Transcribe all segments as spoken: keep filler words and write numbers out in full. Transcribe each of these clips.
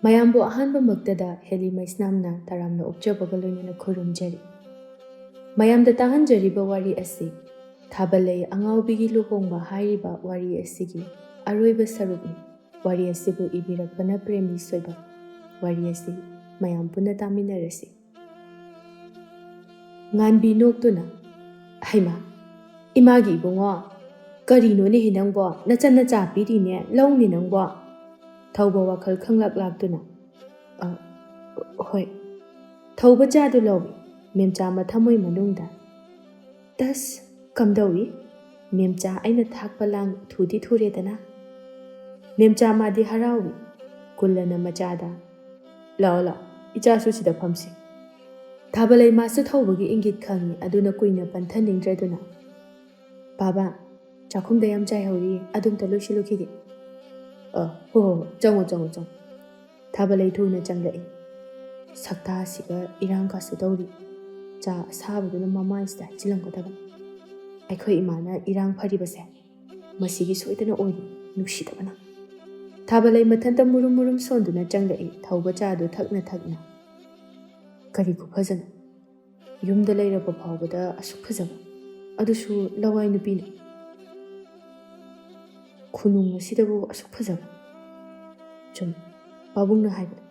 ꯃꯌꯥꯝꯕꯨ ꯑꯍꯥꯟꯕꯃꯛꯇꯗ ꯍꯦꯂꯤ ꯃꯩꯁꯅꯥꯝꯅ ꯇꯔꯥꯝꯅ ꯑꯣꯛꯆꯕꯒ ꯂꯣꯏꯅꯅ ꯈꯨꯔꯨꯝꯖꯔꯤ꯫ ꯃꯌꯥꯝꯗ ꯇꯥꯍꯟꯖꯔꯤꯕ ꯋꯥꯔꯤ ꯑꯁꯤ ꯊꯥꯕꯂꯩ ꯑꯉꯥꯎꯕꯤꯒꯤ ꯂꯨꯍꯣꯡꯕ ꯍꯥꯏꯔꯤꯕ ꯋꯥꯔꯤ ꯑꯁꯤꯒꯤ ꯑꯔꯣꯏꯕ ꯁꯔꯨꯛꯅꯤ꯫ ꯋꯥꯔꯤ ꯑꯁꯤꯕꯨ ꯏꯕꯤꯔꯛꯄꯅ ꯄ꯭ꯔꯦꯝꯃꯤ ꯁꯣꯏꯕꯝ꯫ ꯋꯥꯔꯤ ꯑꯁꯤ ꯃꯌꯥꯝ ꯄꯨꯟꯅ ꯇꯥꯃꯤꯟꯅꯔꯁꯤ꯫ ꯉꯥꯟꯕꯤ ꯅꯣꯛꯇꯨꯅ, "ꯍꯩꯃꯥ, ꯏꯃꯥꯒꯤ ꯏꯕꯨꯡꯉꯣ, ꯀꯔꯤꯅꯣꯅꯦꯍꯦ ꯅꯪꯕꯣ? ꯅꯆꯟ ꯅꯆꯥ ꯄꯤꯔꯤꯅꯦ, ꯂꯧꯅꯦ ꯅꯪꯕꯣ?" ꯊꯧꯕ ꯋꯥꯈꯜ ꯈꯪꯂꯥꯛ ꯂꯥꯛꯇꯨꯅ, "ꯑ, ꯍꯣꯏ꯫" ꯊꯧꯕ ꯆꯥꯗꯨ ꯂꯧꯏ꯫ ꯃꯦꯝꯆꯥ ꯃꯊꯃꯣꯏ ꯃꯅꯨꯡꯗ, "ꯇꯁ, ꯀꯝꯗꯧꯏ? ꯃꯦꯝꯆꯥ ꯑꯩꯅ ꯊꯥꯛꯄ ꯂꯥꯡ ꯊꯨꯗꯤ ꯊꯨꯔꯦꯗꯅ?" ꯃꯦꯝꯆꯥ ꯃꯥꯗꯤ ꯍꯔꯥꯎꯏ꯫ ꯀꯨꯜꯂꯅ ꯃꯆꯥꯗ, "ꯂꯥꯛꯑꯣ, ꯂꯥꯛꯑꯣ, ꯏꯆꯥꯁꯨ ꯁꯤꯗ ꯐꯝꯁꯤ꯫" ꯊꯥꯕꯂꯩ ꯃꯥꯁꯨ ꯊꯧꯕꯒꯤ ꯏꯪꯒꯤꯠ ꯈꯪꯏ, ꯑꯗꯨꯅ ꯀꯨꯏꯅ ꯄꯟꯊꯅꯤꯡꯗ꯭ꯔꯗꯨꯅ, "ꯕꯥꯕꯥ, ꯆꯥꯛꯈꯨꯝꯗ ꯌꯥꯝ ꯆꯥꯏꯍꯧꯔꯤ, ꯑꯗꯨꯝꯇ ꯂꯣꯏꯁꯤꯜꯂꯨꯈꯤꯒꯦ꯫" "ꯑ, ꯍꯣ, ꯍꯣ, ꯍꯣ, ꯆꯪꯉꯣ, ꯆꯪꯉꯣ, ꯆꯪꯉꯣ꯫" ꯊꯥꯕꯂꯩ ꯊꯨꯅ ꯆꯪꯂꯛꯏ꯫ ꯁꯛꯇꯥꯁꯤꯒ ꯏꯔꯥꯡ ꯀꯥꯁꯨ ꯇꯧꯔꯤ꯫ ꯆꯥ ꯑꯁꯥꯕꯗꯨꯅ ꯃꯃꯥꯏꯁꯤꯗ ꯍꯩꯖꯤꯜꯂꯝꯒꯗꯕꯅꯤ꯫ ꯑꯩꯈꯣꯏ ꯏꯃꯥꯅ ꯏꯔꯥꯡ ꯐꯔꯤꯕꯁꯦ ꯃꯁꯤꯒꯤ ꯁꯣꯏꯗꯅ ꯑꯣꯏꯔꯤ, ꯅꯨꯡꯁꯤꯗꯕꯅ꯫ ꯊꯥꯕꯂꯩ ꯃꯊꯟꯇ ꯃꯨꯔꯨꯝ ꯃꯨꯔꯨꯝ ꯁꯣꯟꯗꯨꯅ ꯆꯪꯂꯛꯏ, ꯊꯧꯕ ꯆꯥꯗꯨ ꯊꯛꯅ ꯊꯛꯅ꯫ "ꯀꯔꯤ ꯈꯨꯐꯖꯅꯣ! ꯌꯨꯝꯗ ꯂꯩꯔꯕ ꯐꯥꯎꯕꯗ ꯑꯁꯨꯛ ꯐꯖꯕ, ꯑꯗꯨꯁꯨ ꯂꯋꯥꯏ ꯅꯨꯄꯤꯅ꯫ ꯈꯨꯅꯨꯡ ꯑꯁꯤꯗꯕꯨ ꯑꯁꯨꯛ ꯐꯖꯕ꯫" ꯆꯨꯝ, ꯄꯥꯕꯨꯡꯅ ꯍꯥꯏꯕꯗꯣ꯫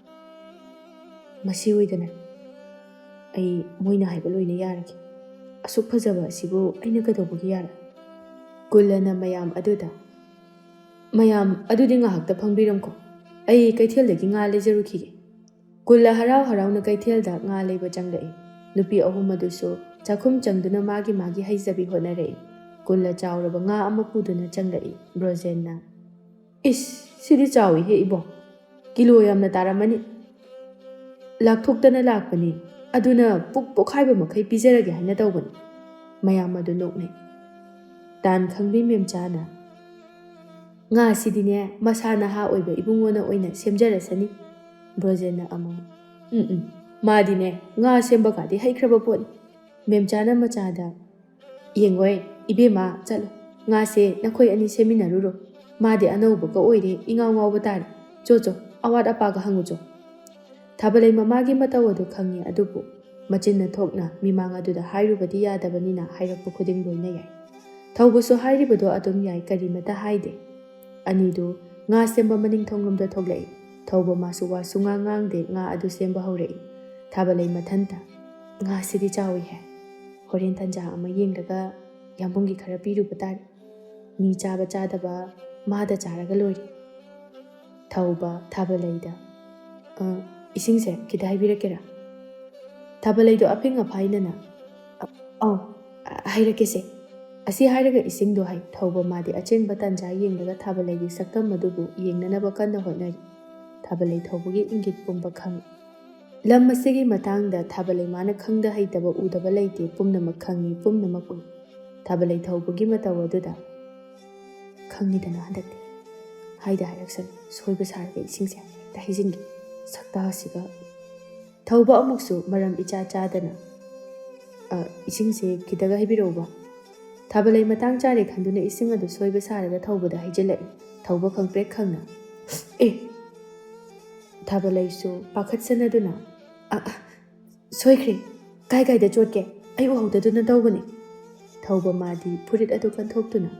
"ꯃꯁꯤ ꯑꯣꯏꯗꯅ ꯑꯩ ꯃꯣꯏꯅ ꯍꯥꯏꯕ ꯂꯣꯏꯅ ꯌꯥꯔꯒꯦ꯫ ꯑꯁꯨꯛ ꯐꯖꯕ ꯑꯁꯤꯕꯨ ꯑꯩꯅ ꯀꯩꯗꯧꯕꯒꯤ ꯌꯥꯔꯣꯏ?" ꯀꯨꯜꯂꯅ ꯃꯌꯥꯝ ꯑꯗꯨꯗ, "ꯃꯌꯥꯝ ꯑꯗꯨꯗꯤ ꯉꯥꯏꯍꯥꯛꯇ ꯐꯝꯕꯤꯔꯝꯈꯣ, ꯑꯩ ꯀꯩꯊꯦꯜꯗꯒꯤ ꯉꯥ ꯂꯩꯖꯔꯨꯈꯤꯒꯦ꯫" ꯀꯨꯜꯂ ꯍꯔꯥꯎ ꯍꯔꯥꯎꯅ ꯀꯩꯊꯦꯜꯗ ꯉꯥ ꯂꯩꯕ ꯆꯪꯂꯛꯏ꯫ ꯅꯨꯄꯤ ꯑꯍꯨꯝ ꯑꯗꯨꯁꯨ ꯆꯥꯛꯈꯨꯝ ꯆꯪꯗꯨꯅ ꯃꯥꯒꯤ ꯃꯥꯒꯤ ꯍꯩꯖꯕꯤ ꯍꯣꯠꯅꯔꯛꯏ꯫ ꯀꯨꯜꯂ ꯆꯥꯎꯔꯕ ꯉꯥ ꯑꯃ ꯄꯨꯗꯨꯅ ꯆꯪꯂꯛꯏ꯫ ꯕ꯭ꯔꯣꯖꯦꯟꯅ, "ꯏꯁ, ꯁꯤꯗꯤ ꯆꯥꯎꯏꯍꯦ ꯏꯕꯣ, ꯀꯤꯂꯣ ꯌꯥꯝꯅ ꯇꯥꯔꯝꯃꯅꯤ꯫ ꯂꯥꯛꯊꯣꯛꯇꯅ ꯂꯥꯛꯄꯅꯤ, ꯑꯗꯨꯅ ꯄꯨꯛ ꯄꯣꯛꯈꯥꯏꯕ ꯃꯈꯩ ꯄꯤꯖꯔꯒꯦ ꯍꯥꯏꯅ ꯇꯧꯕꯅꯤ꯫" ꯃꯌꯥꯝ ꯑꯗꯨ ꯅꯣꯛꯅꯩ꯫ ꯇꯥꯟ ꯈꯪꯕꯤ ꯃꯦꯝꯆꯥꯅ, "ꯉꯥꯁꯤꯗꯤꯅꯦ, ꯃꯁꯥ ꯅꯍꯥ ꯑꯣꯏꯕ ꯏꯕꯨꯡꯉꯣꯅ ꯑꯣꯏꯅ ꯁꯦꯝꯖꯔꯁꯅꯤ꯫" ꯕ꯭ꯔꯣꯖꯦꯟꯅ ꯑꯃꯨꯛ, "ꯎꯝ, ꯎꯝ, ꯃꯥꯗꯤꯅꯦ, ꯉꯥ ꯁꯦꯝꯕ ꯀꯥꯗꯤ ꯍꯩꯈ꯭ꯔꯕ ꯄꯣꯠꯅꯤ꯫" ꯃꯦꯝꯆꯥꯅ ꯃꯆꯥꯗ, "ꯌꯦꯡꯉꯣꯏ, ꯏꯕꯦꯝꯃ, ꯆꯠꯂꯣ, ꯉꯥꯁꯦ ꯅꯈꯣꯏ ꯑꯅꯤ ꯁꯦꯝꯃꯤꯟꯅꯔꯨꯔꯣ꯫ ꯃꯥꯗꯤ ꯑꯅꯧꯕꯒ ꯑꯣꯏꯔꯦ, ꯏꯉꯥꯎ ꯉꯥꯎꯕ ꯇꯥꯔꯦ꯫ ꯆꯣ, ꯆꯣ, ꯑꯋꯥꯠ ꯑꯄꯥꯒ ꯍꯪꯉꯨꯆꯣ꯫ ꯊꯥꯕꯂꯩ ꯃꯃꯥꯒꯤ ꯃꯇꯧ ꯑꯗꯨ ꯈꯪꯉꯤ, ꯑꯗꯨꯕꯨ ꯃꯆꯤꯟꯅ ꯊꯣꯛꯅ ꯃꯤꯃꯥꯡ ꯑꯗꯨꯗ ꯍꯥꯏꯔꯨꯕꯗꯤ ꯌꯥꯗꯕꯅꯤꯅ ꯍꯥꯏꯔꯛꯄ ꯈꯨꯗꯤꯡ ꯂꯣꯏꯅ ꯌꯥꯏ꯫ ꯊꯧꯕꯁꯨ ꯍꯥꯏꯔꯤꯕꯗꯣ ꯑꯗꯨꯝ ꯌꯥꯏ, ꯀꯔꯤꯃꯇ ꯍꯥꯏꯗꯦ꯫ ꯑꯅꯤꯗꯨ ꯉꯥ ꯁꯦꯝꯕ ꯃꯅꯤꯡ ꯊꯣꯡꯂꯣꯝꯗ ꯊꯣꯛꯂꯛꯏ꯫ ꯊꯧꯕ ꯃꯥꯁꯨ ꯋꯥ ꯁꯨꯉꯥꯡ ꯉꯥꯡꯗꯦ, ꯉꯥ ꯑꯗꯨ ꯁꯦꯝꯕ ꯍꯧꯔꯛꯏ꯫ ꯊꯥꯕꯂꯩ ꯃꯊꯟꯇ, "ꯉꯥꯁꯤꯗꯤ ꯆꯥꯎꯏꯍꯦ꯫ ꯍꯣꯔꯦꯟ ꯇꯟꯖꯥ ꯑꯃ ꯌꯦꯡꯂꯒ ꯌꯥꯝꯕꯨꯡꯒꯤ ꯈꯔ ꯄꯤꯔꯨꯕ ꯇꯥꯔꯦ꯫ ꯃꯤ ꯆꯥꯕ ꯆꯥꯗꯕ ꯃꯥꯗ ꯆꯥꯔꯒ ꯂꯣꯏꯔꯦ꯫" ꯊꯧꯕ, ꯊꯥꯕꯂꯩꯗ, "ꯑ, ꯏꯁꯤꯡꯁꯦ ꯈꯤꯇ ꯍꯩꯕꯤꯔꯛꯀꯦꯔꯥ?" ꯊꯥꯕꯂꯩꯗꯣ ꯑꯐꯤꯡ ꯑꯐꯥꯏꯅꯅ, "ꯑ-, ꯑꯧ, ꯑ, ꯍꯩꯔꯛꯀꯦꯁꯦ꯫" ꯑꯁꯤ ꯍꯥꯏꯔꯒ ꯏꯁꯤꯡꯗꯣ ꯍꯩ꯫ ꯊꯧꯕ ꯃꯥꯗꯤ ꯑꯆꯦꯡꯕ ꯇꯥꯟꯖꯥ ꯌꯦꯡꯂꯒ ꯊꯥꯕꯂꯩꯒꯤ ꯁꯛꯇꯝ ꯑꯗꯨꯕꯨ ꯌꯦꯡꯅꯅꯕ ꯀꯟꯅ ꯍꯣꯠꯅꯔꯤ꯫ ꯊꯥꯕꯂꯩ ꯊꯧꯕꯒꯤ ꯏꯪꯒꯤꯠ ꯄꯨꯝꯕ ꯈꯪꯏ꯫ ꯂꯝ ꯑꯁꯤꯒꯤ ꯃꯇꯥꯡꯗ ꯊꯥꯕꯂꯩ ꯃꯥꯅ ꯈꯪꯗ ꯍꯩꯇꯕ ꯎꯗꯕ ꯂꯩꯇꯦ, ꯄꯨꯝꯅꯃꯛ ꯈꯪꯏ, ꯄꯨꯝꯅꯃꯛ ꯎꯏ꯫ ꯊꯥꯕꯂꯩ ꯊꯧꯕꯒꯤ ꯃꯇꯧ ꯑꯗꯨꯗ, "ꯈꯪꯉꯤꯗꯅ ꯍꯟꯗꯛꯇꯤ꯫ ꯍꯥꯏꯗ ꯍꯥꯏꯔꯛꯁꯅꯨ, ꯁꯣꯏꯕ ꯁꯥꯔꯒ ꯏꯁꯤꯡꯁꯦ ꯍꯦꯛꯇ ꯍꯩꯖꯤꯟꯒꯦ꯫ ꯁꯛꯇꯥꯁꯤꯒ꯫" ꯊꯧꯕ ꯑꯃꯨꯛꯁꯨ ꯃꯔꯝ ꯏꯆꯥ ꯆꯥꯗꯅ, "ꯑ, ꯏꯁꯤꯡꯁꯦ ꯈꯤꯇꯒ ꯍꯩꯕꯤꯔꯛꯎꯕ꯫" ꯊꯥꯕꯂꯩ ꯃꯇꯥꯡ ꯆꯥꯔꯦ ꯈꯟꯗꯨꯅ ꯏꯁꯤꯡ ꯑꯗꯨ ꯁꯣꯏꯕ ꯁꯥꯔꯒ ꯊꯧꯕꯗ ꯍꯩꯖꯤꯜꯂꯛꯏ꯫ ꯊꯧꯕ ꯈꯪꯄ꯭ꯔꯦꯛ ꯈꯪꯅ, "ꯑꯦ!" ꯊꯥꯕꯂꯩꯁꯨ ꯄꯥꯈꯠꯁꯅꯗꯨꯅ, "ꯑ, ꯑ, ꯁꯣꯏꯈ꯭ꯔꯦ꯫ ꯀꯥꯏ ꯀꯥꯏꯗ ꯆꯣꯠꯀꯦ? ꯑꯩ ꯎꯍꯧꯗꯗꯨꯅ ꯇꯧꯕꯅꯦ꯫" ꯊꯧꯕ ꯃꯥꯗꯤ ꯐꯨꯔꯤꯠ ꯑꯗꯨ ꯀꯟꯊꯣꯛꯇꯨꯅ,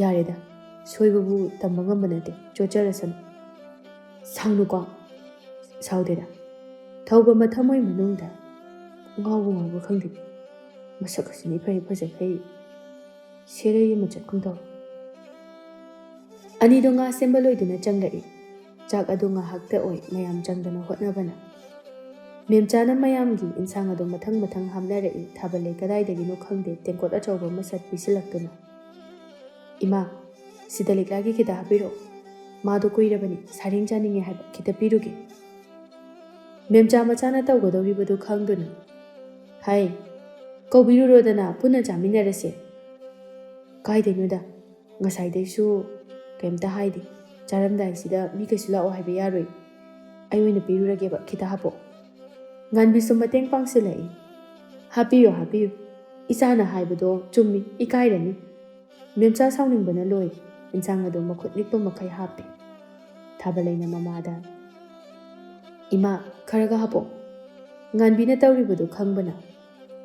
"ꯌꯥꯔꯦꯗ, ꯁꯣꯏꯕꯕꯨ ꯇꯝꯕ ꯉꯝꯕ ꯅꯠꯇꯦ, ꯆꯣꯠꯆꯔꯁꯅꯨ꯫" "ꯁꯥꯎꯅꯨꯀꯣ꯫" "ꯁꯥꯎꯗꯦꯗ꯫" ꯊꯧꯕ ꯃꯊꯃꯣꯏ ꯃꯅꯨꯡꯗ, "ꯉꯥꯎꯕ ꯉꯥꯎꯕ ꯈꯪꯗꯦ꯫ ꯃꯁꯛ ꯑꯁꯤꯅ ꯏꯐ ꯍꯦꯛ ꯐꯖꯈꯩ ꯁꯦꯔꯩ ꯑꯃ ꯆꯠꯀꯨꯝ ꯇꯧꯏ꯫" ꯑꯅꯤꯗꯣ ꯉꯥ ꯁꯦꯝꯕ ꯂꯣꯏꯗꯨꯅ ꯆꯪꯂꯛꯏ꯫ ꯆꯥꯛ ꯑꯗꯨ ꯉꯥꯏꯍꯥꯛꯇ ꯑꯣꯏ ꯃꯌꯥꯝ ꯆꯪꯗꯅ ꯍꯣꯠꯅꯕꯅ꯫ ꯃꯦꯝꯆꯥꯅ ꯃꯌꯥꯝꯒꯤ ꯏꯟꯁꯥꯡ ꯑꯗꯨ ꯃꯊꯪ ꯃꯊꯪ ꯍꯥꯞꯅꯔꯛꯏ꯫ ꯊꯥꯕꯂꯩ ꯀꯗꯥꯏꯗꯒꯤꯅꯣ ꯈꯪꯗꯦ, ꯇꯦꯡꯀꯣꯠ ꯑꯆꯧꯕ ꯑꯃ ꯁꯠ ꯄꯤꯁꯤꯜꯂꯛꯇꯨꯅ, "ꯏꯃꯥ, ꯁꯤꯗ ꯂꯤꯛꯂꯥꯒꯤ ꯈꯤꯇ ꯍꯥꯞꯄꯤꯔꯛꯑꯣ꯫ ꯃꯥꯗꯣ ꯀꯨꯏꯔꯕꯅꯤ ꯁꯥꯔꯦꯡ ꯆꯥꯅꯤꯡꯉꯦ ꯍꯥꯏꯕ, ꯈꯤꯇ ꯄꯤꯔꯨꯒꯦ꯫" ꯃꯦꯝꯆꯥ ꯃꯆꯥꯅ ꯇꯧꯒꯗꯧꯔꯤꯕꯗꯨ ꯈꯪꯗꯨꯅ, "ꯍꯥꯏ, ꯀꯧꯕꯤꯔꯨꯔꯣꯗꯅ, ꯄꯨꯟꯅ ꯆꯥꯃꯤꯟꯅꯔꯁꯦ꯫" "ꯀꯥꯏꯗꯩꯅꯣꯗ, ꯉꯁꯥꯏꯗꯩꯁꯨ ꯀꯩꯝꯇ ꯍꯥꯏꯗꯦ꯫ ꯆꯥꯔꯝꯗꯥꯏꯁꯤꯗ ꯃꯤ ꯀꯩꯁꯨ ꯂꯥꯛꯑꯣ ꯍꯥꯏꯕ ꯌꯥꯔꯣꯏ꯫ ꯑꯩ ꯑꯣꯏꯅ ꯄꯤꯔꯨꯔꯒꯦꯕ, ꯈꯤꯇ ꯍꯥꯞꯄꯣ꯫" ꯉꯥꯟꯕꯤꯁꯨ ꯃꯇꯦꯡ ꯄꯥꯡꯁꯤꯜꯂꯛꯏ꯫ "ꯍꯥꯞꯄꯤꯌꯨ, ꯍꯥꯞꯄꯤꯌꯨ꯫ ꯏꯆꯥꯅ ꯍꯥꯏꯕꯗꯣ ꯆꯨꯝꯃꯤ, ꯏꯀꯥꯏꯔꯅꯤ꯫" ꯃꯦꯝꯆꯥ ꯁꯥꯎꯅꯤꯡꯕꯅ ꯂꯣꯏꯔꯦ꯫ ꯏꯟꯁꯥꯡ ꯑꯗꯨ ꯃꯈꯨꯠ ꯅꯤꯛꯄ ꯃꯈꯩ ꯍꯥꯞꯄꯦ꯫ ꯊꯥꯕꯂꯩꯅ ꯃꯃꯥꯗ, "ꯏꯃꯥ, ꯈꯔꯒ ꯍꯥꯞꯄꯣ꯫ ꯉꯥꯟꯕꯤꯅ ꯇꯧꯔꯤꯕꯗꯨ ꯈꯪꯕꯅ?"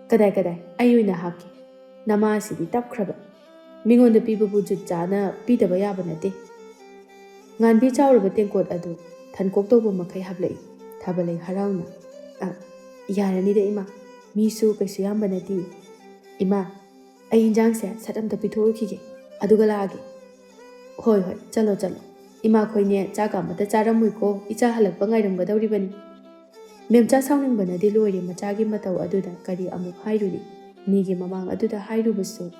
"ꯀꯗꯥꯏ ꯀꯗꯥꯏ, ꯑꯩ ꯑꯣꯏꯅ ꯍꯥꯞꯀꯦ꯫ ꯅꯃꯥꯁꯤꯗꯤ ꯇꯞꯈ꯭ꯔꯕ꯫ ꯃꯤꯉꯣꯟꯗ ꯄꯤꯕꯕꯨ ꯖꯨꯠ ꯆꯥꯅ ꯄꯤꯗꯕ ꯌꯥꯕ ꯅꯠꯇꯦ꯫" ꯉꯥꯟꯕꯤ ꯆꯥꯎꯔꯕ ꯇꯦꯡꯀꯣꯠ ꯑꯗꯨ ꯊꯟꯀꯣꯛ ꯇꯧꯕ ꯃꯈꯩ ꯍꯥꯞꯂꯛꯏ꯫ ꯊꯥꯕꯂꯩ ꯍꯔꯥꯎꯅ, "ꯑ, ꯌꯥꯔꯅꯤꯗ ꯏꯃꯥ, ꯃꯤꯁꯨ ꯀꯩꯁꯨ ꯌꯥꯝꯕ ꯅꯠꯇꯦ꯫ ꯏꯃꯥ, ꯑꯩ ꯏꯟꯖꯥꯡꯁꯦ ꯁꯠ ꯑꯝꯇ ꯄꯤꯊꯣꯛꯎꯈꯤꯒꯦ, ꯑꯗꯨꯒ ꯂꯥꯛꯑꯒꯦ꯫" "ꯍꯣꯏ ꯍꯣꯏ, ꯆꯠꯂꯣ ꯆꯠꯂꯣ꯫ ꯏꯃꯥꯈꯣꯏꯅꯦ ꯆꯥꯛꯀ ꯑꯃꯠꯇ ꯆꯥꯔꯝꯃꯣꯏꯀꯣ, ꯏꯆꯥ ꯍꯜꯂꯛꯄ ꯉꯥꯏꯔꯝꯒꯗꯧꯔꯤꯕꯅꯤ꯫" ꯃꯦꯝꯆꯥ ꯁꯥꯎꯅꯤꯡꯕꯅꯗꯤ ꯂꯣꯏꯔꯦ, ꯃꯆꯥꯒꯤ ꯃꯇꯧ ꯑꯗꯨꯗ ꯀꯔꯤ ꯑꯃꯨꯛ ꯍꯥꯏꯔꯨꯅꯤ? ꯃꯤꯒꯤ ꯃꯃꯥꯡ ꯑꯗꯨꯗ ꯍꯥꯏꯔꯨꯕꯁꯨ꯫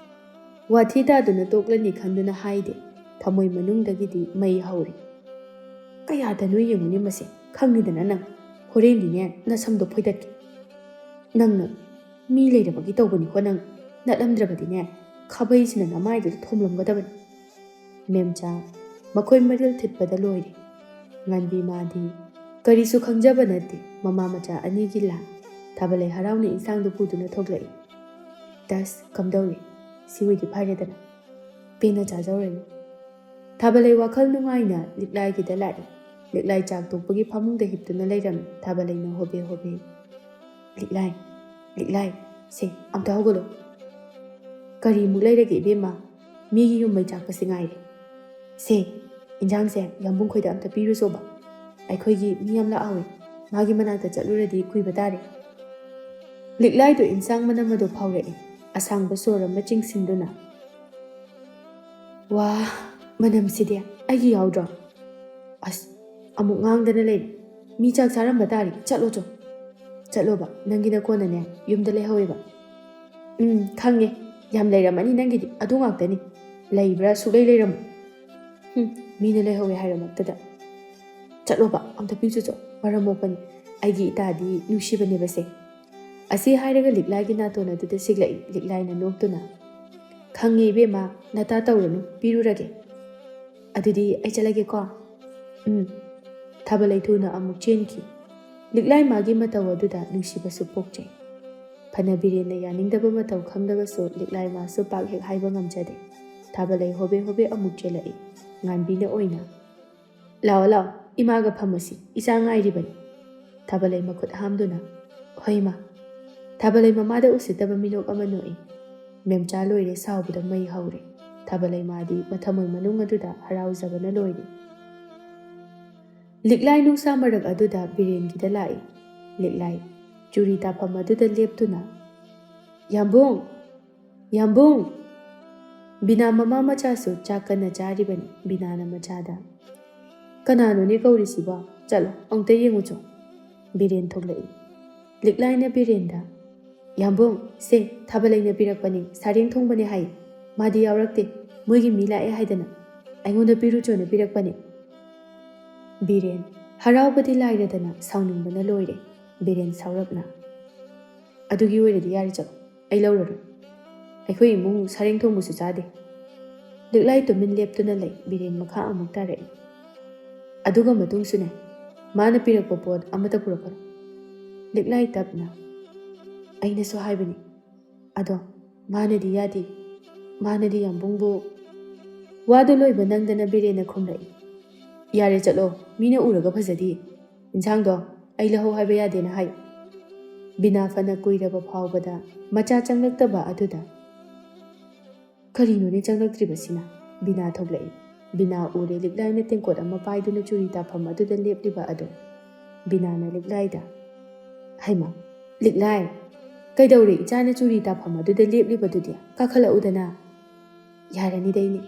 ꯋꯥꯊꯤ ꯇꯥꯗꯨꯅ ꯇꯣꯛꯂꯅꯤ ꯈꯟꯗꯨꯅ ꯍꯥꯏꯗꯦ, ꯊꯃꯣꯏ ꯃꯅꯨꯡꯗꯒꯤꯗꯤ ꯃꯩ ꯍꯧꯔꯤ꯫ "ꯀꯌꯥꯗꯅꯣ ꯌꯦꯡꯉꯨꯅꯦ ꯃꯁꯦ, ꯈꯪꯉꯤꯗꯅ ꯅꯪ꯫ ꯍꯣꯔꯦꯟꯗꯤꯅꯦ ꯅꯁꯝꯗꯣ ꯐꯣꯏꯗꯠꯀꯦ꯫ ꯅꯪꯅ ꯃꯤ ꯂꯩꯔꯕꯒꯤ ꯇꯧꯕꯅꯤꯀꯣ ꯅꯪ꯫ ꯅꯠꯂꯝꯗ꯭ꯔꯕꯗꯤꯅꯦ ꯈꯥꯕꯩꯁꯤꯅ ꯅꯃꯥꯏꯗꯨꯗ ꯊꯣꯝꯂꯝꯒꯗꯕꯅꯤ꯫" ꯃꯦꯝꯆꯥ ꯃꯈꯣꯏ ꯃꯔꯤꯜ ꯊꯤꯠꯄꯗ ꯂꯣꯏꯔꯦ꯫ ꯉꯥꯟꯕꯤ ꯃꯥꯗꯤ ꯀꯔꯤꯁꯨ ꯈꯪꯖꯕ ꯅꯠꯇꯦ꯫ ꯃꯃꯥ ꯃꯆꯥ ꯑꯅꯤꯒꯤ ꯂꯥꯡ꯫ ꯊꯥꯕꯂꯩ ꯍꯔꯥꯎꯅ ꯏꯟꯁꯥꯡꯗꯨ ꯄꯨꯗꯨꯅ ꯊꯣꯛꯂꯛꯏ꯫ "ꯇꯁ, ꯀꯝꯗꯧꯔꯦ? ꯁꯤꯑꯣꯏꯗꯤ ꯐꯔꯦꯗꯅ꯫ ꯄꯦꯟꯅ ꯆꯥꯖꯧꯔꯅꯤ꯫" ꯊꯥꯕꯂꯩ ꯋꯥꯈꯜ ꯅꯨꯡꯉꯥꯏꯅ ꯂꯤꯛꯂꯥꯏꯒꯤꯗ ꯂꯥꯛꯏ꯫ ꯂꯤꯛꯂꯥꯏ ꯆꯥꯛ ꯇꯣꯛꯄꯒꯤ ꯐꯃꯨꯡꯗ ꯍꯤꯞꯇꯨꯅ ꯂꯩꯔꯝꯃꯤ꯫ ꯊꯥꯕꯂꯩꯅ ꯍꯣꯕꯦ ꯍꯣꯕꯦ, "ꯂꯤꯛꯂꯥꯏ, ꯂꯤꯛꯂꯥꯏ, ꯁꯦ, ꯑꯝꯇ ꯍꯧꯒꯠꯂꯣ꯫" "ꯀꯔꯤꯃꯨꯛ ꯂꯩꯔꯒꯦ ꯏꯕꯦꯝꯃ? ꯃꯤꯒꯤ ꯌꯨꯝ ꯃꯩ ꯆꯥꯛꯄꯁꯤ ꯉꯥꯏꯔꯦ꯫ ꯁꯦ, ꯏꯟꯖꯥꯡꯁꯦ ꯌꯥꯝꯕꯨꯡ ꯈꯣꯏꯗ ꯑꯝꯇ ꯄꯤꯔꯨꯆꯣꯕ꯫ ꯑꯩꯈꯣꯏꯒꯤ ꯃꯤ ꯌꯥꯝ ꯂꯥꯛꯍꯧꯋꯦ꯫ ꯃꯥꯒꯤ ꯃꯅꯥꯛꯇ ꯆꯠꯂꯨꯔꯗꯤ ꯀꯨꯏꯕ ꯇꯥꯔꯦ꯫" ꯂꯤꯛꯂꯥꯏꯗꯨ ꯏꯟꯁꯥꯡ ꯃꯅꯝ ꯑꯗꯨ ꯐꯥꯎꯔꯛꯏ꯫ ꯑꯁꯥꯡꯕ ꯁꯣꯔ ꯑꯃ ꯆꯤꯡꯁꯤꯟꯗꯨꯅ, "ꯋꯥ, ꯃꯅꯝꯁꯤꯗꯤ ꯑꯩꯒꯤ ꯌꯥꯎꯗ꯭ꯔꯣ? ꯑꯁ, ꯑꯃꯨꯛ ꯉꯥꯡꯗꯅ ꯂꯩꯔꯦ꯫ ꯃꯤ ꯆꯥꯛ ꯆꯥꯔꯝꯕ ꯇꯥꯔꯦ꯫ ꯆꯠꯂꯣ ꯆꯣ꯫ ꯆꯠꯂꯣꯕ, ꯅꯪꯒꯤ ꯅꯀꯣꯟꯅꯅꯦ ꯌꯨꯝꯗ ꯂꯩꯍꯧꯋꯦꯕ꯫" "ꯎꯝ, ꯈꯪꯉꯦ꯫ ꯌꯥꯝ ꯂꯩꯔꯝꯃꯅꯤ ꯅꯪꯒꯤꯗꯤ꯫ ꯑꯗꯨ ꯉꯥꯛꯇꯅꯤ꯫ ꯂꯩꯕ꯭ꯔꯥ? ꯁꯨꯛꯂꯩ ꯂꯩꯔꯝꯃꯣꯏ꯫ ꯍꯨꯝ, ꯃꯤꯅ ꯂꯩꯍꯧꯋꯦ ꯍꯥꯏꯔꯃꯛꯇꯗ꯫ ꯆꯠꯂꯣꯕ, ꯑꯝꯇ ꯄꯤꯆꯣ ꯆꯣ꯫ ꯃꯔꯝ ꯃꯣꯛꯄꯅꯤ꯫ ꯑꯩꯒꯤ ꯏꯇꯥꯗꯤ ꯅꯨꯡꯁꯤꯕꯅꯦꯕꯁꯦ꯫" ꯑꯁꯤ ꯍꯥꯏꯔꯒ ꯂꯤꯛꯂꯥꯏꯒꯤ ꯅꯥꯇꯣꯟ ꯑꯗꯨꯗ ꯁꯤꯛꯂꯛꯏ꯫ ꯂꯤꯛꯂꯥꯏꯅ ꯅꯣꯛꯇꯨꯅ, "ꯈꯪꯉꯦ ꯏꯕꯦꯝꯃ, ꯅꯇꯥ ꯇꯧꯔꯅꯨ, ꯄꯤꯔꯨꯔꯒꯦ꯫ ꯑꯗꯨꯗꯤ ꯑꯩ ꯆꯠꯂꯒꯦꯀꯣ꯫" "ꯎꯝ꯫" ꯊꯥꯕꯂꯩ ꯊꯨꯅ ꯑꯃꯨꯛ ꯆꯦꯟꯈꯤ꯫ ꯂꯤꯛꯂꯥꯏ ꯃꯥꯒꯤ ꯃꯇꯧ ꯑꯗꯨꯗ ꯅꯨꯡꯁꯤꯕꯁꯨ ꯄꯣꯛꯆꯩ꯫ ꯐꯅ ꯕꯤꯔꯦꯟꯅ ꯌꯥꯅꯤꯡꯗꯕ ꯃꯇꯧ ꯈꯪꯂꯕꯁꯨ ꯂꯤꯛꯂꯥꯏ ꯃꯥꯁꯨ ꯄꯥꯛ ꯍꯦꯛ ꯍꯥꯏꯕ ꯉꯝꯖꯗꯦ꯫ ꯊꯥꯕꯂꯩ ꯍꯣꯕꯦ ꯍꯣꯕꯦ ꯑꯃꯨꯛ ꯆꯦꯜꯂꯛꯏ꯫ ꯉꯥꯟꯕꯤꯅ ꯑꯣꯏꯅ, "ꯂꯥꯛꯑꯣ, ꯂꯥꯛꯑꯣ, ꯏꯃꯥꯒ ꯐꯝꯃꯁꯤ, ꯏꯆꯥ ꯉꯥꯏꯔꯤꯕꯅꯤ"꯫ ꯊꯥꯕꯂꯩ ꯃꯈꯨꯠ ꯍꯥꯝꯗꯨꯅ, "ꯍꯣꯏ, ꯏꯃꯥ"꯫ ꯊꯥꯕꯂꯩ ꯃꯃꯥꯗ ꯎꯁꯤꯠꯇꯕ ꯃꯤꯅꯣꯛ ꯑꯃ ꯅꯣꯛꯏ꯫ "ꯃꯦꯝꯆꯥ ꯂꯣꯏꯔꯦ ꯁꯥꯎꯕꯗ ꯃꯩ ꯍꯧꯔꯦ"꯫ ꯊꯥꯕꯂꯩ ꯃꯥꯗꯤ ꯃꯊꯃꯣꯏ ꯃꯅꯨꯡ ꯑꯗꯨꯗ ꯍꯔꯥꯎꯖꯕꯅ ꯂꯣꯏꯔꯦ꯫ ꯂꯤꯛꯂꯥꯏ ꯅꯨꯡꯁꯥ ꯃꯔꯛ ꯑꯗꯨꯗ ꯕꯤꯔꯦꯟꯒꯤꯗ ꯂꯥꯛꯏ꯫ ꯂꯤꯛꯂꯥꯏ, ꯆꯨꯔꯤ ꯇꯥꯐꯝ ꯑꯗꯨꯗ ꯂꯦꯞꯇꯨꯅ, "ꯌꯥꯝꯕꯨꯡ! ꯌꯥꯝꯕꯨꯡ!" ꯕꯤꯅꯥ ꯃꯃꯥ ꯃꯆꯥꯁꯨ ꯆꯥꯛ ꯀꯟꯅ ꯆꯥꯔꯤꯕꯅꯤ꯫ ꯕꯤꯅꯥꯅ ꯃꯆꯥꯗ, "ꯀꯅꯥꯅꯣꯅꯦ ꯀꯧꯔꯤꯁꯤꯕꯣ? ꯆꯠꯂꯣ, ꯑꯃꯨꯛꯇ ꯌꯦꯡꯉꯨꯆꯣ"꯫ ꯕꯤꯔꯦꯟ ꯊꯣꯛꯂꯛꯏ꯫ ꯂꯤꯛꯂꯥꯏꯅ ꯕꯤꯔꯦꯟꯗ, "ꯌꯥꯝꯕꯨꯡ, ꯁꯦ, ꯊꯥꯕꯂꯩꯅ ꯄꯤꯔꯛꯄꯅꯦ, ꯁꯥꯔꯦꯡ ꯊꯣꯡꯕꯅꯦ ꯍꯥꯏ꯫ ꯃꯥꯗꯤ ꯌꯥꯎꯔꯛꯇꯦ, ꯃꯣꯏꯒꯤ ꯃꯤ ꯂꯥꯛꯑꯦ ꯍꯥꯏꯗꯅ꯫ ꯑꯩꯉꯣꯟꯗ ꯄꯤꯔꯨꯆꯣꯅ ꯄꯤꯔꯛꯄꯅꯦ"꯫ ꯕꯤꯔꯦꯟ, ꯍꯔꯥꯎꯕꯗꯤ ꯂꯥꯏꯔꯗꯅ ꯁꯥꯎꯅꯤꯡꯕꯅ ꯂꯣꯏꯔꯦ꯫ ꯕꯤꯔꯦꯟ ꯁꯥꯎꯔꯞꯅ, "ꯑꯗꯨꯒꯤ ꯑꯣꯏꯔꯗꯤ ꯌꯥꯔꯦ, ꯆꯠꯂꯣ, ꯑꯩ ꯂꯧꯔꯔꯣꯏ꯫ ꯑꯩꯈꯣꯏ ꯏꯃꯨꯡ ꯁꯥꯔꯦꯡ ꯊꯣꯡꯕꯁꯨ ꯆꯥꯗꯦ"꯫ ꯂꯤꯛꯂꯥꯏ ꯇꯨꯃꯤꯟ ꯂꯦꯞꯇꯨꯅ ꯂꯩ꯫ ꯕꯤꯔꯦꯟ ꯃꯈꯥ ꯑꯃꯨꯛ ꯇꯥꯔꯛꯏ꯫ "ꯑꯗꯨꯒ ꯃꯇꯨꯡꯁꯨꯅꯦ, ꯃꯥꯅ ꯄꯤꯔꯛꯄ ꯄꯣꯠ ꯑꯃꯠꯇ ꯄꯨꯔꯛꯀꯅꯨ"꯫ ꯂꯤꯛꯂꯥꯏ ꯇꯞꯅ, "ꯑꯩꯅꯁꯨ ꯍꯥꯏꯕꯅꯤ, ꯑꯗꯣ ꯃꯥꯅꯗꯤ ꯌꯥꯗꯦ, ꯃꯥꯅꯗꯤ ꯌꯥꯝꯕꯨꯡꯕꯨ"꯫ ꯋꯥꯗꯨ ꯂꯣꯏꯕ ꯅꯪꯗꯅ ꯕꯤꯔꯦꯟꯅ ꯈꯨꯝꯂꯛꯏ, "ꯌꯥꯔꯦ, ꯆꯠꯂꯣ, ꯃꯤꯅ ꯎꯔꯒ ꯐꯖꯗꯦ꯫ ꯏꯟꯁꯥꯡꯗꯣ ꯑꯩ ꯂꯧꯍꯧ ꯍꯥꯏꯕ ꯌꯥꯗꯦꯅ ꯍꯥꯏ"꯫ ꯕꯤꯅꯥ ꯐꯅ ꯀꯨꯏꯔꯕ ꯐꯥꯎꯕꯗ ꯃꯆꯥ ꯆꯪꯂꯛꯇꯕ ꯑꯗꯨꯗ, "ꯀꯔꯤꯅꯣꯅꯦ ꯆꯪꯂꯛꯇ꯭ꯔꯤꯕꯁꯤꯅ?" ꯕꯤꯅꯥ ꯊꯣꯛꯂꯛꯏ꯫ ꯕꯤꯅꯥ ꯎꯔꯦ ꯂꯤꯛꯂꯥꯏꯅ ꯇꯦꯡꯀꯣꯠ ꯑꯃ ꯄꯥꯏꯗꯨꯅ ꯆꯨꯔꯤ ꯇꯥꯐꯝ ꯑꯗꯨꯗ ꯂꯦꯞꯂꯤꯕ ꯑꯗꯨ꯫ ꯕꯤꯅꯥꯅ ꯂꯤꯛꯂꯥꯏꯗ, "ꯍꯩꯃꯥ, ꯂꯤꯛꯂꯥꯏ, ꯀꯩꯗꯧꯔꯦ ꯏꯆꯥꯅ ꯆꯨꯔꯤ ꯇꯥꯐꯝ ꯑꯗꯨꯗ ꯂꯦꯞꯂꯤꯕꯗꯨꯗꯤ? ꯀꯥꯈꯠꯂꯛꯎꯗꯅ"꯫ "ꯌꯥꯔꯅꯤꯗ ꯏꯅꯦ"꯫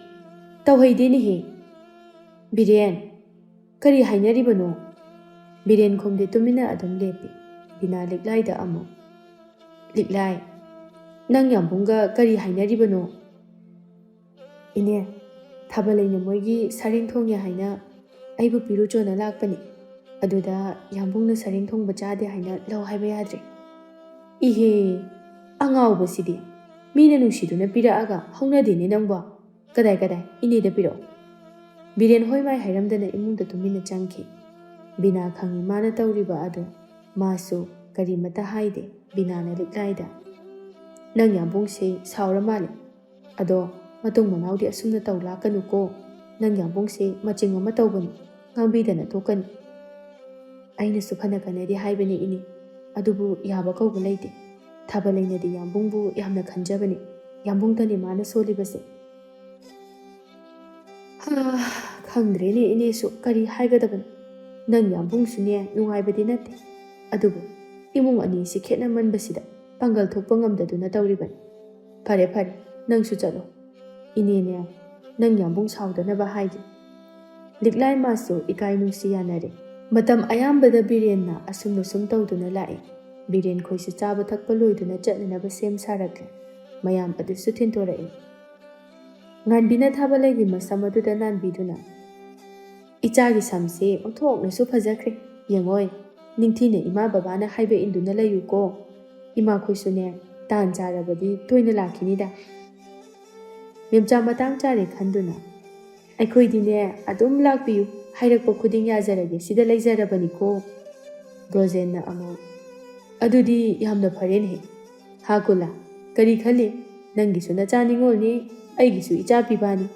"ꯇꯧꯍꯩꯗꯦꯅꯦꯍꯦ"꯫ "ꯕꯤꯔꯦꯟ, ꯀꯔꯤ ꯍꯥꯏꯅꯔꯤꯕꯅꯣ?" ꯕꯤꯔꯦꯟ ꯈꯨꯝꯗꯦ, ꯇꯨꯃꯤꯟꯅ ꯑꯗꯨꯝ ꯂꯦꯞꯄꯤ꯫ ꯕꯤꯅꯥ ꯂꯤꯛꯂꯥꯏꯗ ꯑꯃꯨꯛ, "ꯂꯤꯛꯂꯥꯏ, ꯅꯪ ꯌꯥꯝꯕꯨꯡꯒ ꯀꯔꯤ ꯍꯥꯏꯅꯔꯤꯕꯅꯣ?" "ꯏꯅꯦ, ꯊꯥꯕꯂꯩꯅ ꯃꯣꯏꯒꯤ ꯁꯔꯦꯡ ꯊꯣꯡꯉꯦ ꯍꯥꯏꯅ ꯑꯩꯕꯨ ꯄꯤꯔꯨꯆꯣꯅ ꯂꯥꯛꯄꯅꯤ꯫ ꯑꯗꯨꯗ ꯌꯥꯝꯕꯨꯡꯅ ꯁꯔꯦꯡ ꯊꯣꯡꯕ ꯆꯥꯗꯦ ꯍꯥꯏꯅ ꯂꯧ ꯍꯥꯏꯕ ꯌꯥꯗ꯭ꯔꯦ"꯫ "ꯏꯍꯦ, ꯑꯉꯥꯎꯕꯁꯤꯗꯤ! ꯃꯤꯅ ꯅꯨꯡꯁꯤꯗꯨꯅ ꯄꯤꯔꯛꯑꯒ ꯍꯧꯅꯗꯦꯅꯦ ꯅꯪꯕꯣ꯫ ꯀꯗꯥꯏ, ꯀꯗꯥꯏ, ꯏꯅꯦꯗ ꯄꯤꯔꯛꯑꯣ"꯫ ꯕꯤꯔꯦꯟ ꯍꯣꯏ ꯃꯥꯏ ꯍꯥꯏꯔꯝꯗꯅ ꯏꯃꯨꯡꯗ ꯇꯨꯃꯤꯟꯅ ꯆꯪꯈꯤ꯫ ꯕꯤꯅꯥ ꯈꯪꯏ ꯃꯥꯅ ꯇꯧꯔꯤꯕ ꯑꯗꯨ꯫ ꯃꯥꯁꯨ ꯀꯔꯤꯃꯇ ꯍꯥꯏꯗꯦ꯫ ꯕꯤꯅꯥꯅ ꯂꯤꯛꯂꯥꯏꯗ, "ꯅꯪ ꯌꯥꯝꯕꯨꯡꯁꯦ ꯁꯥꯎꯔ ꯃꯥꯜꯂꯦ꯫ ꯑꯗꯣ ꯃꯇꯨꯡ ꯃꯅꯥꯎꯗꯤ ꯑꯁꯨꯝꯅ ꯇꯧ ꯂꯥꯛꯀꯅꯨꯀꯣ꯫ ꯅꯪ ꯌꯥꯝꯕꯨꯡꯁꯦ ꯃꯆꯤꯡ ꯑꯃ ꯇꯧꯕꯅꯤ"꯫ ꯉꯥꯡꯕꯤꯗꯅ ꯊꯣꯛꯀꯅꯤ꯫ ꯑꯩꯅꯁꯨ ꯐꯅ ꯐꯅꯗꯤ ꯍꯥꯏꯕꯅꯤ ꯏꯅꯦ, ꯑꯗꯨꯕꯨ ꯌꯥꯕ ꯀꯧꯕ ꯂꯩꯇꯦ꯫ ꯊꯥꯕꯂꯩꯅꯗꯤ ꯌꯥꯝꯕꯨꯡꯕꯨ ꯌꯥꯝꯅ ꯈꯟꯖꯕꯅꯤ꯫ ꯌꯥꯝꯕꯨꯡꯗꯅꯤ ꯃꯥꯅ ꯁꯣꯜꯂꯤꯕꯁꯦ꯫ ꯍꯥ, ꯈꯪꯗ꯭ꯔꯦꯅꯦ ꯏꯅꯦꯁꯨ ꯀꯔꯤ ꯍꯥꯏꯒꯗꯕꯅꯣ꯫ ꯅꯪ ꯌꯥꯝꯕꯨꯡꯁꯨꯅꯦ ꯅꯨꯡꯉꯥꯏꯕꯗꯤ ꯅꯠꯇꯦ꯫ ꯑꯗꯨꯕꯨ ꯏꯃꯨꯡ ꯑꯅꯤꯁꯤ ꯈꯦꯠꯅꯃꯟꯕꯁꯤꯗ ꯄꯥꯡꯒꯜ ꯊꯣꯛꯄ ꯉꯝꯗꯗꯨꯅ ꯇꯧꯔꯤꯕꯅꯤ꯫ ꯐꯔꯦ ꯐꯔꯦ, ꯅꯪꯁꯨ ꯆꯠꯂꯣ꯫ ꯏꯅꯦꯅꯦ, ꯅꯪ ꯌꯥꯝꯕꯨꯡ ꯁꯥꯎꯗꯅꯕ ꯍꯥꯏꯒꯦ꯫ ꯂꯤꯛꯂꯥꯏ ꯃꯥꯁꯨ ꯏꯀꯥꯏ ꯅꯨꯡꯁꯤ ꯌꯥꯅꯔꯦ꯫ ꯃꯇꯝ ꯑꯌꯥꯝꯕꯗ ꯕꯤꯔꯦꯟꯅ ꯑꯁꯨꯝꯅ ꯁꯨꯝ ꯇꯧꯗꯨꯅ ꯂꯥꯛꯏ꯫ ꯕꯤꯔꯦꯟ ꯈꯣꯏꯁꯨ ꯆꯥꯕ ꯊꯛꯄ ꯂꯣꯏꯗꯨꯅ ꯆꯠꯅꯅꯕ ꯁꯦꯝ ꯁꯥꯔꯛꯂꯦ꯫ ꯃꯌꯥꯝ ꯑꯗꯨꯁꯨ ꯊꯤꯟꯇꯣꯔꯛꯏ꯫ ꯉꯥꯟꯕꯤꯅ ꯊꯥꯕꯂꯩꯒꯤ ꯃꯁꯝ ꯑꯗꯨꯗ ꯅꯥꯟꯕꯤꯗꯨꯅ, "ꯏꯆꯥꯒꯤ ꯁꯝꯁꯦ ꯑꯣꯟꯊꯣꯛꯅꯁꯨ ꯐꯖꯈ꯭ꯔꯦ꯫ ꯌꯦꯡꯉꯣꯏ, ꯅꯤꯡꯊꯤꯅ ꯏꯃꯥ ꯕꯕꯥꯅ ꯍꯥꯏꯕ ꯏꯟꯗꯨꯅ ꯂꯩꯌꯨꯀꯣ꯫ ꯏꯃꯥꯈꯣꯏꯁꯨꯅꯦ, ꯇꯥꯟ ꯆꯥꯔꯕꯗꯤ ꯇꯣꯏꯅ ꯂꯥꯛꯈꯤꯅꯤꯗ꯫" ꯃꯦꯝꯆꯥ ꯃꯇꯥꯡ ꯆꯥꯔꯦ ꯈꯟꯗꯨꯅ, "ꯑꯩꯈꯣꯏꯗꯤꯅꯦ ꯑꯗꯨꯝ ꯂꯥꯛꯄꯤꯌꯨ, ꯍꯥꯏꯔꯛꯄ ꯈꯨꯗꯤꯡ ꯌꯥꯖꯔꯒꯦ, ꯁꯤꯗ ꯂꯩꯖꯔꯕꯅꯤꯀꯣ꯫" ꯕ꯭ꯔꯣꯖꯦꯟꯅ ꯑꯃꯨꯛ, "ꯑꯗꯨꯗꯤ ꯌꯥꯝꯅ ꯐꯔꯦꯅꯦꯍꯦ꯫ ꯍꯥ ꯀꯨꯂꯥ, ꯀꯔꯤ ꯈꯜꯂꯤ? ꯅꯪꯒꯤꯁꯨ ꯅꯆꯥ ꯅꯤꯉꯣꯜꯅꯤ, ꯑꯩꯒꯤꯁꯨ ꯏꯆꯥ ꯄꯤꯕꯥꯅꯤ꯫"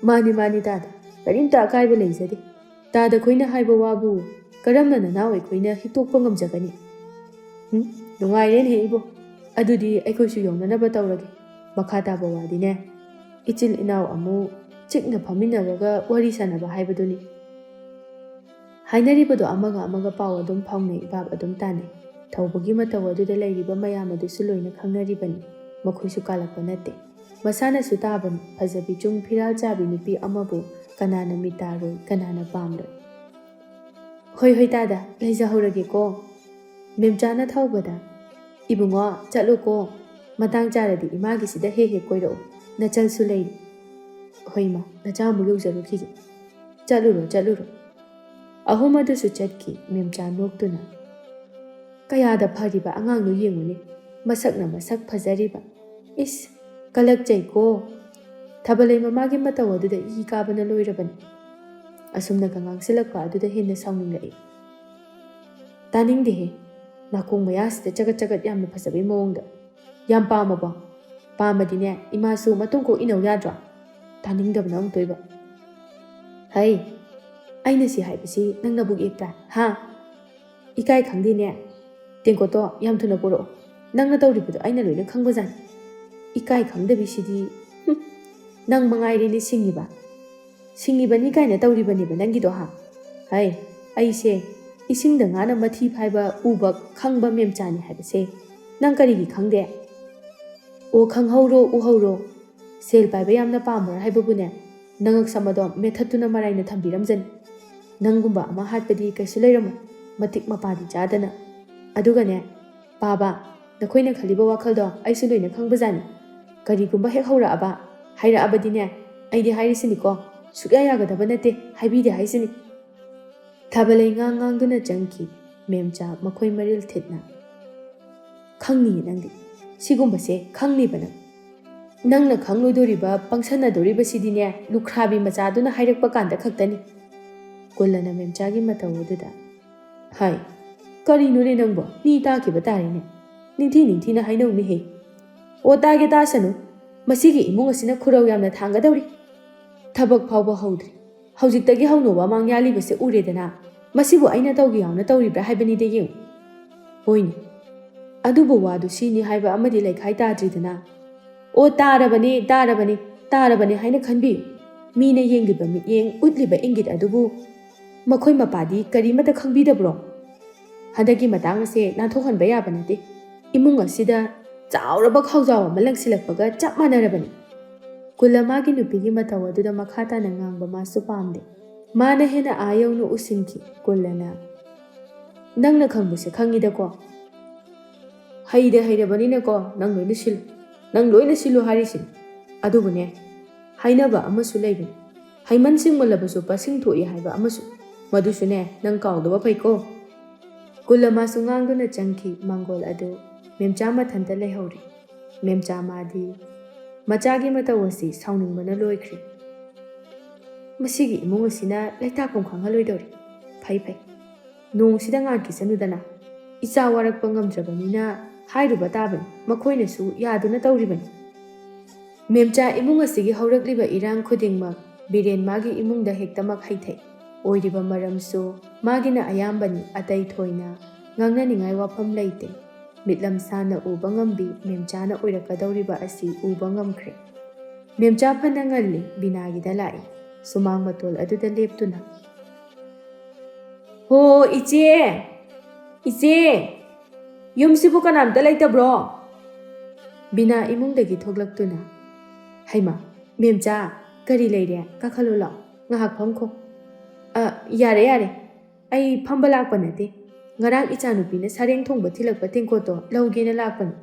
"ꯃꯥꯅꯤ ꯃꯥꯅꯤ ꯇꯥꯗ, ꯀꯔꯤꯝꯇ ꯑꯀꯥꯏꯕ ꯂꯩꯖꯗꯦ꯫ ꯇꯥꯗ ꯈꯣꯏꯅ ꯍꯥꯏꯕ ꯋꯥꯕꯨ ꯀꯔꯝꯅ ꯅꯅꯥꯎ ꯑꯩꯈꯣꯏꯅ ꯍꯤꯛꯇꯣꯛꯄ ꯉꯝꯖꯒꯅꯤ? ꯎꯝ, ꯅꯨꯡꯉꯥꯏꯔꯦꯅꯦꯍꯦ ꯏꯕꯣ꯫ ꯑꯗꯨꯗꯤ ꯑꯩꯈꯣꯏꯁꯨ ꯌꯧꯅꯅꯕ ꯇꯧꯔꯒꯦ꯫ ꯃꯈꯥ ꯇꯥꯕ ꯋꯥꯗꯤꯅꯦ, ꯏꯆꯤꯜ ꯏꯅꯥꯎ ꯑꯃꯨꯛ ꯆꯤꯛꯅ ꯐꯝꯃꯤꯟꯅꯔꯒ ꯋꯥꯔꯤ ꯁꯥꯟꯅꯕ ꯍꯥꯏꯕꯗꯨꯅꯤ꯫" ꯍꯥꯏꯅꯔꯤꯕꯗꯣ ꯑꯃꯒ ꯑꯃꯒ ꯄꯥꯎ ꯑꯗꯨꯝ ꯐꯥꯎꯅꯩ, ꯚꯥꯞ ꯑꯗꯨꯝ ꯇꯥꯅꯩ꯫ ꯊꯧꯕꯒꯤ ꯃꯇꯧ ꯑꯗꯨꯗ ꯂꯩꯔꯤꯕ ꯃꯌꯥꯝ ꯑꯗꯨꯁꯨ ꯂꯣꯏꯅ ꯈꯪꯅꯔꯤꯕꯅꯤ꯫ ꯃꯈꯣꯏꯁꯨ ꯀꯥꯜꯂꯛꯄ ꯅꯠꯇꯦ꯫ ꯃꯁꯥꯅꯁꯨ ꯇꯥꯕꯅꯤ, ꯐꯖꯕꯤ ꯆꯨꯡ ꯐꯤꯔꯥꯜ ꯆꯥꯕꯤ ꯅꯨꯄꯤ ꯑꯃꯕꯨ ꯀꯅꯥꯅ ꯃꯤꯠ ꯇꯥꯔꯣꯏ, ꯀꯅꯥꯅ ꯄꯥꯝꯂꯣꯏ? "ꯍꯣꯏ, ꯍꯣꯏ, ꯇꯥꯗ, ꯂꯩꯖꯍꯧꯔꯒꯦꯀꯣ꯫ ꯃꯦꯝꯆꯥꯅ ꯊꯧꯕꯗ, ꯏꯕꯨꯡꯉꯣ, ꯆꯠꯂꯨꯀꯣ꯫ ꯃꯇꯥꯡ ꯆꯥꯔꯗꯤ ꯏꯃꯥꯒꯤꯁꯤꯗ ꯍꯦꯛ ꯍꯦꯛ ꯀꯣꯏꯔꯛꯎ꯫ ꯅꯆꯜꯁꯨ ꯂꯩꯔꯤ꯫" "ꯍꯣꯏ, ꯏꯃꯥ, ꯅꯆꯥ ꯑꯃꯨꯛ ꯌꯧꯖꯔꯨꯈꯤꯒꯦ꯫ ꯆꯠꯂꯨꯔꯣ, ꯆꯠꯂꯨꯔꯣ꯫" ꯑꯍꯨꯝ ꯑꯗꯨꯁꯨ ꯆꯠꯈꯤ, ꯃꯦꯝꯆꯥ ꯅꯣꯛꯇꯨꯅ꯫ "ꯀꯌꯥꯗ ꯐꯔꯤꯕ ꯑꯉꯥꯡꯅꯣ ꯌꯦꯡꯉꯨꯅꯦ, ꯃꯁꯛꯅ ꯃꯁꯛ ꯐꯖꯔꯤꯕ꯫ ꯏꯁ, ꯀꯂꯛꯆꯩꯀꯣ꯫ ꯊꯥꯕꯂꯩ ꯃꯃꯥꯒꯤ ꯃꯇꯧ ꯑꯗꯨꯗ ꯏ ꯀꯥꯕꯅ ꯂꯣꯏꯔꯕꯅꯤ꯫" ꯑꯁꯨꯝꯅꯒ ꯉꯥꯡꯁꯤꯜꯂꯛꯄ ꯑꯗꯨꯗ ꯍꯦꯟꯅ ꯁꯥꯎꯅꯤꯡꯂꯛꯏ꯫ "ꯇꯥꯅꯤꯡꯗꯦꯍꯦ, ꯅꯥꯀꯣꯡ ꯃꯌꯥꯁꯤꯗ ꯆꯒꯠ ꯆꯒꯠ ꯌꯥꯝꯅ ꯐꯖꯕꯩ ꯃꯑꯣꯡꯗ꯫ ꯌꯥꯝ ꯄꯥꯝꯃꯕꯣ? ꯄꯥꯝꯃꯗꯤꯅꯦ, ꯏꯃꯥꯁꯨ ꯃꯇꯨꯡ ꯀꯣꯛ ꯏꯅꯧ ꯌꯥꯗ꯭ꯔꯣ? ꯇꯥꯅꯤꯡꯗꯕꯅ ꯑꯃꯨꯛꯇꯣꯏꯕ꯫" "ꯍꯩ, ꯑꯩꯅ ꯁꯤ ꯍꯥꯏꯕꯁꯤ ꯅꯪ ꯅꯕꯨꯛ ꯌꯦꯛꯄ꯭ꯔꯥ? ꯍꯥ? ꯏꯀꯥꯏ ꯈꯪꯗꯦꯅꯦ꯫ ꯇꯦꯡꯀꯣꯠꯇꯣ ꯌꯥꯝ ꯊꯨꯅ ꯄꯨꯔꯛꯑꯣ꯫ ꯅꯪꯅ ꯇꯧꯔꯤꯕꯗꯣ ꯑꯩꯅ ꯂꯣꯏꯅ ꯈꯪꯕꯖꯥꯠꯅꯤ꯫ ꯏꯀꯥꯏ ꯈꯪꯗꯕꯤꯁꯤꯗꯤ, ꯍꯨꯝ, ꯅꯪ ꯃꯉꯥꯏꯔꯦꯅꯦ ꯁꯤꯡꯉꯤꯕ꯫ ꯁꯤꯡꯉꯤꯕꯅꯤ ꯀꯥꯏꯅ ꯇꯧꯔꯤꯕꯅꯦꯕ ꯅꯪꯒꯤꯗꯣ, ꯍꯥ? ꯍꯩ, ꯑꯩꯁꯦ ꯏꯁꯤꯡꯗ ꯉꯥꯅ ꯃꯊꯤ ꯐꯥꯏꯕ ꯎꯕ ꯈꯪꯕ ꯃꯦꯝꯆꯥꯅꯤ ꯍꯥꯏꯕꯁꯦ ꯅꯪ ꯀꯔꯤꯒꯤ ꯈꯪꯗꯦ? ꯑꯣ, ꯈꯪꯍꯧꯔꯣ, ꯎꯍꯧꯔꯣ꯫ ꯁꯦꯜ ꯄꯥꯏꯕ ꯌꯥꯝꯅ ꯄꯥꯝꯕ꯭ꯔꯥ ꯍꯥꯏꯕꯕꯨꯅꯦ, ꯅꯉꯛ ꯁꯝ ꯑꯗꯣ ꯃꯦꯊꯠꯇꯨꯅ ꯃꯔꯥꯏꯅ ꯊꯝꯕꯤꯔꯝꯖꯅꯤ꯫ ꯅꯪꯒꯨꯝꯕ ꯑꯃ ꯍꯥꯠꯄꯗꯤ ꯀꯩꯁꯨ ꯂꯩꯔꯝꯃꯣꯏ, ꯃꯇꯤꯛ ꯃꯄꯥꯗꯤ ꯆꯥꯗꯅ꯫ ꯑꯗꯨꯒꯅꯦ, ꯄꯥꯕ, ꯅꯈꯣꯏꯅ ꯈꯜꯂꯤꯕ ꯋꯥꯈꯜꯗꯣ ꯑꯩꯁꯨ ꯂꯣꯏꯅ ꯈꯪꯕꯖꯥꯠꯅꯤ꯫ ꯀꯔꯤꯒꯨꯝꯕ ꯍꯦꯛ ꯍꯧꯔꯛꯑꯕ, ꯍꯥꯏꯔꯛꯑꯕꯗꯤꯅꯦ, ꯑꯩꯗꯤ ꯍꯥꯏꯔꯤꯁꯤꯅꯤꯀꯣ, ꯁꯨꯛꯌꯥ ꯌꯥꯒꯗꯕ ꯅꯠꯇꯦ, ꯍꯥꯏꯕꯤꯗꯦ ꯍꯥꯏꯁꯤꯅꯤ꯫ ꯊꯥꯕꯂꯩ ꯉꯥꯡ ꯉꯥꯡꯗꯨꯅ ꯆꯪꯈꯤ꯫ ꯃꯦꯝꯆꯥ ꯃꯈꯣꯏ ꯃꯔꯤꯜ ꯊꯤꯠꯅ, "ꯈꯪꯅꯤꯌꯦ ꯅꯪꯗꯤ꯫ ꯁꯤꯒꯨꯝꯕꯁꯦ ꯈꯪꯅꯤꯕ ꯅꯪ꯫ ꯅꯪꯅ ꯈꯪꯂꯣꯏꯗꯣꯔꯤꯕ, ꯄꯪꯁꯟꯅꯗꯣꯔꯤꯕꯁꯤꯗꯤꯅꯦ, ꯂꯨꯈ꯭ꯔꯥꯕꯤ ꯃꯆꯥꯗꯨꯅ ꯍꯥꯏꯔꯛꯄ ꯀꯥꯟꯗ ꯈꯛꯇꯅꯤ꯫" ꯀꯨꯜꯂꯅ ꯃꯦꯝꯆꯥꯒꯤ ꯃꯇꯧ ꯑꯗꯨꯗ, "ꯍꯥꯏ, ꯀꯔꯤꯅꯣꯅꯦ ꯅꯪꯕꯣ? ꯃꯤ ꯇꯥꯈꯤꯕ ꯇꯥꯔꯦꯅꯦ꯫ ꯅꯤꯡꯊꯤ ꯅꯤꯡꯊꯤꯅ ꯍꯥꯏꯅꯧꯅꯦꯍꯦ꯫ ꯑꯣ, ꯇꯥꯒꯦ ꯇꯥꯁꯅꯨ꯫ ꯃꯁꯤꯒꯤ ꯏꯃꯨꯡ ꯑꯁꯤꯅ ꯈꯨꯔꯧ ꯌꯥꯝꯅ ꯊꯥꯡꯒꯗꯧꯔꯤ꯫ ꯊꯕꯛ ꯐꯥꯎꯕ ꯍꯧꯗ꯭ꯔꯤ꯫ ꯍꯧꯖꯤꯛꯇꯒꯤ ꯍꯧꯅ ꯋꯥꯃꯥꯡ ꯌꯥꯜꯂꯤꯕꯁꯦ ꯎꯔꯦꯗꯅ꯫ ꯃꯁꯤꯕꯨ ꯑꯩꯅ ꯇꯧꯒꯦ ꯌꯥꯎꯅ ꯇꯧꯔꯤꯕ꯭ꯔꯥ ꯍꯥꯏꯕꯅꯤꯗ ꯌꯦꯡꯉꯨ꯫ ꯍꯣꯏꯅꯦ, ꯑꯗꯨꯕꯨ ꯋꯥꯗꯨ ꯁꯤꯅꯤ ꯍꯥꯏꯕ ꯑꯃꯗꯤ ꯂꯩꯈꯥꯏ ꯇꯥꯗ꯭ꯔꯤꯗꯅ꯫ ꯑꯣ, ꯇꯥꯔꯕꯅꯤ, ꯇꯥꯔꯕꯅꯤ, ꯇꯥꯔꯕꯅꯤ ꯍꯥꯏꯅ ꯈꯟꯕꯤꯌꯨ꯫ ꯃꯤꯅ ꯌꯦꯡꯂꯤꯕ ꯃꯤꯠꯌꯦꯡ, ꯎꯠꯂꯤꯕ ꯏꯪꯒꯤꯠ ꯑꯗꯨꯕꯨ ꯃꯈꯣꯏ ꯃꯄꯥꯗꯤ ꯀꯔꯤꯃꯠꯇ ꯈꯪꯕꯤꯗꯕ꯭ꯔꯣ? ꯍꯟꯗꯛꯀꯤ ꯃꯇꯥꯡ ꯑꯁꯦ ꯅꯥꯟꯊꯣꯛꯍꯟꯕ ꯌꯥꯕ ꯅꯠꯇꯦ꯫ ꯏꯃꯨꯡ ꯑꯁꯤꯗ ꯆꯥꯎꯔꯕ ꯈꯥꯎꯖꯥꯎ ꯑꯃ ꯂꯪꯁꯤꯜꯂꯛꯄꯒ ꯆꯞ ꯃꯥꯟꯅꯔꯕꯅꯤ꯫" ꯀꯨꯜꯂ ꯃꯥꯒꯤ ꯅꯨꯄꯤꯒꯤ ꯃꯇꯧ ꯑꯗꯨꯗ ꯃꯈꯥ ꯇꯥꯅ ꯉꯥꯡꯕ ꯃꯥꯁꯨ ꯄꯥꯝꯗꯦ꯫ ꯃꯥꯅ ꯍꯦꯟꯅ ꯑꯥ ꯌꯧꯅ ꯎꯁꯤꯟꯈꯤ꯫ ꯀꯨꯜꯂꯅ, "ꯅꯪꯅ ꯈꯪꯕꯁꯦ ꯈꯪꯉꯤꯗꯀꯣ?" "ꯍꯩꯗ ꯍꯩꯔꯕꯅꯤꯅꯀꯣ, ꯅꯪ ꯂꯣꯏꯅ ꯁꯤꯜꯂꯨ꯫ ꯅꯪ ꯂꯣꯏꯅ ꯁꯤꯜꯂꯨ ꯍꯥꯏꯔꯤꯁꯤꯅꯤ꯫ ꯑꯗꯨꯕꯨꯅꯦ, ꯍꯥꯏꯅꯕ ꯑꯃꯁꯨ ꯂꯩꯕꯅꯤ꯫ ꯍꯩꯃꯟ ꯁꯤꯡꯃꯜꯂꯕꯁꯨ ꯄꯁꯤꯡ ꯊꯣꯛꯏ ꯍꯥꯏꯕ ꯑꯃꯁꯨ꯫ ꯃꯗꯨꯁꯨꯅꯦ, ꯅꯪ ꯀꯥꯎꯗꯕ ꯐꯩꯀꯣ꯫" ꯀꯨꯜꯂ ꯃꯥꯁꯨ ꯉꯥꯡꯗꯨꯅ ꯆꯪꯈꯤ꯫ ꯃꯥꯡꯒꯣꯜ ꯑꯗꯨ ꯃꯦꯝꯆꯥ ꯃꯊꯟꯇ ꯂꯩꯍꯧꯔꯤ꯫ ꯃꯦꯝꯆꯥ ꯃꯥꯗꯤ ꯃꯆꯥꯒꯤ ꯃꯇꯧ ꯑꯁꯤ ꯁꯥꯎꯅꯤꯡꯕꯅ ꯂꯣꯏꯈ꯭ꯔꯦ꯫ "ꯃꯁꯤꯒꯤ ꯏꯃꯨꯡ ꯑꯁꯤꯅ ꯂꯩꯇꯥꯛꯐꯝ ꯈꯪꯍꯜꯂꯣꯏꯗꯧꯔꯤ꯫ ꯐꯩ, ꯐꯩ꯫ ꯅꯣꯡꯁꯤꯗ ꯉꯥꯟꯈꯤꯁꯅꯨꯗꯅ꯫ ꯏꯆꯥ ꯋꯥꯔꯛꯄ ꯉꯝꯗ꯭ꯔꯕꯅꯤꯅ ꯍꯥꯏꯔꯨꯕ ꯇꯥꯕꯅꯤ꯫ ꯃꯈꯣꯏꯅꯁꯨ ꯌꯥꯗꯨꯅ ꯇꯧꯔꯤꯕꯅꯤ꯫" ꯃꯦꯝꯆꯥ ꯏꯃꯨꯡ ꯑꯁꯤꯒꯤ ꯍꯧꯔꯛꯂꯤꯕ ꯏꯔꯥꯡ ꯈꯨꯗꯤꯡꯃꯛ ꯕꯤꯔꯦꯟ ꯃꯥꯒꯤ ꯏꯃꯨꯡꯗ ꯍꯦꯛꯇꯃꯛ ꯍꯩꯊꯩ꯫ ꯑꯣꯏꯔꯤꯕ ꯃꯔꯝꯁꯨ ꯃꯥꯒꯤꯅ ꯑꯌꯥꯝꯕꯅꯤ, ꯑꯇꯩ ꯊꯣꯏꯅ ꯉꯥꯡꯅꯅꯤꯡꯉꯥꯏ ꯋꯥꯐꯝ ꯂꯩꯇꯦ꯫ ꯃꯤꯠꯂꯝ ꯁꯥꯟꯅ ꯎꯕ ꯉꯝꯕꯤ ꯃꯦꯝꯆꯥꯅ ꯑꯣꯏꯔꯛꯀꯗꯧꯔꯤꯕ ꯑꯁꯤ ꯎꯕ ꯉꯝꯈ꯭ꯔꯦ꯫ ꯃꯦꯝꯆꯥ ꯐꯅ ꯉꯜꯂꯤ ꯕꯤꯅꯥꯒꯤꯗ ꯂꯥꯛꯏ꯫ ꯁꯨꯃꯥꯡ ꯃꯇꯣꯜ ꯑꯗꯨꯗ ꯂꯦꯞꯇꯨꯅ, "ꯍꯣ, ꯏꯆꯦ! ꯏꯆꯦ! ꯌꯨꯝꯁꯤꯕꯨ ꯀꯅꯥꯝꯇ ꯂꯩꯇꯕ꯭ꯔꯣ?" ꯕꯤꯅꯥ ꯏꯃꯨꯡꯗꯒꯤ ꯊꯣꯛꯂꯛꯇꯨꯅ, "ꯍꯩꯃꯥ, ꯃꯦꯝꯆꯥ, ꯀꯔꯤ ꯂꯩꯔꯦ? ꯀꯥꯈꯠꯂꯨ ꯂꯥꯛꯑꯣ, ꯉꯥꯏꯍꯥꯛ ꯐꯝꯈꯣ꯫" "ꯑ, ꯌꯥꯔꯦ, ꯌꯥꯔꯦ, ꯑꯩ ꯐꯝꯕ ꯂꯥꯛꯄ ꯅꯠꯇꯦ꯫ ꯉꯔꯥꯡ ꯏꯆꯥꯅꯨꯄꯤꯅ ꯁꯔꯦꯡ ꯊꯣꯡꯕ ꯊꯤꯜꯂꯛꯄ ꯇꯦꯡꯀꯣꯠꯇꯣ ꯂꯧꯒꯦꯅ ꯂꯥꯛꯄꯅꯤ꯫"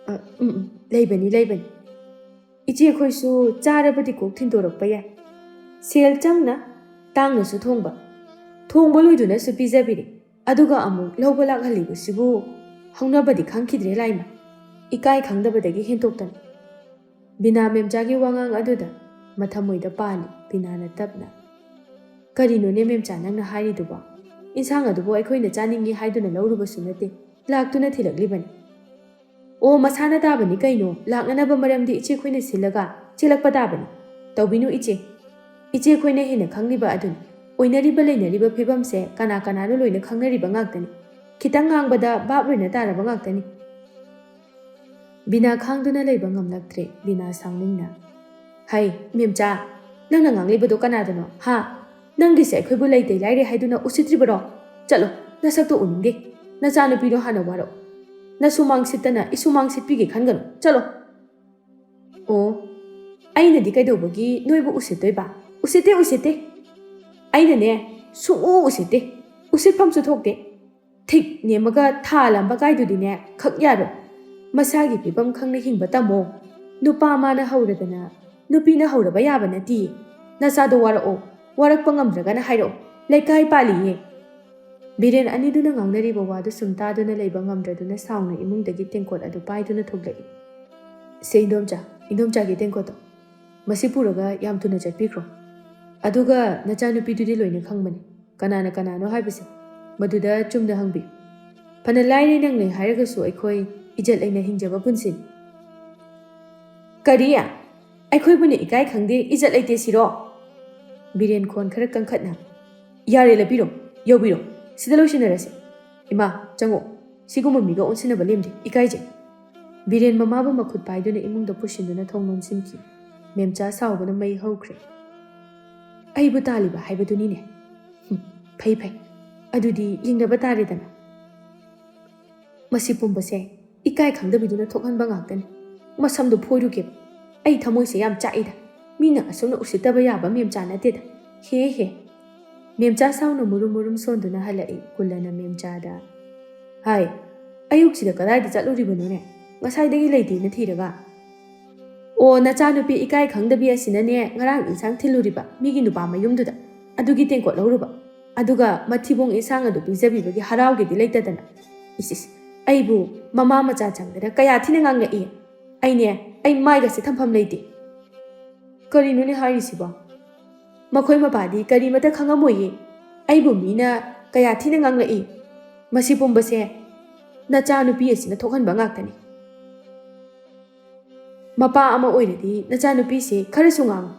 "ꯑ, ꯎꯝ, ꯎꯝ, ꯂꯩꯕꯅꯤ, ꯂꯩꯕꯅꯤ꯫ ꯏꯆꯦꯈꯣꯏꯁꯨ ꯆꯥꯔꯕꯗꯤ ꯀꯣꯛ ꯊꯤꯟꯗꯣꯔꯛꯄ ꯌꯥꯏ꯫ ꯁꯦꯜ ꯆꯪꯅ, ꯇꯥꯡꯅꯁꯨ ꯊꯣꯡꯕ, ꯊꯣꯡꯕ ꯂꯣꯏꯗꯨꯅꯁꯨ ꯄꯤꯖꯕꯤꯔꯦ, ꯑꯗꯨꯒ ꯑꯃꯨꯛ ꯂꯧꯕ ꯂꯥꯛꯍꯜꯂꯤꯕꯁꯤꯕꯨ ꯍꯧꯅꯕꯗꯤ ꯈꯪꯈꯤꯗ꯭ꯔꯦ ꯂꯥꯏꯃ, ꯏꯀꯥꯏ ꯈꯪꯗꯕꯗꯒꯤ ꯍꯦꯟꯇꯣꯛꯇꯅ꯫" ꯕꯤꯅꯥ ꯃꯦꯝꯆꯥꯒꯤ ꯋꯥꯉꯥꯡ ꯑꯗꯨꯗ ꯃꯊꯃꯣꯏꯗ ꯄꯥꯜꯂꯤ ꯕꯤꯅꯥꯅ ꯇꯞꯅ꯫ "ꯀꯔꯤꯅꯣꯅꯦ ꯃꯦꯝꯆꯥ ꯅꯪꯅ ꯍꯥꯏꯔꯤꯗꯨꯕꯣ? ꯏꯟꯁꯥꯡ ꯑꯗꯨꯕꯨ ꯑꯩꯈꯣꯏꯅ ꯆꯥꯅꯤꯡꯉꯤ ꯍꯥꯏꯗꯨꯅ ꯂꯧꯔꯨꯕꯁꯨ ꯅꯠꯇꯦ, ꯂꯥꯛꯇꯨꯅ ꯊꯤꯜꯂꯛꯂꯤꯕꯅꯤ꯫" "ꯑꯣ, ꯃꯁꯥꯅ ꯇꯥꯕꯅꯤ ꯀꯩꯅꯣ, ꯂꯥꯛꯅꯅꯕ ꯃꯔꯝꯗꯤ ꯏꯆꯦꯈꯣꯏꯅ ꯁꯤꯜꯂꯒ ꯆꯦꯜꯂꯛꯄ ꯇꯥꯕꯅꯤ꯫ ꯇꯧꯕꯤꯅꯨ ꯏꯆꯦ, ꯏꯆꯦꯈꯣꯏꯅ ꯍꯦꯟꯅ ꯈꯪꯂꯤꯕ ꯑꯗꯨꯅꯤ꯫ ꯑꯣꯏꯅꯔꯤꯕ ꯂꯩꯅꯔꯤꯕ ꯐꯤꯕꯝꯁꯦ ꯀꯅꯥ ꯀꯅꯥꯅꯣ ꯂꯣꯏꯅ ꯈꯪꯅꯔꯤꯕ ꯉꯥꯛꯇꯅꯤ꯫ ꯈꯤꯇꯪ ꯉꯥꯡꯕꯗ ꯚꯥꯞ ꯂꯣꯏꯅ ꯇꯥꯔꯕ ꯉꯥꯛꯇꯅꯤ꯫" ꯕꯤꯅꯥ ꯈꯥꯡꯗꯨꯅ ꯂꯩꯕ ꯉꯝꯂꯛꯇ꯭ꯔꯦ꯫ ꯕꯤꯅꯥ ꯁꯥꯎꯅꯤꯡꯅ, "ꯍꯩ, ꯃꯦꯝꯆꯥ, ꯅꯪꯅ ꯉꯥꯡꯂꯤꯕꯗꯣ ꯀꯅꯥꯗꯅꯣ, ꯍꯥ? ꯅꯪꯒꯤꯁꯦ ꯑꯩꯈꯣꯏꯕꯨ ꯂꯩꯇꯩ ꯂꯥꯏꯔꯦ ꯍꯥꯏꯗꯨꯅ ꯎꯁꯤꯠꯇ꯭ꯔꯤꯕꯔꯣ? ꯆꯠꯂꯣ, ꯅꯁꯛꯇꯣ ꯎꯅꯤꯡꯗꯦ꯫ ꯅꯆꯥꯅꯨꯄꯤꯗꯣ ꯍꯥꯟꯅ ꯋꯥꯔꯛꯑꯣ꯫ ꯅꯁꯨꯃꯥꯡ ꯁꯤꯠꯇꯅ ꯏꯁꯨꯃꯥꯡ ꯁꯤꯠꯄꯤꯒꯦ ꯈꯟꯒꯅꯨ꯫ ꯆꯠꯂꯣ꯫" "ꯑꯣ, ꯑꯩꯅꯗꯤ ꯀꯩꯗꯧꯕꯒꯤ ꯅꯣꯏꯕꯨ ꯎꯁꯤꯠꯇꯣꯏꯕ? ꯎꯁꯤꯠꯇꯦ, ꯎꯁꯤꯠꯇꯦ꯫ ꯑꯩꯅꯅꯦ, ꯁꯨꯡꯎ ꯎꯁꯤꯠꯇꯦ꯫ ꯎꯁꯤꯠꯐꯝꯁꯨ ꯊꯣꯛꯇꯦ꯫ ꯊꯤꯛ ꯅꯦꯝꯃꯒ ꯊꯥ ꯂꯥꯝꯕ ꯀꯥꯏꯗꯨꯗꯤꯅꯦ ꯈꯛ ꯌꯥꯔꯣꯏ꯫ ꯃꯁꯥꯒꯤ ꯐꯤꯕꯝ ꯈꯪꯅ ꯍꯤꯡꯕ ꯇꯝꯃꯣ꯫ ꯅꯨꯄꯥ ꯃꯥꯅ ꯍꯧꯔꯗꯅ ꯅꯨꯄꯤꯅ ꯍꯧꯔꯕ ꯌꯥꯕ ꯅꯠꯇꯤꯌꯦ꯫ ꯅꯆꯥꯗꯣ ꯋꯥꯔꯛꯑꯣ, ꯋꯥꯔꯛꯄ ꯉꯝꯗ꯭ꯔꯒꯅ ꯍꯥꯏꯔꯛꯑꯣ, ꯂꯩꯀꯥꯏ ꯄꯥꯜꯂꯤꯌꯦ꯫" ꯕꯤꯔꯦꯟ ꯑꯅꯤꯗꯨꯅ ꯉꯥꯡꯅꯔꯤꯕ ꯋꯥꯗꯨ ꯁꯨꯝ ꯇꯥꯗꯨꯅ ꯂꯩꯕ ꯉꯝꯗ꯭ꯔꯗꯨꯅ ꯁꯥꯎꯅ ꯏꯃꯨꯡꯗꯒꯤ ꯇꯦꯡꯀꯣꯠ ꯑꯗꯨ ꯄꯥꯏꯗꯨꯅ ꯊꯣꯛꯂꯛꯏ꯫ "ꯁꯦ ꯏꯟꯗꯣꯝꯆꯥ, ꯏꯟꯗꯣꯝꯆꯥꯒꯤ ꯇꯦꯡꯀꯣꯠꯇꯣ ꯃꯁꯤ ꯄꯨꯔꯒ ꯌꯥꯝ ꯊꯨꯅ ꯆꯠꯄꯤꯈ꯭ꯔꯣ꯫ ꯑꯗꯨꯒ ꯅꯆꯥꯅꯨꯄꯤꯗꯨꯗꯤ ꯂꯣꯏꯅ ꯈꯪꯕꯅꯤ, ꯀꯅꯥꯅ ꯀꯅꯥꯅꯣ ꯍꯥꯏꯕꯁꯦ꯫ ꯃꯗꯨꯗ ꯆꯨꯝꯅ ꯍꯪꯕꯤꯌꯨ꯫ ꯐꯅ ꯂꯥꯏꯔꯦ ꯅꯪ ꯂꯩ ꯍꯥꯏꯔꯒꯁꯨ ꯑꯩꯈꯣꯏ ꯏꯖꯠ ꯂꯩꯅ ꯍꯤꯡꯖꯕ ꯄꯨꯟꯁꯤꯅꯤ꯫" "ꯀꯔꯤ? ꯑꯩꯈꯣꯏꯕꯨꯅ ꯏꯀꯥꯏ ꯈꯪꯗꯦ, ꯏꯖꯠ ꯂꯩꯇꯦ ꯁꯤꯔꯣ?" ꯕꯤꯔꯦꯟ ꯈꯣꯟ ꯈꯔ ꯀꯟꯈꯠꯅ, "ꯌꯥꯔꯦ, ꯂꯦꯞꯄꯤꯔꯣ, ꯌꯧꯕꯤꯔꯣ, ꯁꯤꯗ ꯂꯣꯏꯁꯤꯟꯅꯔꯁꯦ꯫ ꯏꯃꯥ, ꯆꯪꯉꯣ, ꯁꯤꯒꯨꯝꯕ ꯃꯤꯒ ꯑꯣꯟꯁꯤꯟꯅꯕ ꯂꯦꯝꯗꯦ, ꯏꯀꯥꯏꯖꯩ"꯫ ꯕꯤꯔꯦꯟ ꯃꯃꯥꯕꯨ ꯃꯈꯨꯠ ꯄꯥꯏꯗꯨꯅ ꯏꯃꯨꯡꯗ ꯄꯨꯁꯤꯟꯗꯨꯅ ꯊꯣꯡ ꯂꯣꯟꯁꯤꯟꯈꯤ꯫ ꯃꯦꯝꯆꯥ ꯁꯥꯎꯕꯅ ꯃꯩ ꯍꯧꯈ꯭ꯔꯦ꯫ "ꯑꯩꯕꯨ ꯇꯥꯜꯂꯤꯕ ꯍꯥꯏꯕꯗꯨꯅꯤꯅꯦ꯫ ꯍꯨꯝ, ꯐꯩ ꯐꯩ, ꯑꯗꯨꯗꯤ ꯌꯦꯡꯅꯕ ꯇꯥꯔꯦꯗꯅ"꯫ ꯃꯁꯤ ꯄꯨꯝꯕꯁꯦ ꯏꯀꯥꯏ ꯈꯪꯗꯕꯤꯗꯨꯅ ꯊꯣꯛꯍꯟꯕ ꯉꯥꯛꯇꯅꯤ꯫ ꯃꯁꯝꯗꯣ ꯐꯣꯏꯔꯨꯒꯦꯕ꯫ ꯑꯩ ꯊꯃꯣꯏꯁꯦ ꯌꯥꯝ ꯆꯥꯛꯏꯗ꯫ ꯃꯤꯅ ꯑꯁꯨꯝꯅ ꯎꯁꯤꯠꯇꯕ ꯌꯥꯕ ꯃꯦꯝꯆꯥ ꯅꯠꯇꯦꯗ꯫ ꯍꯦ ꯍꯦ꯫ ꯃꯦꯝꯆꯥ ꯁꯥꯎꯅ ꯃꯨꯔꯨꯝ ꯃꯨꯔꯨꯝ ꯁꯣꯟꯗꯨꯅ ꯍꯜꯂꯛꯏ꯫ ꯀꯨꯜꯂꯅ ꯃꯦꯝꯆꯥꯗ, "ꯍꯥꯏ, ꯑꯌꯨꯛꯁꯤꯗ ꯀꯗꯥꯏꯗ ꯆꯠꯂꯨꯔꯤꯕꯅꯣꯅꯦ? ꯉꯁꯥꯏꯗꯒꯤ ꯂꯩꯇꯦꯅ ꯊꯤꯔꯒ"꯫ "ꯑꯣ, ꯅꯆꯥꯅꯨꯄꯤ ꯏꯀꯥꯏ ꯈꯪꯗꯕꯤ ꯑꯁꯤꯅꯅꯦ ꯉꯔꯥꯡ ꯏꯟꯁꯥꯡ ꯊꯤꯜꯂꯨꯔꯤꯕ ꯃꯤꯒꯤ ꯅꯨꯄꯥ ꯃꯌꯨꯝꯗꯨꯗ, ꯑꯗꯨꯒꯤ ꯇꯦꯡꯀꯣꯠ ꯂꯧꯔꯨꯕ꯫ ꯑꯗꯨꯒ ꯃꯊꯤꯕꯣꯡ ꯏꯟꯁꯥꯡ ꯑꯗꯨ ꯄꯤꯖꯕꯤꯕꯒꯤ ꯍꯔꯥꯎꯒꯦꯗꯤ ꯂꯩꯇꯗꯅ꯫ ꯏꯁ ꯏꯁ, ꯑꯩꯕꯨ ꯃꯃꯥ ꯃꯆꯥ ꯆꯪꯗꯅ ꯀꯌꯥ ꯊꯤꯅ ꯉꯥꯡꯂꯛꯏ꯫ ꯑꯩꯅꯦ, ꯑꯩ ꯃꯥꯏꯒꯁꯦ ꯊꯝꯐꯝ ꯂꯩꯇꯦ"꯫ ꯀꯔꯤꯅꯣꯅꯦ ꯍꯥꯏꯔꯤꯁꯤꯕꯣ? ꯃꯈꯣꯏ ꯃꯄꯥꯗꯤ ꯀꯔꯤꯃꯇ ꯈꯪꯉꯝꯃꯣꯏꯌꯦ꯫ ꯑꯩꯕꯨ ꯃꯤꯅ ꯀꯌꯥ ꯊꯤꯅ ꯉꯥꯡꯂꯛꯏ꯫ ꯃꯁꯤ ꯄꯨꯝꯕꯁꯦ ꯅꯆꯥꯅꯨꯄꯤ ꯑꯁꯤꯅ ꯊꯣꯛꯍꯟꯕ ꯉꯥꯛꯇꯅꯤ꯫ ꯃꯄꯥ ꯑꯃ ꯑꯣꯏꯔꯗꯤ ꯅꯆꯥꯅꯨꯄꯤꯁꯦ ꯈꯔꯁꯨ ꯉꯥꯡꯉꯨ꯫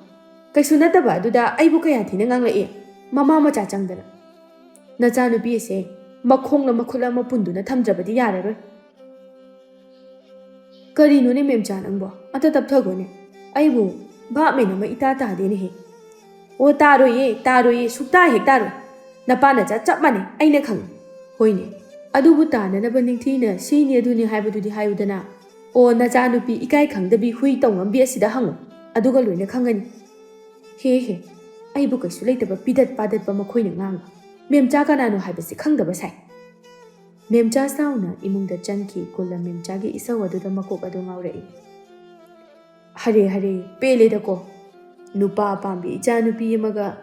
ꯀꯩꯁꯨ ꯅꯠꯇꯕ ꯑꯗꯨꯗ ꯑꯩꯕꯨ ꯀꯌꯥ ꯊꯤꯅ ꯉꯥꯡꯂꯛꯏ, ꯃꯃꯥ ꯃꯆꯥ ꯆꯪꯗꯅ꯫ ꯅꯆꯥꯅꯨꯄꯤ ꯑꯁꯦ ꯃꯈꯣꯡꯂ ꯃꯈꯨꯠꯂ ꯑꯃ ꯄꯨꯟꯗꯨꯅ ꯊꯝꯗ꯭ꯔꯕꯗꯤ ꯌꯥꯔꯔꯣꯏ꯫ ꯀꯔꯤꯅꯣꯅꯦ ꯃꯦꯝꯆꯥ ꯅꯪꯕꯣ? ꯑꯝꯇ ꯇꯞꯊꯒꯣꯅꯦ꯫ ꯑꯩꯕꯨ ꯚꯥꯞ ꯃꯦꯟ ꯑꯃ ꯏꯇꯥ ꯇꯥꯗꯦꯅꯦꯍꯦ꯫ ꯑꯣ, ꯇꯥꯔꯣꯏꯌꯦ, ꯇꯥꯔꯣꯏꯌꯦ, ꯁꯨꯛꯇꯥ ꯍꯦꯛ ꯇꯥꯔꯣꯏ꯫ ꯅꯄꯥ ꯅꯆꯥ ꯆꯞ ꯃꯥꯟꯅꯩ, ꯑꯩꯅ ꯈꯪꯉꯤ꯫ ꯍꯣꯏꯅꯦ, ꯑꯗꯨꯕꯨ ꯇꯥꯅꯅꯕ ꯅꯤꯡꯊꯤꯅ ꯁꯤꯅꯤ ꯑꯗꯨꯅꯤ ꯍꯥꯏꯕꯗꯨꯗꯤ ꯍꯥꯏꯌꯨꯗꯅ꯫ ꯑꯣ, ꯅꯆꯥꯅꯨꯄꯤ ꯏꯀꯥꯏ ꯈꯪꯗꯕꯤ ꯍꯨꯏ ꯇꯧꯉꯝꯕꯤ ꯑꯁꯤꯗ ꯍꯪꯉꯨ, ꯑꯗꯨꯒ ꯂꯣꯏꯅ ꯈꯪꯒꯅꯤ꯫ ꯍꯦ ꯍꯦ, ꯑꯩꯕꯨ ꯀꯩꯁꯨ ꯂꯩꯇꯕ ꯄꯤꯗꯠ ꯄꯥꯗꯠꯄ ꯃꯈꯣꯏꯅ ꯉꯥꯡꯉꯤ꯫ ꯃꯦꯝꯆꯥ ꯀꯅꯥꯅꯣ ꯍꯥꯏꯕꯁꯤ ꯈꯪꯗꯕ ꯁꯥꯏ꯫ ꯃꯦꯝꯆꯥ ꯁꯥꯎꯅ ꯏꯃꯨꯡꯗ ꯆꯪꯈꯤ꯫ ꯀꯨꯜꯂ ꯃꯦꯝꯆꯥꯒꯤ ꯏꯁꯧ ꯑꯗꯨꯗ ꯃꯀꯣꯛ ꯑꯗꯨ ꯉꯥꯎꯔꯛꯏ꯫ ꯍꯔꯦ ꯍꯔꯦ, ꯄꯦꯜꯂꯦꯗꯀꯣ꯫ ꯅꯨꯄꯥ ꯄꯥꯝꯕꯤ ꯏꯆꯥꯅꯨꯄꯤ ꯑꯃꯒ,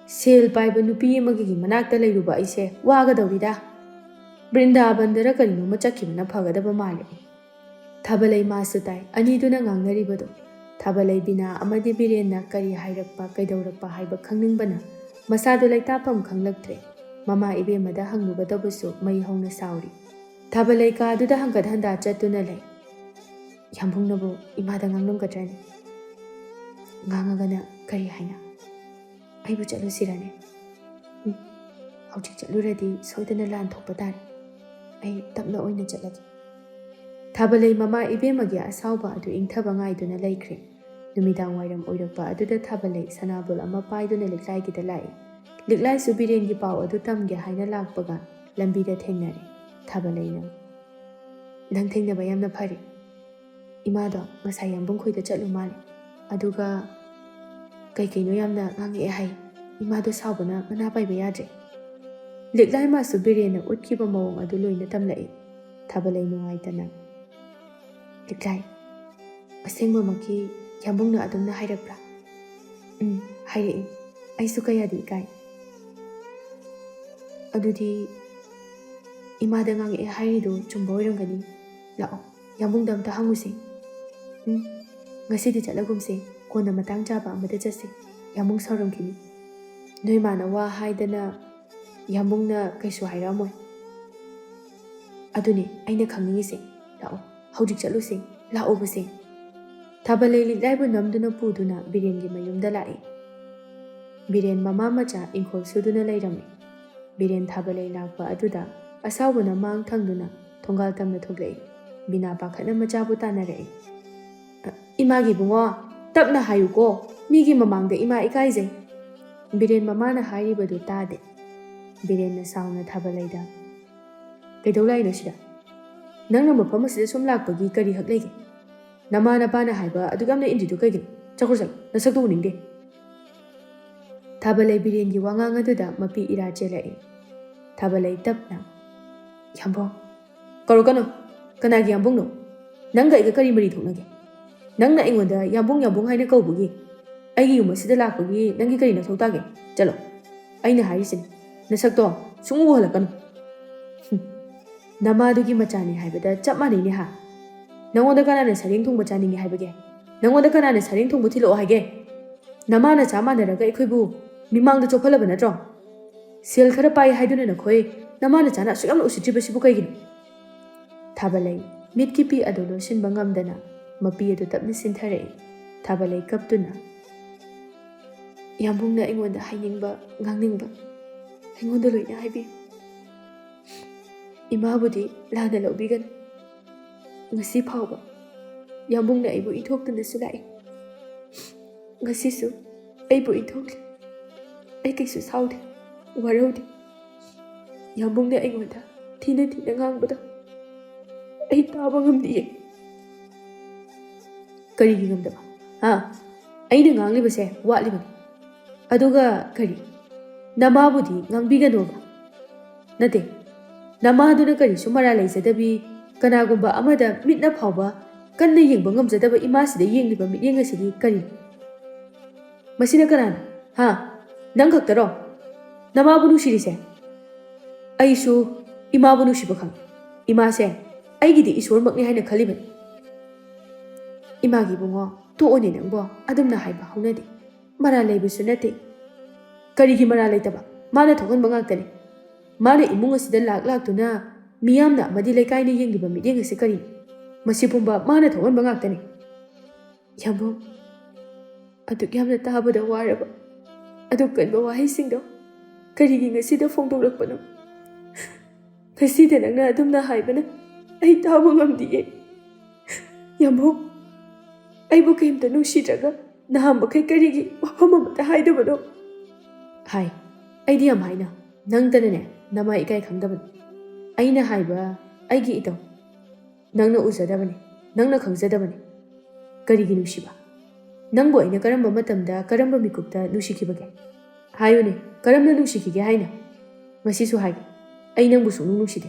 ꯁꯦꯜ ꯄꯥꯏꯕ ꯅꯨꯄꯤ ꯑꯃꯒꯤ ꯃꯅꯥꯛꯇ ꯂꯩꯔꯨꯕ ꯑꯩꯁꯦ ꯋꯥꯒꯗꯧꯔꯤꯗ꯫ ꯕ꯭ꯔꯤꯟꯗꯥꯕꯟꯗꯔ ꯀꯔꯤꯅꯣꯃ ꯆꯠꯈꯤꯕꯅ ꯐꯒꯗꯕ ꯃꯥꯜꯂꯦ꯫ ꯊꯥꯕꯂꯩ ꯃꯥꯁꯨ ꯇꯥꯏ ꯑꯅꯤꯗꯨꯅ ꯉꯥꯡꯅꯔꯤꯕꯗꯣ꯫ ꯊꯥꯕꯂꯩ ꯕꯤꯅꯥ ꯑꯃꯗꯤ ꯕꯤꯔꯦꯟꯅ ꯀꯔꯤ ꯍꯥꯏꯔꯛꯄ, ꯀꯩꯗꯧꯔꯛꯄ ꯍꯥꯏꯕ ꯈꯪꯅꯤꯡꯕꯅ ꯃꯁꯥꯗꯨ ꯂꯩꯇꯥꯐꯝ ꯈꯪꯂꯛꯇ꯭ꯔꯦ꯫ ꯃꯃꯥ ꯏꯕꯦꯝꯃꯗ ꯍꯪꯂꯨꯒꯗꯧꯕꯁꯨ ꯃꯩ ꯍꯧꯅ ꯁꯥꯎꯔꯤ꯫ ꯊꯥꯕꯂꯩ ꯀꯥꯗꯨꯗ ꯍꯪꯒꯠ ꯍꯟꯗꯥ ꯆꯠꯇꯨꯅ ꯂꯩ꯫ ꯌꯥꯝꯕꯨꯡꯅꯕꯨ ꯏꯃꯥꯗ ꯉꯥꯡꯂꯝꯒꯗ꯭ꯔꯅꯦ? ꯉꯥꯡꯉꯒꯅ ꯀꯔꯤ ꯍꯥꯏꯅ? ꯑꯩꯕꯨ ꯆꯠꯂꯨꯁꯤꯔꯅꯦ? ꯎꯝ, ꯍꯧꯖꯤꯛ ꯆꯠꯂꯨꯔꯗꯤ ꯁꯣꯏꯗꯅ ꯂꯥꯟ ꯊꯣꯛꯄ ꯇꯥꯔꯦ꯫ ꯑꯩ ꯇꯞꯅ ꯑꯣꯏꯅ ꯆꯠꯂꯒꯦ꯫ ꯊꯥꯕꯂꯩ ꯃꯃꯥ ꯏꯕꯦꯝꯃꯒꯤ ꯑꯁꯥꯎꯕ ꯑꯗꯨ ꯏꯪꯊꯕ ꯉꯥꯏꯗꯨꯅ ꯂꯩꯈ꯭ꯔꯦ꯫ ꯅꯨꯃꯤꯗꯥꯡ ꯋꯥꯏꯔꯝ ꯑꯣꯏꯔꯛꯄ ꯑꯗꯨꯗ ꯊꯥꯕꯂꯩ ꯁꯅꯥꯕꯨꯜ ꯑꯃ ꯄꯥꯏꯗꯨꯅ ꯂꯤꯛꯂꯥꯏꯒꯤꯗ ꯂꯥꯛꯏ꯫ ꯂꯤꯛꯂꯥꯏꯁꯨ ꯕꯤꯔꯦꯟꯒꯤ ꯄꯥꯎ ꯑꯗꯨ ꯇꯝꯒꯦ ꯍꯥꯏꯅ ꯂꯥꯛꯄꯒ ꯂꯝꯕꯤꯗ ꯊꯦꯡꯅꯔꯦ꯫ ꯊꯥꯕꯂꯩꯅ, "ꯅꯪ ꯊꯦꯡꯅꯕ ꯌꯥꯝꯅ ꯐꯔꯦ꯫ ꯏꯃꯥꯗꯣ ꯉꯁꯥꯏ ꯌꯥꯝꯕꯨꯡ ꯈꯣꯏꯗ ꯆꯠꯂꯨ ꯃꯥꯜꯂꯦ꯫ ꯑꯗꯨꯒ ꯀꯩ ꯀꯩꯅꯣ ꯌꯥꯝꯅ ꯉꯥꯡꯉꯛꯑꯦ ꯍꯥꯏ꯫ ꯏꯃꯥꯗꯣ ꯁꯥꯎꯕꯅ ꯃꯅꯥ ꯄꯥꯏꯕ ꯌꯥꯗ꯭ꯔꯦ꯫" ꯂꯤꯛꯂꯥꯏ ꯃꯥꯁꯨ ꯕꯤꯔꯦꯟꯅ ꯎꯠꯈꯤꯕ ꯃꯑꯣꯡ ꯑꯗꯨ ꯂꯣꯏꯅ ꯇꯝꯂꯛꯏ꯫ ꯊꯥꯕꯂꯩ ꯅꯨꯡꯉꯥꯏꯇꯅ, "ꯂꯤꯛꯂꯥꯏ, ꯑꯁꯦꯡꯕꯃꯛꯀꯤ ꯌꯥꯝꯕꯨꯡꯅ ꯑꯗꯨꯝꯅ ꯍꯥꯏꯔꯛꯄ꯭ꯔꯥ?" "ꯎꯝ, ꯍꯥꯏꯔꯛꯏ꯫ ꯑꯩꯁꯨ ꯀꯌꯥꯗꯤ ꯏꯀꯥꯏ꯫" "ꯑꯗꯨꯗꯤ ꯏꯃꯥꯗ ꯉꯥꯡꯉꯛꯑꯦ ꯍꯥꯏꯔꯤꯗꯨ ꯆꯨꯝꯕ ꯑꯣꯏꯔꯝꯒꯅꯤ꯫ ꯂꯥꯛꯑꯣ, ꯌꯥꯝꯕꯨꯡꯗ ꯑꯝꯇ ꯍꯪꯉꯨꯁꯦ꯫" "ꯎꯝ, ꯉꯁꯤꯗꯤ ꯆꯠꯂꯒꯨꯝꯁꯦ꯫ ꯀꯣꯟꯅ ꯃꯇꯥꯡ ꯆꯥꯕ ꯑꯃꯗ ꯆꯠꯁꯦ꯫ ꯌꯥꯝꯕꯨꯡ ꯁꯥꯎꯔꯝꯈꯤꯅꯤ꯫ ꯅꯣꯏ ꯃꯥꯅ ꯋꯥ ꯍꯥꯏꯗꯅ ꯌꯥꯝꯕꯨꯡꯅ ꯀꯩꯁꯨ ꯍꯥꯏꯔꯛꯑꯝꯃꯣꯏ꯫" "ꯑꯗꯨꯅꯦ ꯑꯩꯅ ꯈꯪꯅꯤꯡꯉꯤꯁꯦ꯫ ꯂꯥꯛꯑꯣ, ꯍꯧꯖꯤꯛ ꯆꯠꯂꯨꯁꯦ꯫ ꯂꯥꯛꯑꯣꯕꯁꯦ꯫" ꯊꯥꯕꯂꯩ ꯂꯤꯛꯂꯥꯏꯕꯨ ꯅꯝꯗꯨꯅ ꯄꯨꯗꯨꯅ ꯕꯤꯔꯦꯟꯒꯤ ꯃꯌꯨꯝꯗ ꯂꯥꯛꯏ꯫ ꯕꯤꯔꯦꯟ ꯃꯃꯥ ꯃꯆꯥ ꯏꯪꯈꯣꯜ ꯁꯨꯗꯨꯅ ꯂꯩꯔꯝꯃꯤ꯫ ꯕꯤꯔꯦꯟ ꯊꯥꯕꯂꯩ ꯂꯥꯛꯄ ꯑꯗꯨꯗ ꯑꯁꯥꯎꯕꯅ ꯃꯥꯡ ꯊꯪꯗꯨꯅ ꯊꯣꯡꯒꯥꯜ ꯇꯝꯅ ꯊꯣꯛꯂꯛꯏ꯫ ꯕꯤꯅꯥ ꯄꯥꯈꯠꯅ ꯃꯆꯥꯕꯨ ꯇꯥꯟꯅꯔꯛꯏ꯫ "ꯑ, ꯏꯃꯥꯒꯤ ꯏꯕꯨꯡꯉꯣ, ꯇꯞꯅ ꯍꯥꯏꯌꯨꯀꯣ, ꯃꯤꯒꯤ ꯃꯃꯥꯡꯗ ꯏꯃꯥ ꯏꯀꯥꯏꯖꯩ꯫" ꯕꯤꯔꯦꯟ ꯃꯃꯥꯅ ꯍꯥꯏꯔꯤꯕꯗꯨ ꯇꯥꯗꯦ꯫ ꯕꯤꯔꯦꯟꯅ ꯁꯥꯎꯅ ꯊꯥꯕꯂꯩꯗ, "ꯀꯩꯗꯧ ꯂꯥꯛꯏꯅꯣ ꯁꯤꯗ? ꯅꯪꯅ ꯃꯐꯝ ꯑꯁꯤꯗ ꯁꯨꯝ ꯂꯥꯛꯄꯒꯤ ꯀꯔꯤ ꯍꯛ ꯂꯩꯒꯦ? ꯅꯃꯥ ꯅꯄꯥꯅ ꯍꯥꯏꯕ ꯑꯗꯨꯛ ꯌꯥꯝꯅ ꯏꯟꯗ꯭ꯔꯤꯗꯨ ꯀꯩꯒꯤꯅꯣ? ꯆꯠꯈ꯭ꯔꯣ ꯆꯠꯂꯣ, ꯅꯁꯛꯇꯨ ꯎꯅꯤꯡꯗꯦ꯫" ꯊꯥꯕꯂꯩ ꯕꯤꯔꯦꯟꯒꯤ ꯋꯥꯉꯥꯡ ꯑꯗꯨꯗ ꯃꯄꯤ ꯏꯔꯥ ꯆꯦꯜꯂꯛꯏ꯫ ꯊꯥꯕꯂꯩ ꯇꯞꯅ, "ꯌꯥꯝꯕꯨꯡ꯫" "ꯀꯧꯔꯛꯀꯅꯨ꯫ ꯀꯅꯥꯒꯤ ꯌꯥꯝꯕꯨꯡꯅꯣ? ꯅꯪꯒ ꯑꯩꯒ ꯀꯔꯤ ꯃꯔꯤ ꯊꯣꯛꯅꯒꯦ? ꯅꯪꯅ ꯑꯩꯉꯣꯟꯗ ꯌꯥꯝꯕꯨꯡ ꯌꯥꯝꯕꯨꯡ ꯍꯥꯏꯅ ꯀꯧꯕꯒꯤ ꯑꯩꯒꯤ ꯌꯨꯝ ꯑꯁꯤꯗ ꯂꯥꯛꯄꯒꯤ ꯅꯪꯒꯤ ꯀꯔꯤ ꯅꯊꯧ ꯇꯥꯒꯦ? ꯆꯠꯂꯣ꯫ ꯑꯩꯅ ꯍꯥꯏꯔꯤꯁꯤꯅꯤ, ꯅꯁꯛꯇꯣ ꯁꯨꯡꯎ ꯎꯍꯜꯂꯛꯀꯅꯨ꯫" "ꯍꯨꯝ, ꯅꯃꯥꯗꯨꯒꯤ ꯃꯆꯥꯅꯤ ꯍꯥꯏꯕꯗ ꯆꯞ ꯃꯥꯟꯅꯩꯅꯦ ꯍꯥ? ꯅꯪꯉꯣꯟꯗ ꯀꯅꯥꯅ ꯁꯔꯦꯡ ꯊꯣꯡꯕ ꯆꯥꯅꯤꯡꯉꯤ ꯍꯥꯏꯕꯒꯦ? ꯅꯪꯉꯣꯟꯗ ꯀꯅꯥꯅ ꯁꯔꯦꯡ ꯊꯣꯡꯕ ꯊꯤꯜꯂꯛꯑꯣ ꯍꯥꯏꯒꯦ? ꯅꯃꯥ ꯅꯆꯥ ꯃꯥꯟꯅꯔꯒ ꯑꯩꯈꯣꯏꯕꯨ ꯃꯤꯃꯥꯡꯗ ꯆꯣꯞꯍꯜꯂꯕ ꯅꯠꯇ꯭ꯔꯣ? ꯁꯦꯜ ꯈꯔ ꯄꯥꯏ ꯍꯥꯏꯗꯨꯅ ꯅꯈꯣꯏ ꯅꯃꯥ ꯅꯆꯥꯅ ꯑꯁꯨꯛ ꯌꯥꯝꯅ ꯎꯁꯤꯠꯇ꯭ꯔꯤꯕꯁꯤꯕꯨ ꯀꯩꯒꯤꯅꯣ?" ꯊꯥꯕꯂꯩ ꯃꯤꯠꯀꯤ ꯄꯤ ꯑꯗꯨ ꯂꯣꯠꯁꯤꯟꯕ ꯉꯝꯗꯅ ꯃꯄꯤ ꯑꯗꯨ ꯇꯞꯅ ꯁꯤꯟꯊꯔꯛꯏ꯫ ꯊꯥꯕꯂꯩ ꯀꯞꯇꯨꯅ, ꯌꯥꯝꯕꯨꯡꯅ ꯑꯩꯉꯣꯟꯗ ꯍꯥꯏꯅꯤꯡꯕ, ꯉꯥꯡꯅꯤꯡꯕ ꯑꯩꯉꯣꯟꯗ ꯂꯣꯏꯅ ꯍꯥꯏꯕꯤꯌꯨ꯫ ꯏꯃꯥꯕꯨꯗꯤ ꯂꯥꯟꯅ ꯂꯧꯕꯤꯒꯅꯨ꯫ ꯉꯁꯤ ꯐꯥꯎꯕ ꯌꯥꯝꯕꯨꯡꯅ ꯑꯩꯕꯨ ꯏꯟꯊꯣꯛꯇꯨꯅꯁꯨ ꯂꯥꯛꯏ꯫ ꯉꯁꯤꯁꯨ ꯑꯩꯕꯨ ꯏꯟꯊꯣꯛꯂꯤ꯫ ꯑꯩ ꯀꯩꯁꯨ ꯁꯥꯎꯗꯦ, ꯋꯥꯔꯧꯗꯦ꯫ ꯌꯥꯝꯕꯨꯡꯅ ꯑꯩꯉꯣꯟꯗ ꯊꯤꯅ ꯊꯤꯅ ꯉꯥꯡꯕꯗꯣ ꯑꯩ ꯇꯥꯕ ꯉꯝꯗꯤꯌꯦ꯫ ꯀꯔꯤꯒꯤ ꯉꯝꯗꯕ? ꯍꯥ? ꯑꯩꯅ ꯉꯥꯡꯂꯤꯕꯁꯦ ꯋꯥꯠꯂꯤꯕꯅꯤ꯫ ꯑꯗꯨꯒ ꯀꯔꯤ? ꯅꯃꯥꯕꯨꯗꯤ ꯉꯥꯡꯕꯤꯒꯅꯣꯕ꯫ ꯅꯠꯇꯦ, ꯅꯃꯥꯗꯨꯅ ꯀꯔꯤꯁꯨ ꯃꯔꯥꯜ ꯂꯩꯖꯗꯕꯤ, ꯀꯅꯥꯒꯨꯝꯕ ꯑꯃꯗ ꯃꯤꯠꯅ ꯐꯥꯎꯕ ꯀꯟꯅ ꯌꯦꯡꯕ ꯉꯝꯖꯗꯕ ꯏꯃꯥꯁꯤꯗ ꯌꯦꯡꯂꯤꯕ ꯃꯤꯠꯌꯦꯡ ꯑꯁꯤꯗꯤ ꯀꯔꯤ? ꯃꯁꯤꯅ ꯀꯅꯥꯅꯣ? ꯍꯥ? ꯅꯪ ꯈꯛꯇꯔꯣ ꯅꯃꯥꯕꯨ ꯅꯨꯡꯁꯤꯔꯤꯁꯦ? ꯑꯩꯁꯨ ꯏꯃꯥꯕꯨ ꯅꯨꯡꯁꯤꯕ ꯈꯪꯉꯤ꯫ ꯏꯃꯥꯁꯦ ꯑꯩꯒꯤꯗꯤ ꯏꯁꯣꯔꯃꯛꯅꯤ ꯍꯥꯏꯅ ꯈꯜꯂꯤꯕꯅꯤ꯫ ꯏꯃꯥꯒꯤ ꯏꯕꯨꯡꯉꯣ, ꯇꯣꯛꯑꯣꯅꯦ ꯅꯪꯕꯣ, ꯑꯗꯨꯝꯅ ꯍꯥꯏꯕ ꯍꯧꯅꯗꯦ꯫ ꯃꯔꯥꯜ ꯂꯩꯕꯁꯨ ꯅꯠꯇꯦ꯫ ꯀꯔꯤꯒꯤ ꯃꯔꯥꯜ ꯂꯩꯇꯕ? ꯃꯥꯅ ꯊꯣꯛꯍꯟꯕ ꯉꯥꯛꯇꯅꯤ꯫ ꯃꯥꯅ ꯏꯃꯨꯡ ꯑꯁꯤꯗ ꯂꯥꯛ ꯂꯥꯛꯇꯨꯅ ꯃꯤꯌꯥꯝꯅ ꯑꯃꯗꯤ ꯂꯩꯀꯥꯏꯅ ꯌꯦꯡꯂꯤꯕ ꯃꯤꯠꯌꯦꯡ ꯑꯁꯤ ꯀꯔꯤꯅꯣ? ꯃꯁꯤ ꯄꯨꯝꯕ ꯃꯥꯅ ꯊꯣꯛꯍꯟꯕ ꯉꯥꯛꯇꯅꯤ꯫ ꯌꯥꯝꯕꯨꯡ, ꯑꯗꯨꯛ ꯌꯥꯝꯅ ꯇꯥꯕꯗ ꯋꯥꯔꯕ ꯑꯗꯨꯛ ꯀꯟꯕ ꯋꯥꯍꯩꯁꯤꯡꯗꯣ ꯀꯔꯤꯒꯤ ꯉꯁꯤꯗ ꯐꯣꯡꯗꯣꯛꯂꯛꯄꯅꯣ? ꯉꯁꯤꯗ ꯅꯪꯅ ꯑꯗꯨꯝꯅ ꯍꯥꯏꯕꯅ ꯑꯩ ꯇꯥꯕ ꯉꯝꯗꯤꯌꯦ꯫ ꯌꯥꯝꯕꯨꯡ, ꯑꯩꯕꯨ ꯀꯔꯤꯝꯇ ꯅꯨꯡꯁꯤꯗ꯭ꯔꯒ ꯅꯍꯥꯟ ꯃꯈꯩ ꯀꯔꯤꯒꯤ ꯋꯥꯐꯝ ꯑꯃꯠꯇ ꯍꯥꯏꯗꯕꯅꯣ? ꯍꯥꯏ, ꯑꯩꯗꯤ ꯌꯥꯝ ꯍꯥꯏꯅ, ꯅꯪꯇꯅꯅꯦ ꯅꯃꯥ ꯏꯀꯥꯏ ꯈꯪꯗꯕꯅꯤ꯫ ꯑꯩꯅ ꯍꯥꯏꯕ ꯑꯩꯒꯤ ꯏꯇꯧ ꯅꯪꯅ ꯎꯖꯗꯕꯅꯤ, ꯅꯪꯅ ꯈꯪꯖꯗꯕꯅꯤ꯫ ꯀꯔꯤꯒꯤ ꯅꯨꯡꯁꯤꯕ? ꯅꯪꯕꯨ ꯑꯩꯅ ꯀꯔꯝꯕ ꯃꯇꯝꯗ, ꯀꯔꯝꯕ ꯃꯤꯀꯨꯞꯇ ꯅꯨꯡꯁꯤꯈꯤꯕꯒꯦ? ꯍꯥꯏꯌꯨꯅꯦ, ꯀꯔꯝꯅ ꯅꯨꯡꯁꯤꯈꯤꯒꯦ ꯍꯥꯏꯅ? ꯉꯁꯤꯁꯨ ꯍꯥꯏꯒꯦ, ꯑꯩ ꯅꯪꯕꯨ ꯁꯨꯡꯅꯨꯡ ꯅꯨꯡꯁꯤꯗꯦ꯫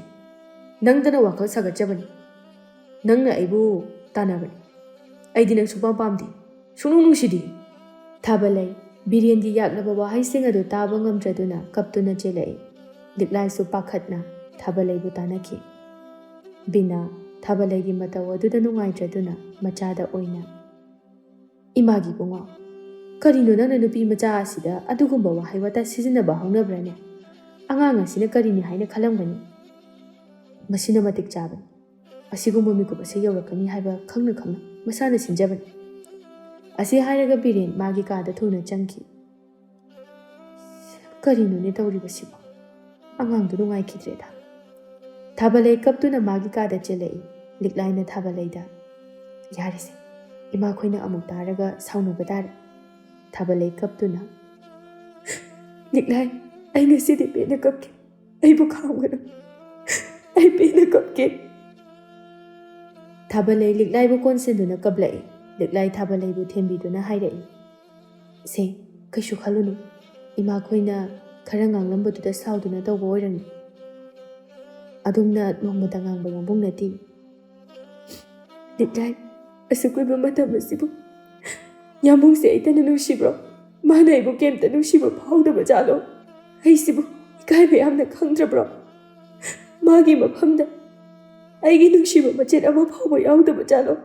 ꯅꯪꯇꯅ ꯋꯥꯈꯜ ꯁꯥꯒꯠꯆꯕꯅꯤ꯫ ꯅꯪꯅ ꯑꯩꯕꯨ ꯇꯥꯟꯅꯕꯅꯤ꯫ ꯑꯩꯗꯤ ꯅꯪ ꯁꯨꯡꯄꯥꯝ ꯄꯥꯝꯗꯦ, ꯁꯨꯡꯅꯨꯡ ꯅꯨꯡꯁꯤꯗꯦ꯫ ꯊꯥꯕꯂꯩ, ꯕꯤꯔꯦꯟꯒꯤ ꯌꯥꯛꯂꯕ ꯋꯥꯍꯩꯁꯤꯡ ꯑꯗꯨ ꯇꯥꯕ ꯉꯝꯗ꯭ꯔꯗꯨꯅ ꯀꯞꯇꯨꯅ ꯆꯦꯜꯂꯛꯏ꯫ ꯂꯤꯛꯂꯥꯏꯁꯨ ꯄꯥꯈꯠꯅ ꯊꯥꯕꯂꯩꯕꯨ ꯇꯥꯟꯅꯈꯤ꯫ ꯕꯤꯅꯥ, ꯊꯥꯕꯂꯩꯒꯤ ꯃꯇꯧ ꯑꯗꯨꯗ ꯅꯨꯡꯉꯥꯏꯇ꯭ꯔꯗꯨꯅ ꯃꯆꯥꯗ ꯑꯣꯏꯅ, "ꯏꯃꯥꯒꯤ ꯏꯕꯨꯡꯉꯣ, ꯀꯔꯤꯅꯣ ꯅꯪꯅ ꯅꯨꯄꯤ ꯃꯆꯥ ꯑꯁꯤꯗ ꯑꯗꯨꯒꯨꯝꯕ ꯋꯥꯍꯩ ꯋꯥꯇꯥ ꯁꯤꯖꯤꯟꯅꯕ ꯍꯧꯅꯕ꯭ꯔꯅꯦ? ꯑꯉꯥꯡ ꯑꯁꯤꯅ ꯀꯔꯤꯅꯤ ꯍꯥꯏꯅ ꯈꯜꯂꯝꯒꯅꯤ? ꯃꯁꯤꯅ ꯃꯇꯤꯛ ꯆꯥꯕꯅꯤ꯫ ꯑꯁꯤꯒꯨꯝꯕ ꯃꯤꯀꯨꯞ ꯑꯁꯤ ꯌꯧꯔꯛꯀꯅꯤ ꯍꯥꯏꯕ ꯈꯪꯅ ꯈꯪꯅ ꯃꯁꯥꯅ ꯁꯤꯟꯖꯕꯅꯤ"꯫ ꯑꯁꯤ ꯍꯥꯏꯔꯒ ꯕꯤꯔꯦꯟ ꯃꯥꯒꯤ ꯀꯥꯗ ꯊꯨꯅ ꯆꯪꯈꯤ꯫ "ꯀꯔꯤꯅꯣꯅꯦ ꯇꯧꯔꯤꯕꯁꯤꯕꯣ?" ꯑꯉꯥꯡꯗꯨ ꯅꯨꯡꯉꯥꯏꯈꯤꯗ꯭ꯔꯦꯗ꯫ ꯊꯥꯕꯂꯩ ꯀꯞꯇꯨꯅ ꯃꯥꯒꯤ ꯀꯥꯗ ꯆꯦꯜꯂꯛꯏ꯫ ꯂꯤꯛꯂꯥꯏꯅ ꯊꯥꯕꯂꯩꯗ, "ꯌꯥꯔꯦꯁꯦ, ꯏꯃꯥꯈꯣꯏꯅ ꯑꯃꯨꯛ ꯇꯥꯔꯒ ꯁꯥꯎꯅꯕ ꯇꯥꯔꯦ"꯫ ꯊꯥꯕꯂꯩ ꯀꯞꯇꯨꯅ, "ꯂꯤꯛꯂꯥꯏ, ꯑꯩ ꯉꯁꯤꯗꯤ ꯄꯦꯟꯅ ꯀꯞꯀꯦ꯫ ꯑꯩꯕꯨ ꯈꯥꯝꯒꯅꯨ꯫ ꯑꯩ ꯄꯦꯟꯅ ꯀꯞꯀꯦ"꯫ ꯊꯥꯕꯂꯩ ꯂꯤꯛꯂꯥꯏꯕꯨ ꯀꯣꯟꯁꯤꯟꯗꯨꯅ ꯀꯞꯂꯛꯏ꯫ ꯂꯤꯛꯂꯥꯏ ꯊꯥꯕꯂꯩꯕꯨ ꯊꯦꯝꯕꯤꯗꯨꯅ ꯍꯥꯏꯔꯛꯏ, "ꯁꯦ, ꯀꯩꯁꯨ ꯈꯜꯂꯨꯅꯨ꯫ ꯏꯃꯥꯈꯣꯏꯅ ꯈꯔ ꯉꯥꯡꯂꯝꯕꯗꯨꯗ ꯁꯥꯎꯗꯨꯅ ꯇꯧꯕ ꯑꯣꯏꯔꯝꯅꯤ꯫ ꯑꯗꯣꯝꯅ ꯅꯣꯡꯃꯇ ꯉꯥꯡꯕ ꯌꯥꯝꯕꯨꯡ ꯅꯠꯇꯦ"꯫ "ꯂꯤꯛꯂꯥꯏ, ꯑꯁꯨꯛ ꯀꯨꯏꯕ ꯃꯇꯝ ꯑꯁꯤꯕꯨ ꯌꯥꯝꯕꯨꯡꯁꯦ ꯑꯩꯇꯅ ꯅꯨꯡꯁꯤꯕ꯭ꯔꯣ? ꯃꯥꯅ ꯑꯩꯕꯨ ꯀꯩꯝꯇ ꯅꯨꯡꯁꯤꯕ ꯐꯥꯎꯗꯕ ꯖꯥꯠꯂꯣ? ꯑꯩꯁꯤꯕꯨ ꯏꯀꯥꯏꯕ ꯌꯥꯝꯅ ꯈꯪꯗ꯭ꯔꯕ꯭ꯔꯣ? ꯃꯥꯒꯤ ꯃꯐꯝꯗ ꯑꯩꯒꯤ ꯅꯨꯡꯁꯤꯕ ꯃꯆꯦꯠ ꯑꯃ ꯐꯥꯎꯕ ꯌꯥꯎꯗꯕ ꯖꯥꯠꯂꯣ?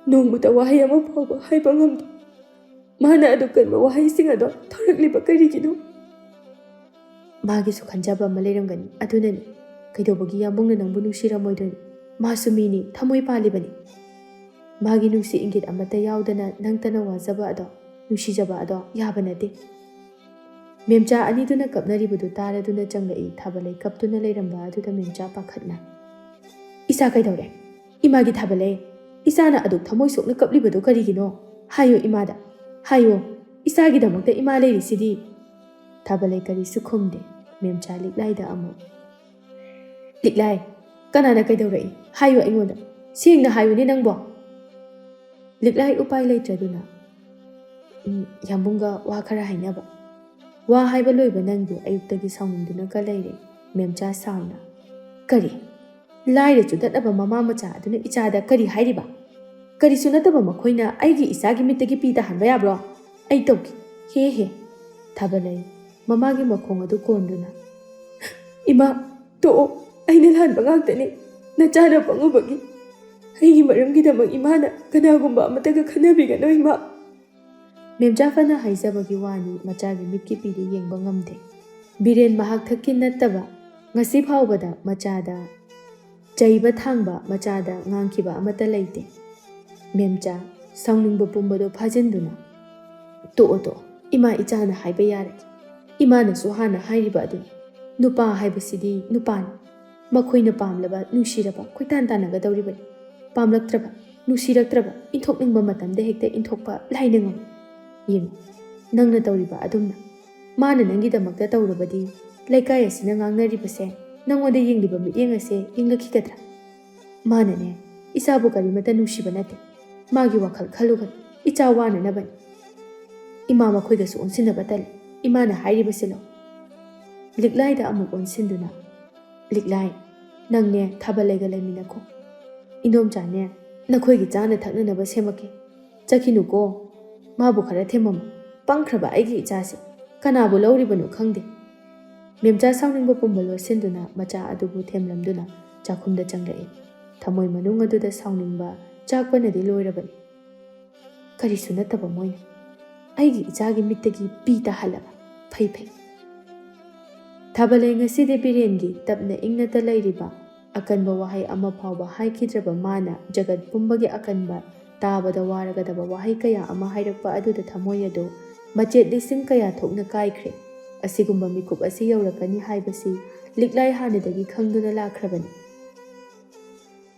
ꯅꯣꯡꯃꯇ ꯋꯥꯍꯩ ꯑꯃ ꯐꯥꯎꯕ ꯍꯥꯏꯕ ꯉꯝꯗꯦ꯫ ꯃꯥꯅ ꯑꯗꯨꯛ ꯀꯟꯕ ꯋꯥꯍꯩꯁꯤꯡ ꯑꯗꯣ ꯊꯣꯔꯛꯂꯤꯕ ꯀꯔꯤꯒꯤꯅꯣ?" "ꯃꯥꯒꯤꯁꯨ ꯈꯟꯖꯕ ꯑꯃ ꯂꯩꯔꯝꯒꯅꯤ, ꯑꯗꯨꯅꯅꯤ꯫ ꯀꯩꯗꯧꯕꯒꯤ ꯌꯥꯝꯕꯨꯡꯅ ꯅꯪꯕꯨ ꯅꯨꯡꯁꯤꯔꯝꯃꯣꯏꯗꯣꯏꯅꯣ? ꯃꯥꯁꯨ ꯃꯤꯅꯤ, ꯊꯃꯣꯏ ꯄꯥꯜꯂꯤꯕꯅꯤ꯫ ꯃꯥꯒꯤ ꯅꯨꯡꯁꯤ ꯏꯪꯒꯤꯠ ꯑꯃꯠꯇ ꯌꯥꯎꯗꯅ ꯅꯪꯇꯅ ꯋꯥꯖꯕ ꯑꯗꯣ, ꯅꯨꯡꯁꯤꯖꯕ ꯑꯗꯣ ꯌꯥꯕ ꯅꯠꯇꯦ"꯫ ꯃꯦꯝꯆꯥ ꯑꯅꯤꯗꯨꯅ ꯀꯞꯅꯔꯤꯕꯗꯨ ꯇꯥꯔꯗꯨꯅ ꯆꯪꯂꯛꯏ꯫ ꯊꯥꯕꯂꯩ ꯀꯞꯇꯨꯅ ꯂꯩꯔꯝꯕ ꯑꯗꯨꯗ ꯃꯦꯝꯆꯥ ꯄꯥꯈꯠꯅ, "ꯏꯆꯥ ꯀꯩꯗꯧꯔꯦ? ꯏꯃꯥꯒꯤ ꯊꯥꯕꯂꯩ, ꯏꯆꯥꯅ ꯑꯗꯨꯛ ꯊꯃꯣꯏ ꯁꯣꯛꯅ ꯀꯞꯂꯤꯕꯗꯨ ꯀꯔꯤꯒꯤꯅꯣ? ꯍꯥꯏꯌꯨ ꯏꯃꯥꯗ, ꯍꯥꯏꯌꯨ꯫ ꯏꯆꯥꯒꯤꯗꯃꯛꯇ ꯏꯃꯥ ꯂꯩꯔꯤꯁꯤꯗꯤ"꯫ ꯊꯥꯕꯂꯩ ꯀꯔꯤꯁꯨ ꯈꯨꯝꯗꯦ꯫ ꯃꯦꯝꯆꯥ ꯂꯤꯛꯂꯥꯏꯗ ꯑꯃꯨꯛ, "ꯂꯤꯛꯂꯥꯏ, ꯀꯅꯥꯅ ꯀꯩꯗꯧꯔꯛꯏ? ꯍꯥꯏꯌꯨ ꯑꯩꯉꯣꯟꯗ꯫ ꯁꯦꯡꯅ ꯍꯥꯏꯌꯨꯅꯦ ꯅꯪꯕꯣ"꯫ ꯂꯤꯛꯂꯥꯏ ꯎꯄꯥꯏ ꯂꯩꯇ꯭ꯔꯗꯨꯅ, "ꯎꯝ, ꯌꯥꯝꯕꯨꯡꯒ ꯋꯥ ꯈꯔ ꯍꯥꯏꯅꯕ"꯫ ꯋꯥ ꯍꯥꯏꯕ ꯂꯣꯏꯕ ꯅꯪꯗꯨ ꯑꯌꯨꯛꯇꯒꯤ ꯁꯥꯎꯅꯤꯡꯗꯨꯅꯒ ꯂꯩꯔꯦ꯫ ꯃꯦꯝꯆꯥ ꯁꯥꯎꯅ, "ꯀꯔꯤ? ꯂꯥꯏꯔ ꯆꯨꯗꯠꯅꯕ ꯃꯃꯥ ꯃꯆꯥ ꯑꯗꯨꯅ ꯏꯆꯥꯗ ꯀꯔꯤ ꯍꯥꯏꯔꯤꯕ? ꯀꯔꯤꯁꯨ ꯅꯠꯇꯕ ꯃꯈꯣꯏꯅ ꯑꯩꯒꯤ ꯏꯆꯥꯒꯤ ꯃꯤꯠꯇꯒꯤ ꯄꯤ ꯇꯥꯍꯟꯕ ꯌꯥꯕ꯭ꯔꯣ? ꯑꯩ ꯇꯧꯒꯦ꯫ ꯍꯦ ꯍꯦ"꯫ ꯊꯥꯕꯂꯩ ꯃꯃꯥꯒꯤ ꯃꯈꯣꯡ ꯑꯗꯨ ꯀꯣꯟꯗꯨꯅ, "ꯏꯃꯥ, ꯇꯣꯛꯑꯣ꯫ ꯑꯩꯅ ꯂꯥꯟꯕ ꯉꯥꯛꯇꯅꯤ꯫ ꯅꯆꯥꯅ ꯄꯪꯉꯨꯕꯒꯤ꯫ ꯑꯩꯒꯤ ꯃꯔꯝꯒꯤꯗꯃꯛ ꯏꯃꯥꯅ ꯀꯅꯥꯒꯨꯝꯕ ꯑꯃꯠꯇꯒ ꯈꯟꯅꯕꯤꯒꯅꯨ ꯏꯃꯥ"꯫ ꯃꯦꯝꯆꯥ ꯐꯅ ꯍꯥꯏꯖꯕꯒꯤ ꯋꯥꯅꯤ, ꯃꯆꯥꯒꯤ ꯃꯤꯠꯀꯤ ꯄꯤꯗꯤ ꯌꯦꯡꯕ ꯉꯝꯗꯦ꯫ ꯕꯤꯔꯦꯟ ꯃꯍꯥꯛ ꯊꯛꯀꯤ ꯅꯠꯇꯕ ꯉꯁꯤ ꯐꯥꯎꯕꯗ ꯃꯆꯥꯗ ꯆꯩꯕ ꯊꯥꯡꯕ, ꯃꯆꯥꯗ ꯉꯥꯡꯈꯤꯕ ꯑꯃꯠꯇ ꯂꯩꯇꯦ꯫ ꯃꯦꯝꯆꯥ ꯁꯥꯎꯅꯤꯡꯕ ꯄꯨꯝꯕꯗꯣ ꯐꯥꯖꯤꯟꯗꯨꯅ, "ꯇꯣꯛꯑꯣ, ꯇꯣꯛꯑꯣ, ꯏꯃꯥ ꯏꯆꯥꯅ ꯍꯥꯏꯕ ꯌꯥꯔꯒꯦ꯫ ꯏꯃꯥꯅꯁꯨ ꯍꯥꯟꯅ ꯍꯥꯏꯔꯤꯕ ꯑꯗꯨꯅꯤ, ꯅꯨꯄꯥ ꯍꯥꯏꯕꯁꯤꯗꯤ ꯅꯨꯄꯥꯅꯤ꯫ ꯃꯈꯣꯏꯅ ꯄꯥꯝꯂꯕ, ꯅꯨꯡꯁꯤꯔꯕ ꯀꯣꯏꯇꯥꯟ ꯇꯥꯟꯅꯒꯗꯧꯔꯤꯕꯅꯤ꯫ ꯄꯥꯝꯂꯛꯇ꯭ꯔꯕ, ꯅꯨꯡꯁꯤꯔꯛꯇ꯭ꯔꯕ, ꯏꯟꯊꯣꯛꯅꯤꯡꯕ ꯃꯇꯝꯗ ꯍꯦꯛꯇ ꯏꯟꯊꯣꯛꯄ ꯂꯥꯏꯅ ꯉꯝꯃꯤ꯫ ꯌꯦꯡꯉꯨ, ꯅꯪꯅ ꯇꯧꯔꯤꯕ ꯑꯗꯨꯝꯅ꯫ ꯃꯥꯅ ꯅꯪꯒꯤꯗꯃꯛꯇ ꯇꯧꯔꯕꯗꯤ ꯂꯩꯀꯥꯏ ꯑꯁꯤꯅ ꯉꯥꯡꯅꯔꯤꯕꯁꯦ, ꯅꯪꯉꯣꯟꯗ ꯌꯦꯡꯂꯤꯕ ꯃꯤꯠꯌꯦꯡ ꯑꯁꯦ ꯌꯦꯡꯂꯛꯈꯤꯒꯗ꯭ꯔꯥ? ꯃꯥꯅꯅꯦ, ꯏꯆꯥꯕꯨ ꯀꯔꯤꯃꯠꯇ ꯅꯨꯡꯁꯤꯕ ꯅꯠꯇꯦ꯫ ꯃꯥꯒꯤ ꯋꯥꯈꯜ ꯈꯜꯂꯨꯒꯅꯨ, ꯏꯆꯥ ꯋꯥꯅꯅꯕꯅꯤ꯫ ꯏꯃꯥ ꯃꯈꯣꯏꯒꯁꯨ ꯑꯣꯟꯁꯤꯟꯅꯕ ꯇꯜꯂꯤ, ꯏꯃꯥꯅ ꯍꯥꯏꯔꯤꯕꯁꯤꯂꯣ꯫ ꯂꯤꯛꯂꯥꯏꯗ ꯑꯃꯨꯛ ꯑꯣꯟꯁꯤꯟꯗꯨꯅ, "ꯂꯤꯛꯂꯥꯏ, ꯅꯪꯅꯦ ꯊꯥꯕꯜꯂꯩꯒ ꯂꯩꯃꯤꯟꯅꯈꯣ꯫ ꯏꯟꯗꯣꯝꯆꯥꯅꯦ ꯅꯈꯣꯏꯒꯤ ꯆꯥꯅ ꯊꯛꯅꯅꯕ ꯁꯦꯝꯃꯛꯀꯦ꯫ ꯆꯠꯈꯤꯅꯨꯀꯣ, ꯃꯥꯕꯨ ꯈꯔ ꯊꯦꯝꯃꯝꯃꯨ꯫ ꯄꯪꯈ꯭ꯔꯕ ꯑꯩꯒꯤ ꯏꯆꯥꯁꯦ ꯀꯅꯥꯕꯨ ꯂꯧꯔꯤꯕꯅꯣ ꯈꯪꯗꯦ꯫" ꯃꯦꯝꯆꯥ ꯁꯥꯎꯅꯤꯡꯕ ꯄꯨꯝꯕ ꯂꯣꯠꯁꯤꯟꯗꯨꯅ ꯃꯆꯥ ꯑꯗꯨꯕꯨ ꯊꯦꯝꯂꯝꯗꯨꯅ ꯆꯥꯛꯈꯨꯝꯗ ꯆꯪꯂꯛꯏ꯫ ꯊꯃꯣꯏ ꯃꯅꯨꯡ ꯑꯗꯨꯗ ꯁꯥꯎꯅꯤꯡꯕ ꯆꯥꯛꯄꯅꯗꯤ ꯂꯣꯏꯔꯕꯅꯤ꯫ ꯀꯔꯤꯁꯨ ꯅꯠꯇꯕ ꯃꯣꯏꯅ ꯑꯩꯒꯤ ꯏꯆꯥꯒꯤ ꯃꯤꯠꯇꯒꯤ ꯄꯤ ꯇꯥꯍꯜꯂꯕ꯫ ꯐꯩ ꯐꯩ꯫ ꯊꯥꯕꯜꯂꯩ ꯉꯁꯤꯗꯤ ꯕꯤꯔꯦꯟꯒꯤ ꯇꯞꯅ ꯏꯪꯅꯇ ꯂꯩꯔꯤꯕ, ꯑꯀꯟꯕ ꯋꯥꯍꯩ ꯑꯃ ꯐꯥꯎꯕ ꯍꯥꯏꯈꯤꯗ꯭ꯔꯕ ꯃꯥꯅ ꯖꯒꯠ ꯄꯨꯝꯕꯒꯤ ꯑꯀꯟꯕ, ꯇꯥꯕꯗ ꯋꯥꯔꯒꯗꯕ ꯋꯥꯍꯩ ꯀꯌꯥ ꯑꯃ ꯍꯥꯏꯔꯛꯄ ꯑꯗꯨꯗ ꯊꯃꯣꯏ ꯑꯗꯨ ꯃꯆꯦꯠ ꯂꯤꯁꯤꯡ ꯀꯌꯥ ꯊꯣꯛꯅ ꯀꯥꯏꯈ꯭ꯔꯦ꯫ ꯑꯁꯤꯒꯨꯝꯕ ꯃꯤꯀꯨꯞ ꯑꯁꯤ ꯌꯧꯔꯛꯀꯅꯤ ꯍꯥꯏꯕꯁꯤ ꯂꯤꯛꯂꯥꯏ ꯍꯥꯟꯅꯗꯒꯤ ꯈꯪꯗꯨꯅ ꯂꯥꯛꯈ꯭ꯔꯕꯅꯤ꯫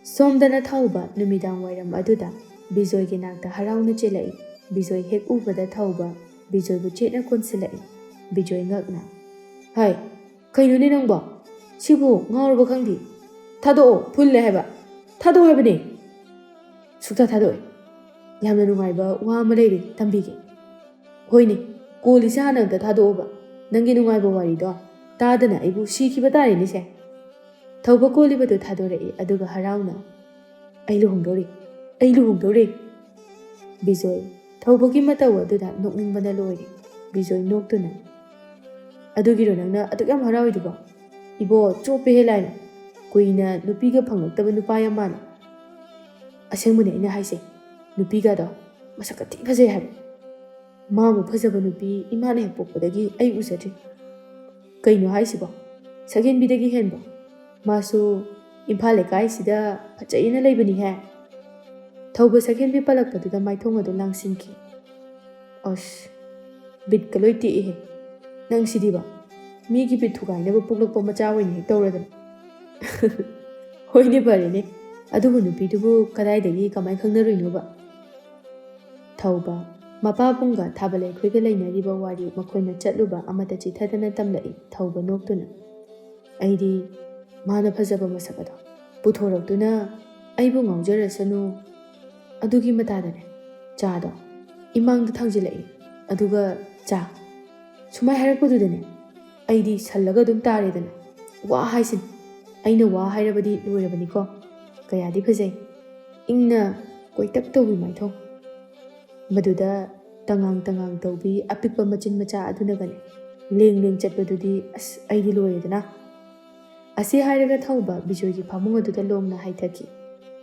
ꯁꯣꯝꯗꯅ ꯊꯧꯕ ꯅꯨꯃꯤꯗꯥꯡ ꯋꯥꯏꯔꯝ ꯑꯗꯨꯗ ꯕꯤꯖꯣꯏꯒꯤ ꯅꯥꯛꯇ ꯍꯔꯥꯎꯅ ꯆꯦꯜꯂꯛꯏ꯫ ꯕꯤꯖꯣꯏ ꯍꯦꯛ ꯎꯕꯗ ꯊꯧꯕ ꯕꯤꯖꯣꯏꯕꯨ ꯆꯦꯠꯅ ꯀꯣꯟꯁꯤꯜꯂꯛꯏ꯫ ꯕꯤꯖꯣꯏ ꯉꯛꯅ, "ꯍꯥꯏ, ꯀꯩꯅꯣꯅꯦ ꯅꯪꯕꯣ? ꯁꯤꯕꯨ ꯉꯥꯎꯔꯕ ꯈꯪꯗꯦ꯫ ꯊꯥꯗꯣꯛꯑꯣ, ꯐꯨꯜꯂꯦ ꯍꯥꯏꯕ꯫ ꯊꯥꯗꯣꯛꯑꯣ ꯍꯥꯏꯕꯅꯦ꯫" "ꯁꯨꯛꯊꯥ ꯊꯥꯗꯣꯛꯑꯣꯏ꯫ ꯌꯥꯝꯅ ꯅꯨꯡꯉꯥꯏꯕ ꯋꯥ ꯑꯃ ꯂꯩꯔꯦ, ꯇꯝꯕꯤꯒꯦ꯫" "ꯍꯣꯏꯅꯦ, ꯀꯣꯜꯂꯤꯁꯦ ꯍꯥꯟꯅ ꯑꯝꯇ ꯊꯥꯗꯣꯛꯑꯣꯕ꯫ ꯅꯪꯒꯤ ꯅꯨꯡꯉꯥꯏꯕ ꯋꯥꯔꯤꯗꯣ ꯇꯥꯗꯅ ꯑꯩꯕꯨ ꯁꯤꯈꯤꯕ ꯇꯥꯔꯦꯅꯦꯁꯦ꯫" ꯊꯧꯕ ꯀꯣꯜꯂꯤꯕꯗꯨ ꯊꯥꯗꯣꯔꯛꯏ, ꯑꯗꯨꯒ ꯍꯔꯥꯎꯅ, "ꯑꯩ ꯂꯨꯍꯣꯡꯗꯧꯔꯦ, ꯑꯩ ꯂꯨꯍꯣꯡꯗꯧꯔꯦ꯫" ꯕꯤꯖꯣꯏ ꯊꯧꯕꯒꯤ ꯃꯇꯧ ꯑꯗꯨꯗ ꯅꯣꯛꯅꯤꯡꯕꯅ ꯂꯣꯏꯔꯦ꯫ ꯕꯤꯖꯣꯏ ꯅꯣꯛꯇꯨꯅ, "ꯑꯗꯨꯒꯤꯔꯣ ꯅꯪꯅ ꯑꯗꯨꯛ ꯌꯥꯝ ꯍꯔꯥꯎꯔꯤꯗꯨꯕꯣ? ꯏꯕꯣ, ꯆꯣꯞꯄꯦꯍꯦ ꯂꯥꯏꯅ꯫ ꯀꯨꯏꯅ ꯅꯨꯄꯤꯒ ꯐꯪꯂꯛꯇꯕ ꯅꯨꯄꯥ ꯌꯥꯝ ꯃꯥꯜꯂꯦ꯫" "ꯑꯁꯦꯡꯕꯅꯦ ꯑꯩꯅ ꯍꯥꯏꯁꯦ꯫ ꯅꯨꯄꯤꯒꯗꯣ ꯃꯁꯛꯀ ꯊꯤ ꯐꯖꯩ ꯍꯥꯏꯕ꯫ ꯃꯥꯃꯨꯛ ꯐꯖꯕ ꯅꯨꯄꯤ ꯏꯃꯥꯅ ꯍꯦꯛ ꯄꯣꯛꯄꯗꯒꯤ ꯑꯩ ꯎꯖꯗ꯭ꯔꯤ꯫" "ꯀꯩꯅꯣ ꯍꯥꯏꯁꯤꯕꯣ? ꯁꯛꯍꯦꯟꯕꯤꯗꯒꯤ ꯍꯦꯟꯕ? ꯃꯥꯁꯨ ꯏꯝꯐꯥꯜ ꯂꯩꯀꯥꯏꯁꯤꯗ ꯐꯖꯩꯅ ꯂꯩꯕꯅꯤꯍꯦ꯫" ꯊꯧꯕ ꯁꯛꯍꯦꯟꯕꯤ ꯄꯜꯂꯛꯄꯗꯨꯗ ꯃꯥꯏꯊꯣꯡ ꯑꯗꯨ ꯂꯥꯡꯁꯤꯟꯈꯤ꯫ ꯑꯁ, ꯕꯤꯠꯀ ꯂꯣꯏ ꯇꯦꯛꯏꯍꯦ꯫ "ꯅꯪ ꯁꯤꯗꯤꯕ, ꯃꯤꯒꯤ ꯕꯤꯠ ꯊꯨꯒꯥꯏꯅꯕ ꯄꯣꯛꯂꯛꯄ ꯃꯆꯥ ꯑꯣꯏꯅ ꯍꯦꯛ ꯇꯧꯔꯗꯅ?" "ꯍꯣꯏꯅꯦ, ꯐꯔꯦꯅꯦ, ꯑꯗꯨꯕꯨ ꯅꯨꯄꯤꯗꯨꯕꯨ ꯀꯗꯥꯏꯗꯒꯤ ꯀꯃꯥꯏ ꯈꯪꯅꯔꯨꯏꯅꯣꯕ?" ꯊꯧꯕ, ꯃꯄꯥ ꯄꯨꯡꯒ ꯊꯥꯕ ꯂꯩꯈꯣꯏꯒ ꯂꯩꯅꯔꯤꯕ ꯋꯥꯔꯤ ꯃꯈꯣꯏꯅ ꯆꯠꯂꯨꯕ ꯑꯃꯠꯇ ꯆꯤꯊꯗꯅ ꯇꯝꯂꯛꯏ ꯊꯧꯕ ꯅꯣꯛꯇꯨꯅ꯫ ꯑꯩꯗꯤ ꯃꯥꯅ ꯐꯖꯕ ꯃꯁꯛ ꯑꯗꯣ ꯄꯨꯊꯣꯔꯛꯇꯨꯅ ꯑꯩꯕꯨ ꯉꯥꯎꯖꯔꯁꯅꯨ꯫ ꯑꯗꯨꯒꯤ ꯃꯇꯥꯗꯅꯦ, ꯆꯥꯗꯣ ꯏꯃꯥꯡꯗ ꯊꯥꯡꯖꯤꯜꯂꯛꯏ, ꯑꯗꯨꯒ ꯆꯥ ꯁꯨꯃꯥꯏ ꯍꯥꯏꯔꯛꯄꯗꯨꯗꯅꯦ, ꯑꯩꯗꯤ ꯁꯜꯂꯒ ꯑꯗꯨꯝ ꯇꯥꯔꯦꯗꯅ꯫ ꯋꯥ ꯍꯥꯏꯁꯤꯅꯤ, ꯑꯩꯅ ꯋꯥ ꯍꯥꯏꯔꯕꯗꯤ ꯂꯣꯏꯔꯕꯅꯤꯀꯣ꯫ ꯀꯌꯥꯗꯤ ꯐꯖꯩ, ꯏꯪꯅ ꯀꯣꯏꯇꯛ ꯇꯧꯕꯤ ꯃꯥꯏꯊꯣꯡ꯫ ꯃꯗꯨꯗ ꯇꯉꯥꯡ ꯇꯉꯥꯡ ꯇꯧꯕꯤ ꯑꯄꯤꯛꯄ ꯃꯆꯤꯟ ꯃꯆꯥ ꯑꯗꯨꯅꯒꯅꯦ ꯂꯦꯡ ꯂꯦꯡ ꯆꯠꯄꯗꯨꯗꯤ ꯑꯁ ꯑꯩꯗꯤ ꯂꯣꯏꯔꯦꯗꯅ꯫ ꯑꯁꯤ ꯍꯥꯏꯔꯒ ꯊꯧꯕ ꯕꯤꯖꯣꯏꯒꯤ ꯐꯃꯨꯡ ꯑꯗꯨꯗ ꯂꯣꯡꯅ ꯍꯥꯏꯊꯈꯤ꯫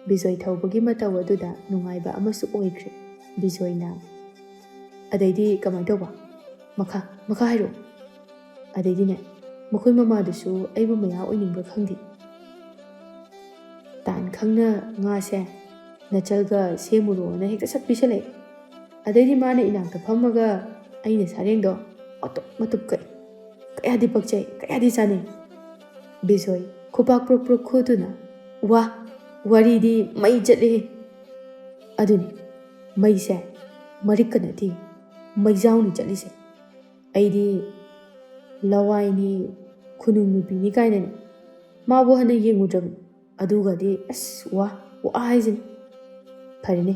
ꯕꯤꯖꯣꯏ ꯊꯧꯕꯒꯤ ꯃꯇꯧ ꯑꯗꯨꯗ ꯅꯨꯡꯉꯥꯏꯕ ꯑꯃꯁꯨ ꯑꯣꯏꯈ꯭ꯔꯦ ꯕꯤꯖꯣꯏꯅ꯫ "ꯑꯗꯩꯗꯤ ꯀꯃꯥꯏ ꯇꯧꯕ? ꯃꯈꯥ, ꯃꯈꯥ ꯍꯥꯏꯔꯛꯑꯣ꯫" "ꯑꯗꯩꯗꯤꯅꯦ, ꯃꯈꯣꯏ ꯃꯃꯥꯗꯨꯁꯨ ꯑꯩꯕꯨ ꯃꯌꯥ ꯑꯣꯏꯅꯤꯡꯕ꯭ꯔꯥ ꯈꯪꯗꯦ꯫ ꯇꯥꯟ ꯈꯪꯅ ꯉꯥꯁꯦ ꯅꯆꯜꯒ ꯁꯦꯝꯃꯨꯔꯣꯅ ꯍꯦꯛꯇ ꯁꯠ ꯄꯤꯁꯜꯂꯛꯑꯦ꯫ ꯑꯗꯩꯗꯤ ꯃꯥꯅ ꯏꯅꯥꯛꯇ ꯐꯝꯃꯒ ꯑꯩꯅ ꯁꯥꯔꯦꯡꯗꯣ ꯃꯇꯨꯞ ꯃꯇꯨꯞ ꯀꯛꯏ꯫ ꯀꯌꯥꯗꯤ ꯄꯛꯆꯩ, ꯀꯌꯥꯗꯤ ꯆꯥꯅꯩ꯫" ꯕꯤꯖꯣꯏ ꯈꯨꯄꯥꯛ ꯄ꯭ꯔꯨꯞ ꯄ꯭ꯔꯨꯞ ꯈꯨꯗꯨꯅ, "ꯋꯥ, ꯋꯥꯔꯤꯗꯤ ꯃꯩ ꯆꯠꯂꯦꯍꯦ꯫" ꯑꯗꯨꯅꯤ, ꯃꯩꯁꯦ ꯃꯔꯤꯛꯀ ꯅꯠꯇꯦ, ꯃꯩꯖꯥꯎꯅꯤ ꯆꯠꯂꯤꯁꯦ꯫ ꯑꯩꯗꯤ ꯂꯋꯥꯏꯅꯤ, ꯈꯨꯅꯨꯡ ꯅꯨꯄꯤꯅꯤ ꯀꯥꯏꯅꯅꯦ ꯃꯥꯕꯨ ꯍꯟꯅ ꯌꯦꯡꯉꯨꯗ꯭ꯔꯕꯅꯤ꯫ ꯑꯗꯨꯒꯗꯤ ꯑꯁ, ꯋꯥ, ꯋꯥ ꯍꯥꯏꯁꯤꯅꯤ꯫ ꯐꯔꯦꯅꯦ,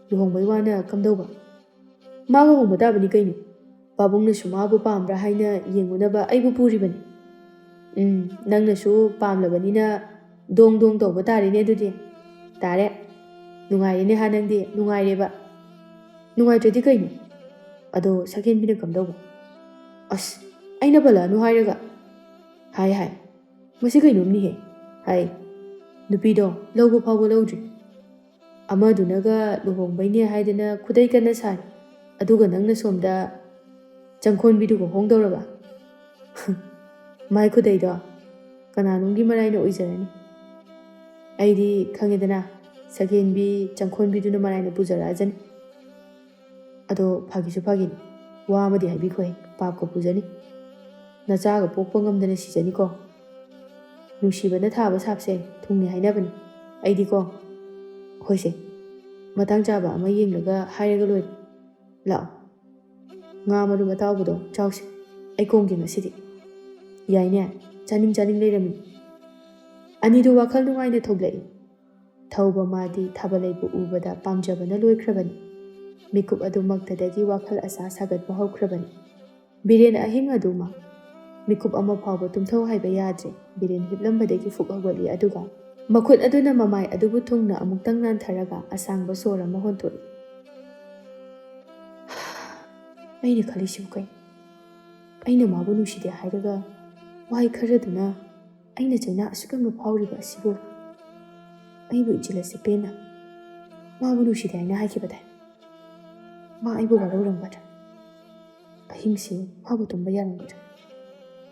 ꯂꯨꯍꯣꯡꯕꯩ ꯋꯥꯅ ꯀꯝꯗꯧꯕ? ꯃꯥꯒ ꯍꯣꯡꯕ ꯇꯥꯕꯅꯤ ꯀꯩꯅꯣ꯫ ꯄꯥꯕꯨꯡꯅꯁꯨ ꯃꯥꯕꯨ ꯄꯥꯝꯕ꯭ꯔꯥ ꯍꯥꯏꯅ ꯌꯦꯡꯉꯨꯅꯕ ꯑꯩꯕꯨ ꯄꯨꯔꯤꯕꯅꯤ꯫ ꯎꯝ, ꯅꯪꯅꯁꯨ ꯄꯥꯝꯂꯕꯅꯤꯅ ꯗꯣꯡ ꯗꯣꯡ ꯇꯧꯕ ꯇꯥꯔꯦꯅꯦ ꯑꯗꯨꯗꯤ꯫ ꯇꯥꯔꯦ꯫ ꯅꯨꯡꯉꯥꯏꯔꯦꯅꯦ ꯍꯥ ꯅꯪꯗꯤ, ꯅꯨꯡꯉꯥꯏꯔꯦꯕ꯫ ꯅꯨꯡꯉꯥꯏꯇ꯭ꯔꯗꯤ ꯀꯩꯅꯣ? ꯑꯗꯣ ꯁꯛꯍꯦꯟꯕꯤꯅ ꯀꯝꯗꯧꯕ? ꯑꯁ, ꯑꯩꯅ ꯄꯜꯂꯛꯑꯅꯨ ꯍꯥꯏꯔꯒ꯫ ꯍꯥꯏ ꯍꯥꯏ꯫ ꯃꯁꯤ ꯀꯩꯅꯣꯝꯅꯤꯍꯦ꯫ ꯍꯥꯏ꯫ ꯅꯨꯄꯤꯗꯣ ꯂꯧꯕ ꯐꯥꯎꯕ ꯂꯧꯗ꯭ꯔꯤ꯫ ꯑꯃꯗꯨꯅꯒ ꯂꯨꯍꯣꯡꯕꯩꯅꯦ ꯍꯥꯏꯗꯅ ꯈꯨꯗꯩ ꯀꯟꯅ ꯁꯥꯔꯤ꯫ ꯑꯗꯨꯒ ꯅꯪꯅ ꯁꯣꯝꯗ ꯆꯪꯈꯣꯟꯕꯤꯗꯨꯒ ꯍꯣꯡꯗꯧꯔꯕ? ꯃꯥꯏ ꯈꯨꯗꯩꯗꯣ ꯀꯅꯥꯅꯣꯝꯒꯤ ꯃꯔꯥꯏꯅ ꯑꯣꯏꯖꯔꯅꯤ꯫ ꯑꯩꯗꯤ ꯈꯪꯉꯦꯗꯅ, ꯁꯛꯍꯦꯟꯕꯤ ꯆꯪꯈꯣꯟꯕꯤꯗꯨꯅ ꯃꯔꯥꯏꯅ ꯄꯨꯖꯔꯛꯑꯖꯅꯤ꯫ ꯑꯗꯣ ꯐꯥꯒꯤꯁꯨ ꯐꯥꯒꯤꯅꯤ, ꯋꯥ ꯑꯃꯗꯤ ꯍꯥꯏꯕꯤꯈꯣꯍꯦ, ꯄꯥꯞꯀ ꯄꯨꯖꯅꯤ꯫ ꯅꯆꯥꯒ ꯄꯣꯛꯄ ꯉꯝꯗꯅ ꯁꯤꯖꯅꯤꯀꯣ꯫ ꯅꯨꯡꯁꯤꯕꯅ ꯊꯥꯕ ꯁꯥꯞꯁꯦ ꯊꯨꯡꯅꯤ ꯍꯥꯏꯅꯕꯅꯤ꯫ ꯑꯩꯗꯤꯀꯣ, ꯍꯣꯏꯁꯦ, ꯃꯇꯥꯡ ꯆꯥꯕ ꯑꯃ ꯌꯦꯡꯂꯒ ꯍꯥꯏꯔꯒ ꯂꯣꯏꯔꯦ꯫ ꯂꯥꯛꯑꯣ, ꯉꯥ ꯃꯔꯨꯝ ꯑꯇꯥꯎꯕꯗꯣ ꯆꯥꯎꯁꯦ꯫ ꯑꯩ ꯀꯣꯡꯒꯦ ꯉꯁꯤꯗꯤ꯫ ꯌꯥꯏꯅꯦ, ꯆꯥꯅꯤꯡ ꯆꯥꯅꯤꯡ ꯂꯩꯔꯝꯃꯤ꯫ ꯑꯅꯤꯗꯨ ꯋꯥꯈꯜ ꯅꯨꯡꯉꯥꯏꯅ ꯊꯣꯛꯂꯛꯏ꯫ ꯊꯧꯕ ꯃꯥꯗꯤ ꯊꯥꯕꯂꯩꯕꯨ ꯎꯕꯗ ꯄꯥꯝꯖꯕꯅ ꯂꯣꯏꯈ꯭ꯔꯕꯅꯤ꯫ ꯃꯤꯀꯨꯞ ꯑꯗꯨꯃꯛꯇꯗꯒꯤ ꯋꯥꯈꯜ ꯑꯁꯥ ꯁꯥꯒꯠꯄ ꯍꯧꯈ꯭ꯔꯕꯅꯤ꯫ ꯕꯤꯔꯦꯟ ꯑꯍꯤꯡ ꯑꯗꯨꯃ ꯃꯤꯀꯨꯞ ꯑꯃ ꯐꯥꯎꯕ ꯇꯨꯝꯊꯧ ꯍꯥꯏꯕ ꯌꯥꯗ꯭ꯔꯦ꯫ ꯕꯤꯔꯦꯟ ꯍꯤꯞꯂꯝꯕꯗꯒꯤ ꯐꯨꯛ ꯍꯧꯒꯠꯂꯤ, ꯑꯗꯨꯒ ꯃꯈꯨꯠ ꯑꯗꯨꯅ ꯃꯃꯥꯏ ꯑꯗꯨꯕꯨ ꯊꯨꯡꯅ ꯑꯃꯨꯛꯇꯪ ꯅꯥꯟꯊꯔꯒ ꯑꯁꯥꯡꯕ ꯁꯣꯔ ꯑꯃ ꯍꯣꯟꯊꯣꯛꯏ꯫ ꯑꯩꯅ ꯈꯜꯂꯤꯁꯤꯕꯨ ꯀꯩꯅꯣ? ꯑꯩꯅ ꯃꯥꯕꯨ ꯅꯨꯡꯁꯤꯗꯦ ꯍꯥꯏꯔꯒ ꯋꯥꯍꯩ ꯈꯔꯗꯨꯅ ꯑꯩꯅ ꯆꯩꯅꯥ ꯑꯁꯨꯛ ꯌꯥꯝꯅ ꯐꯥꯎꯔꯤꯕ ꯑꯁꯤꯕꯨ? ꯑꯩꯕꯨ ꯏꯆꯤꯜ ꯑꯁꯤ ꯄꯦꯟꯅ ꯃꯥꯕꯨ ꯅꯨꯡꯁꯤꯗꯦ ꯍꯥꯏꯅ ꯍꯥꯏꯈꯤꯕꯗꯥꯏ? ꯃꯥ ꯑꯩꯕꯨ ꯋꯥꯔꯧꯔꯝꯒꯗ꯭ꯔꯥ? ꯑꯍꯤꯡꯁꯤ ꯃꯥꯕꯨ ꯇꯨꯝꯕ ꯌꯥꯔꯝꯒꯗ꯭ꯔꯥ?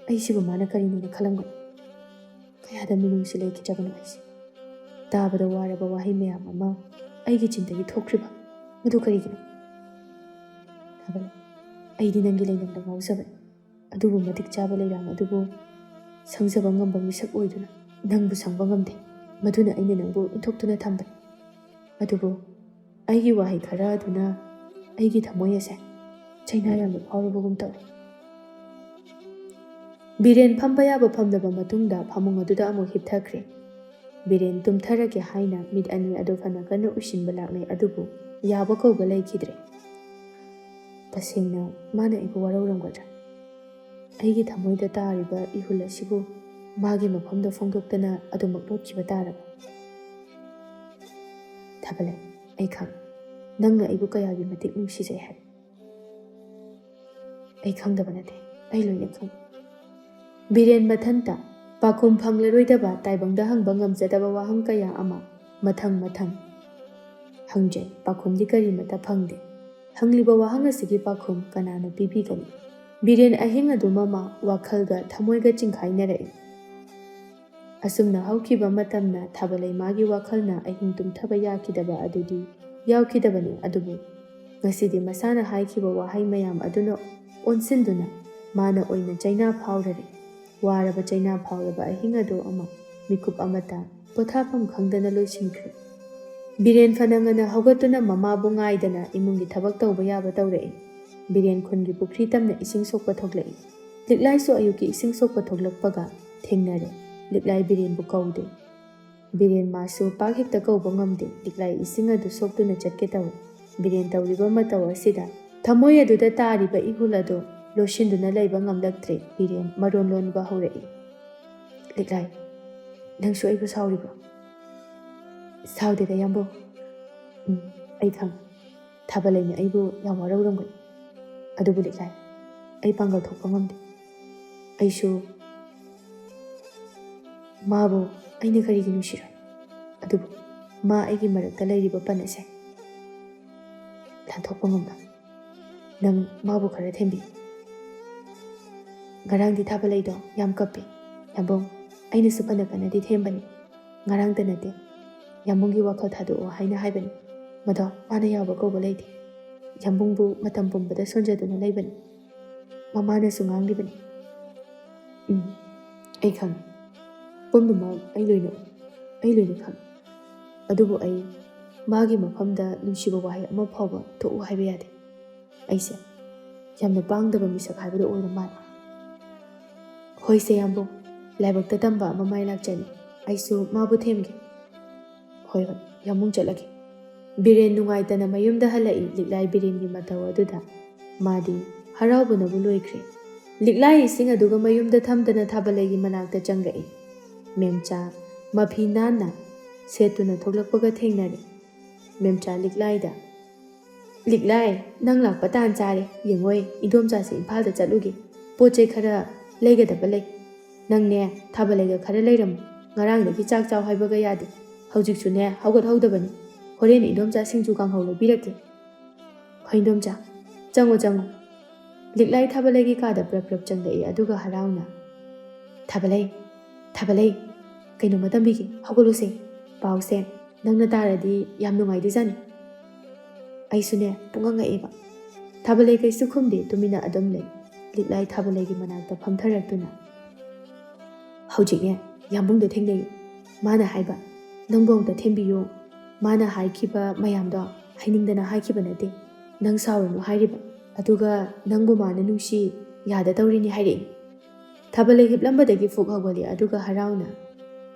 ꯑꯩꯁꯤꯕꯨ ꯃꯥꯅ ꯀꯔꯤꯅꯣꯅ ꯈꯜꯂꯝꯒꯅꯤ? ꯀꯌꯥꯗ ꯃꯤꯅꯨꯡꯁꯤ ꯂꯩꯈꯤꯗ꯭ꯔꯕꯅꯣ ꯑꯩꯁꯦ? ꯇꯥꯕꯗ ꯋꯥꯔꯕ ꯋꯥꯍꯩ ꯃꯌꯥꯝ ꯑꯃ ꯑꯩꯒꯤ ꯆꯤꯟꯗꯒꯤ ꯊꯣꯛꯈ꯭ꯔꯤꯕ, ꯃꯗꯨ ꯀꯔꯤꯒꯤꯅꯣ? ꯊꯥꯕꯂꯩ, ꯑꯩꯗꯤ ꯅꯪꯒꯤ ꯂꯩꯅꯝꯗ ꯉꯥꯎꯖꯕꯅꯤ꯫ ꯑꯗꯨꯕꯨ ꯃꯇꯤꯛ ꯆꯥꯕ ꯂꯩꯔꯥꯡ ꯑꯗꯨꯕꯨ ꯁꯪꯖꯕ ꯉꯝꯕ ꯃꯤꯁꯛ ꯑꯣꯏꯗꯨꯅ ꯅꯪꯕꯨ ꯁꯪꯕ ꯉꯝꯗꯦ꯫ ꯃꯗꯨꯅ ꯑꯩꯅ ꯅꯪꯕꯨ ꯏꯟꯊꯣꯛꯇꯨꯅ ꯊꯝꯕꯅꯤ꯫ ꯑꯗꯨꯕꯨ ꯑꯩꯒꯤ ꯋꯥꯍꯩ ꯈꯔ ꯑꯗꯨꯅ ꯑꯩꯒꯤ ꯊꯃꯣꯏ ꯑꯁꯦ ꯆꯩꯅꯥ ꯌꯥꯝꯅ ꯐꯥꯎꯔꯕꯒꯨꯝ ꯇꯧꯏ꯫ ꯕꯤꯔꯦꯟ ꯐꯝꯕ ꯌꯥꯕ ꯐꯝꯂꯕ ꯃꯇꯨꯡꯗ ꯐꯃꯨꯡ ꯑꯗꯨꯗ ꯑꯃꯨꯛ ꯍꯤꯞꯊꯈ꯭ꯔꯦ꯫ ꯕꯤꯔꯦꯟ ꯇꯨꯝꯊꯔꯒꯦ ꯍꯥꯏꯅ ꯃꯤꯠ ꯑꯅꯤ ꯑꯗꯨ ꯐꯅ ꯀꯟꯅ ꯎꯏꯁꯤꯟꯕ ꯂꯥꯛꯂꯦ, ꯑꯗꯨꯕꯨ ꯌꯥꯕ ꯀꯧꯕ ꯂꯩꯈꯤꯗ꯭ꯔꯦ꯫ ꯇꯁꯦꯡꯅ ꯃꯥꯅ ꯑꯩꯕꯨ ꯋꯥꯔꯧꯔꯝꯒꯗ꯭ꯔꯥ? ꯑꯩꯒꯤ ꯊꯃꯣꯏꯗ ꯇꯥꯔꯤꯕ ꯏꯍꯨꯜ ꯑꯁꯤꯕꯨ ꯃꯥꯒꯤ ꯃꯐꯝꯗ ꯐꯣꯡꯗꯣꯛꯇꯅ ꯑꯗꯨꯃꯛ ꯂꯣꯠꯈꯤꯕ ꯇꯥꯔꯕ? ꯊꯥꯕꯂꯩ, ꯑꯩ ꯈꯪ, ꯅꯪꯅ ꯑꯩꯕꯨ ꯀꯌꯥꯒꯤ ꯃꯇꯤꯛ ꯅꯨꯡꯁꯤꯖꯩ ꯍꯥꯏꯕ꯫ ꯑꯩ ꯈꯪꯗꯕ ꯅꯠꯇꯦ, ꯑꯩ ꯂꯣꯏꯅ ꯈꯪ꯫ ꯕꯤꯔꯦꯟ ꯃꯊꯟꯇ ꯄꯥꯈꯨꯝ ꯐꯪꯂꯔꯣꯏꯗꯕ, ꯇꯥꯏꯕꯪꯗ ꯍꯪꯕ ꯉꯝꯖꯗꯕ ꯋꯥꯍꯪ ꯀꯌꯥ ꯑꯃ ꯃꯊꯪ ꯃꯊꯪ ꯍꯪꯖꯩ꯫ ꯄꯥꯈꯨꯝꯗꯤ ꯀꯔꯤꯃꯠꯇ ꯐꯪꯗꯦ꯫ ꯍꯪꯂꯤꯕ ꯋꯥꯍꯪ ꯑꯁꯤꯒꯤ ꯄꯥꯈꯨꯝ ꯀꯅꯥꯅ ꯄꯤꯕꯤꯒꯅꯤ? ꯕꯤꯔꯦꯟ ꯑꯍꯤꯡ ꯑꯗꯨ ꯃꯃꯥ ꯋꯥꯈꯜꯒ ꯊꯃꯣꯏꯒ ꯆꯤꯡꯈꯥꯏꯅꯔꯛꯏ꯫ ꯑꯁꯨꯝꯅ ꯍꯧꯈꯤꯕ ꯃꯇꯝꯅ ꯊꯥꯕꯂꯩ ꯃꯥꯒꯤ ꯋꯥꯈꯜꯅ ꯑꯍꯤꯡ ꯇꯨꯝꯊꯕ ꯌꯥꯈꯤꯗꯕ ꯑꯗꯨꯗꯤ ꯌꯥꯎꯈꯤꯗꯕꯅꯤ꯫ ꯑꯗꯨꯕꯨ ꯉꯁꯤꯗꯤ ꯃꯁꯥꯅ ꯍꯥꯏꯈꯤꯕ ꯋꯥꯍꯩ ꯃꯌꯥꯝ ꯑꯗꯨꯅ ꯑꯣꯟꯁꯤꯟꯗꯨꯅ ꯃꯥꯅ ꯑꯣꯏꯅ ꯆꯩꯅꯥ ꯐꯥꯎꯔꯔꯦ꯫ ꯋꯥꯔꯕ ꯆꯩꯅꯥ ꯐꯥꯎꯔꯕ ꯑꯍꯤꯡ ꯑꯗꯨ ꯑꯃ ꯃꯤꯀꯨꯞ ꯑꯃꯇ ꯄꯣꯊꯥꯐꯝ ꯈꯪꯗꯅ ꯂꯣꯏꯁꯤꯟꯈ꯭ꯔꯦ꯫ ꯕꯤꯔꯦꯟ ꯐꯅ ꯉꯟꯅ ꯍꯧꯒꯠꯇꯨꯅ ꯃꯃꯥꯕꯨ ꯉꯥꯏꯗꯅ ꯏꯃꯨꯡꯒꯤ ꯊꯕꯛ ꯇꯧꯕ ꯌꯥꯕ ꯇꯧꯔꯛꯏ꯫ ꯕꯤꯔꯦꯟ ꯈꯨꯟꯒꯤ ꯄꯨꯈ꯭ꯔꯤ ꯇꯝꯅ ꯏꯁꯤꯡ ꯁꯣꯛꯄ ꯊꯣꯛꯂꯛꯏ꯫ ꯂꯤꯛꯂꯥꯏꯁꯨ ꯑꯌꯨꯛꯀꯤ ꯏꯁꯤꯡ ꯁꯣꯛꯄ ꯊꯣꯛꯂꯛꯄꯒ ꯊꯦꯡꯅꯔꯦ꯫ ꯂꯤꯛꯂꯥꯏ ꯕꯤꯔꯦꯟꯕꯨ ꯀꯧꯗꯦ꯫ ꯕꯤꯔꯦꯟ ꯃꯥꯁꯨ ꯄꯥꯛ ꯍꯦꯛꯇ ꯀꯧꯕ ꯉꯝꯗꯦ꯫ ꯂꯤꯛꯂꯥꯏ ꯏꯁꯤꯡ ꯑꯗꯨ ꯁꯣꯛꯇꯨꯅ ꯆꯠꯀꯦ ꯇꯧꯏ꯫ ꯕꯤꯔꯦꯟ ꯇꯧꯔꯤꯕ ꯃꯇꯧ ꯑꯁꯤꯗ ꯊꯃꯣꯏ ꯑꯗꯨꯗ ꯇꯥꯔꯤꯕ ꯏꯍꯨꯜ ꯑꯗꯨ ꯂꯣꯏꯁꯤꯟꯗꯨꯅ ꯂꯩꯕ ꯉꯝꯂꯛꯇ꯭ꯔꯦ꯫ ꯕꯤꯔꯦꯟ ꯃꯔꯣꯟ ꯂꯣꯟꯕ ꯍꯧꯔꯛꯏ꯫ "ꯂꯤꯛꯂꯥꯏ, ꯅꯪꯁꯨ ꯑꯩꯕꯨ ꯁꯥꯎꯔꯤꯕ꯭ꯔꯣ?" "ꯁꯥꯎꯗꯦꯗ ꯌꯥꯝꯕꯨꯡ꯫ ꯎꯝ, ꯑꯩ ꯈꯪꯉꯤ꯫ ꯊꯥꯕꯂꯩꯅ ꯑꯩꯕꯨ ꯌꯥꯝ ꯋꯥꯔꯧꯔꯝꯒꯅꯤ꯫ ꯑꯗꯨꯕꯨ ꯂꯤꯛꯂꯥꯏ, ꯑꯩ ꯄꯥꯡꯒꯜ ꯊꯣꯛꯄ ꯉꯝꯗꯦ꯫ ꯑꯩꯁꯨ ꯃꯥꯕꯨ ꯑꯩꯅ ꯀꯔꯤꯒꯤ ꯅꯨꯡꯁꯤꯔꯣꯏ? ꯑꯗꯨꯕꯨ ꯃꯥ ꯑꯩꯒꯤ ꯃꯔꯛꯇ ꯂꯩꯔꯤꯕ ꯄꯟ ꯑꯁꯦ ꯂꯥꯟꯊꯣꯛꯄ ꯉꯝꯕ ꯅꯪ ꯃꯥꯕꯨ ꯈꯔ ꯊꯦꯝꯕꯤꯌꯨ꯫" "ꯉꯔꯥꯡꯗꯤ ꯊꯥꯕꯂꯩꯗꯣ ꯌꯥꯝ ꯀꯞꯄꯤ꯫ ꯌꯥꯝꯕꯨꯡ, ꯑꯩꯅꯁꯨ ꯐꯅ ꯐꯅꯗꯤ ꯊꯦꯝꯕꯅꯤ꯫ ꯉꯔꯥꯡꯇ ꯅꯠꯇꯦ, ꯌꯥꯝꯕꯨꯡꯒꯤ ꯋꯥꯈꯜ ꯊꯥꯗꯣꯛꯑꯣ ꯍꯥꯏꯅ ꯍꯥꯏꯕꯅꯤ꯫ ꯃꯗꯣ ꯃꯥꯅ ꯌꯥꯕ ꯀꯧꯕ ꯂꯩꯇꯦ꯫ ꯌꯥꯝꯕꯨꯡꯕꯨ ꯃꯇꯝ ꯄꯨꯝꯕꯗ ꯁꯣꯟꯖꯗꯨꯅ ꯂꯩꯕꯅꯤ꯫ ꯃꯃꯥꯅꯁꯨ ꯉꯥꯡꯂꯤꯕꯅꯤ꯫" "ꯎꯝ, ꯑꯩ ꯈꯪꯏ꯫ ꯄꯨꯝꯅꯃꯛ ꯑꯩ ꯂꯣꯏꯅ ꯎꯏ꯫ ꯑꯩ ꯂꯣꯏꯅ ꯈꯪꯏ꯫ ꯑꯗꯨꯕꯨ ꯑꯩ ꯃꯥꯒꯤ ꯃꯐꯝꯗ ꯅꯨꯡꯁꯤꯕ ꯋꯥꯍꯩ ꯑꯃ ꯐꯥꯎꯕ ꯊꯣꯛꯎ ꯍꯥꯏꯕ ꯌꯥꯗꯦ꯫ ꯑꯩꯁꯦ ꯌꯥꯝꯅ ꯄꯥꯡꯗꯕ ꯃꯤꯁꯛ ꯍꯥꯏꯕꯗꯨ ꯑꯣꯏꯔ ꯃꯥꯜꯂꯦ꯫ ꯍꯣꯏꯁꯦ ꯌꯥꯝꯕꯨꯡ, ꯂꯥꯏꯕꯛꯇ ꯇꯝꯕ ꯑꯃ ꯃꯥꯏ ꯂꯥꯛꯆꯅꯤ꯫ ꯑꯩꯁꯨ ꯃꯥꯕꯨ ꯊꯦꯝꯒꯦ꯫" "ꯍꯣꯏ, ꯍꯣꯏ, ꯌꯥꯝꯕꯨꯡ ꯆꯠꯂꯒꯦ꯫" ꯕꯤꯔꯦꯟ ꯅꯨꯡꯉꯥꯏꯇꯅ ꯃꯌꯨꯝꯗ ꯍꯜꯂꯛꯏ꯫ ꯂꯤꯛꯂꯥꯏ ꯕꯤꯔꯦꯟꯒꯤ ꯃꯇꯧ ꯑꯗꯨꯗ ꯃꯥꯗꯤ ꯍꯔꯥꯎꯕꯅꯕꯨ ꯂꯣꯏꯈ꯭ꯔꯦ꯫ ꯂꯤꯛꯂꯥꯏ ꯏꯁꯤꯡ ꯑꯗꯨꯒ ꯃꯌꯨꯝꯗ ꯊꯝꯗꯅ ꯊꯥꯕꯂꯩꯒꯤ ꯃꯅꯥꯛꯇ ꯆꯪꯂꯛꯏ꯫ ꯃꯦꯝꯆꯥ ꯃꯐꯤ ꯅꯥꯟꯅ ꯁꯦꯠꯇꯨꯅ ꯊꯣꯛꯂꯛꯄꯒ ꯊꯦꯡꯅꯔꯦ꯫ ꯃꯦꯝꯆꯥ ꯂꯤꯛꯂꯥꯏꯗ, "ꯂꯤꯛꯂꯥꯏ, ꯅꯪ ꯂꯥꯛꯄ ꯇꯥꯟ ꯆꯥꯔꯦ꯫ ꯌꯦꯡꯉꯣꯏ, ꯏꯟꯗꯣꯝꯆꯥꯁꯦ ꯏꯝꯐꯥꯜꯗ ꯆꯠꯂꯨꯒꯦ꯫ ꯄꯣꯠ ꯆꯩ ꯈꯔ ꯂꯩꯒꯗꯕ ꯂꯩ꯫ ꯅꯪꯅꯦ, ꯊꯥꯕꯂꯩꯒ ꯈꯔ ꯂꯩꯔꯝꯃꯨ꯫ ꯉꯔꯥꯡꯗꯒꯤ ꯆꯥꯛ ꯆꯥꯎ ꯍꯥꯏꯕꯒ ꯌꯥꯗꯦ꯫ ꯍꯧꯖꯤꯛꯁꯨꯅꯦ, ꯍꯧꯒꯠꯍꯧꯗꯕꯅꯤ꯫ ꯍꯣꯔꯦꯟ ꯏꯟꯗꯣꯝꯆꯥ ꯁꯤꯡꯖꯨ ꯀꯥꯡꯍꯧ ꯂꯩꯕꯤꯔꯛꯀꯦ꯫" "ꯍꯣꯏ ꯏꯟꯗꯣꯝꯆꯥ, ꯆꯪꯉꯣ, ꯆꯪꯉꯣ꯫" ꯂꯤꯛꯂꯥꯏ ꯊꯥꯕꯂꯩꯒꯤ ꯀꯥꯗ ꯄ꯭ꯔꯞ ꯄ꯭ꯔꯞ ꯆꯪꯂꯛꯏ, ꯑꯗꯨꯒ ꯍꯔꯥꯎꯅ, "ꯊꯥꯕꯂꯩ, ꯊꯥꯕꯂꯩ, ꯀꯩꯅꯣꯝꯃ ꯇꯝꯕꯤꯒꯦ, ꯍꯧꯒꯠꯂꯨꯁꯦ꯫ ꯄꯥꯎꯁꯦ ꯅꯪꯅ ꯇꯥꯔꯗꯤ ꯌꯥꯝ ꯅꯨꯡꯉꯥꯏꯗꯣꯏꯖꯥꯠꯅꯤ꯫" ꯑꯩꯁꯨꯅꯦ, ꯄꯨꯡꯉꯛ ꯉꯛꯑꯦꯕ꯫ ꯊꯥꯕꯂꯩ ꯀꯩꯁꯨ ꯈꯨꯝꯗꯦ, ꯇꯨꯃꯤꯟꯅ ꯑꯗꯨꯝ ꯂꯩ꯫ ꯂꯤꯛꯂꯥꯏ ꯊꯥꯕꯂꯩꯒꯤ ꯃꯅꯥꯛꯇ ꯐꯝꯊꯔꯛꯇꯨꯅ, "ꯍꯧꯖꯤꯛꯅꯦ, ꯌꯥꯝꯕꯨꯡꯗꯣ ꯊꯦꯡꯅꯩ꯫ ꯃꯥꯅ ꯍꯥꯏꯕ, ꯅꯪꯕꯨ ꯑꯝꯇ ꯊꯦꯝꯕꯤꯌꯨ꯫ ꯃꯥꯅ ꯍꯥꯏꯈꯤꯕ ꯃꯌꯥꯝꯗꯣ ꯍꯥꯏꯅꯤꯡꯗꯅ ꯍꯥꯏꯈꯤꯕ ꯅꯠꯇꯦ꯫ ꯅꯪ ꯁꯥꯎꯔꯨꯅꯨ ꯍꯥꯏꯔꯤꯕ꯫ ꯑꯗꯨꯒ ꯅꯪꯕꯨ ꯃꯥꯅ ꯅꯨꯡꯁꯤ, ꯌꯥꯗ ꯇꯧꯔꯤꯅꯤ ꯍꯥꯏꯔꯛꯏ꯫" ꯊꯥꯕꯂꯩ ꯍꯤꯞꯂꯝꯕꯗꯒꯤ ꯐꯨꯛ ꯍꯧꯒꯠꯂꯤ, ꯑꯗꯨꯒ ꯍꯔꯥꯎꯅ,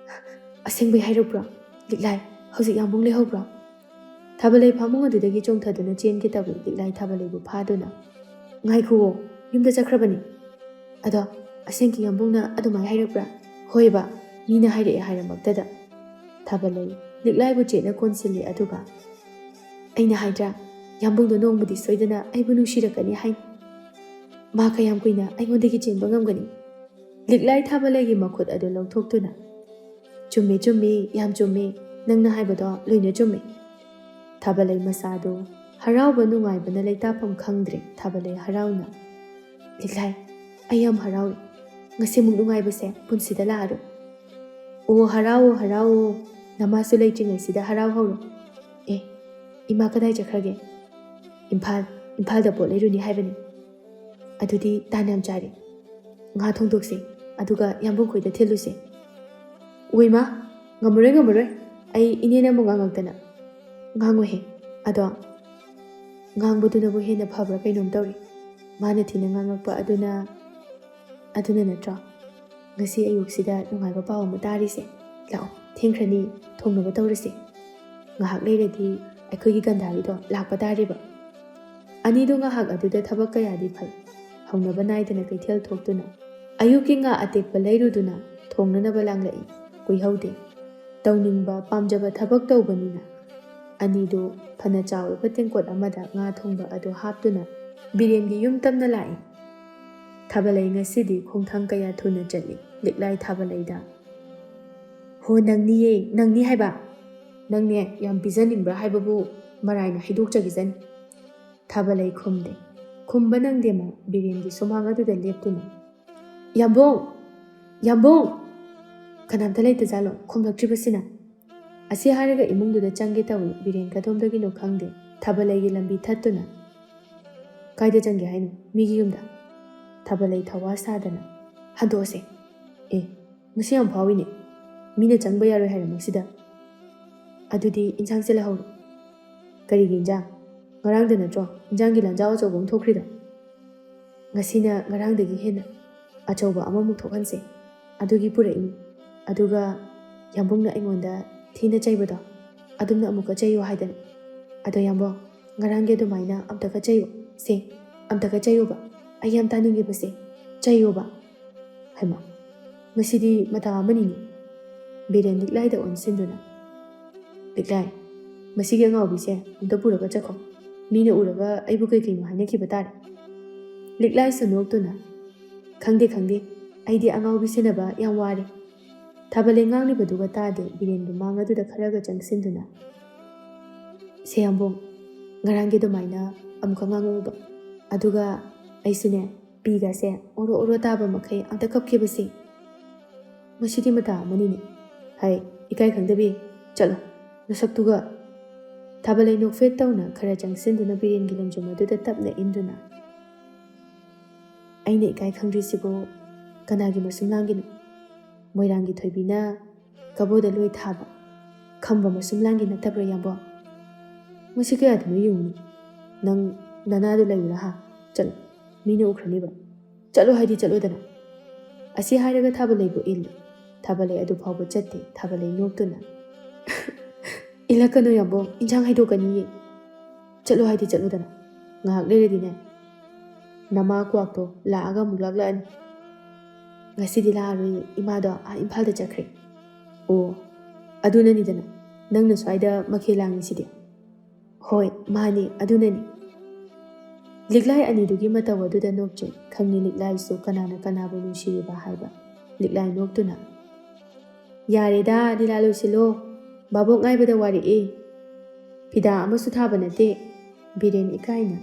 "ꯑꯁꯦꯡꯕꯩ ꯍꯥꯏꯔꯛꯄ꯭ꯔꯣ? ꯂꯤꯛꯂꯥꯏ, ꯍꯧꯖꯤꯛ ꯌꯥꯝꯕꯨꯡ ꯂꯩꯍꯧꯕ꯭ꯔꯣ?" ꯊꯥꯕꯂꯩ ꯐꯃꯨꯡ ꯑꯗꯨꯗꯒꯤ ꯆꯣꯡꯊꯗꯨꯅ ꯆꯦꯟꯒꯦ ꯇꯧꯏ꯫ ꯂꯤꯛꯂꯥꯏ ꯊꯥꯕꯂꯩꯕꯨ ꯐꯥꯗꯨꯅ, "ꯉꯥꯏꯈꯨꯑꯣ, ꯌꯨꯝꯗ ꯆꯠꯈ꯭ꯔꯕꯅꯤ꯫" "ꯑꯗꯣ ꯑꯁꯦꯡꯀꯤ ꯌꯥꯝꯕꯨꯡꯅ ꯑꯗꯨꯃꯥꯏ ꯍꯥꯏꯔꯛꯄ꯭ꯔꯥ?" "ꯍꯣꯏꯕ, ꯃꯤꯅ ꯍꯥꯏꯔꯛꯑꯦ ꯍꯥꯏꯔꯝꯃꯛꯇꯗ꯫" ꯊꯥꯕꯂꯩ ꯂꯤꯛꯂꯥꯏꯕꯨ ꯆꯦꯠꯅ ꯀꯣꯟꯁꯤꯜꯂꯤ, ꯑꯗꯨꯒ, "ꯑꯩꯅ ꯍꯥꯏꯗ꯭ꯔꯥ, ꯌꯥꯝꯕꯨꯡꯗꯣ ꯅꯣꯡꯃꯗꯤ ꯁꯣꯏꯗꯅ ꯑꯩꯕꯨ ꯅꯨꯡꯁꯤꯔꯛꯀꯅꯤ ꯍꯥꯏꯅ꯫ ꯃꯥ ꯀꯌꯥꯝ ꯀꯨꯏꯅ ꯑꯩꯉꯣꯟꯗꯒꯤ ꯆꯦꯟꯕ ꯉꯝꯒꯅꯤ?" ꯂꯤꯛꯂꯥꯏ ꯊꯥꯕꯂꯩꯒꯤ ꯃꯈꯨꯠ ꯑꯗꯨ ꯂꯧꯊꯣꯛꯇꯨꯅ, "ꯆꯨꯝꯃꯦ, ꯆꯨꯝꯃꯦ, ꯌꯥꯝ ꯆꯨꯝꯃꯦ꯫ ꯅꯪꯅ ꯍꯥꯏꯕꯗꯣ ꯂꯣꯏꯅ ꯆꯨꯝꯃꯦ꯫" ꯊꯥꯕꯂꯩ ꯃꯁꯥꯗꯨ ꯍꯔꯥꯎꯕ ꯅꯨꯡꯉꯥꯏꯕꯅ ꯂꯩꯇꯥꯐꯝ ꯈꯪꯗ꯭ꯔꯦ꯫ ꯊꯥꯕꯂꯩ ꯍꯔꯥꯎꯅ, "ꯂꯤꯛꯂꯥꯏ, ꯑꯩ ꯌꯥꯝ ꯍꯔꯥꯎꯏ꯫ ꯉꯁꯤꯃꯨꯛ ꯅꯨꯡꯉꯥꯏꯕꯁꯦ ꯄꯨꯟꯁꯤꯗ ꯂꯥꯛꯑꯔꯣꯏ꯫" "ꯑꯣ, ꯍꯔꯥꯎꯑꯣ, ꯍꯔꯥꯎꯑꯣ꯫ ꯅꯃꯥꯁꯨ ꯂꯩꯇ꯭ꯔꯤꯉꯩꯁꯤꯗ ꯍꯔꯥꯎꯍꯧꯔꯣ꯫ ꯑꯦ, ꯏꯃꯥ ꯀꯗꯥꯏ ꯆꯠꯈ꯭ꯔꯒꯦ?" "ꯏꯝꯐꯥꯜ, ꯏꯝꯐꯥꯜꯗ ꯄꯣꯠ ꯂꯩꯔꯨꯅꯤ ꯍꯥꯏꯕꯅꯤ꯫" "ꯑꯗꯨꯗꯤ ꯇꯥꯟ ꯌꯥꯝ ꯆꯥꯔꯦ꯫ ꯉꯥ ꯊꯣꯡꯗꯣꯛꯁꯦ, ꯑꯗꯨꯒ ꯌꯥꯝꯕꯨꯡ ꯈꯣꯏꯗ ꯊꯤꯜꯂꯨꯁꯦ꯫" "ꯑꯣꯏꯃꯥ, ꯉꯝꯃꯔꯣꯏ, ꯉꯝꯃꯔꯣꯏ꯫ ꯑꯩ ꯏꯅꯦꯅ ꯑꯃꯨꯛ ꯉꯥꯡꯉꯛꯇꯅ꯫" "ꯉꯥꯡꯉꯣꯏꯍꯦ꯫ ꯑꯗꯣ ꯉꯥꯡꯕꯗꯨꯅꯕꯨ ꯍꯦꯟꯅ ꯐꯕ꯭ꯔꯥ ꯀꯩꯅꯣꯝ ꯇꯧꯔꯦ꯫ ꯃꯥꯅ ꯊꯤꯅ ꯉꯥꯡꯉꯛꯄ ꯑꯗꯨꯅ, ꯑꯗꯨꯅ ꯅꯠꯇ꯭ꯔꯣ ꯉꯁꯤ ꯑꯌꯨꯛꯁꯤꯗ ꯅꯨꯡꯉꯥꯏꯕ ꯄꯥꯎ ꯑꯃ ꯇꯥꯔꯤꯁꯦ? ꯂꯥꯛꯑꯣ, ꯊꯦꯡꯈ꯭ꯔꯅꯤ, ꯊꯣꯡꯅꯕ ꯇꯧꯔꯁꯦ꯫ ꯉꯥꯏꯍꯥꯛ ꯂꯩꯔꯗꯤ ꯑꯩꯈꯣꯏꯒꯤ ꯒꯟꯙꯥꯔꯤꯗꯣ ꯂꯥꯛꯄ ꯇꯥꯔꯦꯕ꯫" ꯑꯅꯤꯗꯨ ꯉꯥꯏꯍꯥꯛ ꯑꯗꯨꯗ ꯊꯕꯛ ꯀꯌꯥꯗꯤ ꯐꯩ꯫ ꯍꯧꯅꯕ ꯅꯥꯏꯗꯅ ꯀꯩꯊꯦꯜ ꯊꯣꯛꯇꯨꯅ ꯑꯌꯨꯛꯀꯤ ꯉꯥ ꯑꯇꯦꯛꯄ ꯂꯩꯔꯨꯗꯨꯅ ꯊꯣꯡꯅꯅꯕ ꯂꯥꯡꯂꯛꯏ꯫ ꯀꯨꯏꯍꯧꯗꯦ꯫ ꯇꯧꯅꯤꯡꯕ, ꯄꯥꯝꯖꯕ ꯊꯕꯛ ꯇꯧꯕꯅꯤꯅ ꯑꯅꯤꯗꯨ ꯐꯅ ꯆꯥꯎꯔꯕ ꯇꯦꯡꯀꯣꯠ ꯑꯃꯗ ꯉꯥ ꯊꯣꯡꯕ ꯑꯗꯨ ꯍꯥꯞꯇꯨꯅ ꯕꯤꯔꯦꯟꯒꯤ ꯌꯨꯝ ꯇꯝꯅ ꯂꯥꯛꯏ꯫ ꯊꯥꯕꯂꯩ ꯉꯁꯤꯗꯤ ꯈꯣꯡꯊꯥꯡ ꯀꯌꯥ ꯊꯨꯅ ꯆꯠꯂꯤ꯫ ꯂꯤꯛꯂꯥꯏ ꯊꯥꯕꯂꯩꯗ, "ꯍꯣ, ꯅꯪꯅꯤꯌꯦ, ꯅꯪꯅꯤ ꯍꯥꯏꯕ꯫ ꯅꯪꯅꯦ ꯌꯥꯝ ꯄꯤꯖꯅꯤꯡꯕ꯭ꯔꯥ ꯍꯥꯏꯕꯕꯨ ꯃꯔꯥꯏꯅ ꯍꯥꯏꯗꯣꯛꯆꯈꯤꯁꯅꯤ꯫" ꯊꯥꯕꯂꯩ ꯈꯨꯝꯗꯦ꯫ ꯈꯨꯝꯕ ꯅꯪꯗꯦ ꯃꯥ ꯕꯤꯔꯦꯟꯒꯤ ꯁꯨꯃꯥꯡ ꯑꯗꯨꯗ ꯂꯦꯞꯇꯨꯅ, "ꯌꯥꯝꯕꯨꯡ! ꯌꯥꯝꯕꯨꯡ!" ꯀꯅꯥꯝꯇ ꯂꯩꯇꯖꯥꯠꯂꯣ ꯈꯨꯝꯂꯛꯇ꯭ꯔꯤꯕꯁꯤꯅ? ꯑꯁꯤ ꯍꯥꯏꯔꯒ ꯏꯃꯨꯡꯗꯨꯗ ꯆꯪꯒꯦ ꯇꯧꯏ꯫ ꯕꯤꯔꯦꯟ ꯀꯗꯣꯝꯗꯒꯤꯅꯣ ꯈꯪꯗꯦ꯫ ꯊꯥꯕꯂꯩꯒꯤ ꯂꯝꯕꯤ ꯊꯠꯇꯨꯅ, "ꯀꯥꯏꯗ ꯆꯪꯒꯦ ꯍꯥꯏꯅꯣ? ꯃꯤꯒꯤ ꯌꯨꯝꯗ?" ꯊꯥꯕꯂꯩ ꯊꯋꯥ ꯁꯥꯗꯅ, "ꯍꯟꯗꯣꯛꯑꯁꯦ꯫ ꯑꯦ, ꯃꯁꯤ ꯌꯥꯝ ꯐꯥꯎꯏꯅꯦ꯫ ꯃꯤꯅ ꯆꯪꯕ ꯌꯥꯔꯣꯏ ꯍꯥꯏꯔꯝꯃꯤꯁꯤꯗ꯫ ꯑꯗꯨꯗꯤ ꯏꯟꯁꯥꯡꯁꯦ ꯂꯧꯍꯧꯔꯣ꯫ ꯀꯔꯤꯒꯤ ꯏꯟꯖꯥꯡ? ꯉꯔꯥꯡꯗ ꯅꯠꯇ꯭ꯔꯣ ꯏꯟꯖꯥꯡꯒꯤ ꯂꯥꯟꯖꯥꯎ ꯑꯆꯧꯕ ꯑꯃ ꯊꯣꯛꯈ꯭ꯔꯤꯗꯣ? ꯉꯁꯤꯅ ꯉꯔꯥꯡꯗꯒꯤ ꯍꯦꯟꯅ ꯑꯆꯧꯕ ꯑꯃꯃꯨꯛ ꯊꯣꯛꯍꯟꯁꯦ꯫ ꯑꯗꯨꯒꯤ ꯄꯨꯔꯛꯏꯅꯤ꯫ ꯑꯗꯨꯒ ꯌꯥꯝꯕꯨꯡꯅ ꯑꯩꯉꯣꯟꯗ ꯊꯤꯅ ꯆꯩꯕꯗꯣ, ꯑꯗꯨꯝꯅ ꯑꯃꯨꯛꯀ ꯆꯩꯌꯨ ꯍꯥꯏꯗꯅ꯫ ꯑꯗꯣ ꯌꯥꯝꯕꯨꯡ, ꯉꯔꯥꯡꯒꯤ ꯑꯗꯨꯃꯥꯏꯅ ꯑꯝꯇꯒ ꯆꯩꯌꯨ꯫ ꯁꯦ, ꯑꯝꯇꯒ ꯆꯩꯌꯨꯕ꯫ ꯑꯩ ꯌꯥꯝ ꯇꯥꯅꯤꯡꯉꯦꯕ ꯁꯦ꯫ ꯆꯩꯌꯨꯕ꯫" ꯍꯩꯃꯥ, ꯃꯁꯤꯗꯤ ꯃꯇꯥ ꯑꯃꯅꯤꯅꯦ꯫ ꯕꯤꯔꯦꯟ ꯂꯤꯛꯂꯥꯏꯗ ꯑꯣꯟꯁꯤꯟꯗꯨꯅ, "ꯂꯤꯛꯂꯥꯏ, ꯃꯁꯤꯒꯤ ꯑꯉꯥꯎꯕꯤꯁꯦ ꯑꯝꯇ ꯄꯨꯔꯒ ꯆꯠꯈꯣ꯫ ꯃꯤꯅ ꯎꯔꯒ ꯑꯩꯕꯨ ꯀꯩ ꯀꯩꯅꯣ ꯍꯥꯏꯅꯈꯤꯕ ꯇꯥꯔꯦ꯫" ꯂꯤꯛꯂꯥꯏꯁꯨ ꯅꯣꯛꯇꯨꯅ, "ꯈꯪꯗꯦ, ꯈꯪꯗꯦ, ꯑꯩꯗꯤ ꯑꯉꯥꯎꯕꯤ ꯁꯦꯟꯅꯕ ꯌꯥꯝ ꯋꯥꯔꯦ꯫" ꯊꯥꯕꯂꯩ ꯉꯥꯡꯂꯤꯕꯗꯨꯒ ꯇꯥꯗꯦ ꯕꯤꯔꯦꯟꯒꯤ ꯃꯥꯡ ꯑꯗꯨꯗ ꯈꯔꯒ ꯆꯪꯁꯤꯟꯗꯨꯅ, "ꯁꯦ ꯌꯥꯝꯕꯨꯡ, ꯉꯔꯥꯡꯒꯤ ꯑꯗꯨꯃꯥꯏꯅ ꯑꯃꯨꯛꯀ ꯉꯥꯡꯉꯛꯎꯕ꯫ ꯑꯗꯨꯒ ꯑꯩꯁꯨꯅꯦ, ꯄꯤꯒꯁꯦ ꯑꯣꯔꯣ ꯑꯣꯔꯣ ꯇꯥꯕ ꯃꯈꯩ ꯑꯝꯇ ꯀꯞꯀꯦꯕꯁꯦ꯫" "ꯃꯁꯤꯗꯤ ꯃꯇꯥ ꯑꯃꯅꯤꯅꯦ꯫ ꯍꯥꯏ, ꯏꯀꯥꯏ ꯈꯪꯗꯕꯤ, ꯆꯠꯂꯣ, ꯅꯁꯛꯇꯨꯒ꯫" ꯊꯥꯕꯂꯩ ꯅꯣꯛꯐꯦꯠ ꯇꯧꯅ ꯈꯔ ꯆꯪꯁꯤꯟꯗꯨꯅ ꯕꯤꯔꯦꯟꯒꯤ ꯂꯦꯡꯖꯨꯝ ꯑꯗꯨꯗ ꯇꯞꯅ ꯏꯟꯗꯨꯅ, "ꯑꯩꯅ ꯏꯀꯥꯏ ꯈꯪꯗ꯭ꯔꯤꯁꯤꯕꯨ ꯀꯅꯥꯒꯤ ꯃꯁꯨꯝ ꯂꯥꯡꯒꯤꯅꯣ? ꯃꯣꯏꯔꯥꯡꯒꯤ ꯊꯣꯏꯕꯤꯅ ꯀꯕꯣꯗ ꯂꯣꯏ ꯊꯥꯕ ꯈꯝꯕ ꯃꯁꯨꯝ ꯂꯥꯡꯒꯤ ꯅꯠꯇꯕ꯭ꯔꯥ, ꯌꯥꯝꯕꯣ? ꯃꯁꯤ ꯀꯌꯥꯗꯅꯣ ꯌꯦꯡꯉꯨꯅꯦ꯫ ꯅꯪ ꯅꯅꯥꯗꯣ ꯂꯩꯌꯨꯅ ꯍꯥ? ꯆꯠꯂꯣ, ꯃꯤꯅ ꯎꯈ꯭ꯔꯅꯤꯕ꯫ ꯆꯠꯂꯣ ꯍꯥꯏꯗꯤ ꯆꯠꯂꯣꯗꯅ꯫" ꯑꯁꯤ ꯍꯥꯏꯔꯒ ꯊꯥꯕꯂꯩꯕꯨ ꯏꯜꯂꯤ꯫ ꯊꯥꯕꯂꯩ ꯑꯗꯨ ꯐꯥꯎꯕ ꯆꯠꯇꯦ꯫ ꯊꯥꯕꯂꯩ ꯅꯣꯛꯇꯨꯅ, "ꯏꯜꯂꯛꯀꯅꯨ ꯌꯥꯝꯕꯣ, ꯏꯟꯁꯥꯡ ꯍꯩꯗꯣꯛꯀꯅꯤꯌꯦ꯫ ꯆꯠꯂꯣ ꯍꯥꯏꯗꯤ ꯆꯠꯂꯣꯗꯅ꯫ ꯉꯥꯏꯍꯥꯛ ꯂꯩꯔꯗꯤꯅꯦ, ꯅꯃꯥ ꯀ꯭ꯋꯥꯛꯇꯣ ꯂꯥꯛꯑꯒ ꯑꯃꯨꯛ ꯂꯥꯛꯂꯛꯑꯅꯤ꯫ ꯉꯁꯤꯗꯤ ꯂꯥꯛꯑꯔꯣꯏꯌꯦ, ꯏꯃꯥꯗꯣ ꯑꯥ ꯏꯝꯐꯥꯜꯗ ꯆꯠꯈ꯭ꯔꯦ꯫" "ꯑꯣ, ꯑꯗꯨꯅꯅꯤꯗꯅ ꯅꯪꯅ ꯁ꯭ꯋꯥꯏꯗ ꯃꯈꯦꯜ ꯂꯥꯡꯉꯤꯁꯤꯗꯤ꯫" "ꯍꯣꯏ, ꯃꯥꯅꯤ, ꯑꯗꯨꯅꯅꯤ꯫" ꯂꯤꯛꯂꯥꯏ ꯑꯅꯤꯗꯨꯒꯤ ꯃꯇꯧ ꯑꯗꯨꯗ ꯅꯣꯛꯆꯩ꯫ ꯈꯪꯉꯤ ꯂꯤꯛꯂꯥꯏꯁꯨ ꯀꯅꯥꯅ ꯀꯅꯥꯕꯨ ꯅꯨꯡꯁꯤꯔꯤꯕ ꯍꯥꯏꯕ꯫ ꯂꯤꯛꯂꯥꯏ ꯅꯣꯛꯇꯨꯅ, "ꯌꯥꯔꯦꯗ, ꯂꯤꯂꯥ ꯂꯣꯏꯁꯤꯜꯂꯣ꯫ ꯚꯥꯕꯣꯛ ꯉꯥꯏꯕꯗ ꯋꯥꯔꯛꯑꯦ꯫ ꯐꯤꯗꯥ ꯑꯃꯁꯨ ꯊꯥꯕ ꯅꯠꯇꯦ꯫" ꯕꯤꯔꯦꯟ ꯏꯀꯥꯏꯅ,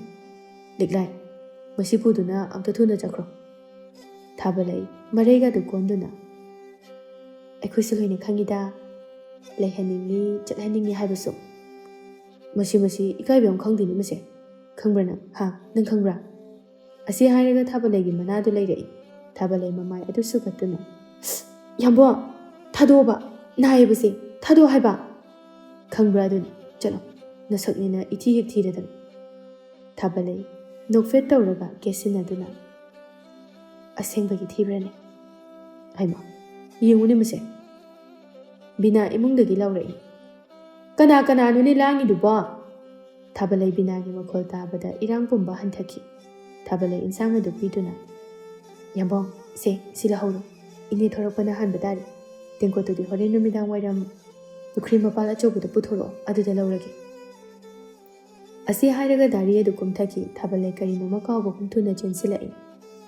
"ꯂꯤꯛꯂꯥꯏ, ꯃꯁꯤ ꯄꯨꯗꯨꯅ ꯑꯝꯇ ꯊꯨꯅ ꯆꯠꯈ꯭ꯔꯣ꯫" ꯊꯥꯕꯂꯩ ꯃꯔꯩꯒꯗꯨ ꯀꯣꯟꯗꯨꯅ, "ꯑꯩꯈꯣꯏꯁꯨ ꯂꯣꯏꯅ ꯈꯪꯉꯤꯗ, ꯂꯩꯍꯟꯅꯤꯡꯉꯤ, ꯆꯠꯍꯟꯅꯤꯡꯉꯤ ꯍꯥꯏꯕꯁꯨ꯫ ꯃꯁꯤ, ꯃꯁꯤ ꯏꯀꯥꯏꯕ ꯑꯃ ꯈꯪꯗꯦꯅꯦ ꯃꯁꯦ꯫ ꯈꯪꯕ꯭ꯔꯥ ꯅꯪ? ꯍꯥ? ꯅꯪ ꯈꯪꯕ꯭ꯔꯥ?" ꯑꯁꯤ ꯍꯥꯏꯔꯒ ꯊꯥꯕꯂꯩꯒꯤ ꯃꯅꯥꯗꯨ ꯂꯩꯔꯛꯏ꯫ ꯊꯥꯕꯂꯩ ꯃꯃꯥꯏ ꯑꯗꯨ ꯁꯨꯒꯠꯇꯨꯅ, "ꯌꯥꯝꯕꯣ, ꯊꯥꯗꯣꯛꯑꯣꯕ, ꯅꯥꯏꯌꯦꯕꯁꯦ, ꯊꯥꯗꯣꯛꯑꯣ ꯍꯥꯏꯕ!" "ꯈꯪꯕ꯭ꯔꯥ ꯑꯗꯨꯅꯤ, ꯆꯠꯂꯣ, ꯅꯁꯛꯅꯦꯅ ꯏꯊꯤ ꯍꯦꯛ ꯊꯤꯔꯗꯅ!" ꯊꯥꯕꯂꯩ ꯅꯣꯛꯐꯦꯠ ꯇꯧꯔꯒ ꯀꯦꯁꯤꯟꯅꯗꯨꯅ, "ꯑꯁꯦꯡꯕꯒꯤ ꯊꯤꯕ꯭ꯔꯅꯦ? ꯍꯩꯃꯥ, ꯌꯦꯡꯉꯨꯅꯦ ꯃꯁꯦ!" ꯕꯤꯅꯥ ꯏꯃꯨꯡꯗꯒꯤ ꯂꯥꯎꯔꯛꯏ꯫ "ꯀꯅꯥ ꯀꯅꯥꯅꯣꯅꯦ ꯂꯥꯡꯉꯤꯗꯨꯕꯣ?" ꯊꯥꯕꯂꯩ ꯕꯤꯅꯥꯒꯤ ꯃꯈꯣꯜ ꯇꯥꯕꯗ ꯏꯔꯥꯡ ꯄꯨꯝꯕ ꯍꯟꯊꯈꯤ꯫ ꯊꯥꯕꯂꯩ ꯏꯟꯁꯥꯡ ꯑꯗꯨ ꯄꯤꯗꯨꯅ, "ꯌꯥꯝꯕꯣ, ꯁꯦ, ꯁꯤ ꯂꯧꯍꯧꯔꯣ꯫ ꯏꯅꯦ ꯊꯣꯔꯛꯄꯅ ꯍꯥꯟꯕ ꯇꯥꯔꯦ꯫ ꯇꯦꯡꯀꯣꯠꯇꯨꯗꯤ ꯍꯣꯔꯦꯟ ꯅꯨꯃꯤꯗꯥꯡ ꯋꯥꯏꯔꯝ ꯄꯨꯈ꯭ꯔꯤ ꯃꯄꯥꯜ ꯑꯆꯧꯕꯗ ꯄꯨꯊꯣꯔꯛꯑꯣ, ꯑꯗꯨꯗ ꯂꯧꯔꯒꯦ꯫" ꯑꯁꯤ ꯍꯥꯏꯔꯒ ꯗꯥꯔꯤ ꯑꯗꯨ ꯀꯨꯝꯊꯈꯤ꯫ ꯊꯥꯕꯂꯩ ꯀꯔꯤꯅꯣꯃ ꯀꯥꯎꯕꯒꯨꯝ ꯊꯨꯅ ꯆꯦꯟꯁꯤꯜꯂꯛꯏ꯫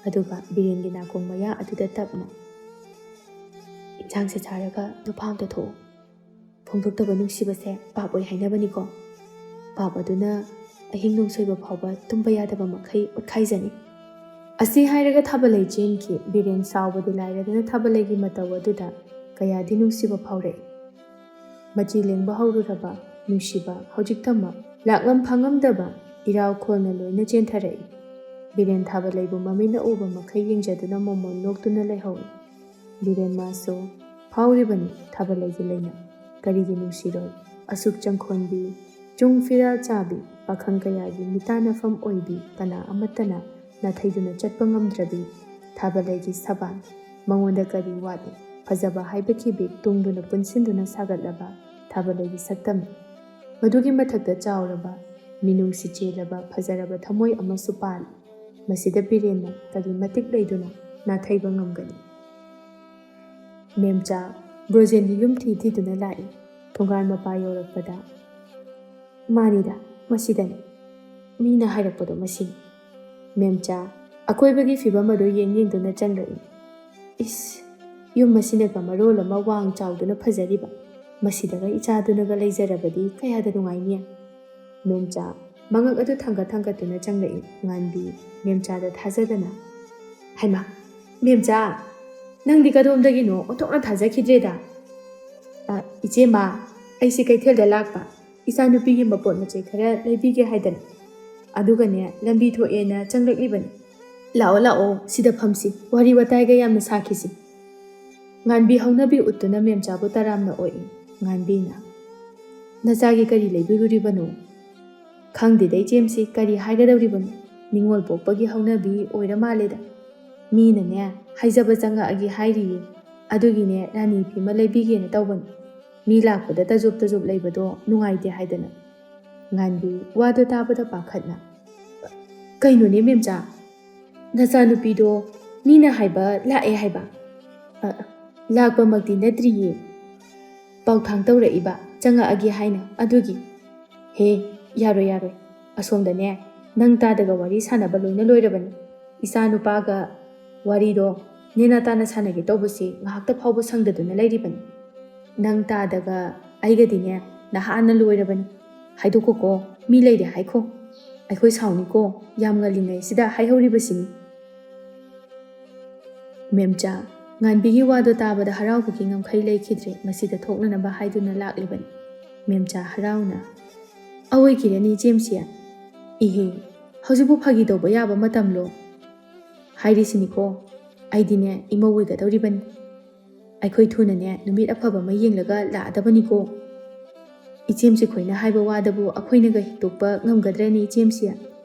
ꯑꯗꯨꯒ ꯕꯤꯔꯦꯟꯒꯤ ꯅꯥꯀꯣꯡ ꯃꯌꯥ ꯑꯗꯨꯗ ꯇꯞꯅ, "ꯏꯟꯁꯥꯡꯁꯦ ꯆꯥꯔꯒ ꯅꯨꯄꯥ ꯑꯝꯇ ꯊꯣꯛꯎ꯫ ꯐꯣꯡꯗꯣꯛꯇꯕ ꯅꯨꯡꯁꯤꯕꯁꯦ ꯄꯥꯞ ꯑꯣꯏ ꯍꯥꯏꯅꯕꯅꯤꯀꯣ꯫ ꯄꯥꯞ ꯑꯗꯨꯅ ꯑꯍꯤꯡ ꯅꯣꯡꯁꯣꯏꯕ ꯐꯥꯎꯕ ꯇꯨꯝꯕ ꯌꯥꯗꯕ ꯃꯈꯩ ꯑꯣꯠꯈꯥꯏꯖꯅꯤ꯫" ꯑꯁꯤ ꯍꯥꯏꯔꯒ ꯊꯥꯕꯂꯩ ꯆꯦꯟꯈꯤ꯫ ꯕꯤꯔꯦꯟ ꯁꯥꯎꯕꯗꯤ ꯂꯥꯏꯔꯗꯅ ꯊꯥꯕꯂꯩꯒꯤ ꯃꯇꯧ ꯑꯗꯨꯗ ꯀꯌꯥꯗꯤ ꯅꯨꯡꯁꯤꯕ ꯐꯥꯎꯔꯛꯏ꯫ ꯃꯆꯤ ꯂꯦꯡꯕ ꯍꯧꯔꯨꯔꯕ ꯅꯨꯡꯁꯤꯕ ꯍꯧꯖꯤꯛꯇꯃꯛ ꯂꯥꯛꯂꯝ ꯐꯥꯉꯝꯗꯕ ꯏꯔꯥꯎ ꯈꯣꯜꯅ ꯂꯣꯏꯅ ꯆꯦꯟꯊꯔꯛꯏ꯫ ꯕꯤꯔꯦꯟ ꯊꯥꯕꯂꯩꯕꯨ ꯃꯃꯤꯠꯅ ꯎꯕ ꯃꯈꯩ ꯌꯦꯡꯖꯗꯨꯅ ꯃꯣꯃꯣꯟ ꯅꯣꯛꯇꯨꯅ ꯂꯩꯍꯧꯏ꯫ ꯕꯤꯔꯦꯟ ꯃꯥꯁꯨ ꯐꯥꯎꯔꯤꯕꯅꯤ ꯊꯥꯕꯂꯩꯒꯤ ꯂꯩꯅ꯫ ꯀꯔꯤꯒꯤ ꯅꯨꯡꯁꯤꯔꯣꯏ? ꯑꯁꯨꯛ ꯆꯪꯈꯣꯟꯕꯤ, ꯆꯨꯡ ꯐꯤꯔꯥꯜ ꯆꯥꯕꯤ, ꯄꯥꯈꯪ ꯀꯌꯥꯒꯤ ꯃꯤꯇꯥꯟꯅꯐꯝ ꯑꯣꯏꯕꯤ ꯀꯅꯥ ꯑꯃꯠꯇꯅ ꯅꯥꯊꯩꯗꯨꯅ ꯆꯠꯄ ꯉꯝꯗ꯭ꯔꯕꯤ ꯊꯥꯕꯂꯩꯒꯤ ꯁꯕꯥꯟ꯫ ꯃꯉꯣꯟꯗ ꯀꯔꯤ ꯋꯥꯠꯂꯤ? ꯐꯖꯕ ꯍꯥꯏꯕ ꯈꯤꯕꯤꯛ ꯇꯨꯡꯗꯨꯅ ꯄꯨꯟꯁꯤꯟꯗꯨꯅ ꯁꯥꯒꯠꯂꯕ ꯊꯥꯕꯂꯩꯒꯤ ꯁꯛꯇꯝ꯫ ꯃꯗꯨꯒꯤ ꯃꯊꯛꯇ ꯆꯥꯎꯔꯕ, ꯃꯤꯅꯨꯡꯁꯤ ꯆꯦꯜꯂꯕ ꯐꯖꯔꯕ ꯊꯃꯣꯏ ꯑꯃꯁꯨ ꯄꯥꯜꯂꯤ꯫ ꯃꯁꯤꯗ ꯕꯤꯔꯦꯟꯅ ꯀꯔꯤ ꯃꯇꯤꯛ ꯂꯩꯗꯨꯅ ꯅꯥꯊꯩꯕ ꯉꯝꯒꯅꯤ? ꯃꯦꯝꯆꯥ, ꯕ꯭ꯔꯣꯖꯦꯟꯗꯤ ꯌꯨꯝ ꯊꯤ ꯊꯤꯗꯨꯅ ꯂꯥꯛꯏ꯫ ꯊꯣꯡꯒꯥꯜ ꯃꯄꯥ ꯌꯧꯔꯛꯄꯗ, "ꯃꯥꯅꯤꯗ, ꯃꯁꯤꯗꯅꯤ꯫ ꯃꯤꯅ ꯍꯥꯏꯔꯛꯄꯗꯣ ꯃꯁꯤꯅꯤ꯫" ꯃꯦꯝꯆꯥ ꯑꯀꯣꯏꯕꯒꯤ ꯐꯤꯕꯝ ꯑꯗꯨ ꯌꯦꯡ ꯌꯦꯡꯗꯨꯅ ꯆꯪꯂꯛꯏ꯫ "ꯏꯁ, ꯌꯨꯝ ꯑꯁꯤꯅꯒ ꯃꯔꯣꯜ ꯑꯃ ꯋꯥꯡ ꯆꯥꯎꯗꯨꯅ ꯐꯖꯔꯤꯕ, ꯃꯁꯤꯗꯒ ꯏꯆꯥꯗꯨꯅꯒ ꯂꯩꯖꯔꯕꯗꯤ ꯀꯌꯥꯗ ꯅꯨꯡꯉꯥꯏꯅꯤ!" ꯃꯦꯝꯆꯥ ꯃꯉꯛ ꯑꯗꯨ ꯊꯥꯡꯒꯠ ꯊꯥꯡꯒꯠꯇꯨꯅ ꯆꯪꯂꯛꯏ꯫ ꯉꯥꯟꯕꯤ ꯃꯦꯝꯆꯥꯗ ꯊꯥꯖꯗꯅ, "ꯍꯩꯃꯥ, ꯃꯦꯝꯆꯥ, ꯅꯪꯗꯤ ꯀꯗꯣꯝꯗꯒꯤꯅꯣ ꯑꯣꯟꯊꯣꯛꯅ ꯊꯥꯖꯈꯤꯗ꯭ꯔꯦꯗ!" "ꯑ, ꯏꯆꯦꯃ, ꯑꯩꯁꯦ ꯀꯩꯊꯦꯜꯗ ꯂꯥꯛꯄ, ꯏꯆꯥꯅꯨꯄꯤꯒꯤ ꯃꯄꯣꯠ ꯃꯆꯩ ꯈꯔ ꯂꯩꯕꯤꯒꯦ ꯍꯥꯏꯗꯅ꯫ ꯑꯗꯨꯒꯅꯦ, ꯂꯝꯕꯤ ꯊꯣꯛꯑꯦꯅ ꯆꯪꯂꯛꯂꯤꯕꯅꯤ꯫ "ꯂꯥꯛꯑꯣ, ꯂꯥꯛꯑꯣ, ꯁꯤꯗ ꯐꯝꯁꯤ, ꯋꯥꯔꯤ ꯋꯥꯇꯥꯏꯒ ꯌꯥꯝꯅ ꯁꯥꯈꯤꯁꯤ꯫" ꯉꯥꯟꯕꯤ ꯍꯧꯅꯕꯤ ꯎꯠꯇꯨꯅ ꯃꯦꯝꯆꯥꯕꯨ ꯇꯔꯥꯝꯅ ꯑꯣꯛꯏ꯫ ꯉꯥꯟꯕꯤꯅ, "ꯅꯆꯥꯒꯤ ꯀꯔꯤ ꯂꯩꯕꯤꯔꯨꯔꯤꯕꯅꯣ?" "ꯈꯪꯗꯦꯗ ꯏꯆꯦꯝꯁꯤ, ꯀꯔꯤ ꯍꯥꯏꯒꯗꯧꯔꯤꯕꯅꯣ? ꯅꯤꯡꯉꯣꯜ ꯄꯣꯛꯄꯒꯤ ꯍꯧꯅꯕꯤ ꯑꯣꯏꯔ ꯃꯥꯜꯂꯦꯗ꯫ ꯃꯤꯅꯅꯦ ꯍꯥꯏꯖꯕ ꯆꯪꯉꯛꯑꯒꯦ ꯍꯥꯏꯔꯤꯌꯦ꯫ ꯑꯗꯨꯒꯤꯅꯦ ꯔꯥꯅꯤ ꯐꯤ ꯑꯃ ꯂꯩꯕꯤꯒꯦꯅ ꯇꯧꯕꯅꯤ꯫ ꯃꯤ ꯂꯥꯛꯄꯗ ꯇꯖꯨꯞ ꯇꯖꯨꯞ ꯂꯩꯕꯗꯣ ꯅꯨꯡꯉꯥꯏꯇꯦ ꯍꯥꯏꯗꯅ꯫" ꯉꯥꯟꯕꯤ ꯋꯥꯗꯣ ꯇꯥꯕꯗ ꯄꯥꯈꯠꯅ, "ꯀꯩꯅꯣꯅꯦ ꯃꯦꯝꯆꯥ? ꯅꯆꯥꯅꯨꯄꯤꯗꯣ ꯃꯤꯅ ꯍꯥꯏꯕ ꯂꯥꯛꯑꯦ ꯍꯥꯏꯕ?" "ꯑ, ꯂꯥꯛꯄꯃꯛꯇꯤ ꯅꯠꯇ꯭ꯔꯤꯌꯦ꯫ ꯄꯥꯎꯊꯥꯡ ꯇꯧꯔꯛꯏꯕ, ꯆꯪꯉꯛꯑꯒꯦ ꯍꯥꯏꯅ, ꯑꯗꯨꯒꯤ꯫" "ꯍꯦ, ꯌꯥꯔꯣꯏ, ꯌꯥꯔꯣꯏ꯫ ꯑꯁꯣꯝꯗꯅꯦ ꯅꯪ ꯇꯥꯗꯒ ꯋꯥꯔꯤ ꯁꯥꯟꯅꯕ ꯂꯣꯏꯅ ꯂꯣꯏꯔꯕꯅꯤ꯫ ꯏꯆꯥ ꯅꯨꯄꯥꯒ ꯋꯥꯔꯤꯗꯣ ꯅꯦꯅꯥ ꯇꯥꯅ ꯁꯥꯟꯅꯒꯦ ꯇꯧꯕꯁꯦ ꯉꯥꯏꯍꯥꯛꯇ ꯐꯥꯎꯕ ꯁꯪꯗꯗꯨꯅ ꯂꯩꯔꯤꯕꯅꯤ꯫ ꯅꯪ ꯇꯥꯗꯒ ꯑꯩꯒꯗꯤꯅꯦ ꯅꯍꯥꯟꯅ ꯂꯣꯏꯔꯕꯅꯤ꯫ ꯍꯥꯏꯗꯣꯛꯈꯣꯀꯣ, ꯃꯤ ꯂꯩꯔꯦ ꯍꯥꯏꯈꯣ꯫ ꯑꯩꯈꯣꯏ ꯁꯥꯎꯅꯤꯀꯣ, ꯌꯥꯝ ꯉꯜꯂꯤꯉꯩꯁꯤꯗ ꯍꯥꯏꯍꯧꯔꯤꯕꯁꯤꯅꯤ꯫" ꯃꯦꯝꯆꯥ, ꯉꯥꯟꯕꯤꯒꯤ ꯋꯥꯗꯣ ꯇꯥꯕꯗ ꯍꯔꯥꯎꯕꯒꯤ ꯉꯝꯈꯩ ꯂꯩꯈꯤꯗ꯭ꯔꯦ꯫ ꯃꯁꯤꯗ ꯊꯣꯛꯅꯅꯕ ꯍꯥꯏꯗꯨꯅ ꯂꯥꯛꯂꯤꯕꯅꯤ꯫ ꯃꯦꯝꯆꯥ ꯍꯔꯥꯎꯅ, "ꯑꯑꯣꯏ ꯀꯤꯔꯅꯤ ꯏꯆꯦꯝꯁꯤ꯫ ꯏꯍꯦ, ꯍꯧꯖꯤꯛꯄꯨ ꯐꯥꯒꯤ ꯇꯧꯕ ꯌꯥꯕ ꯃꯇꯝꯂꯣ? ꯍꯥꯏꯔꯤꯁꯤꯅꯤꯀꯣ, ꯑꯩꯗꯤꯅꯦ ꯏꯃꯧ ꯑꯣꯏꯒꯗꯧꯔꯤꯕꯅꯤ꯫ ꯑꯩꯈꯣꯏ ꯊꯨꯅꯅꯦ ꯅꯨꯃꯤꯠ ꯑꯐꯕ ꯑꯃ ꯌꯦꯡꯂꯒ ꯂꯥꯛꯑꯗꯕꯅꯤꯀꯣ꯫ ꯏꯆꯦꯝꯁꯤ ꯈꯣꯏꯅ ꯍꯥꯏꯕ ꯋꯥꯗꯕꯨ ꯑꯩꯈꯣꯏꯅꯒ ꯍꯤꯛꯇꯣꯛꯄ ꯉꯝꯒꯗ꯭ꯔꯅꯦ ꯏꯆꯦꯝꯁꯤ?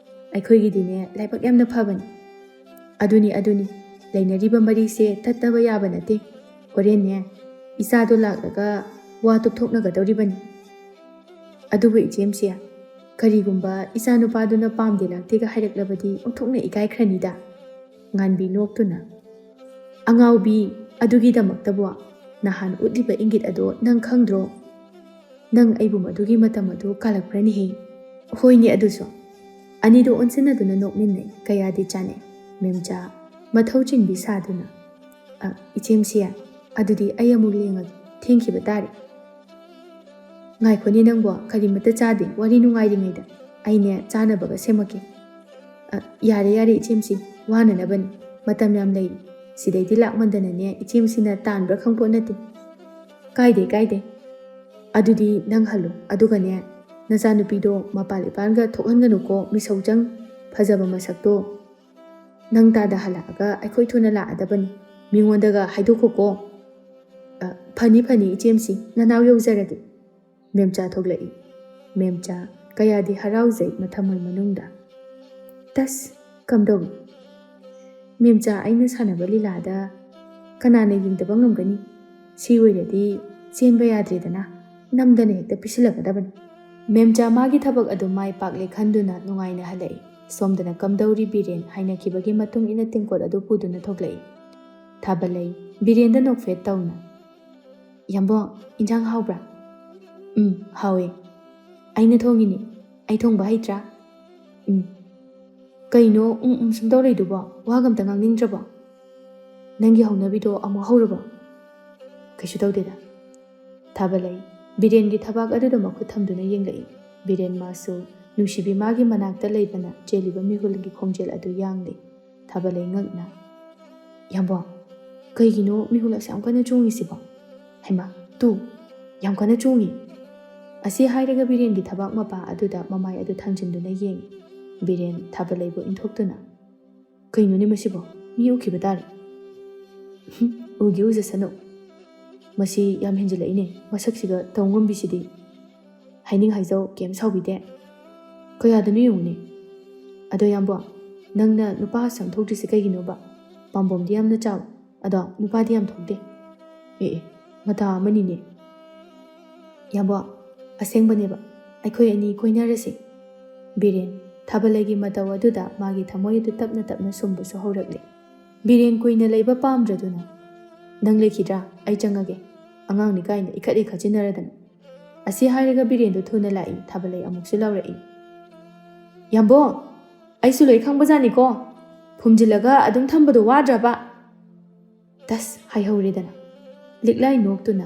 ꯑꯩꯈꯣꯏꯒꯤꯗꯤꯅꯦ ꯂꯥꯏꯕꯛ ꯌꯥꯝꯅ ꯐꯕꯅꯤ꯫ ꯑꯗꯨꯅꯤ, ꯑꯗꯨꯅꯤ, ꯂꯩꯅꯔꯤꯕ ꯃꯔꯤꯁꯦ ꯇꯠꯇꯕ ꯌꯥꯕ ꯅꯠꯇꯦ꯫ ꯍꯣꯔꯦꯟꯅꯦ ꯏꯆꯥꯗꯣ ꯂꯥꯛꯂꯒ ꯋꯥ ꯇꯨꯞꯊꯣꯛꯅꯒꯗꯧꯔꯤꯕꯅꯤ꯫ ꯑꯗꯨꯕꯨ ꯏꯆꯦꯝꯁꯤ, ꯀꯔꯤꯒꯨꯝꯕ ꯏꯆꯥ ꯅꯨꯄꯥꯗꯨꯅ ꯄꯥꯝꯗꯦ ꯂꯥꯛꯇꯦꯒ ꯍꯥꯏꯔꯛꯂꯕꯗꯤ ꯑꯣꯟꯊꯣꯛꯅ ꯏꯀꯥꯏꯈ꯭ꯔꯅꯤꯗ꯫" ꯉꯥꯟꯕꯤ ꯅꯣꯛꯇꯨꯅ, "ꯑꯉꯥꯎꯕꯤ, ꯑꯗꯨꯒꯤꯗꯃꯛꯇꯕꯨ ꯅꯍꯥꯟ ꯎꯠꯂꯤꯕ ꯏꯪꯒꯤꯠ ꯑꯗꯣ ꯅꯪ ꯈꯪꯗ꯭ꯔꯣ? ꯅꯪ ꯑꯩꯕꯨ ꯃꯗꯨꯒꯤ ꯃꯇꯝ ꯑꯗꯨ ꯀꯥꯜꯂꯛꯄ꯭ꯔꯅꯦꯍꯦ?" "ꯍꯣꯏꯅꯦ, ꯑꯗꯨꯁꯨ꯫" ꯑꯅꯤꯗꯨ ꯑꯣꯟꯁꯤꯟꯅꯗꯨꯅ ꯅꯣꯛꯃꯤꯟꯅꯩ꯫ ꯀꯌꯥꯗꯤ ꯆꯥꯟꯅꯩ꯫ ꯃꯦꯝꯆꯥ ꯃꯊꯧ ꯆꯤꯟꯕꯤ ꯁꯥꯗꯨꯅ, "ꯑ, ꯏꯆꯦꯝꯁꯤ, ꯑꯗꯨꯗꯤ ꯑꯩ ꯑꯃꯨꯛ ꯂꯦꯡꯉꯒꯦ, ꯊꯦꯡꯈꯤꯕ ꯇꯥꯔꯦ꯫" "ꯉꯥꯏꯈꯣꯅꯦ ꯅꯪꯕꯣ, ꯀꯔꯤꯃꯠꯇ ꯆꯥꯗꯦ, ꯋꯥꯔꯤ ꯅꯨꯡꯉꯥꯏꯔꯤꯉꯩꯗ꯫ ꯑꯩꯅꯦ ꯆꯥꯅꯕꯒ ꯁꯦꯝꯃꯛꯀꯦ꯫" "ꯑ, ꯌꯥꯔꯦ, ꯌꯥꯔꯦ ꯏꯆꯦꯝꯁꯤ, ꯋꯥꯅꯅꯕꯅꯤ꯫ ꯃꯇꯝ ꯌꯥꯝ ꯂꯩꯔꯤ꯫ ꯁꯤꯗꯩꯗꯤ ꯂꯥꯛꯃꯟꯗꯅꯅꯦ ꯏꯆꯦꯝꯁꯤꯅ ꯇꯥꯟꯕ꯭ꯔꯥ ꯈꯪꯄꯣꯠ ꯅꯠꯇꯦ꯫" "ꯀꯥꯏꯗꯦ, ꯀꯥꯏꯗꯦ꯫ ꯑꯗꯨꯗꯤ ꯅꯪ ꯍꯜꯂꯣ, ꯑꯗꯨꯒꯅꯦ ꯅꯆꯥꯅꯨꯄꯤꯗꯣ ꯃꯄꯥꯜ ꯏꯄꯥꯜꯒ ꯊꯣꯛꯍꯟꯒꯅꯨꯀꯣ, ꯃꯤꯁꯧ ꯆꯪ꯫ ꯐꯖꯕ ꯃꯁꯛꯇꯣ "ꯅꯪ ꯇꯥꯗ ꯍꯜꯂꯛꯑꯒ ꯑꯩꯈꯣꯏ ꯊꯨꯅ ꯂꯥꯛꯑꯗꯕꯅꯤ꯫ ꯃꯤꯉꯣꯟꯗꯒ ꯍꯥꯏꯗꯣꯛꯈꯣꯀꯣ꯫" "ꯑ, ꯐꯅꯤ, ꯐꯅꯤ, ꯏꯆꯦꯝꯁꯤ, ꯅꯅꯥꯎ ꯌꯧꯖꯔꯒꯦ꯫" ꯃꯦꯝꯆꯥ ꯊꯣꯛꯂꯛꯏ꯫ ꯃꯦꯝꯆꯥ ꯀꯌꯥꯗꯤ ꯍꯔꯥꯎꯖꯩ ꯃꯊꯃꯣꯏ ꯃꯅꯨꯡꯗ꯫ "ꯇꯁ, ꯀꯝꯗꯧꯏ? ꯃꯦꯝꯆꯥ, ꯑꯩꯅ ꯁꯥꯟꯅꯕ ꯂꯤꯂꯥꯗ ꯀꯅꯥꯅ ꯌꯦꯡꯗꯕ ꯉꯝꯒꯅꯤ? ꯁꯤ ꯑꯣꯏꯔꯗꯤ ꯆꯦꯟꯕ ꯌꯥꯗ꯭ꯔꯦꯗꯅ, ꯅꯝꯗꯅ ꯍꯦꯛꯇ ꯄꯤꯁꯤꯜꯂꯛꯀꯗꯕꯅꯤ꯫" ꯃꯦꯝꯆꯥ ꯃꯥꯒꯤ ꯊꯕꯛ ꯑꯗꯨ ꯃꯥꯏ ꯄꯥꯛꯂꯦ ꯈꯟꯗꯨꯅ ꯅꯨꯡꯉꯥꯏꯅ ꯍꯜꯂꯛꯏ꯫ ꯁꯣꯝꯗꯅ "ꯀꯝꯗꯧꯔꯤ ꯕꯤꯔꯦꯟ?" ꯍꯥꯏꯅꯈꯤꯕꯒꯤ ꯃꯇꯨꯡ ꯏꯟꯅ ꯇꯦꯡꯀꯣꯠ ꯑꯗꯨ ꯄꯨꯗꯨꯅ ꯊꯣꯛꯂꯛꯏ꯫ ꯊꯥꯕꯂꯩ ꯕꯤꯔꯦꯟꯗ ꯅꯣꯛꯐꯦꯠ ꯇꯧꯅ, "ꯌꯥꯝꯕꯣ, ꯏꯟꯖꯥꯡ ꯍꯥꯎꯕ꯭ꯔꯥ?" "ꯎꯝ, ꯍꯥꯎꯋꯦ꯫ ꯑꯩꯅ ꯊꯣꯡꯉꯤꯅꯦ꯫ ꯑꯩ ꯊꯣꯡꯕ ꯍꯩꯇ꯭ꯔꯥ?" "ꯎꯝ꯫ ꯀꯩꯅꯣ ꯎꯝ ꯎꯝ ꯁꯨꯝ ꯇꯧꯔꯛꯏꯗꯨꯕꯣ? ꯋꯥꯒ ꯑꯝꯇ ꯉꯥꯡꯅꯤꯡꯗ꯭ꯔꯕꯣ? ꯅꯪꯒꯤ ꯍꯧꯅꯕꯤꯗꯣ ꯑꯃꯨꯛ ꯍꯧꯔꯕꯣ?" "ꯀꯩꯁꯨ ꯇꯧꯗꯦꯗ꯫" ꯊꯥꯕꯂꯩ ꯕꯤꯔꯦꯟꯒꯤ ꯊꯕꯥꯛ ꯑꯗꯨꯗ ꯃꯈꯨꯠ ꯊꯝꯗꯨꯅ ꯌꯦꯡꯂꯛꯏ꯫ ꯕꯤꯔꯦꯟ ꯃꯥꯁꯨ ꯅꯨꯡꯁꯤꯕꯤ ꯃꯥꯒꯤ ꯃꯅꯥꯛꯇ ꯂꯩꯕꯅ ꯆꯦꯜꯂꯤꯕ ꯃꯤꯍꯨꯜꯒꯤ ꯈꯣꯡꯖꯦꯜ ꯑꯗꯨ ꯌꯥꯡꯂꯤ꯫ ꯊꯥꯕꯂꯩ ꯉꯛꯅ, "ꯌꯥꯝꯕꯣ, ꯀꯩꯒꯤꯅꯣ ꯃꯤꯍꯨꯜ ꯑꯁꯨꯛ ꯌꯥꯝ ꯀꯟꯅ ꯆꯣꯡꯉꯤꯁꯤꯕꯣ? ꯍꯩꯃꯥ, ꯇꯨ, ꯌꯥꯝ ꯀꯟꯅ ꯆꯣꯡꯉꯤ!" ꯑꯁꯤ ꯍꯥꯏꯔꯒ ꯕꯤꯔꯦꯟꯒꯤ ꯊꯕꯥꯛ ꯃꯄꯥ ꯑꯗꯨꯗ ꯃꯃꯥꯏ ꯑꯗꯨ ꯊꯥꯡꯖꯤꯟꯗꯨꯅ ꯌꯦꯡꯉꯤ꯫ ꯕꯤꯔꯦꯟ ꯊꯥꯕꯂꯩꯕꯨ ꯏꯟꯊꯣꯛꯇꯨꯅ, "ꯀꯩꯅꯣꯅꯦ ꯃꯁꯤꯕꯣ? ꯃꯤ ꯎꯈꯤꯕ ꯇꯥꯔꯦ꯫" "ꯎꯒꯦ ꯎꯖꯁꯅꯨ꯫ ꯃꯁꯤ ꯌꯥꯝ ꯍꯦꯟꯖꯤꯜꯂꯛꯏꯅꯦ, ꯃꯁꯛꯁꯤꯒ ꯇꯧ ꯉꯝꯕꯤꯁꯤꯗꯤ꯫ ꯍꯥꯏꯅꯤꯡ ꯍꯥꯏꯖꯧ, ꯀꯩꯝ ꯁꯥꯎꯕꯤꯗꯦ꯫ ꯀꯌꯥꯗꯅꯣ ꯌꯦꯡꯉꯨꯅꯦ꯫ ꯑꯗꯣ ꯌꯥꯝꯕꯣ, ꯅꯪꯅ ꯅꯨꯄꯥ ꯑꯁꯨꯛ ꯌꯥꯝ ꯊꯣꯛꯇ꯭ꯔꯤꯁꯦ ꯀꯩꯒꯤꯅꯣꯕ? ꯄꯥꯝꯕꯣꯝꯗꯤ ꯌꯥꯝꯅ ꯆꯥꯎ, ꯑꯗꯣ ꯅꯨꯄꯥꯗꯤ ꯌꯥꯝ ꯊꯣꯛꯇꯦ꯫ ꯑꯦ ꯑꯦ, ꯃꯇꯥ ꯑꯃꯅꯤꯅꯦ꯫" "ꯌꯥꯝꯕꯣ, ꯑꯁꯦꯡꯕꯅꯦꯕ, ꯑꯩꯈꯣꯏ ꯑꯅꯤ ꯀꯣꯏꯅꯔꯁꯦ꯫" ꯕꯤꯔꯦꯟ ꯊꯥꯕꯂꯩꯒꯤ ꯃꯇꯧ ꯑꯗꯨꯗ ꯃꯥꯒꯤ ꯊꯃꯣꯏ ꯑꯗꯨ ꯇꯞꯅ ꯇꯞꯅ ꯁꯨꯝꯕꯁꯨ ꯍꯧꯔꯛꯂꯦ꯫ ꯕꯤꯔꯦꯟ ꯀꯨꯏꯅ ꯂꯩꯕ ꯄꯥꯝꯗ꯭ꯔꯗꯨꯅ, "ꯅꯪ ꯂꯩꯈꯤꯗ꯭ꯔꯥ? ꯑꯩ ꯆꯪꯉꯒꯦ꯫ ꯑꯉꯥꯡꯅꯤ ꯀꯥꯏꯅ ꯏꯈꯠ ꯍꯦꯛ ꯈꯠꯆꯤꯟꯅꯔꯗꯅ꯫" ꯑꯁꯤ ꯍꯥꯏꯔꯒ ꯕꯤꯔꯦꯟꯗꯨ ꯊꯨꯅ ꯂꯥꯛꯏ꯫ ꯊꯥꯕꯂꯩ ꯑꯃꯨꯛꯁꯨ ꯂꯥꯎꯔꯛꯏ, "ꯌꯥꯝꯕꯣ, ꯑꯩꯁꯨ ꯂꯣꯏ ꯈꯪꯕꯖꯥꯠꯅꯤꯀꯣ꯫ ꯐꯨꯝꯖꯤꯜꯂꯒ ꯑꯗꯨꯝ ꯊꯝꯕꯗꯣ ꯋꯥꯗ꯭ꯔꯕ?" ꯇꯁ ꯍꯥꯏꯍꯧꯔꯦꯗꯅ꯫ ꯂꯤꯛꯂꯥꯏ ꯅꯣꯛꯇꯨꯅ,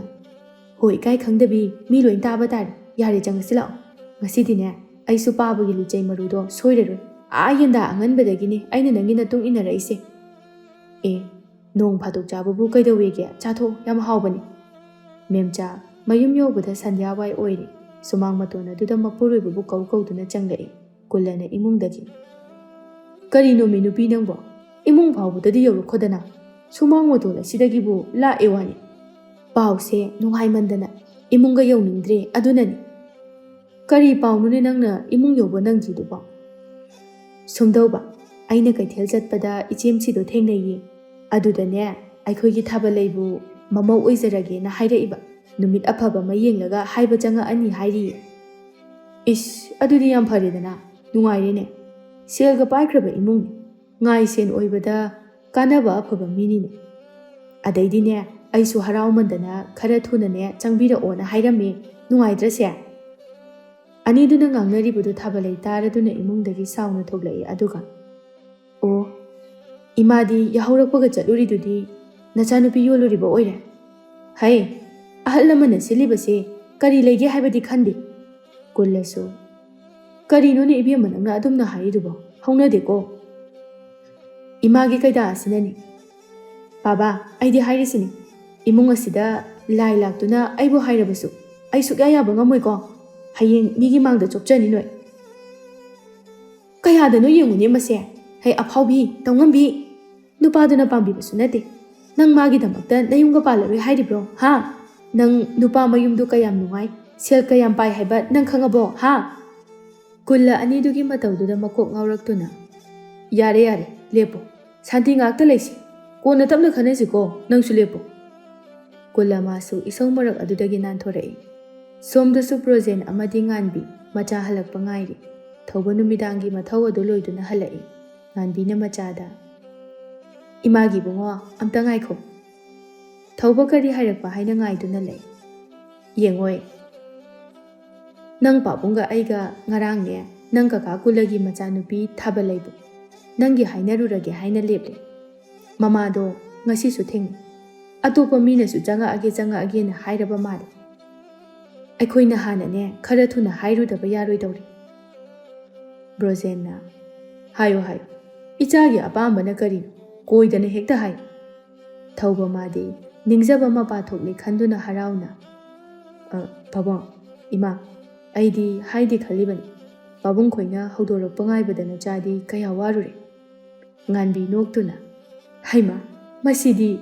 "ꯍꯣ, ꯏꯀꯥꯏ ꯈꯪꯗꯕꯤ, ꯃꯤ ꯂꯣꯏ ꯇꯥꯕ ꯇꯥꯔꯦ꯫ ꯌꯥꯔꯦ, ꯆꯪꯉꯁꯤ ꯂꯥꯛꯑꯣ꯫ ꯉꯁꯤꯗꯤꯅꯦ, ꯑꯩꯁꯨ ꯄꯥꯕꯒꯤ ꯂꯤꯆꯩ ꯃꯔꯨꯗꯣ ꯁꯣꯏꯔꯔꯣꯏ꯫ ꯑꯥ ꯌꯦꯟꯗꯥ ꯑꯉꯟꯕꯗꯒꯤꯅꯦ ꯑꯩꯅ ꯅꯪꯒꯤ ꯅꯇꯨꯡ ꯏꯟꯅꯔꯛꯏꯁꯦ꯫" "ꯑꯦ, ꯅꯣꯡ ꯐꯥꯗꯣꯛ ꯆꯥꯕꯕꯨ ꯀꯩꯗꯧꯋꯦꯒꯦ? ꯆꯥꯊꯣꯛꯑꯣ, ꯌꯥꯝ ꯍꯥꯎꯕꯅꯤ꯫" ꯃꯦꯝꯆꯥ ꯃꯌꯨꯝ ꯌꯧꯕꯗ ꯁꯟꯙ꯭ꯌꯥ ꯋꯥꯏ ꯑꯣꯏꯔꯦ꯫ ꯁꯨꯃꯥꯡ ꯃꯇꯣꯟ ꯑꯗꯨꯗ ꯃꯄꯨꯔꯣꯏꯕꯕꯨ ꯀꯧ ꯀꯧꯗꯨꯅ ꯆꯪꯂꯛꯏ꯫ ꯀꯨꯜꯂꯅ ꯏꯃꯨꯡꯗꯒꯤ, "ꯀꯔꯤꯅꯣꯃꯤ ꯅꯨꯄꯤ ꯅꯪꯕꯣ? ꯏꯃꯨꯡ ꯐꯥꯎꯕꯗꯗꯤ ꯌꯧꯔꯛꯈꯣꯗꯅ꯫ ꯁꯨꯃꯥꯡ ꯃꯇꯣꯜ ꯑꯁꯤꯗꯒꯤꯕꯨ ꯂꯥꯛꯑꯦ ꯋꯥꯅꯤ꯫ ꯄꯥꯎꯁꯦ ꯅꯨꯡꯉꯥꯏꯃꯟꯗꯅ ꯏꯃꯨꯡꯒ ꯌꯧꯅꯤꯡꯗ꯭ꯔꯦ ꯑꯗꯨꯅꯅꯤ꯫ ꯀꯔꯤ ꯄꯥꯎꯅꯣꯅꯦ ꯅꯪꯅ ꯏꯃꯨꯡ ꯌꯧꯕ ꯅꯪꯗ꯭ꯔꯤꯗꯨꯕꯣ? ꯁꯨꯝꯗꯧꯕ, ꯑꯩꯅ ꯀꯩꯊꯦꯜ ꯆꯠꯄꯗ ꯏꯆꯦꯝꯁꯤꯗꯣ ꯊꯦꯡꯅꯩꯌꯦ꯫ ꯑꯗꯨꯗꯅꯦ, ꯑꯩꯈꯣꯏꯒꯤ ꯊꯥꯕꯜꯂꯩꯕꯨ ꯃꯃꯧ ꯑꯣꯏꯖꯔꯒꯦꯅ ꯍꯥꯏꯔꯛꯏꯕ꯫ ꯅꯨꯃꯤꯠ ꯑꯐꯕ ꯑꯃ ꯌꯦꯡꯂꯒ ꯍꯥꯏꯕ ꯆꯪꯉꯛꯑꯅꯤ ꯍꯥꯏꯔꯤꯌꯦ꯫ ꯏꯁ, ꯑꯗꯨꯗꯤ ꯌꯥꯝ ꯐꯔꯦꯗꯅ, ꯅꯨꯡꯉꯥꯏꯔꯦꯅꯦ꯫ ꯁꯦꯜꯒ ꯄꯥꯏꯈ꯭ꯔꯕ ꯏꯃꯨꯡꯅꯤ꯫ ꯉꯥꯏ ꯁꯦꯟ ꯑꯣꯏꯕꯗ ꯀꯥꯟꯅꯕ ꯑꯐꯕ ꯃꯤꯅꯤꯅꯦ꯫ ꯑꯗꯩꯗꯤꯅꯦ, ꯑꯩꯁꯨ ꯍꯔꯥꯎꯃꯟꯗꯅ ꯈꯔ ꯊꯨꯅꯅꯦ ꯆꯪꯕꯤꯔꯛꯑꯣꯅ ꯍꯥꯏꯔꯝꯃꯦ꯫ ꯅꯨꯡꯉꯥꯏꯇ꯭ꯔꯁꯦ? ꯑꯅꯤꯗꯨꯅ ꯉꯥꯡꯅꯔꯤꯕꯗꯨ ꯊꯥꯕꯜꯂꯩ ꯇꯥꯔꯗꯨꯅ ꯏꯃꯨꯡꯗꯒꯤ ꯁꯥꯎꯅ ꯊꯣꯛꯂꯛꯏ꯫ ꯑꯗꯨꯒ, "ꯑꯣ, ꯏꯃꯥꯗꯤ ꯌꯥꯍꯧꯔꯛꯄꯒ ꯆꯠꯂꯨꯔꯤꯗꯨꯗꯤ ꯅꯆꯥꯅꯨꯄꯤ ꯌꯣꯜꯂꯨꯔꯤꯕ ꯑꯣꯏꯔꯦ? ꯍꯩ, ꯑꯍꯜ ꯂꯃꯟꯅ ꯁꯤꯜꯂꯤꯕꯁꯦ ꯀꯔꯤ ꯂꯩꯒꯦ ꯍꯥꯏꯕꯗꯤ ꯈꯟꯗꯦ?" ꯀꯨꯜꯂꯁꯨ, "ꯀꯔꯤꯅꯣꯅꯦ ꯏꯕꯦꯝꯃ ꯅꯪꯅ ꯑꯗꯨꯝꯅ ꯍꯥꯏꯔꯤꯗꯨꯕꯣ? ꯍꯧꯅꯗꯦꯀꯣ꯫ ꯏꯃꯥꯒꯤ ꯀꯩꯗꯥ ꯑꯁꯤꯅꯅꯤ꯫ ꯕꯥꯕꯥ, ꯑꯩꯗꯤ ꯍꯥꯏꯔꯤꯁꯤꯅꯤ, ꯏꯃꯨꯡ ꯑꯁꯤꯗ ꯂꯥꯏ ꯂꯥꯛꯇꯨꯅ ꯑꯩꯕꯨ ꯍꯥꯏꯔꯕꯁꯨ ꯑꯩ ꯁꯨꯛꯌꯥ ꯌꯥꯕ ꯉꯝꯃꯣꯏꯀꯣ꯫ ꯍꯌꯦꯡ ꯃꯤꯒꯤ ꯃꯥꯡꯗ ꯆꯣꯞꯆꯅꯤ ꯅꯣꯏ꯫ ꯀꯌꯥꯗꯅꯣ ꯌꯦꯡꯉꯨꯅꯦ ꯃꯁꯦ꯫ ꯍꯩ ꯑꯐꯥꯎꯕꯤ, ꯇꯧꯉꯝꯕꯤ꯫ ꯅꯨꯄꯥꯗꯨꯅ ꯄꯥꯝꯕꯤꯕꯁꯨ ꯅꯠꯇꯦ꯫ ꯅꯪ ꯃꯥꯒꯤꯗꯃꯛꯇ ꯅꯌꯨꯝꯒ ꯄꯥꯜꯂꯔꯣꯏ ꯍꯥꯏꯔꯤꯕ꯭ꯔꯣ, ꯍꯥ? ꯅꯪ ꯅꯨꯄꯥ ꯃꯌꯨꯝꯗꯨ ꯀꯌꯥꯝ ꯅꯨꯡꯉꯥꯏ, ꯁꯦꯜ ꯀꯌꯥꯝ ꯄꯥꯏ ꯍꯥꯏꯕ ꯅꯪ ꯈꯪꯉꯕꯣ, ꯍꯥ?" ꯀꯨꯜꯂ ꯑꯅꯤꯗꯨꯒꯤ ꯃꯇꯧꯗꯨꯗ ꯃꯀꯣꯛ ꯉꯥꯎꯔꯛꯇꯨꯅ, "ꯌꯥꯔꯦ, ꯌꯥꯔꯦ, ꯂꯦꯞꯄꯣ꯫ ꯁꯥꯟꯇꯤ ꯉꯥꯛꯇ ꯂꯩꯁꯤ꯫ ꯀꯣꯟꯅ ꯇꯞꯅ ꯈꯟꯅꯁꯤꯀꯣ, ꯅꯪꯁꯨ ꯂꯦꯞꯄꯣ꯫" ꯀꯨꯜꯂ ꯃꯥꯁꯨ ꯏꯁꯧ ꯃꯔꯛ ꯑꯗꯨꯗꯒꯤ ꯅꯥꯟꯊꯣꯔꯛꯏ꯫ ꯁꯣꯝꯗꯁꯨ ꯕ꯭ꯔꯣꯖꯦꯟ ꯑꯃꯗꯤ ꯉꯥꯟꯕꯤ ꯃꯆꯥ ꯍꯜꯂꯛꯄ ꯉꯥꯏꯔꯤ꯫ ꯊꯧꯕ ꯅꯨꯃꯤꯗꯥꯡꯒꯤ ꯃꯊꯧ ꯑꯗꯨ ꯂꯣꯏꯗꯨꯅ ꯍꯜꯂꯛꯏ꯫ ꯉꯥꯟꯕꯤꯅ ꯃꯆꯥꯗ, "ꯏꯃꯥꯒꯤ ꯏꯕꯨꯡꯉꯣ, ꯑꯝꯇ ꯉꯥꯏꯈꯣ꯫" ꯊꯧꯕ ꯀꯔꯤ ꯍꯥꯏꯔꯛꯄ ꯍꯥꯏꯅ ꯉꯥꯏꯗꯨꯅ ꯂꯩ꯫ "ꯌꯦꯡꯉꯣꯏ, ꯅꯪ ꯄꯥꯕꯨꯡꯒ ꯑꯩꯒ ꯉꯔꯥꯡꯅꯦ, ꯅꯪ ꯀꯀꯥ ꯀꯨꯜꯂꯒꯤ ꯃꯆꯥꯅꯨꯄꯤ ꯊꯥꯕꯜꯂꯩꯕꯨ ꯅꯪꯒꯤ ꯍꯥꯏꯅꯔꯨꯔꯒꯦ ꯍꯥꯏꯅ ꯂꯦꯞꯂꯦ꯫ ꯃꯃꯥꯗꯣ ꯉꯁꯤꯁꯨ ꯊꯦꯡꯅꯩ꯫ ꯑꯇꯣꯞꯄ ꯃꯤꯅꯁꯨ ꯆꯪꯉꯛꯑꯒꯦ, ꯆꯪꯉꯛꯑꯒꯦꯅ ꯍꯥꯏꯔꯕ ꯃꯥꯜꯂꯦ꯫ ꯑꯩꯈꯣꯏꯅ ꯍꯥꯟꯅꯅꯦ ꯈꯔ ꯊꯨꯅ ꯍꯥꯏꯔꯨꯗꯕ ꯌꯥꯔꯣꯏꯗꯧꯔꯤ꯫" ꯕ꯭ꯔꯣꯖꯦꯟꯅ, "ꯍꯥꯏꯌꯨ, ꯍꯥꯏꯌꯨ꯫ ꯏꯆꯥꯒꯤ ꯑꯄꯥꯝꯕꯅ ꯀꯔꯤꯅꯣ? ꯀꯣꯏꯗꯅ ꯍꯦꯛꯇ ꯍꯥꯏꯌꯨ꯫" ꯊꯧꯕ ꯃꯥꯗꯤ ꯅꯤꯡꯖꯕ ꯃꯄꯥ ꯊꯣꯛꯂꯦ ꯈꯟꯗꯨꯅ ꯍꯔꯥꯎꯅ, "ꯑ, ꯄꯥꯕꯨꯡ, ꯏꯃꯥ, ꯑꯩꯗꯤ ꯍꯥꯏꯗꯦ ꯈꯜꯂꯤꯕꯅꯤ꯫ ꯄꯥꯕꯨꯡ ꯈꯣꯏꯅ ꯍꯧꯗꯣꯔꯛꯄ ꯉꯥꯏꯕꯗ ꯅꯆꯥꯗꯤ ꯀꯌꯥ ꯋꯥꯔꯨꯔꯦ꯫ ꯉꯥꯟꯕꯤ ꯅꯣꯛꯇꯨꯅ, "ꯍꯩꯃꯥ, ꯃꯁꯤꯗꯤ!"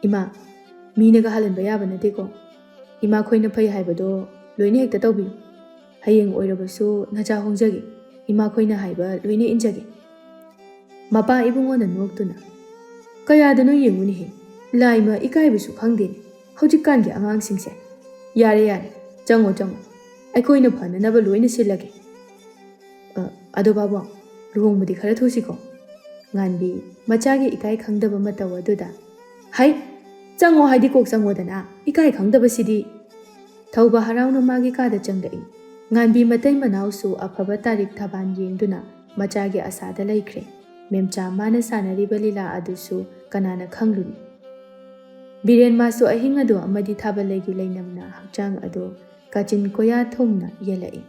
"ꯏꯃꯥ, ꯃꯤꯅꯒ ꯍꯥꯜꯍꯟꯕ ꯌꯥꯕ ꯅꯠꯇꯦꯀꯣ꯫ ꯏꯃꯥꯈꯣꯏꯅ ꯐꯩ ꯍꯥꯏꯕꯗꯣ ꯂꯣꯏꯅ ꯍꯦꯛꯇ ꯇꯧꯕꯤꯌꯨ꯫ ꯍꯌꯦꯡ ꯑꯣꯏꯔꯕꯁꯨ ꯅꯆꯥ ꯍꯣꯡꯖꯒꯦ, ꯏꯃꯥꯈꯣꯏꯅ ꯍꯥꯏꯕ ꯂꯣꯏꯅ ꯏꯟꯖꯒꯦ꯫" ꯃꯄꯥ ꯏꯕꯨꯡꯉꯣꯅ ꯅꯣꯛꯇꯨꯅ, "ꯀꯌꯥꯗꯅꯣ ꯌꯦꯡꯉꯨꯅꯦꯍꯦ, ꯂꯥꯏꯃ ꯏꯀꯥꯏꯕꯁꯨ ꯈꯪꯗꯦꯅꯦ ꯍꯧꯖꯤꯛꯀꯥꯟꯒꯤ ꯑꯉꯥꯡꯁꯤꯡꯁꯦ꯫ ꯌꯥꯔꯦ, ꯌꯥꯔꯦ, ꯆꯪꯉꯣ, ꯆꯪꯉꯣ, ꯑꯩꯈꯣꯏꯅ ꯐꯅꯅꯕ ꯂꯣꯏꯅ ꯁꯤꯜꯂꯒꯦ꯫ ꯑ, ꯑꯗꯣ ꯕꯥꯕꯣ, ꯂꯨꯍꯣꯡꯕꯗꯤ ꯈꯔ ꯊꯨꯁꯤꯀꯣ꯫" ꯉꯥꯟꯕꯤ, ꯃꯆꯥꯒꯤ ꯏꯀꯥꯏ ꯈꯪꯗꯕ ꯃꯇꯧ ꯑꯗꯨꯗ, "ꯍꯩ, ꯆꯪꯉꯣ ꯍꯥꯏꯗꯤ ꯀꯣꯛ ꯆꯪꯉꯣꯗꯅ, ꯏꯀꯥꯏ ꯈꯪꯗꯕꯁꯤꯗꯤ!" ꯊꯧꯕ ꯍꯔꯥꯎꯅ ꯃꯥꯒꯤ ꯀꯥꯗ ꯆꯪꯂꯛꯏ꯫ ꯉꯥꯟꯕꯤ ꯃꯇꯩ ꯃꯅꯥꯎꯁꯨ ꯑꯐꯕ ꯇꯥꯔꯤꯛ ꯊꯕꯥꯟ ꯌꯦꯡꯗꯨꯅ ꯃꯆꯥꯒꯤ ꯑꯁꯥꯗ ꯂꯩꯈ꯭ꯔꯦ꯫ ꯃꯦꯝꯆꯥ ꯃꯥꯅ ꯁꯥꯟꯅꯔꯤꯕ ꯂꯤꯂꯥ ꯑꯗꯨꯁꯨ ꯀꯅꯥꯅ ꯈꯪꯂꯨꯅꯤ? ꯕꯤꯔꯦꯟ ꯃꯥꯁꯨ ꯑꯍꯤꯡ ꯑꯗꯨ ꯑꯃꯗꯤ ꯊꯥꯕꯂꯩꯒꯤ ꯂꯩꯅꯝꯅ ꯍꯛꯆꯥꯡ ꯑꯗꯨ ꯀꯥꯆꯤꯟ ꯀꯣꯌꯥ ꯊꯣꯡꯅ ꯌꯦꯜꯂꯛꯏ꯫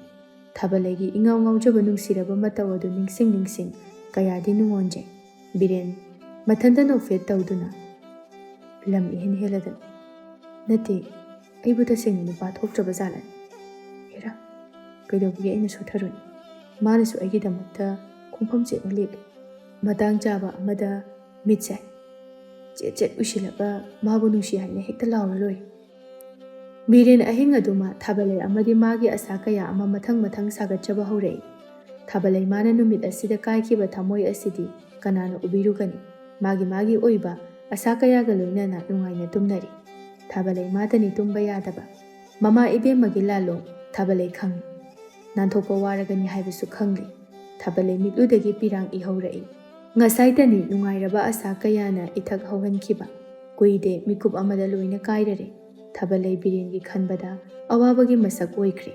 ꯊꯥꯕꯂꯩꯒꯤ ꯏꯉꯥꯎ ꯉꯥꯎꯖꯕ ꯅꯨꯡꯁꯤꯔꯕ ꯃꯇꯧ ꯑꯗꯨ ꯅꯤꯡꯁꯤꯡ ꯅꯤꯡꯁꯤꯡ ꯀꯌꯥꯗꯤ ꯅꯨꯡꯉꯣꯟꯖꯩ꯫ ꯕꯤꯔꯦꯟ ꯃꯊꯟꯇ ꯅꯣꯛꯐꯦꯠ ꯇꯧꯗꯨꯅ, "ꯂꯝ ꯏꯍꯦꯟ ꯍꯦꯜꯂꯗꯅ꯫ ꯅꯠꯇꯦ, ꯑꯩꯕꯨ ꯇꯁꯦꯡꯅ ꯅꯨꯄꯥ ꯊꯣꯛꯇ꯭ꯔꯕ ꯖꯥꯠꯂꯅꯦ? ꯍꯦꯔꯥ, ꯀꯩꯗꯧꯕꯒꯤ ꯑꯩꯅ ꯁꯣꯠꯊꯔꯨꯅꯤ? ꯃꯥꯅꯁꯨ ꯑꯩꯒꯤꯗꯃꯛꯇ ꯈꯣꯡꯐꯝ ꯆꯦꯠꯅ ꯂꯦꯞꯂꯤ꯫ ꯃꯇꯥꯡ ꯆꯥꯕ ꯑꯃꯗ ꯃꯤꯠꯁꯦ ꯆꯦꯠ ꯆꯦꯠ ꯎꯏꯁꯤꯜꯂꯒ ꯃꯥꯕꯨ ꯅꯨꯡꯁꯤ ꯍꯥꯏꯅ ꯍꯦꯛꯇ ꯂꯥꯎꯔ ꯂꯣꯏꯔꯦ꯫" ꯃꯤꯔꯦꯟ ꯑꯍꯤꯡ ꯑꯗꯨꯃ ꯊꯥꯕꯂꯩ ꯑꯃꯗꯤ ꯃꯥꯒꯤ ꯑꯁꯥ ꯀꯌꯥ ꯑꯃ ꯃꯊꯪ ꯃꯊꯪ ꯁꯥꯒꯠꯆꯕ ꯍꯧꯔꯛꯏ꯫ ꯊꯥꯕꯂꯩ ꯃꯥꯅ ꯅꯨꯃꯤꯠ ꯑꯁꯤꯗ ꯀꯥꯏꯈꯤꯕ ꯊꯃꯣꯏ ꯑꯁꯤꯗꯤ ꯀꯅꯥꯅ ꯎꯕꯤꯔꯨꯒꯅꯤ? ꯃꯥꯒꯤ ꯃꯥꯒꯤ ꯑꯣꯏꯕ ꯑꯁꯥ ꯀꯌꯥꯒ ꯂꯣꯏꯅꯅ ꯅꯨꯡꯉꯥꯏꯅ ꯇꯨꯝꯅꯔꯤ꯫ ꯊꯥꯕꯂꯩ ꯃꯥꯇꯅꯤ ꯇꯨꯝꯕ ꯌꯥꯗꯕ꯫ ꯃꯃꯥ ꯏꯕꯦꯝꯃꯒꯤ ꯂꯥꯂꯣꯡ ꯊꯥꯕꯂꯩ ꯈꯪꯂꯤ꯫ ꯅꯥꯟꯊꯣꯛꯄ ꯋꯥꯔꯒꯅꯤ ꯍꯥꯏꯕꯁꯨ ꯈꯪꯂꯤ꯫ ꯊꯥꯕꯂꯩ ꯃꯤꯠꯂꯨꯗꯒꯤ ꯄꯤꯔꯥꯡ ꯏꯍꯧꯔꯛꯏ꯫ ꯉꯁꯥꯏꯇꯅꯤ ꯅꯨꯡꯉꯥꯏꯔꯕ ꯑꯁꯥ ꯀꯌꯥꯅ ꯏꯊꯛ ꯍꯧꯍꯟꯈꯤꯕ꯫ ꯀꯨꯏꯗꯦ ꯃꯤꯀꯨꯞ ꯑꯃꯗ ꯂꯣꯏꯅ ꯀꯥꯏꯔꯔꯦ꯫ ꯊꯥꯕꯂꯩ ꯕꯤꯔꯦꯟꯒꯤ ꯈꯟꯕꯗ ꯑꯋꯥꯕꯒꯤ ꯃꯁꯛ ꯑꯣꯏꯈ꯭ꯔꯦ꯫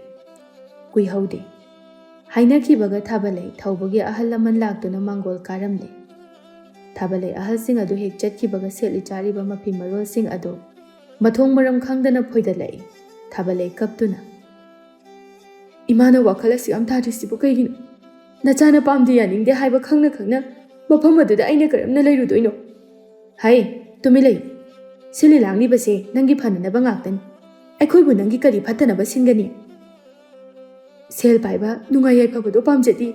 ꯀꯨꯏꯍꯧꯗꯦ꯫ ꯍꯥꯏꯅꯈꯤꯕꯒ ꯊꯥꯕꯂꯩ ꯊꯧꯕꯒꯤ ꯑꯍꯜ ꯂꯃꯟ ꯂꯥꯛꯇꯨꯅ ꯃꯥꯡꯒꯣꯜ ꯀꯥꯔꯝꯂꯦ꯫ ꯊꯥꯕꯂꯩ ꯑꯍꯜꯁꯤꯡ ꯑꯗꯨ ꯍꯦꯛ ꯆꯠꯈꯤꯕꯒ ꯁꯦꯠꯂꯤ ꯆꯥꯔꯤꯕ ꯃꯐꯤ ꯃꯔꯣꯜꯁꯤꯡ ꯑꯗꯨ ꯃꯊꯣꯡ ꯃꯔꯝ ꯈꯪꯗꯅ ꯐꯣꯏꯗꯠꯂꯛꯏ꯫ ꯊꯥꯕꯂꯩ ꯀꯞꯇꯨꯅ, "ꯏꯃꯥꯅ ꯋꯥꯈꯜ ꯑꯁꯨꯛ ꯌꯥꯝ ꯇꯥꯗ꯭ꯔꯤꯁꯤꯕꯨ ꯀꯩꯒꯤꯅꯣ? ꯅꯆꯥꯅ ꯄꯥꯝꯗꯦ ꯌꯥꯅꯤꯡꯗꯦ ꯍꯥꯏꯕ ꯈꯪꯅ ꯈꯪꯅ ꯃꯐꯝ ꯑꯗꯨꯗ ꯑꯩꯅ ꯀꯔꯝꯅ ꯂꯩꯔꯨꯗꯣꯏꯅꯣ? ꯍꯩ, ꯇꯨꯃꯤꯟ ꯂꯩꯌꯨ꯫ ꯁꯤꯜꯂꯤ ꯂꯥꯡꯂꯤꯕꯁꯦ ꯅꯪꯒꯤ ꯐꯅꯅꯕ ꯉꯥꯛꯇꯅꯤ꯫ ꯑꯩꯈꯣꯏꯕꯨ ꯅꯪꯒꯤ ꯀꯔꯤ ꯐꯠꯇꯅꯕ ꯁꯤꯟꯒꯅꯤ? ꯁꯦꯜ ꯄꯥꯏꯕ, ꯅꯨꯡꯉꯥꯏ ꯌꯥꯏꯐꯕꯗꯣ ꯄꯥꯝꯖꯗꯦ꯫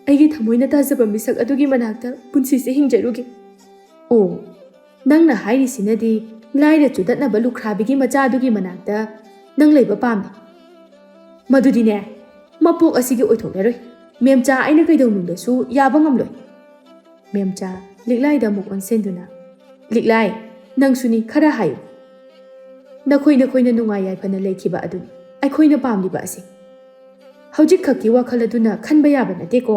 ꯑꯩꯒꯤ ꯊꯃꯣꯏꯅ ꯇꯥꯖꯕ ꯃꯤꯁꯛ ꯑꯗꯨꯒꯤ ꯃꯅꯥꯛꯇ ꯄꯨꯟꯁꯤꯁꯦ ꯍꯤꯡꯖꯔꯨꯒꯦ꯫ ꯑꯣ, ꯅꯪꯅ ꯍꯥꯏꯔꯤꯁꯤꯅꯗꯤ ꯂꯥꯏꯔ ꯆꯨꯗꯠꯅꯕ ꯂꯨꯈ꯭ꯔꯥꯕꯤꯒꯤ ꯃꯆꯥ ꯑꯗꯨꯒꯤ ꯃꯅꯥꯛꯇ ꯅꯪ ꯂꯩꯕ ꯄꯥꯝꯃꯤ꯫ ꯃꯗꯨꯗꯤꯅꯦ, ꯃꯄꯣꯛ ꯑꯁꯤꯒꯤ ꯑꯣꯏꯊꯣꯛꯂꯔꯣꯏ꯫ ꯃꯦꯝꯆꯥ, ꯑꯩꯅ ꯀꯩꯗꯧꯅꯨꯡꯗꯁꯨ ꯌꯥꯕ ꯉꯝꯂꯣꯏ꯫ ꯃꯦꯝꯆꯥ, ꯂꯤꯛꯂꯥꯏꯗ ꯑꯃꯨꯛ ꯑꯣꯟꯁꯤꯟꯗꯨꯅ, "ꯂꯤꯛꯂꯥꯏ, ꯅꯪꯁꯨꯅꯤ, ꯈꯔ ꯍꯥꯏꯌꯨ꯫ ꯅꯈꯣꯏ ꯅꯈꯣꯏꯅ ꯅꯨꯡꯉꯥꯏ ꯌꯥꯏꯐꯅ ꯂꯩꯈꯤꯕ ꯑꯗꯨꯅꯤ ꯑꯩꯈꯣꯏꯅ ꯄꯥꯝꯂꯤꯕ ꯑꯁꯤ꯫ ꯍꯧꯖꯤꯛꯈꯛꯀꯤ ꯋꯥꯈꯜ ꯑꯗꯨꯅ ꯈꯟꯕ ꯌꯥꯕ ꯅꯠꯇꯦꯀꯣ꯫"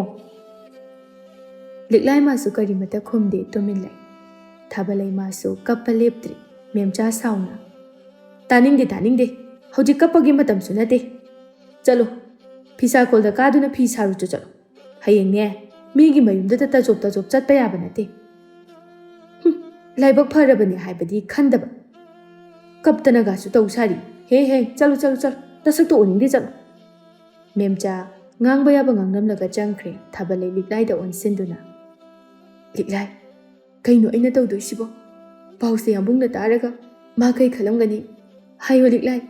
ꯂꯤꯛꯂꯥꯏ ꯃꯥꯁꯨ ꯀꯔꯤꯃꯠꯇ ꯈꯨꯝꯗꯦ, ꯇꯨꯃꯤꯟ ꯂꯩ꯫ ꯊꯥꯕꯂꯩ ꯃꯥꯁꯨ ꯀꯞꯄ ꯂꯦꯞꯇ꯭ꯔꯤ꯫ ꯃꯦꯝꯆꯥ ꯁꯥꯎꯅ, "ꯇꯥꯅꯤꯡꯗꯦ, ꯇꯥꯅꯤꯡꯗꯦ꯫ ꯍꯧꯖꯤꯛ ꯀꯞꯄꯒꯤ ꯃꯇꯝꯁꯨ ꯅꯠꯇꯦ꯫ ꯆꯠꯂꯣ, ꯐꯤꯁꯥꯀꯣꯜꯗ ꯀꯥꯗꯨꯅ ꯐꯤ ꯁꯥꯔꯨꯆꯣ ꯆꯠꯂꯣ꯫ ꯍꯌꯦꯡꯅꯦ, ꯃꯤꯒꯤ ꯃꯌꯨꯝꯗꯨꯗ ꯇꯥꯖꯣꯞ ꯇꯥꯖꯣꯞ ꯆꯠꯄ ꯌꯥꯕ ꯅꯠꯇꯦ꯫ ꯍꯨꯝ, ꯂꯥꯏꯕꯛ ꯐꯔꯕꯅꯦ ꯍꯥꯏꯕꯗꯤ ꯈꯟꯗꯕ꯫ ꯀꯞꯇꯅꯒꯁꯨ ꯇꯧ ꯁꯥꯔꯤ꯫ ꯍꯦ, ꯍꯦ, ꯆꯠꯂꯣ, ꯆꯠꯂꯣ, ꯆꯠꯂꯣ꯫ ꯅꯁꯛꯇꯣ ꯎꯅꯤꯡꯗꯦ, ꯆꯠꯂꯣ꯫" ꯃꯦꯝꯆꯥ ꯉꯥꯡꯕ ꯌꯥꯕ ꯉꯥꯡꯂꯝꯂꯒ ꯆꯪꯈ꯭ꯔꯦ, ꯊꯥꯕꯂꯩ ꯂꯤꯛꯂꯥꯏꯗ ꯑꯣꯟꯁꯤꯟꯗꯨꯅ꯫ "ꯂꯤꯛꯂꯥꯏ, ꯀꯩꯅꯣ ꯑꯩꯅ ꯇꯧꯗꯣꯏꯁꯤꯕꯣ? ꯄꯥꯎꯁꯦ ꯌꯥꯝꯕꯨꯡꯅ ꯇꯥꯔꯒ ꯃꯥ ꯀꯩ ꯈꯜꯂꯝꯒꯅꯤ? ꯍꯥꯏꯌꯣ ꯂꯤꯛꯂꯥꯏ,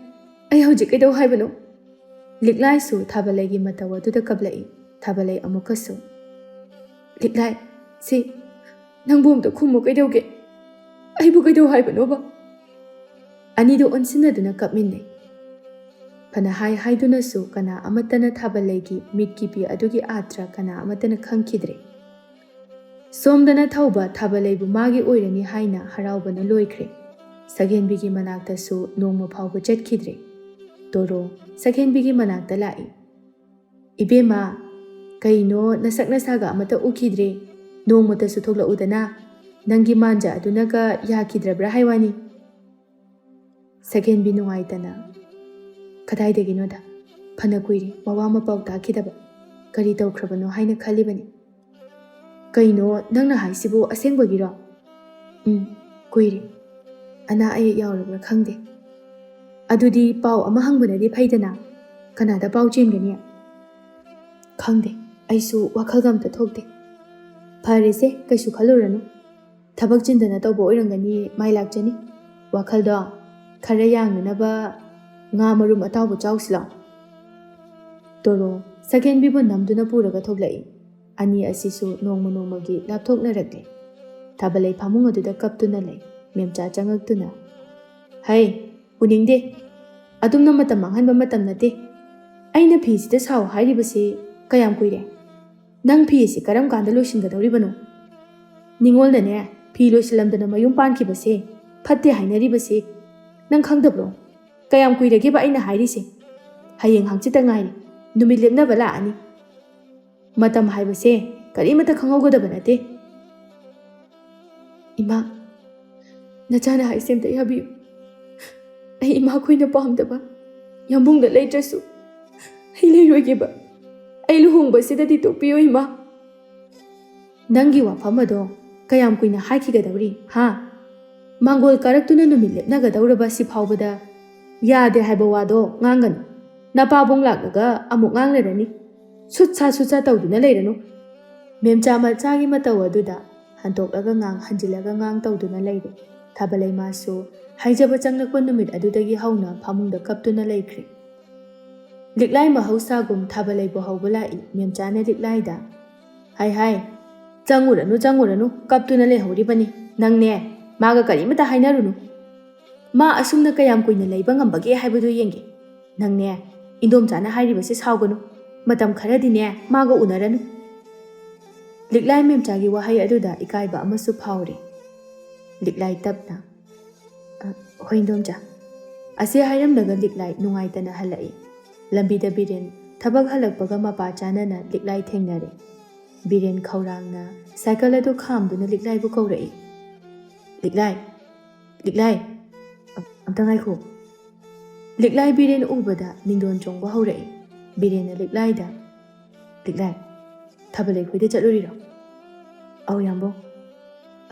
ꯑꯩ ꯍꯧꯖꯤꯛ ꯀꯩꯗꯧ ꯍꯥꯏꯕꯅꯣ?" ꯂꯤꯛꯂꯥꯏꯁꯨ ꯊꯥꯕꯂꯩꯒꯤ ꯃꯇꯧ ꯑꯗꯨꯗ ꯀꯞꯂꯛꯏ꯫ ꯊꯥꯕꯂꯩ ꯑꯃꯨꯛꯀꯁꯨ, "ꯂꯤꯛꯂꯥꯏ, ꯁꯤ, ꯅꯪꯕꯨ ꯑꯝꯇ ꯈꯨꯝꯃꯨ ꯀꯩꯗꯧꯒꯦ? ꯑꯩꯕꯨ ꯀꯩꯗꯧ ꯍꯥꯏꯕꯅꯣꯕ?" ꯑꯅꯤꯗꯨ ꯑꯣꯟꯁꯤꯟꯅꯗꯨꯅ ꯀꯞꯃꯤꯟꯅꯩ꯫ ꯐꯅ ꯍꯥꯏ ꯍꯥꯏꯗꯨꯅꯁꯨ ꯀꯅꯥ ꯑꯃꯠꯇꯅ ꯊꯥꯕꯂꯩꯒꯤ ꯃꯤꯠꯀꯤ ꯄꯤ ꯑꯗꯨꯒꯤ ꯑꯥꯔꯊ ꯀꯅꯥ ꯑꯃꯠꯇꯅ ꯈꯪꯈꯤꯗ꯭ꯔꯦ꯫ ꯁꯣꯝꯗꯅ ꯊꯧꯕ ꯊꯥꯕꯂꯩꯕꯨ ꯃꯥꯒꯤ ꯑꯣꯏꯔꯅꯤ ꯍꯥꯏꯅ ꯍꯔꯥꯎꯕꯅ ꯂꯣꯏꯈ꯭ꯔꯦ꯫ ꯁꯛꯍꯦꯟꯕꯤꯒꯤ ꯃꯅꯥꯛꯇꯁꯨ ꯅꯣꯡꯃ ꯐꯥꯎꯕ ꯆꯠꯈꯤꯗ꯭ꯔꯦ꯫ ꯇꯣꯔꯣ ꯁꯛꯍꯦꯟꯕꯤꯒꯤ ꯃꯅꯥꯛꯇ ꯂꯥꯛꯏ꯫ "ꯏꯕꯦꯝꯃ, ꯀꯩꯅꯣ ꯅꯁꯛ ꯅꯁꯥꯒ ꯑꯃꯠꯇ ꯎꯈꯤꯗ꯭ꯔꯦ? ꯅꯣꯡꯃꯇꯁꯨ ꯊꯣꯛꯂꯛꯎꯗꯅ꯫ ꯅꯪꯒꯤ ꯃꯥꯟꯖ ꯑꯗꯨꯅꯒ ꯌꯥꯈꯤꯗ꯭ꯔꯕ꯭ꯔꯥ ꯍꯥꯏ ꯋꯥꯅꯤ?" ꯁꯛꯍꯦꯟꯕꯤ ꯅꯨꯡꯉꯥꯏꯇꯅ, "ꯀꯗꯥꯏꯗꯒꯤꯅꯣꯗ? ꯐꯅ ꯀꯨꯏꯔꯦ ꯃꯋꯥ ꯃꯄꯥꯎ ꯇꯥꯈꯤꯗꯕ꯫ ꯀꯔꯤ ꯇꯧꯈ꯭ꯔꯕꯅꯣ ꯍꯥꯏꯅ ꯈꯜꯂꯤꯕꯅꯤ꯫" "ꯀꯩꯅꯣ ꯅꯪꯅ ꯍꯥꯏꯁꯤꯕꯨ ꯑꯁꯦꯡꯕꯒꯤꯔꯣ?" "ꯎꯝ, ꯀꯨꯏꯔꯦ꯫ ꯑꯅꯥ ꯑꯌꯦꯛ ꯌꯥꯎꯔꯕ꯭ꯔꯥ ꯈꯪꯗꯦ꯫ ꯑꯗꯨꯗꯤ ꯄꯥꯎ ꯑꯃ ꯍꯪꯕꯅꯗꯤ ꯐꯩꯗꯅ꯫ ꯀꯅꯥꯗ ꯄꯥꯎ ꯆꯦꯟꯒꯅꯤ?" "ꯈꯪꯗꯦ, ꯑꯩꯁꯨ ꯋꯥꯈꯜꯒ ꯑꯝꯇ ꯊꯣꯛꯇꯦ꯫" "ꯐꯔꯦꯁꯦ, ꯀꯩꯁꯨ ꯈꯜꯂꯨꯔꯅꯨ꯫ ꯊꯕꯛ ꯆꯤꯟꯗꯅ ꯇꯧꯕ ꯑꯣꯏꯔꯝꯒꯅꯤ, ꯃꯥꯏ ꯂꯥꯛꯆꯅꯤ꯫ ꯋꯥꯈꯜꯗꯣ ꯈꯔ ꯌꯥꯡꯅꯅꯕ ꯉꯥ ꯃꯔꯨꯝ ꯑꯇꯥꯎꯕ ꯆꯥꯎꯁꯤ ꯂꯥꯎ꯫" ꯇꯣꯔꯣ ꯁꯛꯍꯦꯟꯕꯤꯕꯨ ꯅꯝꯗꯨꯅ ꯄꯨꯔꯒ ꯊꯣꯛꯂꯛꯏ꯫ ꯑꯅꯤ ꯑꯁꯤꯁꯨ ꯅꯣꯡꯃ ꯅꯣꯡꯃꯒꯤ ꯂꯥꯞꯊꯣꯛꯅꯔꯛꯂꯦ꯫ ꯊꯥꯕꯂꯩ ꯐꯃꯨꯡ ꯑꯗꯨꯗ ꯀꯞꯇꯨꯅ ꯂꯩ꯫ ꯃꯦꯝꯆꯥ ꯆꯪꯉꯛꯇꯨꯅ, "ꯍꯩ, ꯎꯅꯤꯡꯗꯦ꯫ ꯑꯗꯨꯝꯅ ꯃꯇꯝ ꯃꯥꯡꯍꯟꯕ ꯃꯇꯝ ꯅꯠꯇꯦ꯫ ꯑꯩꯅ ꯐꯤꯁꯤꯗ ꯁꯥꯎ ꯍꯥꯏꯔꯤꯕꯁꯤ ꯀꯌꯥꯝ ꯀꯨꯏꯔꯦ? ꯅꯪ ꯐꯤ ꯑꯁꯤ ꯀꯔꯝ ꯀꯥꯟꯗ ꯂꯣꯏꯁꯤꯟꯒꯗꯧꯔꯤꯕꯅꯣ? ꯅꯤꯉꯣꯜꯅꯅꯦ, ꯐꯤ ꯂꯣꯏꯁꯤꯜꯂꯝꯗꯅ ꯃꯌꯨꯝ ꯄꯥꯟꯈꯤꯕꯁꯦ ꯐꯠꯇꯦ ꯍꯥꯏꯅꯔꯤꯕꯁꯦ ꯅꯪ ꯈꯪꯗꯕ꯭ꯔꯣ? ꯀꯌꯥꯝ ꯀꯨꯏꯔꯒꯦꯕ ꯑꯩꯅ ꯍꯥꯏꯔꯤꯁꯦ? ꯍꯌꯦꯡ ꯍꯪꯆꯤꯠꯇ ꯉꯥꯏꯔꯦ, ꯅꯨꯃꯤꯠ ꯂꯦꯞꯅꯕ ꯂꯥꯛꯑꯅꯤ꯫ ꯃꯇꯝ ꯍꯥꯏꯕꯁꯦ ꯀꯔꯤꯃꯠꯇ ꯈꯪꯍꯧꯒꯗꯕ ꯅꯠꯇꯦ꯫" "ꯏꯃꯥ, ꯅꯆꯥꯅ ꯍꯥꯏꯁꯦ ꯑꯝꯇ ꯌꯥꯕꯤꯌꯨ꯫ ꯑꯩ ꯏꯃꯥꯈꯣꯏꯅ ꯄꯥꯝꯗꯕ ꯌꯥꯝꯕꯨꯡꯗ ꯂꯩꯇ꯭ꯔꯁꯨ ꯑꯩ ꯂꯩꯔꯣꯏꯒꯦꯕ꯫ ꯑꯩ ꯂꯨꯍꯣꯡꯕꯁꯤꯗꯗꯤ ꯇꯣꯛꯄꯤꯌꯨ, ꯏꯃꯥ꯫" "ꯅꯪꯒꯤ ꯋꯥꯐꯝ ꯑꯗꯣ ꯀꯌꯥꯝ ꯀꯨꯏꯅ ꯍꯥꯏꯈꯤꯒꯗꯧꯔꯤ, ꯍꯥ? ꯃꯥꯡꯒꯣꯜ ꯀꯥꯔꯛꯇꯨꯅ ꯅꯨꯃꯤꯠ ꯂꯦꯞꯅꯒꯗꯧꯔꯕ ꯁꯤ ꯐꯥꯎꯕꯗ ꯌꯥꯗꯦ ꯍꯥꯏꯕ ꯋꯥꯗꯣ ꯉꯥꯡꯒꯅꯨ꯫ ꯅꯄꯥꯕꯨꯡ ꯂꯥꯛꯂꯒ ꯑꯃꯨꯛ ꯉꯥꯡꯂꯔꯅꯤ꯫ ꯁꯨꯠ ꯁꯥ ꯁꯨꯠ ꯁꯥ ꯇꯧꯗꯨꯅ ꯂꯩꯔꯅꯨ꯫" ꯃꯦꯝꯆꯥ ꯃꯆꯥꯒꯤ ꯃꯇꯧ ꯑꯗꯨꯗ ꯍꯟꯇꯣꯛꯂꯒ ꯉꯥꯡ, ꯍꯟꯖꯤꯜꯂꯒ ꯉꯥꯡ ꯇꯧꯗꯨꯅ ꯂꯩꯔꯦ꯫ ꯊꯥꯕꯂꯩ ꯃꯥꯁꯨ ꯍꯩꯖꯕ ꯆꯪꯂꯛꯄ ꯅꯨꯃꯤꯠ ꯑꯗꯨꯗꯒꯤ ꯍꯧꯅ ꯐꯃꯨꯡꯗ ꯀꯞꯇꯨꯅ ꯂꯩꯈ꯭ꯔꯦ꯫ ꯂꯤꯛꯂꯥꯏ ꯃꯍꯧꯁꯥꯒꯨꯝ ꯊꯥꯕꯂꯩꯕꯨ ꯍꯧꯕ ꯂꯥꯛꯏ꯫ ꯃꯦꯝꯆꯥꯅ ꯂꯤꯛꯂꯥꯏꯗ, "ꯍꯥꯏ ꯍꯥꯏ, ꯆꯪꯉꯨꯔꯅꯨ, ꯆꯪꯉꯨꯔꯅꯨ, ꯀꯞꯇꯨꯅ ꯂꯩꯍꯧꯔꯤꯕꯅꯤ꯫ ꯅꯪꯅꯦ, ꯃꯥꯒ ꯀꯔꯤꯃꯇ ꯍꯥꯏꯅꯔꯨꯅꯨ꯫ ꯃꯥ ꯑꯁꯨꯝꯅ ꯀꯌꯥꯝ ꯀꯨꯏꯅ ꯂꯩꯕ ꯉꯝꯕꯒꯦ ꯍꯥꯏꯕꯗꯨ ꯌꯦꯡꯒꯦ꯫ ꯅꯪꯅꯦ, ꯏꯟꯗꯣꯝꯆꯥꯅ ꯍꯥꯏꯔꯤꯕꯁꯦ ꯁꯥꯎꯒꯅꯨ꯫ ꯃꯇꯝ ꯈꯔꯗꯤꯅꯦ, ꯃꯥꯒ ꯎꯅꯔꯅꯨ꯫" ꯂꯤꯛꯂꯥꯏ ꯃꯦꯝꯆꯥꯒꯤ ꯋꯥꯍꯩ ꯑꯗꯨꯗ ꯏꯀꯥꯏꯕ ꯑꯃꯁꯨ ꯐꯥꯎꯔꯦ꯫ ꯂꯤꯛꯂꯥꯏ ꯇꯞꯅ, "ꯑ, ꯍꯣꯏ, ꯏꯟꯗꯣꯝꯆꯥ꯫" ꯑꯁꯤ ꯍꯥꯏꯔꯝꯂꯒ ꯂꯤꯛꯂꯥꯏ ꯅꯨꯡꯉꯥꯏꯇꯅ ꯍꯜꯂꯛꯏ꯫ ꯂꯝꯕꯤꯗ ꯕꯤꯔꯦꯟ ꯊꯕꯛ ꯍꯜꯂꯛꯄꯒ ꯃꯄꯥ ꯆꯥꯅꯅ ꯂꯤꯛꯂꯥꯏ ꯊꯦꯡꯅꯔꯦ꯫ ꯕꯤꯔꯦꯟ ꯈꯧꯔꯥꯡꯅ ꯁꯥꯏꯀꯜ ꯑꯗꯨ ꯈꯥꯝꯗꯨꯅ ꯂꯤꯛꯂꯥꯏꯕꯨ ꯀꯧꯔꯛꯏ꯫ "ꯂꯤꯛꯂꯥꯏ, ꯂꯤꯛꯂꯥꯏ, ꯑ-, ꯑꯝꯇ ꯉꯥꯏꯈꯣ꯫" ꯂꯤꯛꯂꯥꯏ ꯕꯤꯔꯦꯟ ꯎꯕꯗ ꯅꯤꯡꯗꯣꯟ ꯆꯣꯡꯕ ꯍꯧꯔꯛꯏ꯫ ꯕꯤꯔꯦꯟꯅ ꯂꯤꯛꯂꯥꯏꯗ, "ꯂꯤꯛꯂꯥꯏ, ꯊꯥꯕꯂꯩ ꯈꯣꯏꯗ ꯆꯠꯂꯨꯔꯤꯔꯣ?" "ꯑꯧ, ꯌꯥꯝꯕꯧ꯫"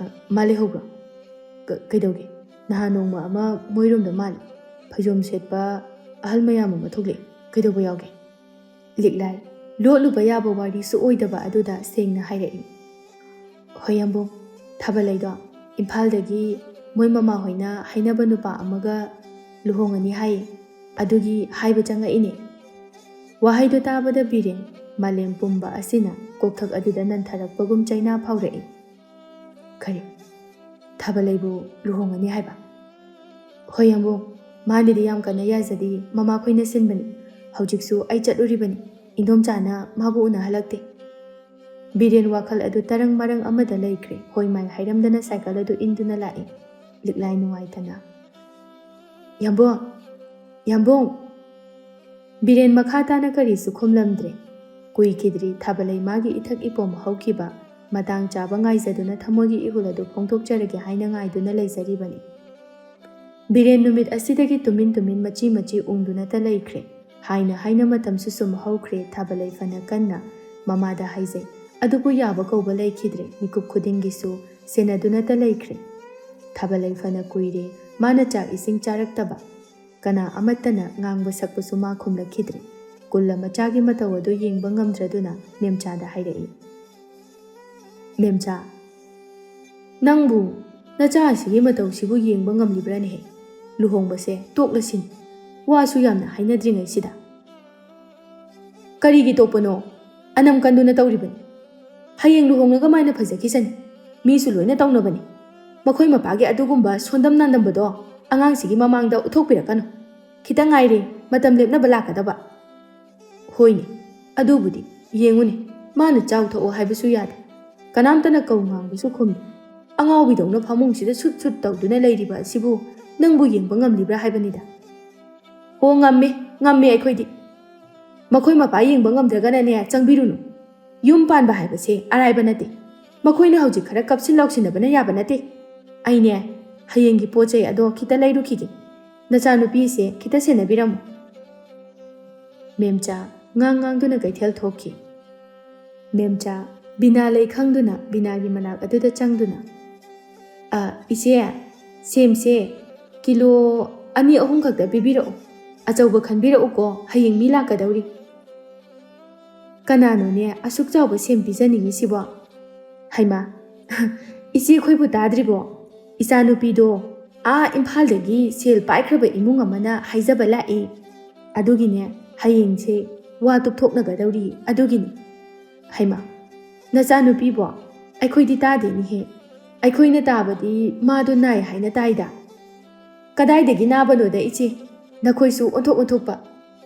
"ꯑ, ꯃꯥ ꯂꯩꯍꯧꯕ꯭ꯔꯣ? ꯀ-, ꯀꯩꯗꯧꯒꯦ? ꯅꯍꯥꯟ ꯅꯣꯡꯃ ꯑꯃ ꯃꯣꯏꯔꯣꯝꯗ ꯃꯥꯜꯂꯤ, ꯐꯩꯖꯣꯝ ꯁꯦꯠꯄ ꯑꯍꯜ ꯃꯌꯥꯝ ꯑꯃ ꯊꯣꯛꯂꯛꯏ꯫ ꯀꯩꯗꯧꯕ ꯌꯥꯎꯒꯦ?" ꯂꯤꯛꯂꯥꯏ, ꯂꯣꯠꯂꯨꯕ ꯌꯥꯕ ꯋꯥꯔꯤꯁꯨ ꯑꯣꯏꯗꯕ ꯑꯗꯨꯗ ꯁꯦꯡꯅ ꯍꯥꯏꯔꯛꯏ꯫ "ꯍꯣꯏ, ꯌꯥꯝꯕꯧ, ꯊꯥꯕꯂꯩꯗꯣ ꯏꯝꯐꯥꯜꯗꯒꯤ ꯃꯣꯏ ꯃꯃꯥꯍꯣꯏꯅ ꯍꯥꯏꯅꯕ ꯅꯨꯄꯥ ꯑꯃꯒ ꯂꯨꯍꯣꯡꯉꯅꯤ ꯍꯥꯏꯌꯦ, ꯑꯗꯨꯒꯤ ꯍꯥꯏꯕ ꯆꯪꯉꯛꯏꯅꯦ꯫" ꯋꯥꯍꯩꯗꯣ ꯇꯥꯕꯗ ꯕꯤꯔꯦꯟ ꯃꯥꯂꯦꯝ ꯄꯨꯝꯕ ꯑꯁꯤꯅ ꯀꯣꯛꯊꯛ ꯑꯗꯨꯗ ꯅꯟꯊꯔꯛꯄꯒꯨꯝ ꯆꯩꯅꯥ ꯐꯥꯎꯔꯛꯏ꯫ "ꯀꯔꯤ? ꯊꯥꯕꯂꯩꯕꯨ ꯂꯨꯍꯣꯡꯉꯅꯤ ꯍꯥꯏꯕ?" "ꯍꯣꯏ ꯌꯥꯝꯕꯨꯡ, ꯃꯥꯅꯗꯤ ꯌꯥꯝ ꯀꯟꯅ ꯌꯥꯖꯗꯦ, ꯃꯃꯥꯈꯣꯏꯅ ꯁꯤꯟꯕꯅꯤ꯫ ꯍꯧꯖꯤꯛꯁꯨ ꯑꯩ ꯆꯠꯂꯨꯔꯤꯕꯅꯤ, ꯏꯟꯗꯣꯝꯆꯥꯅ ꯃꯥꯕꯨ ꯎꯅꯍꯜꯂꯛꯇꯦ꯫" ꯕꯤꯔꯦꯟ ꯋꯥꯈꯜ ꯑꯗꯨ ꯇꯔꯪ ꯃꯔꯪ ꯑꯃꯗ ꯂꯩꯈ꯭ꯔꯦ꯫ ꯍꯣꯏ ꯃꯥꯏ ꯍꯥꯏꯔꯝꯗꯅ ꯁꯥꯏꯀꯜ ꯑꯗꯨ ꯏꯟꯗꯨꯅ ꯂꯥꯛꯏ꯫ ꯂꯤꯛꯂꯥꯏ ꯅꯨꯡꯉꯥꯏꯇꯅ, "ꯌꯥꯝꯕꯨꯡ! ꯌꯥꯝꯕꯨꯡ!" ꯕꯤꯔꯦꯟ ꯃꯈꯥ ꯇꯥꯅ ꯀꯔꯤꯁꯨ ꯈꯨꯝꯂꯝꯗ꯭ꯔꯦ꯫ ꯀꯨꯏꯈꯤꯗ꯭ꯔꯤ ꯊꯥꯕꯂꯩ ꯃꯥꯒꯤ ꯏꯊꯛ ꯏꯄꯣꯝ ꯍꯧꯈꯤꯕ꯫ ꯃꯇꯥꯡ ꯆꯥꯕ ꯉꯥꯏꯖꯗꯨꯅ ꯊꯃꯣꯏꯒꯤ ꯏꯍꯨꯜ ꯑꯗꯨ ꯐꯣꯡꯗꯣꯛꯆꯔꯒꯦ ꯍꯥꯏꯅ ꯉꯥꯏꯗꯨꯅ ꯂꯩꯖꯔꯤꯕꯅꯤ꯫ ꯕꯤꯔꯦꯟ ꯅꯨꯃꯤꯠ ꯑꯁꯤꯗꯒꯤ ꯇꯨꯃꯤꯟ ꯇꯨꯃꯤꯟ ꯃꯆꯤ ꯃꯆꯤ ꯎꯪꯗꯨꯅꯇ ꯂꯩꯈ꯭ꯔꯦ꯫ ꯍꯥꯏꯅ ꯍꯥꯏꯅ ꯃꯇꯝꯁꯨ ꯁꯨꯝ ꯍꯧꯈ꯭ꯔꯦ꯫ ꯊꯥꯕꯂꯩ ꯐꯅ ꯀꯟꯅ ꯃꯃꯥꯗ ꯍꯥꯏꯖꯩ, ꯑꯗꯨꯕꯨ ꯌꯥꯕ ꯀꯧꯕ ꯂꯩꯈꯤꯗ꯭ꯔꯦ꯫ ꯃꯤꯀꯨꯞ ꯈꯨꯗꯤꯡꯒꯤꯁꯨ ꯁꯦꯟꯅꯗꯨꯅꯇ ꯂꯩꯈ꯭ꯔꯦ꯫ ꯊꯥꯕꯂꯩ ꯐꯅ ꯀꯨꯏꯔꯦ ꯃꯥꯅ ꯆꯥꯛ ꯏꯁꯤꯡ ꯆꯥꯔꯛꯇꯕ꯫ ꯀꯅꯥ ꯑꯃꯠꯇꯅ ꯉꯥꯡꯕ ꯁꯛꯄꯁꯨ ꯃꯥ ꯈꯨꯝꯂꯛꯈꯤꯗ꯭ꯔꯦ꯫ ꯀꯨꯜꯂ ꯃꯆꯥꯒꯤ ꯃꯇꯧ ꯑꯗꯨ ꯌꯦꯡꯕ ꯉꯝꯗ꯭ꯔꯗꯨꯅ ꯃꯦꯝꯆꯥꯗ ꯍꯥꯏꯔꯛꯏ, "ꯃꯦꯝꯆꯥ, ꯅꯪꯕꯨ ꯅꯆꯥ ꯑꯁꯤꯒꯤ ꯃꯇꯧꯁꯤꯕꯨ ꯌꯦꯡꯕ ꯉꯝꯂꯤꯕ꯭ꯔꯥꯅꯦꯍꯦ? ꯂꯨꯍꯣꯡꯕꯁꯦ ꯇꯣꯛꯂꯁꯤꯅꯤ, ꯋꯥꯁꯨ ꯌꯥꯝꯅ ꯍꯥꯏꯅꯗ꯭ꯔꯤꯉꯩꯁꯤꯗ꯫" "ꯀꯔꯤꯒꯤ ꯇꯣꯛꯄꯅꯣ? ꯑꯅꯝ ꯀꯟꯗꯨꯅ ꯇꯧꯔꯤꯕꯅꯤ꯫ ꯍꯌꯦꯡ ꯂꯨꯍꯣꯡꯂꯒ ꯃꯥꯏꯅ ꯐꯖꯈꯤꯁꯅꯤ꯫ ꯃꯤꯁꯨ ꯂꯣꯏꯅ ꯇꯧꯅꯕꯅꯤ꯫ ꯃꯈꯣꯏ ꯃꯄꯥꯒꯤ ꯑꯗꯨꯒꯨꯝꯕ ꯁꯣꯟꯗꯝ ꯅꯥꯟꯗꯝꯕꯗꯣ ꯑꯉꯥꯡꯁꯤꯒꯤ ꯃꯃꯥꯡꯗ ꯎꯠꯊꯣꯛꯄꯤꯔꯛꯀꯅꯨ꯫ ꯈꯤꯇꯪ ꯉꯥꯏꯔꯦ ꯃꯇꯝ ꯂꯦꯞꯅꯕ ꯂꯥꯛꯀꯗꯕ꯫" "ꯍꯣꯏꯅꯦ, ꯑꯗꯨꯕꯨꯗꯤ ꯌꯦꯡꯉꯨꯅꯦ, ꯃꯥꯅ ꯆꯥꯎ ꯊꯛꯑꯣ ꯍꯥꯏꯕꯁꯨ ꯌꯥꯗꯦ, ꯀꯅꯥꯝꯇꯅ ꯀꯧ ꯉꯥꯡꯕꯁꯨ ꯈꯨꯝꯗꯦ꯫ ꯑꯉꯥꯎꯕꯤꯗꯧꯅ ꯐꯃꯨꯡꯁꯤꯗ ꯁꯨꯠ ꯁꯨꯠ ꯇꯧꯗꯨꯅ ꯂꯩꯔꯤꯕ ꯑꯁꯤꯕꯨ ꯅꯪꯕꯨ ꯌꯦꯡꯕ ꯉꯝꯂꯤꯕ꯭ꯔꯥ ꯍꯥꯏꯕꯅꯤꯗ?" "ꯑꯣ, ꯉꯝꯃꯦ, ꯉꯝꯃꯦ ꯑꯩꯈꯣꯏꯗꯤ꯫ ꯃꯈꯣꯏ ꯃꯄꯥ ꯌꯦꯡꯕ ꯉꯝꯗ꯭ꯔꯒꯅꯅꯦ, ꯆꯪꯕꯤꯔꯨꯅꯨ꯫ ꯌꯨꯝ ꯄꯥꯟꯕ ꯍꯥꯏꯕꯁꯦ ꯑꯔꯥꯏꯕ ꯅꯠꯇꯦ꯫ ꯃꯈꯣꯏꯅ ꯍꯧꯖꯤꯛ ꯈꯔ ꯀꯞꯁꯤꯟ ꯂꯥꯎꯁꯤꯟꯅꯕꯅ ꯌꯥꯕ ꯅꯠꯇꯦ꯫ ꯑꯩꯅꯦ, ꯍꯌꯦꯡꯒꯤ ꯄꯣꯠ ꯆꯩ ꯑꯗꯣ ꯈꯤꯇ ꯂꯩꯔꯨꯈꯤꯒꯦ꯫ ꯅꯆꯥꯅꯨꯄꯤꯁꯦ ꯈꯤꯇ ꯁꯦꯟꯅꯕꯤꯔꯝꯃꯨ꯫" ꯃꯦꯝꯆꯥ ꯉꯥꯡ ꯉꯥꯡꯗꯨꯅ ꯀꯩꯊꯦꯜ ꯊꯣꯛꯈꯤ꯫ ꯃꯦꯝꯆꯥ ꯕꯤꯅꯥ ꯂꯩ ꯈꯪꯗꯨꯅ ꯕꯤꯅꯥꯒꯤ ꯃꯅꯥꯛ ꯑꯗꯨꯗ ꯆꯪꯗꯨꯅ, "ꯑ, ꯏꯆꯦ, ꯁꯦꯝꯁꯦ ꯀꯤꯂꯣ ꯑꯅꯤ ꯑꯍꯨꯝ ꯈꯛꯇ ꯄꯤꯕꯤꯔꯛꯎ꯫ ꯑꯆꯧꯕ ꯈꯟꯕꯤꯔꯛꯎꯀꯣ, ꯍꯌꯦꯡ ꯃꯤ ꯂꯥꯛꯀꯗꯧꯔꯤ꯫" "ꯀꯅꯥꯅꯣꯅꯦ ꯑꯁꯨꯛ ꯆꯥꯎꯕ ꯁꯦꯝ ꯄꯤꯖꯅꯤꯡꯉꯤꯁꯤꯕꯣ?" "ꯍꯩꯃꯥ, ꯏꯆꯦ ꯈꯣꯏꯕꯨ ꯇꯥꯗ꯭ꯔꯤꯕꯣ? ꯏꯆꯥꯅꯨꯄꯤꯗꯣ ꯑꯥ ꯏꯝꯐꯥꯜꯗꯒꯤ ꯁꯦꯜ ꯄꯥꯏꯈ꯭ꯔꯕ ꯏꯃꯨꯡ ꯑꯃꯅ ꯍꯥꯏꯖꯕ ꯂꯥꯛꯏ꯫ ꯑꯗꯨꯒꯤꯅꯦ, ꯍꯌꯦꯡꯁꯦ ꯋꯥ ꯇꯨꯞꯊꯣꯛꯅꯒꯗꯧꯔꯤ ꯑꯗꯨꯒꯤꯅꯤ꯫ ꯍꯩꯃꯥ, ꯅꯆꯥꯅꯨꯄꯤꯕꯣ? ꯑꯩꯈꯣꯏꯗꯤ ꯇꯥꯗꯦꯅꯦꯍꯦ꯫ ꯑꯩꯈꯣꯏꯅ ꯇꯥꯕꯗꯤ ꯃꯥꯗꯣ ꯅꯥꯏ ꯍꯥꯏꯅ ꯇꯥꯏꯗ꯫ ꯀꯗꯥꯏꯗꯒꯤ ꯅꯥꯕꯅꯣꯗ ꯏꯆꯦ? ꯅꯈꯣꯏꯁꯨ ꯑꯣꯟꯊꯣꯛ ꯑꯣꯟꯊꯣꯛꯄ꯫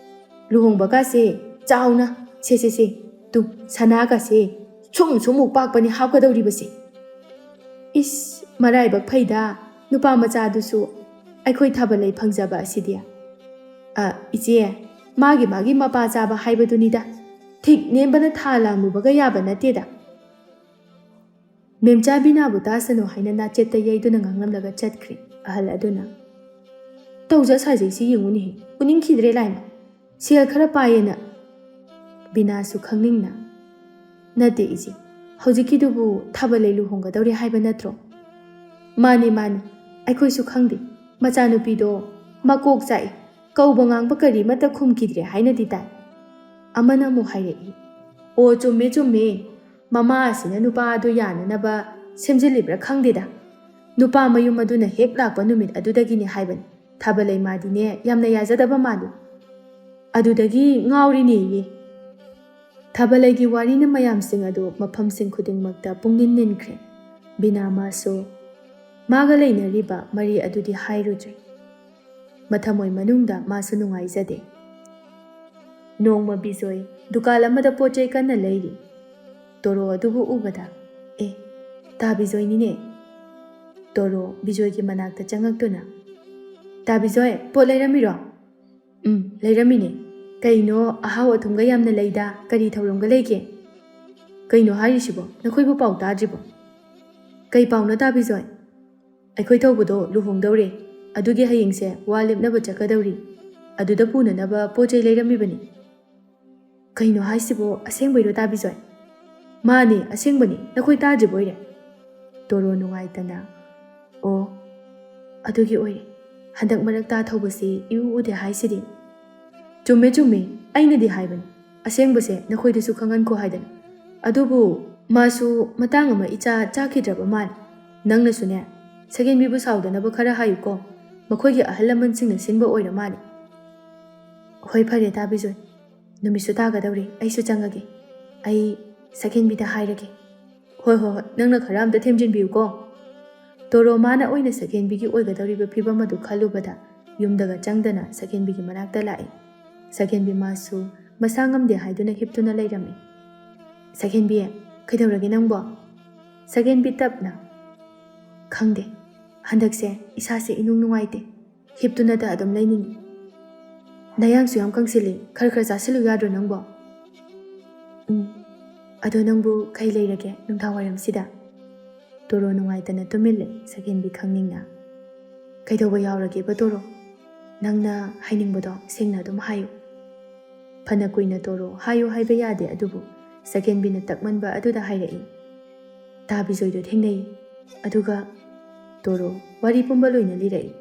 ꯂꯨꯍꯣꯡꯕꯒꯁꯦ ꯆꯥꯎꯅ, ꯁꯦ ꯁꯦ ꯁꯦ, ꯇꯨ, ꯁꯅꯥꯒꯁꯦ ꯁꯨꯝ ꯁꯨꯝꯃꯨꯛ ꯄꯥꯛꯄꯅꯤ ꯍꯥꯞꯀꯗꯧꯔꯤꯕꯁꯦ꯫ ꯏꯁ, ꯃꯔꯥꯏꯕꯛ ꯐꯩꯗ, ꯅꯨꯄꯥ ꯃꯆꯥꯗꯨꯁꯨ ꯑꯩꯈꯣꯏ ꯊꯥꯕꯜꯂꯩ ꯐꯪꯖꯕ ꯑꯁꯤꯗꯤ꯫ ꯑ, ꯏꯆꯦ, ꯃꯥꯒꯤ ꯃꯥꯒꯤ ꯃꯄꯥ ꯆꯥꯕ ꯍꯥꯏꯕꯗꯨꯅꯤꯗ꯫ ꯊꯤꯛ ꯅꯦꯝꯕꯅ ꯊꯥ ꯂꯥꯡꯂꯨꯕꯒ ꯌꯥꯕ ꯅꯠꯇꯦꯗ꯫ ꯃꯦꯝꯆꯥ ꯕꯤꯅꯥꯕꯨ ꯇꯥꯁꯅꯨ ꯍꯥꯏꯅ ꯅꯥꯆꯦꯠꯇ ꯌꯩꯗꯨꯅ ꯉꯥꯡꯂꯝꯂꯒ ꯆꯠꯈ꯭ꯔꯦ ꯑꯍꯜ ꯑꯗꯨꯅ꯫ "ꯇꯧꯖ ꯁꯥꯖꯩꯁꯤ ꯌꯦꯡꯉꯨꯅꯦꯍꯦ, ꯎꯅꯤꯡꯈꯤꯗ꯭ꯔꯦ ꯂꯥꯏꯃ꯫ ꯁꯦꯜ ꯈꯔ ꯄꯥꯏꯌꯦꯅ?" ꯕꯤꯅꯥꯁꯨ ꯈꯪꯅꯤꯡꯅ, "ꯅꯠꯇꯦ ꯏꯆꯦ, ꯍꯧꯖꯤꯛꯀꯤꯗꯨꯕꯨ ꯊꯥꯕꯜꯂꯩ ꯂꯨꯍꯣꯡꯒꯗꯧꯔꯦ ꯍꯥꯏꯕ ꯅꯠꯇ꯭ꯔꯣ?" "ꯃꯥꯅꯤ, ꯃꯥꯅꯤ, ꯑꯩꯈꯣꯏꯁꯨ ꯈꯪꯗꯦ꯫ ꯃꯆꯥꯅꯨꯄꯤꯗꯣ ꯃꯀꯣꯛ ꯆꯥꯛꯏ, ꯀꯧꯕ ꯉꯥꯡꯕ ꯀꯔꯤꯃꯠꯇ ꯈꯨꯝꯈꯤꯗ꯭ꯔꯦ ꯍꯥꯏꯅꯗꯤ ꯇꯥꯏ꯫ ꯑꯃꯅ ꯑꯃꯨꯛ ꯍꯥꯏꯔꯛꯏ, 'ꯑꯣ, ꯆꯨꯝꯃꯦ, ꯆꯨꯝꯃꯦ, ꯃꯃꯥ ꯑꯁꯤꯅ ꯅꯨꯄꯥ ꯑꯗꯨ ꯌꯥꯅꯅꯕ ꯁꯦꯝꯖꯤꯜꯂꯤꯕ꯭ꯔꯥ ꯈꯪꯗꯦꯗ꯫ ꯅꯨꯄꯥ ꯃꯌꯨꯝ ꯑꯗꯨꯅ ꯍꯦꯛ ꯂꯥꯛꯄ ꯅꯨꯃꯤꯠ ꯑꯗꯨꯗꯒꯤꯅꯤ ꯍꯥꯏꯕꯅꯤ꯫ ꯊꯥꯕꯜꯂꯩ ꯃꯥꯗꯤꯅꯦ ꯌꯥꯝꯅ ꯌꯥꯖꯗꯕ ꯃꯥꯜꯂꯤ꯫ ꯑꯗꯨꯗꯒꯤ ꯉꯥꯎꯔꯤꯅꯦꯌꯦ.'" ꯊꯥꯕꯜꯂꯩꯒꯤ ꯋꯥꯔꯤꯅ ꯃꯌꯥꯝꯁꯤꯡ ꯑꯗꯨ ꯃꯐꯝꯁꯤꯡ ꯈꯨꯗꯤꯡꯃꯛꯇ ꯄꯨꯡꯅꯤꯟ ꯅꯤꯟꯈ꯭ꯔꯦ꯫ ꯕꯤꯅꯥ ꯃꯥꯁꯨ ꯃꯥꯒ ꯂꯩꯅꯔꯤꯕ ꯃꯔꯤ ꯑꯗꯨꯗꯤ ꯍꯥꯏꯔꯨꯗ꯭ꯔꯦ꯫ ꯃꯊꯃꯣꯏ ꯃꯅꯨꯡꯗ ꯃꯥꯁꯨ ꯅꯨꯡꯉꯥꯏꯖꯗꯦ꯫ ꯅꯣꯡꯃ ꯕꯤꯖꯣꯏ ꯗꯨꯀꯥꯟ ꯑꯃꯗ ꯄꯣꯠ ꯆꯩ ꯀꯟꯅ ꯂꯩꯔꯤ꯫ ꯇꯣꯔꯣ ꯑꯗꯨꯕꯨ ꯎꯕꯗ, "ꯑꯦ, ꯇꯥ ꯕꯤꯖꯣꯏꯅꯤꯅꯦ!" ꯇꯣꯔꯣ ꯕꯤꯖꯣꯏꯒꯤ ꯃꯅꯥꯛꯇ ꯆꯪꯉꯛꯇꯨꯅ, "ꯇꯥ ꯕꯤꯖꯣꯏ, ꯄꯣꯠ ꯂꯩꯔꯝꯃꯤꯔꯣ?" "ꯎꯝ, ꯂꯩꯔꯝꯃꯤꯅꯦ꯫ ꯀꯩꯅꯣ, ꯑꯍꯥꯎ ꯑꯊꯨꯝꯒ ꯌꯥꯝꯅ ꯂꯩꯗ, ꯀꯔꯤ ꯊꯧꯔꯝꯒ ꯂꯩꯒꯦ?" "ꯀꯩꯅꯣ ꯍꯥꯏꯔꯤꯁꯤꯕꯣ? ꯅꯈꯣꯏꯕꯨ ꯄꯥꯎ ꯇꯥꯗ꯭ꯔꯤꯕꯣ?" "ꯀꯩ ꯄꯥꯎꯅꯣ ꯇꯥ ꯕꯤꯖꯣꯏ?" "ꯑꯩꯈꯣꯏ ꯊꯧꯕꯗꯣ ꯂꯨꯍꯣꯡꯗꯧꯔꯦ, ꯑꯗꯨꯒꯤ ꯍꯌꯦꯡꯁꯦ ꯋꯥ ꯂꯦꯞꯅꯕ ꯆꯠꯀꯗꯧꯔꯤ꯫ ꯑꯗꯨꯗ ꯄꯨꯅꯅꯕ ꯄꯣꯠ ꯆꯩ ꯂꯩꯔꯝꯃꯤꯕꯅꯤ꯫" "ꯀꯩꯅꯣ ꯍꯥꯏꯁꯤꯕꯣ? ꯑꯁꯦꯡꯕꯩꯔꯣ ꯇꯥ ꯕꯤꯖꯣꯏ?" "ꯃꯥꯅꯦ, ꯑꯁꯦꯡꯕꯅꯤ꯫ ꯅꯈꯣꯏ ꯇꯥꯗ꯭ꯔꯤꯕꯣꯏꯔꯦ?" ꯇꯣꯔꯣ ꯅꯨꯡꯉꯥꯏꯇꯅ, "ꯑꯣ, ꯑꯗꯨꯒꯤ ꯑꯣꯏꯔꯦ꯫ ꯍꯟꯗꯛ ꯃꯔꯛ ꯇꯥ ꯊꯧꯕꯁꯤ ꯏꯎ ꯎꯗꯦ ꯍꯥꯏꯁꯤꯗꯤ꯫" "ꯆꯨꯝꯃꯦ, ꯆꯨꯝꯃꯦ꯫ ꯑꯩꯅꯗꯤ ꯍꯥꯏꯕꯅꯤ, ꯑꯁꯦꯡꯕꯁꯦ ꯅꯈꯣꯏꯗꯁꯨ ꯈꯪꯍꯟꯈꯣ ꯍꯥꯏꯗꯅ꯫ ꯑꯗꯨꯕꯨ ꯃꯥꯁꯨ ꯃꯇꯥꯡ ꯑꯃ ꯏꯆꯥ ꯆꯥꯈꯤꯗ꯭ꯔꯕ ꯃꯥꯜꯂꯤ꯫ ꯅꯪꯅꯁꯨꯅꯦ, ꯁꯒꯦꯟꯕꯤꯕꯨ ꯁꯥꯎꯗꯅꯕ ꯈꯔ ꯍꯥꯏꯌꯨꯀꯣ꯫ ꯃꯈꯣꯏꯒꯤ ꯑꯍꯜ ꯂꯃꯟꯁꯤꯡꯅ ꯁꯤꯟꯕ ꯑꯣꯏꯔ ꯃꯥꯜꯂꯤ꯫" "ꯍꯣꯏ, ꯐꯔꯦ ꯇꯥ ꯕꯤꯖꯣꯏ꯫ "ꯅꯨꯃꯤꯠꯁꯨ ꯇꯥꯒꯗꯧꯔꯦ, ꯑꯩꯁꯨ ꯆꯪꯉꯒꯦ꯫ ꯑꯩ ꯁꯛꯍꯦꯟꯕꯤꯗ ꯍꯥꯏꯔꯒꯦ꯫" "ꯍꯣꯏ, ꯍꯣꯏ, ꯍꯣꯏ, ꯅꯪꯅ ꯈꯔ ꯑꯝꯇ ꯊꯦꯝꯖꯤꯟꯕꯤꯌꯨꯀꯣ꯫" ꯇꯣꯔꯣ ꯃꯥꯅ ꯑꯣꯏꯅ ꯁꯛꯍꯦꯟꯕꯤꯒꯤ ꯑꯣꯏꯒꯗꯧꯔꯤꯕ ꯐꯤꯕꯝ ꯑꯗꯨ ꯈꯜꯂꯨꯕꯗ ꯌꯨꯝꯗꯒ ꯆꯪꯗꯅ ꯁꯛꯍꯦꯟꯕꯤꯒꯤ ꯃꯅꯥꯛꯇ ꯂꯥꯛꯏ꯫ ꯁꯛꯍꯦꯟꯕꯤ ꯃꯥꯁꯨ ꯃꯁꯥ ꯉꯝꯗꯦ ꯍꯥꯏꯗꯨꯅ ꯍꯤꯞꯇꯨꯅ ꯂꯩꯔꯝꯃꯤ꯫ "ꯁꯛꯍꯦꯟꯕꯤ, ꯀꯩꯗꯧꯔꯒꯦ ꯅꯪꯕꯣ?" ꯁꯛꯍꯦꯟꯕꯤ ꯇꯞꯅ, "ꯈꯪꯗꯦ, ꯍꯟꯗꯛꯁꯦ ꯏꯁꯥꯁꯦ ꯏꯅꯨꯡ ꯅꯨꯡꯉꯥꯏꯇꯦ, ꯍꯤꯞꯇꯨꯅꯇ ꯑꯗꯨꯝ ꯂꯩꯅꯤꯡꯉꯤ꯫ ꯅꯌꯥꯡꯁꯨ ꯌꯥꯝ ꯀꯪꯁꯤꯜꯂꯤ, ꯈꯔ ꯈꯔ ꯆꯥꯁꯤꯜꯂꯨ ꯌꯥꯗ꯭ꯔꯣ ꯅꯪꯕꯣ?" "ꯎꯝ, ꯑꯗꯣ ꯅꯪꯕꯨ ꯀꯩ ꯂꯩꯔꯒꯦ ꯅꯨꯡꯗꯥꯡ ꯋꯥꯏꯔꯝꯁꯤꯗ?" ꯇꯣꯔꯣ ꯅꯨꯡꯉꯥꯏꯇꯅ ꯇꯨꯃꯤꯜꯂꯦ꯫ ꯁꯛꯍꯦꯟꯕꯤ ꯈꯪꯅꯤꯡꯅ, "ꯀꯩꯗꯧꯕ ꯌꯥꯎꯔꯒꯦꯕ ꯇꯣꯔꯣ? ꯅꯪꯅ ꯍꯥꯏꯅꯤꯡꯕꯗꯣ ꯁꯦꯡꯅ ꯑꯗꯨꯝ ꯍꯥꯏꯌꯨ꯫" ꯐꯅ ꯀꯨꯏꯅ ꯇꯣꯔꯣ ꯍꯥꯏꯌꯨ ꯍꯥꯏꯕ ꯌꯥꯗꯦ, ꯑꯗꯨꯕꯨ ꯁꯛꯍꯦꯟꯕꯤꯅ ꯇꯛꯃꯟꯕ ꯑꯗꯨꯗ ꯍꯥꯏꯔꯛꯏ꯫ "ꯇꯥ ꯕꯤꯖꯣꯏꯗꯣ ꯊꯦꯡꯅꯩ, ꯑꯗꯨꯒ ꯇꯣꯔꯣ ꯋꯥꯔꯤ ꯄꯨꯝꯕ ꯂꯣꯏꯅ ꯂꯤꯔꯛꯏ꯫"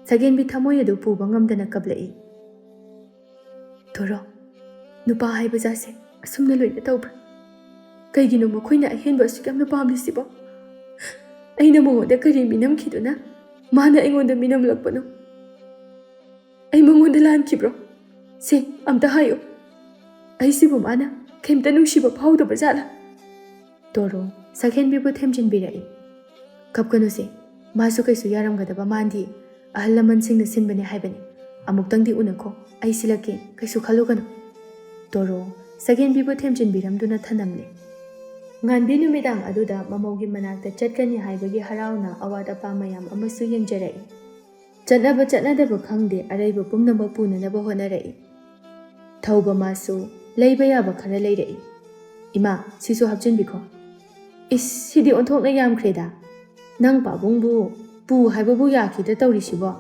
ꯁꯛꯍꯦꯟꯕꯤ ꯊꯃꯣꯏ ꯑꯗꯨ ꯄꯨꯕ ꯉꯝꯗꯅ ꯀꯞꯂꯛꯏ꯫ "ꯇꯣꯔꯣ, ꯅꯨꯄꯥ ꯍꯥꯏꯕ ꯖꯥꯠꯁꯦ ꯑꯁꯨꯝꯅ ꯂꯣꯏꯅ ꯇꯧꯕ꯭ꯔꯥ? ꯀꯩꯒꯤꯅꯣ ꯃꯈꯣꯏꯅ ꯑꯍꯦꯟꯕ ꯑꯁꯨꯛ ꯌꯥꯝꯅ ꯄꯥꯝꯂꯤꯁꯤꯕꯣ? ꯑꯩꯅ ꯃꯉꯣꯟꯗ ꯀꯔꯤ ꯃꯤꯅꯝꯈꯤꯗꯨꯅ ꯃꯥꯅ ꯑꯩꯉꯣꯟꯗ ꯃꯤꯅꯝꯂꯛꯄꯅꯣ? ꯑꯩ ꯃꯉꯣꯟꯗ ꯂꯥꯟꯈꯤꯕ꯭ꯔꯣ? ꯁꯦ, ꯑꯝꯇ ꯍꯥꯏꯌꯨ꯫ ꯑꯩꯁꯤꯕꯨ ꯃꯥꯅ ꯀꯩꯝꯇ ꯅꯨꯡꯁꯤꯕ ꯐꯥꯎꯗꯕ ꯖꯥꯠꯂꯥ?" ꯇꯣꯔꯣ ꯁꯛꯍꯦꯟꯕꯤꯕꯨ ꯊꯦꯝꯖꯤꯟꯕꯤꯔꯛꯏ꯫ "ꯀꯞꯀꯅꯨꯁꯦ, ꯃꯥꯁꯨ ꯀꯩꯁꯨ ꯌꯥꯔꯝꯒꯗꯕ ꯃꯥꯟꯗꯦ꯫ ꯑꯍꯜ ꯂꯃꯟꯁꯤꯡꯅ ꯁꯤꯟꯕꯅꯦ ꯍꯥꯏꯕꯅꯤ꯫ ꯑꯃꯨꯛꯇꯪꯗꯤ ꯎꯅꯈꯣ, ꯑꯩ ꯁꯤꯜꯂꯛꯀꯦ, ꯀꯩꯁꯨ ꯈꯜꯂꯨꯒꯅꯨ꯫" ꯇꯣꯔꯣ ꯁꯛꯍꯦꯟꯕꯤꯕꯨ ꯊꯦꯝꯖꯤꯟꯕꯤꯔꯝꯗꯨꯅ ꯊꯅꯝꯂꯦ꯫ ꯉꯥꯟꯕꯤ ꯅꯨꯃꯤꯗꯥꯡ ꯑꯗꯨꯗ ꯃꯃꯧꯒꯤ ꯃꯅꯥꯛꯇ ꯆꯠꯀꯅꯤ ꯍꯥꯏꯕꯒꯤ ꯍꯔꯥꯎꯅ ꯑꯋꯥꯠ ꯑꯄꯥ ꯃꯌꯥꯝ ꯑꯃꯁꯨ ꯌꯦꯡꯖꯔꯛꯏ꯫ ꯆꯠꯅꯕ ꯆꯠꯅꯗꯕ ꯈꯪꯗꯦ, ꯑꯔꯩꯕ ꯄꯨꯝꯅꯃꯛ ꯄꯨꯅꯅꯕ ꯍꯣꯠꯅꯔꯛꯏ꯫ ꯊꯧꯕ ꯃꯥꯁꯨ ꯂꯩꯕ ꯌꯥꯕ ꯈꯔ ꯂꯩꯔꯛꯏ꯫ "ꯏꯃꯥ, ꯁꯤꯁꯨ ꯍꯥꯞꯆꯤꯟꯕꯤꯈꯣ꯫" "ꯏꯁ, ꯁꯤꯗꯤ ꯑꯣꯟꯊꯣꯛꯅ ꯌꯥꯝꯈ꯭ꯔꯦꯗ꯫ ꯅꯪ ꯄꯥꯕꯨꯡꯕꯨ ꯄꯨ ꯍꯥꯏꯕꯕꯨ ꯌꯥꯈꯤꯗ ꯇꯧꯔꯤꯁꯤꯕꯣ?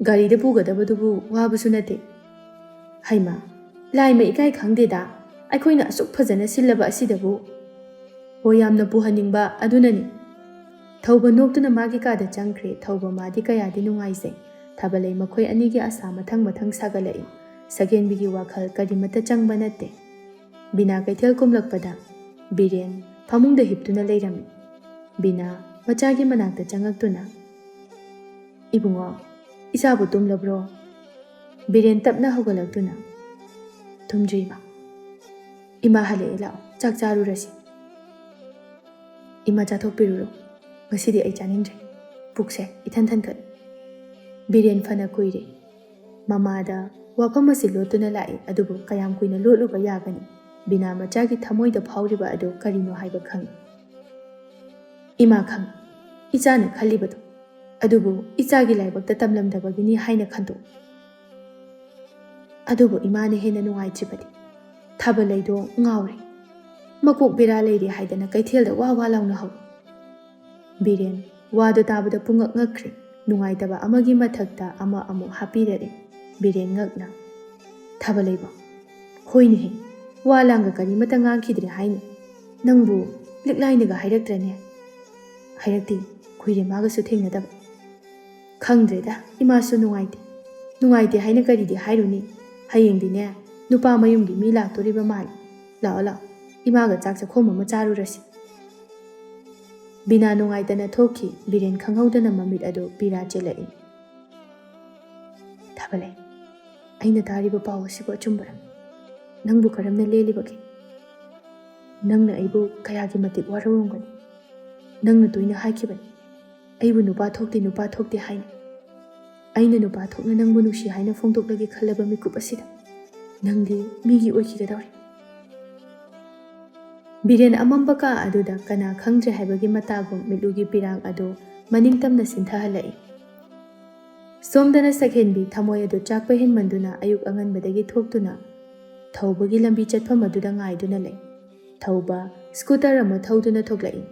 ꯒꯥꯔꯤꯗ ꯄꯨꯒꯗꯕꯗꯨꯕꯨ ꯋꯥꯕꯁꯨ ꯅꯠꯇꯦ꯫" "ꯍꯩꯃꯥ, ꯂꯥꯏꯃ ꯏꯀꯥꯏ ꯈꯪꯗꯦꯗ, ꯑꯩꯈꯣꯏꯅ ꯑꯁꯨꯛ ꯐꯖꯅ ꯁꯤꯜꯂꯕ ꯑꯁꯤꯗꯕꯨ꯫" "ꯍꯣ, ꯌꯥꯝꯅ ꯄꯨꯍꯟꯅꯤꯡꯕ ꯑꯗꯨꯅꯅꯤ꯫" ꯊꯧꯕ ꯅꯣꯛꯇꯨꯅ ꯃꯥꯒꯤ ꯀꯥꯗ ꯆꯪꯈ꯭ꯔꯦ꯫ ꯊꯧꯕ ꯃꯥꯗꯤ ꯀꯌꯥꯗꯤ ꯅꯨꯡꯉꯥꯏꯖꯩ꯫ ꯊꯥꯕꯂꯩ ꯃꯈꯣꯏ ꯑꯅꯤꯒꯤ ꯑꯁꯥ ꯃꯊꯪ ꯃꯊꯪ ꯁꯥꯒꯠꯂꯛꯏ꯫ ꯁꯛꯍꯦꯟꯕꯤꯒꯤ ꯋꯥꯈꯜ ꯀꯔꯤꯃꯠꯇ ꯆꯪꯕ ꯅꯠꯇꯦ꯫ ꯕꯤꯅꯥ ꯀꯩꯊꯦꯜ ꯀꯨꯝꯂꯛꯄꯗ ꯕꯤꯔꯦꯟ ꯐꯃꯨꯡꯗ ꯍꯤꯞꯇꯨꯅ ꯂꯩꯔꯝꯃꯤ꯫ ꯕꯤꯅꯥ ꯃꯆꯥꯒꯤ ꯃꯅꯥꯛꯇ ꯆꯪꯉꯛꯇꯨꯅ, "ꯏꯕꯨꯡꯉꯣ, ꯏꯆꯥꯕꯨ ꯇꯨꯝꯂꯕ꯭ꯔꯣ?" ꯕꯤꯔꯦꯟ ꯇꯞꯅ ꯍꯧꯒꯠꯂꯛꯇꯨꯅ, "ꯇꯨꯝꯗ꯭ꯔꯤꯕ? ꯏꯃꯥ ꯍꯜꯂꯛꯑꯦ, ꯂꯥꯛꯑꯣ, ꯆꯥꯛ ꯆꯥꯔꯨꯔꯁꯤ꯫" "ꯏꯃꯥ, ꯆꯥꯊꯣꯛꯄꯤꯔꯨꯔꯣ, ꯉꯁꯤꯗꯤ ꯑꯩ ꯆꯥꯅꯤꯡꯗ꯭ꯔꯦ, ꯄꯨꯛꯁꯦ ꯏꯊꯟ ꯊꯟꯒꯠꯂꯦ꯫" ꯕꯤꯔꯦꯟ ꯐꯅ ꯀꯨꯏꯔꯦ ꯃꯃꯥꯗ ꯋꯥꯐꯝ ꯑꯁꯤ ꯂꯣꯠꯇꯨꯅ ꯂꯥꯛꯏ, ꯑꯗꯨꯕꯨ ꯀꯌꯥꯝ ꯀꯨꯏꯅ ꯂꯣꯠꯂꯨꯕ ꯌꯥꯒꯅꯤ? ꯕꯤꯅꯥ ꯃꯆꯥꯒꯤ ꯊꯃꯣꯏꯗ ꯐꯥꯎꯔꯤꯕ ꯑꯗꯨ ꯀꯔꯤꯅꯣ ꯍꯥꯏꯕ ꯈꯪꯏ꯫ "ꯏꯃꯥ, ꯈꯪꯏ ꯏꯆꯥꯅ ꯈꯜꯂꯤꯕꯗꯨ, ꯑꯗꯨꯕꯨ ꯏꯆꯥꯒꯤ ꯂꯥꯏꯕꯛꯇ ꯇꯝꯂꯝꯗꯕꯒꯤꯅꯤ ꯍꯥꯏꯅ ꯈꯟꯗꯣꯛꯎ꯫" ꯑꯗꯨꯕꯨ ꯏꯃꯥꯅ ꯍꯦꯟꯅ ꯅꯨꯡꯉꯥꯏꯇ꯭ꯔꯤꯕꯗꯤ꯫ ꯊꯥꯕꯂꯩꯗꯣ ꯉꯥꯎꯔꯦ꯫ ꯃꯀꯣꯛ ꯕꯦꯔꯥ ꯂꯩꯔꯦ ꯍꯥꯏꯗꯅ ꯀꯩꯊꯦꯜꯗ ꯋꯥ ꯋꯥ ꯂꯥꯎꯅꯍꯧꯏ꯫ ꯕꯤꯔꯦꯟ ꯋꯥꯗꯨ ꯇꯥꯕꯗ ꯄꯨꯡꯉꯛ ꯉꯛꯈ꯭ꯔꯦ꯫ ꯅꯨꯡꯉꯥꯏꯇꯕ ꯑꯃꯒꯤ ꯃꯊꯛꯇ ꯑꯃ ꯑꯃꯨꯛ ꯍꯥꯞꯄꯤꯔꯛꯑꯦ꯫ ꯕꯤꯔꯦꯟ ꯉꯛꯅ, "ꯊꯥꯕꯂꯩꯕꯣ, ꯍꯣꯏꯅꯦꯍꯦ, ꯋꯥ ꯂꯥꯡꯒ ꯀꯔꯤꯃꯠꯇ ꯉꯥꯡꯈꯤꯗ꯭ꯔꯦ ꯍꯥꯏꯅꯦ꯫ ꯅꯪꯕꯨ ꯂꯤꯛꯂꯥꯏꯅꯒ ꯍꯥꯏꯔꯛꯇ꯭ꯔꯅꯦ?" "ꯍꯥꯏꯔꯛꯇꯦ, ꯀꯨꯏꯔꯦ ꯃꯥꯒꯁꯨ ꯊꯦꯡꯅꯗꯕ꯫" "ꯈꯪꯗ꯭ꯔꯦꯗ, ꯏꯃꯥꯁꯨ ꯅꯨꯡꯉꯥꯏꯇꯦ꯫ ꯅꯨꯡꯉꯥꯏꯇꯦ ꯍꯥꯏꯅ ꯀꯔꯤꯗꯤ ꯍꯥꯏꯔꯨꯅꯤ? ꯍꯌꯦꯡꯗꯤꯅꯦ, ꯅꯨꯄꯥ ꯃꯌꯨꯝꯒꯤ ꯃꯤ ꯂꯥꯛꯇꯣꯔꯤꯕ ꯃꯥꯜꯂꯤ꯫ ꯂꯥꯛꯑꯣ, ꯂꯥꯛꯑꯣ, ꯏꯃꯥꯒ ꯆꯥꯛ ꯆꯥꯛꯈꯣꯝ ꯑꯃ ꯆꯥꯔꯨꯔꯁꯤ꯫" ꯕꯤꯅꯥ ꯅꯨꯡꯉꯥꯏꯇꯅ ꯊꯣꯛꯈꯤ꯫ ꯕꯤꯔꯦꯟ ꯈꯪꯍꯧꯗꯅ ꯃꯃꯤꯠ ꯑꯗꯨ ꯄꯤꯔꯥ ꯆꯦꯜꯂꯛꯏ꯫ "ꯊꯥꯕꯂꯩ, ꯑꯩꯅ ꯇꯥꯔꯤꯕ ꯄꯥꯎ ꯑꯁꯤꯕꯨ ꯑꯆꯨꯝꯕꯔꯥ? ꯅꯪꯕꯨ ꯀꯔꯝꯅ ꯂꯦꯜꯂꯤꯕꯒꯦ? ꯅꯪꯅ ꯑꯩꯕꯨ ꯀꯌꯥꯒꯤ ꯃꯇꯤꯛ ꯋꯥꯔꯧꯔꯝꯒꯅꯤ꯫ ꯅꯪꯅ ꯇꯣꯏꯅ ꯍꯥꯏꯈꯤꯕꯅꯤ, ꯑꯩꯕꯨ ꯅꯨꯄꯥ ꯊꯣꯛꯇꯦ, ꯅꯨꯄꯥ ꯊꯣꯛꯇꯦ ꯍꯥꯏꯅ꯫ ꯑꯩꯅ ꯅꯨꯄꯥ ꯊꯣꯛꯅ ꯅꯪꯕꯨ ꯅꯨꯡꯁꯤ ꯍꯥꯏꯅ ꯐꯣꯡꯗꯣꯛꯂꯒꯦ ꯈꯜꯂꯕ ꯃꯤꯀꯨꯞ ꯑꯁꯤꯗ ꯅꯪꯗꯤ ꯃꯤꯒꯤ ꯑꯣꯏꯈꯤꯒꯗꯧꯔꯦ꯫" ꯕꯤꯔꯦꯟ ꯑꯃꯝꯕ ꯀꯥ ꯑꯗꯨꯗ ꯀꯅꯥ ꯈꯪꯗ꯭ꯔꯦ ꯍꯥꯏꯕꯒꯤ ꯃꯇꯥꯒꯨꯝ ꯃꯤꯠꯂꯨꯒꯤ ꯄꯤꯔꯥꯡ ꯑꯗꯨ ꯃꯅꯤꯡ ꯇꯝꯅ ꯁꯤꯟꯊꯍꯜꯂꯛꯏ꯫ ꯁꯣꯝꯗꯅ ꯁꯛꯍꯦꯟꯕꯤ ꯊꯃꯣꯏ ꯑꯗꯨ ꯆꯥꯛꯄ ꯍꯦꯟꯃꯟꯗꯨꯅ ꯑꯌꯨꯛ ꯑꯉꯟꯕꯗꯒꯤ ꯊꯣꯛꯇꯨꯅ ꯊꯧꯕꯒꯤ ꯂꯝꯕꯤ ꯆꯠꯐꯝ ꯑꯗꯨꯗ ꯉꯥꯏꯗꯨꯅ ꯂꯩ꯫ ꯊꯧꯕ ꯁ꯭ꯀꯨꯇꯔ ꯑꯃ ꯊꯧꯗꯨꯅ ꯊꯣꯛꯂꯛꯏ꯫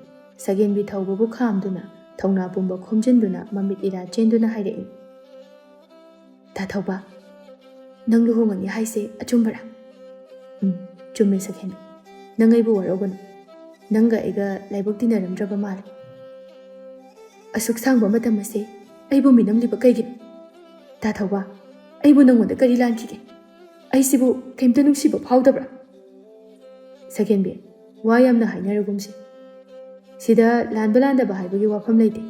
ꯁꯛꯍꯦꯟꯕꯤ ꯊꯧꯕꯕꯨ ꯈꯥꯝꯗꯨꯅ ꯊꯧꯅꯥ ꯄꯨꯝꯕ ꯈꯣꯝꯖꯤꯟꯗꯨꯅ ꯃꯃꯤꯠ ꯏꯔꯥ ꯆꯦꯟꯗꯨꯅ ꯍꯥꯏꯔꯛꯏ꯫ "ꯇꯥ ꯊꯧꯕ, ꯅꯪ ꯂꯨꯍꯣꯡꯉꯅꯤ ꯍꯥꯏꯁꯦ ꯑꯆꯨꯝꯕꯔꯥ?" "ꯎꯝ, ꯆꯨꯝꯃꯦ ꯁꯛꯍꯦꯟꯕꯤ꯫ ꯅꯪ ꯑꯩꯕꯨ ꯋꯥꯔꯧꯒꯅꯨ꯫ ꯅꯪꯒ ꯑꯩꯒ ꯂꯥꯏꯕꯛ ꯇꯤꯟꯅꯔꯝꯗ꯭ꯔꯕ ꯃꯥꯜꯂꯦ꯫" "ꯑꯁꯨꯛ ꯁꯥꯡꯕ ꯃꯇꯝ ꯑꯁꯦ ꯑꯩꯕꯨ ꯃꯤꯅꯝꯂꯤꯕ ꯀꯩꯒꯤꯅꯣ? ꯇꯥ ꯊꯧꯕ, ꯑꯩꯕꯨ ꯅꯪꯉꯣꯟꯗ ꯀꯔꯤ ꯂꯥꯟꯈꯤꯒꯦ? ꯑꯩꯁꯤꯕꯨ ꯀꯩꯝꯇ ꯅꯨꯡꯁꯤꯕ ꯐꯥꯎꯗꯕ꯭ꯔꯥ?" "ꯁꯛꯍꯦꯟꯕꯤ, ꯋꯥ ꯌꯥꯝꯅ ꯍꯥꯏꯅꯔꯒꯨꯝꯁꯤ꯫ ꯁꯤꯗ ꯂꯥꯟꯕ ꯂꯥꯟꯗꯕ ꯍꯥꯏꯕꯒꯤ ꯋꯥꯐꯝ ꯂꯩꯇꯦ꯫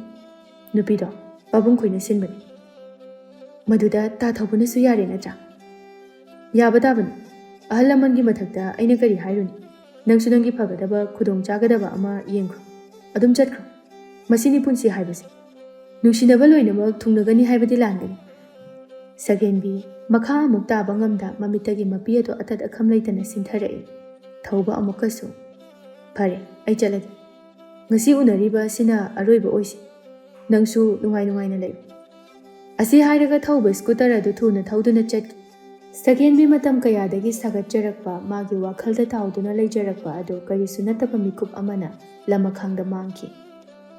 ꯅꯨꯄꯤꯗꯣ ꯄꯥꯕꯨꯡ ꯈꯣꯏꯅ ꯁꯤꯟꯕꯅꯤ꯫ ꯃꯗꯨꯗ ꯇꯥ ꯊꯧꯕꯅꯁꯨ ꯌꯥꯔꯦ ꯅꯠꯇ꯭ꯔꯥ?" "ꯌꯥꯕ ꯇꯥꯕꯅꯤ꯫ ꯑꯍꯜ ꯂꯃꯟꯒꯤ ꯃꯊꯛꯇ ꯑꯩꯅ ꯀꯔꯤ ꯍꯥꯏꯔꯨꯅꯤ? ꯅꯪꯁꯨ ꯅꯪꯒꯤ ꯐꯒꯗꯕ, ꯈꯨꯗꯣꯡ ꯆꯥꯒꯗꯕ ꯑꯃ ꯌꯦꯡꯈ꯭ꯔꯣ꯫ ꯑꯗꯨꯝ ꯆꯠꯈ꯭ꯔꯣ꯫ ꯃꯁꯤꯅꯤ ꯄꯨꯟꯁꯤ ꯍꯥꯏꯕꯁꯦ꯫ ꯅꯨꯡꯁꯤꯅꯕ ꯂꯣꯏꯅꯃꯛ ꯊꯨꯡꯅꯒꯅꯤ ꯍꯥꯏꯕꯗꯤ ꯂꯥꯟꯒꯅꯤ꯫ ꯁꯒꯦꯟꯕꯤ ꯃꯈꯥ ꯑꯃꯨꯛ ꯇꯥꯕ ꯉꯝꯗ ꯃꯃꯤꯠꯇꯒꯤ ꯃꯄꯤ ꯑꯗꯨ ꯑꯇꯠ ꯑꯈꯝ ꯂꯩꯇꯅ ꯁꯤꯟꯊꯔꯛꯏ꯫ ꯊꯧꯕ ꯑꯃꯨꯛꯀꯁꯨ꯫ "ꯐꯔꯦ, ꯑꯩ ꯆꯠꯂꯒꯦ꯫ ꯉꯁꯤ ꯎꯅꯔꯤꯕ ꯑꯁꯤꯅ ꯑꯔꯣꯏꯕ ꯑꯣꯏꯁꯤ꯫ ꯅꯪꯁꯨ ꯅꯨꯡꯉꯥꯏ ꯅꯨꯡꯉꯥꯏꯅ ꯂꯩꯌꯨ꯫" ꯑꯁꯤ ꯍꯥꯏꯔꯒ ꯊꯧꯕ ꯁ꯭ꯀꯨꯇꯔ ꯑꯗꯨ ꯊꯨꯅ ꯊꯧꯗꯨꯅ ꯆꯠꯈꯤ꯫ ꯁꯒꯦꯟꯕꯤ ꯃꯇꯝ ꯀꯌꯥꯗꯒꯤ ꯁꯥꯒꯠꯆꯔꯛꯄ, ꯃꯥꯒꯤ ꯋꯥꯈꯜꯗ ꯇꯥꯎꯗꯨꯅ ꯂꯩꯖꯔꯛꯄ ꯑꯗꯨ ꯀꯔꯤꯁꯨ ꯅꯠꯇꯕ ꯃꯤꯀꯨꯞ ꯑꯃꯅ ꯂꯃꯈꯥꯡꯗ ꯃꯥꯡꯈꯤ꯫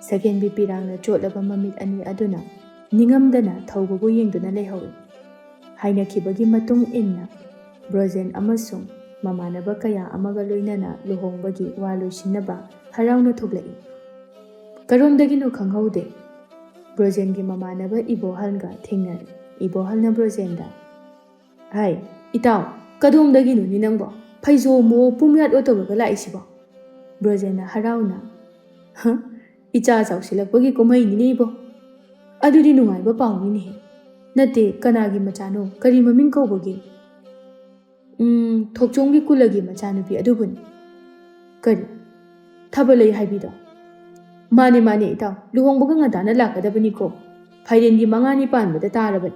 ꯁꯒꯦꯟꯕꯤ ꯄꯤꯔꯥꯡꯅ ꯆꯣꯠꯂꯕ ꯃꯃꯤꯠ ꯑꯅꯤ ꯑꯗꯨꯅ ꯅꯤꯡꯉꯝꯗꯅ ꯊꯧꯕꯕꯨ ꯌꯦꯡꯗꯨꯅ ꯂꯩꯍꯧꯏ꯫ ꯍꯥꯏꯅꯈꯤꯕꯒꯤ ꯃꯇꯨꯡ ꯏꯟꯅ ꯕ꯭ꯔꯣꯖꯦꯟ ꯑꯃꯁꯨꯡ ꯃꯃꯥꯟꯅꯕ ꯀꯌꯥ ꯑꯃꯒ ꯂꯣꯏꯅꯅ ꯂꯨꯍꯣꯡꯕꯒꯤ ꯋꯥ ꯂꯣꯏꯁꯤꯟꯅꯕ ꯍꯔꯥꯎꯅ ꯊꯣꯛꯂꯛꯏ꯫ ꯀꯔꯣꯝꯗꯒꯤꯅꯣ ꯈꯪꯍꯧꯗꯦ, ꯕ꯭ꯔꯣꯖꯦꯟꯒꯤ ꯃꯃꯥꯟꯅꯕ ꯏꯕꯣꯍꯜꯒ ꯊꯦꯡꯅꯔꯦ꯫ ꯏꯕꯣꯍꯜꯅ ꯕ꯭ꯔꯣꯖꯦꯟꯗ, "ꯍꯥꯏ, ꯏꯇꯥꯎ, ꯀꯗꯣꯝꯗꯒꯤꯅꯣꯅꯦ ꯅꯪꯕꯣ? ꯐꯩꯖꯣꯝꯃꯣ ꯄꯨꯝꯌꯥꯠ ꯑꯣ ꯇꯧꯔꯒ ꯂꯥꯛꯏꯁꯤꯕꯣ?" ꯕ꯭ꯔꯣꯖꯦꯟꯅ ꯍꯔꯥꯎꯅ, "ꯍ, ꯏꯆꯥ ꯆꯥꯎꯁꯤꯜꯂꯛꯄꯒꯤ ꯀꯨꯝꯍꯩꯅꯤꯅꯦ ꯏꯕꯣ꯫ ꯑꯗꯨꯗꯤ ꯅꯨꯡꯉꯥꯏꯕ ꯄꯥꯎꯅꯤꯅꯦꯍꯦ꯫ ꯅꯠꯇꯦ, ꯀꯅꯥꯒꯤ ꯃꯆꯥꯅꯣ? ꯀꯔꯤ ꯃꯃꯤꯡ ꯀꯧꯕꯒꯦ?" "ꯎꯝ, ꯊꯣꯛꯆꯣꯝꯒꯤ ꯀꯨꯂꯒꯤ ꯃꯆꯥꯅꯨꯄꯤ ꯑꯗꯨꯕꯨꯅꯤ꯫" "ꯀꯔꯤ? ꯊꯥꯕꯂꯩ ꯍꯥꯏꯕꯤꯗꯣ?" "ꯃꯥꯅꯦ, ꯃꯥꯅꯦ ꯏꯇꯥꯎ, ꯂꯨꯍꯣꯡꯕꯒ ꯉꯟꯇꯥꯅ ꯂꯥꯛꯀꯗꯕꯅꯤꯀꯣ꯫ ꯐꯥꯏꯔꯦꯟꯒꯤ ꯃꯉꯥꯅꯤ ꯄꯥꯟꯕꯗ ꯇꯥꯔꯕꯅꯤ꯫"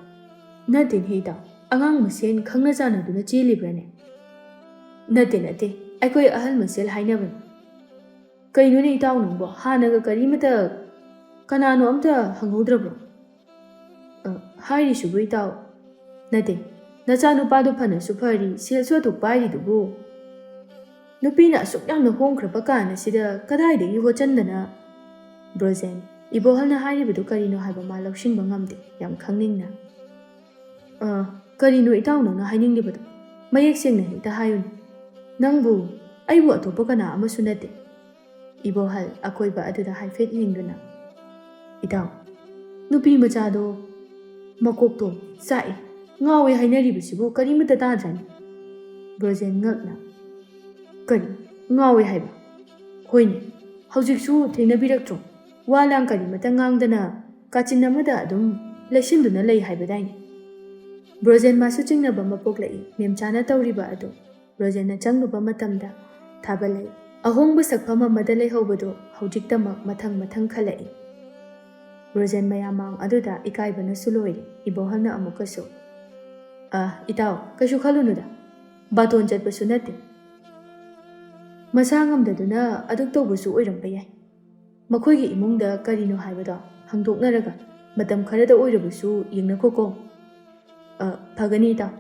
"ꯅꯠꯇꯦꯅꯦ ꯏꯇꯥꯎ, ꯑꯉꯥꯡ ꯃꯁꯦꯟ ꯈꯪꯅ ꯆꯥꯟꯅꯗꯨꯅ ꯆꯦꯜꯂꯤꯕ꯭ꯔꯥꯅꯦ?" "ꯅꯠꯇꯦ, ꯅꯠꯇꯦ, ꯑꯩꯈꯣꯏ ꯑꯍꯜ ꯃꯁꯦꯜ ꯍꯥꯏꯅꯕꯅꯤ꯫" "ꯀꯩꯅꯣꯅꯦ ꯏꯇꯥꯎ ꯅꯪꯕꯣ, ꯍꯥꯟꯅꯒ ꯀꯔꯤꯃꯇ, ꯀꯅꯥꯅꯣ ꯑꯝꯇ ꯍꯪꯍꯧꯗ꯭ꯔꯕ꯭ꯔꯣ?" "ꯑ, ꯍꯥꯏꯔꯤꯁꯤꯕꯨ ꯏꯇꯥꯎ?" "ꯅꯠꯇꯦ, ꯅꯆꯥꯅꯨꯄꯥꯗꯣ ꯐꯅꯁꯨ ꯐꯔꯤ, ꯁꯦꯜꯁꯨ ꯑꯗꯨꯛ ꯄꯥꯏꯔꯤꯗꯨꯕꯨ꯫ ꯅꯨꯄꯤꯅ ꯑꯁꯨꯛ ꯌꯥꯝꯅ ꯍꯣꯡꯈ꯭ꯔꯕ ꯀꯥꯟ ꯑꯁꯤꯗ ꯀꯗꯥꯏꯗꯒꯤ ꯍꯣꯠꯆꯟꯗꯅ?" ꯕ꯭ꯔꯣꯖꯦꯟ, ꯏꯕꯣꯍꯜꯅ ꯍꯥꯏꯔꯤꯕꯗꯨ ꯀꯔꯤꯅꯣ ꯍꯥꯏꯕ ꯃꯥ ꯂꯧꯁꯤꯟꯕ ꯉꯝꯗꯦ, ꯌꯥꯝ ꯈꯪꯅꯤꯡꯅ꯫ "ꯑ, ꯀꯔꯤꯅꯣ ꯏꯇꯥꯎ ꯅꯪꯅ ꯍꯥꯏꯅꯤꯡꯂꯤꯕꯗꯣ? ꯃꯌꯦꯛ ꯁꯦꯡꯅ ꯍꯦꯛꯇ ꯍꯥꯏꯌꯨꯅꯦ꯫ ꯅꯪꯕꯨ, ꯑꯩꯕꯨ ꯑꯇꯣꯞꯄ ꯀꯅꯥ ꯑꯃꯁꯨ ꯅꯠꯇꯦ꯫" ꯏꯕꯣꯍꯜ ꯑꯀꯣꯏꯕ ꯑꯗꯨꯗ ꯍꯥꯏꯐꯦꯠ ꯌꯦꯡꯗꯨꯅ, "ꯏꯇꯥꯎ, ꯅꯨꯄꯤ ꯃꯆꯥꯗꯣ ꯃꯀꯣꯛꯇꯣ ꯆꯥꯛꯏ, ꯉꯥꯎꯏ ꯍꯥꯏꯅꯔꯤꯕꯁꯤꯕꯨ ꯀꯔꯤꯃꯇ ꯇꯥꯗ꯭ꯔꯅꯤ?" ꯕ꯭ꯔꯣꯖꯦꯟ ꯉꯛꯅ, "ꯀꯔꯤ? ꯉꯥꯎꯏ ꯍꯥꯏꯕ? ꯍꯣꯏꯅꯦ, ꯍꯧꯖꯤꯛꯁꯨ ꯊꯦꯡꯅꯕꯤꯔꯛꯇ꯭ꯔꯣ? ꯋꯥ ꯂꯥꯡ ꯀꯔꯤꯃꯇ ꯉꯥꯡꯗꯅ ꯀꯥꯆꯤꯟ ꯑꯃꯗ ꯑꯗꯨꯝ ꯂꯩꯁꯤꯟꯗꯨꯅ ꯂꯩ ꯍꯥꯏꯕꯗꯥꯏꯅꯦ?" ꯕ꯭ꯔꯣꯖꯦꯟ ꯃꯥꯁꯨ ꯆꯤꯡꯅꯕ ꯑꯃ ꯄꯣꯛꯂꯛꯏ꯫ ꯃꯦꯝꯆꯥꯅ ꯇꯧꯔꯤꯕ ꯑꯗꯨ ꯔꯣꯖꯦꯟꯅ ꯆꯪꯂꯨꯕ ꯃꯇꯝꯗ ꯊꯥꯕ ꯂꯩ ꯑꯍꯣꯡꯕ ꯁꯛꯐꯝ ꯑꯃꯗ ꯂꯩꯍꯧꯕꯗꯨ ꯍꯧꯖꯤꯛꯇꯃꯛ ꯃꯊꯪ ꯃꯊꯪ ꯈꯜꯂꯛꯏ꯫ ꯔꯣꯖꯦꯟ ꯃꯌꯥꯝ ꯃꯥꯡ ꯑꯗꯨꯗ ꯏꯀꯥꯏꯕꯅꯁꯨ ꯂꯣꯏꯔꯦ꯫ ꯏꯕꯣꯍꯜꯅ ꯑꯃꯨꯛꯀꯁꯨ, "ꯑ, ꯏꯇꯥꯎ, ꯀꯩꯁꯨ ꯈꯜꯂꯨꯅꯨꯗ꯫ ꯕꯥꯇꯣꯟ ꯆꯠꯄꯁꯨ ꯅꯠꯇꯦ꯫ ꯃꯁꯥ ꯉꯝꯗꯗꯨꯅ ꯑꯗꯨꯛ ꯇꯧꯕꯁꯨ ꯑꯣꯏꯔꯝꯕ ꯌꯥꯏ꯫ ꯃꯈꯣꯏꯒꯤ ꯏꯃꯨꯡꯗ ꯀꯔꯤꯅꯣ ꯍꯥꯏꯕꯗꯣ ꯍꯪꯗꯣꯛꯅꯔꯒ ꯃꯇꯝ ꯈꯔꯗ ꯑꯣꯏꯔꯕꯁꯨ ꯌꯦꯡꯅꯈꯣꯀꯣ꯫" "ꯑ, ꯐꯒꯅꯤ ꯏꯇꯥꯎ꯫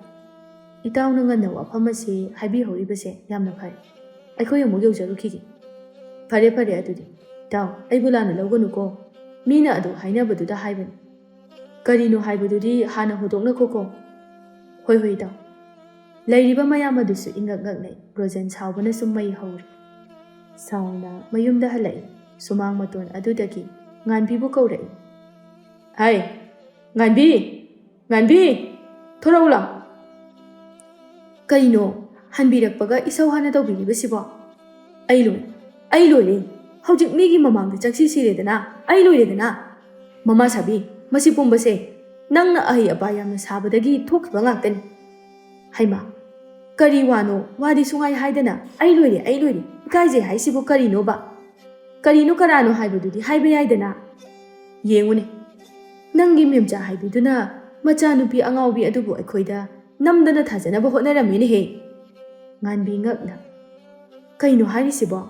ꯏꯇꯥꯎꯅ ꯉꯟꯅ ꯋꯥꯐꯝ ꯑꯁꯤ ꯍꯥꯏꯕꯤꯍꯧꯔꯤꯕꯁꯦ ꯌꯥꯝꯅ ꯐꯔꯦ꯫ ꯑꯩꯈꯣꯏ ꯑꯃꯨꯛ ꯌꯧꯖꯔꯨꯈꯤꯒꯦ꯫" "ꯐꯔꯦ, ꯐꯔꯦ, ꯑꯗꯨꯗꯤ꯫ ꯏꯇꯥꯎ, ꯑꯩꯕꯨ ꯂꯥꯟꯅ ꯂꯧꯒꯅꯨꯀꯣ꯫ ꯃꯤꯅ ꯑꯗꯨ ꯍꯥꯏꯅꯕꯗꯨꯗ ꯍꯥꯏꯕꯅꯤ꯫ ꯀꯔꯤꯅꯣ ꯍꯥꯏꯕꯗꯨꯗꯤ ꯍꯥꯟꯅ ꯍꯧꯗꯣꯛꯅꯈꯣꯀꯣ꯫" "ꯍꯣꯏ, ꯍꯣꯏ, ꯏꯇꯥꯎ꯫" ꯂꯩꯔꯤꯕ ꯃꯌꯥꯝ ꯑꯗꯨꯁꯨ ꯏꯉꯛ ꯉꯛꯅꯩ꯫ ꯔꯣꯖꯦꯟ ꯁꯥꯎꯕꯅꯁꯨ ꯃꯩ ꯍꯧꯔꯤ꯫ ꯁꯥꯎꯅ ꯃꯌꯨꯝꯗ ꯍꯜꯂꯛꯏ꯫ ꯁꯨꯃꯥꯡ ꯃꯇꯣꯟ ꯑꯗꯨꯗꯒꯤ ꯉꯥꯟꯕꯤꯕꯨ ꯀꯧꯔꯛꯏ꯫ "ꯍꯩ, ꯉꯥꯟꯕꯤ! ꯉꯥꯟꯕꯤ! ꯊꯣꯔꯛꯎ ꯂꯥꯎ!" "ꯀꯩꯅꯣ, ꯍꯟꯕꯤꯔꯛꯄꯒ ꯏꯁꯧ ꯍꯥꯟꯅ ꯇꯧꯕꯤꯔꯤꯕꯁꯤꯕꯣ?" "ꯑꯩ ꯂꯣꯏꯔꯦ, ꯑꯩ ꯂꯣꯏꯔꯦ꯫ ꯍꯧꯖꯤꯛ ꯃꯤꯒꯤ ꯃꯃꯥꯡꯗ ꯆꯪꯁꯤ ꯁꯤꯔꯦꯗꯅ, ꯑꯩ ꯂꯣꯏꯔꯦꯗꯅ꯫ ꯃꯃꯥ ꯁꯥꯕꯤ, ꯃꯁꯤ ꯄꯨꯝꯕꯁꯦ ꯅꯪꯅ ꯑꯍꯩ ꯑꯄꯥ ꯌꯥꯝꯅ ꯁꯥꯕꯗꯒꯤ ꯊꯣꯛꯈꯤꯕ ꯉꯥꯛꯇꯅꯤ꯫ ꯍꯩꯃꯥ, ꯀꯔꯤ ꯋꯥꯅꯣ? ꯋꯥꯗꯤ ꯁꯨꯡꯍꯥꯏ ꯍꯥꯏꯗꯅ, ꯑꯩ ꯂꯣꯏꯔꯦ, ꯑꯩ ꯂꯣꯏꯔꯦ꯫ ꯏꯀꯥꯏꯖꯩ ꯍꯥꯏꯁꯤꯕꯨ ꯀꯔꯤꯅꯣꯕ? ꯀꯔꯤꯅꯣ ꯀꯔꯥꯅꯣ ꯍꯥꯏꯕꯗꯨꯗꯤ ꯍꯥꯏꯕ ꯌꯥꯏꯗꯅ꯫ ꯌꯦꯡꯉꯨꯅꯦ, ꯅꯪꯒꯤ ꯃꯦꯝꯆꯥ ꯍꯥꯏꯕꯤꯗꯨꯅ ꯃꯆꯥꯅꯨꯄꯤ ꯑꯉꯥꯎꯕꯤ ꯑꯗꯨꯕꯨ ꯑꯩꯈꯣꯏꯗ ꯅꯝꯗꯅ ꯊꯥꯖꯅꯕ ꯍꯣꯠꯅꯔꯝꯃꯤꯅꯦꯍꯦ꯫" ꯉꯥꯟꯕꯤ ꯉꯛꯅ, "ꯀꯩꯅꯣ ꯍꯥꯏꯔꯤꯁꯤꯕꯣ?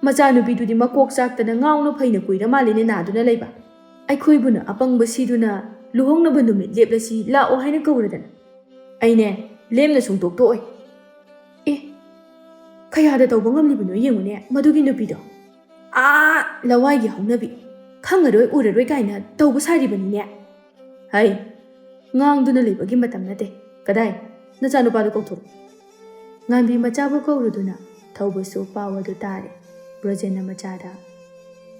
ꯃꯆꯥꯅꯨꯄꯤꯗꯨꯗꯤ ꯃꯀꯣꯛ ꯆꯥꯛꯇꯅ ꯉꯥꯎꯅ ꯐꯩꯅ ꯀꯨꯏꯔ ꯃꯥꯜꯂꯦꯅꯦ ꯅꯥꯗꯨꯅ ꯂꯩꯕ꯫ ꯑꯩꯈꯣꯏꯕꯨꯅ ꯑꯄꯪꯕ ꯁꯤꯗꯨꯅ ꯂꯨꯍꯣꯡꯅꯕ ꯅꯨꯃꯤꯠ ꯂꯦꯞꯂꯁꯤ ꯂꯥꯛꯑꯣ ꯍꯥꯏꯅ ꯀꯧꯔꯗꯅ꯫ ꯑꯩꯅꯦ, ꯂꯦꯝꯅ ꯁꯨꯡꯇꯣꯛ ꯇꯣꯛꯑꯣꯏ꯫" "ꯑꯦ, ꯀꯌꯥꯗ ꯇꯧꯕ ꯉꯝꯂꯤꯕꯅꯣ ꯌꯦꯡꯉꯨꯅꯦ ꯃꯗꯨꯒꯤ ꯅꯨꯄꯤꯗꯣ꯫ ꯑꯥ, ꯂꯋꯥꯏꯒꯤ ꯍꯧꯅꯕꯤ, ꯈꯪꯉꯔꯣꯏ ꯎꯔꯔꯣꯏ ꯀꯥꯏꯅ ꯇꯧꯕ ꯁꯥꯔꯤꯕꯅꯤꯅꯦ꯫" "ꯍꯩ, ꯉꯥꯡꯗꯨꯅ ꯂꯩꯕꯒꯤ ꯃꯇꯝ ꯅꯠꯇꯦ꯫ ꯀꯗꯥꯏ, ꯅꯆꯥꯅꯨꯄꯥꯗꯨ ꯀꯧꯊꯣꯔꯛꯎ꯫" ꯉꯥꯟꯕꯤ ꯃꯆꯥꯕꯨ ꯀꯧꯔꯨꯗꯨꯅ ꯊꯧꯕꯁꯨ ꯄꯥꯎ ꯑꯗꯨ ꯇꯥꯔꯦ꯫ ꯕ꯭ꯔꯣꯖꯦꯟꯅ ꯃꯆꯥꯗ,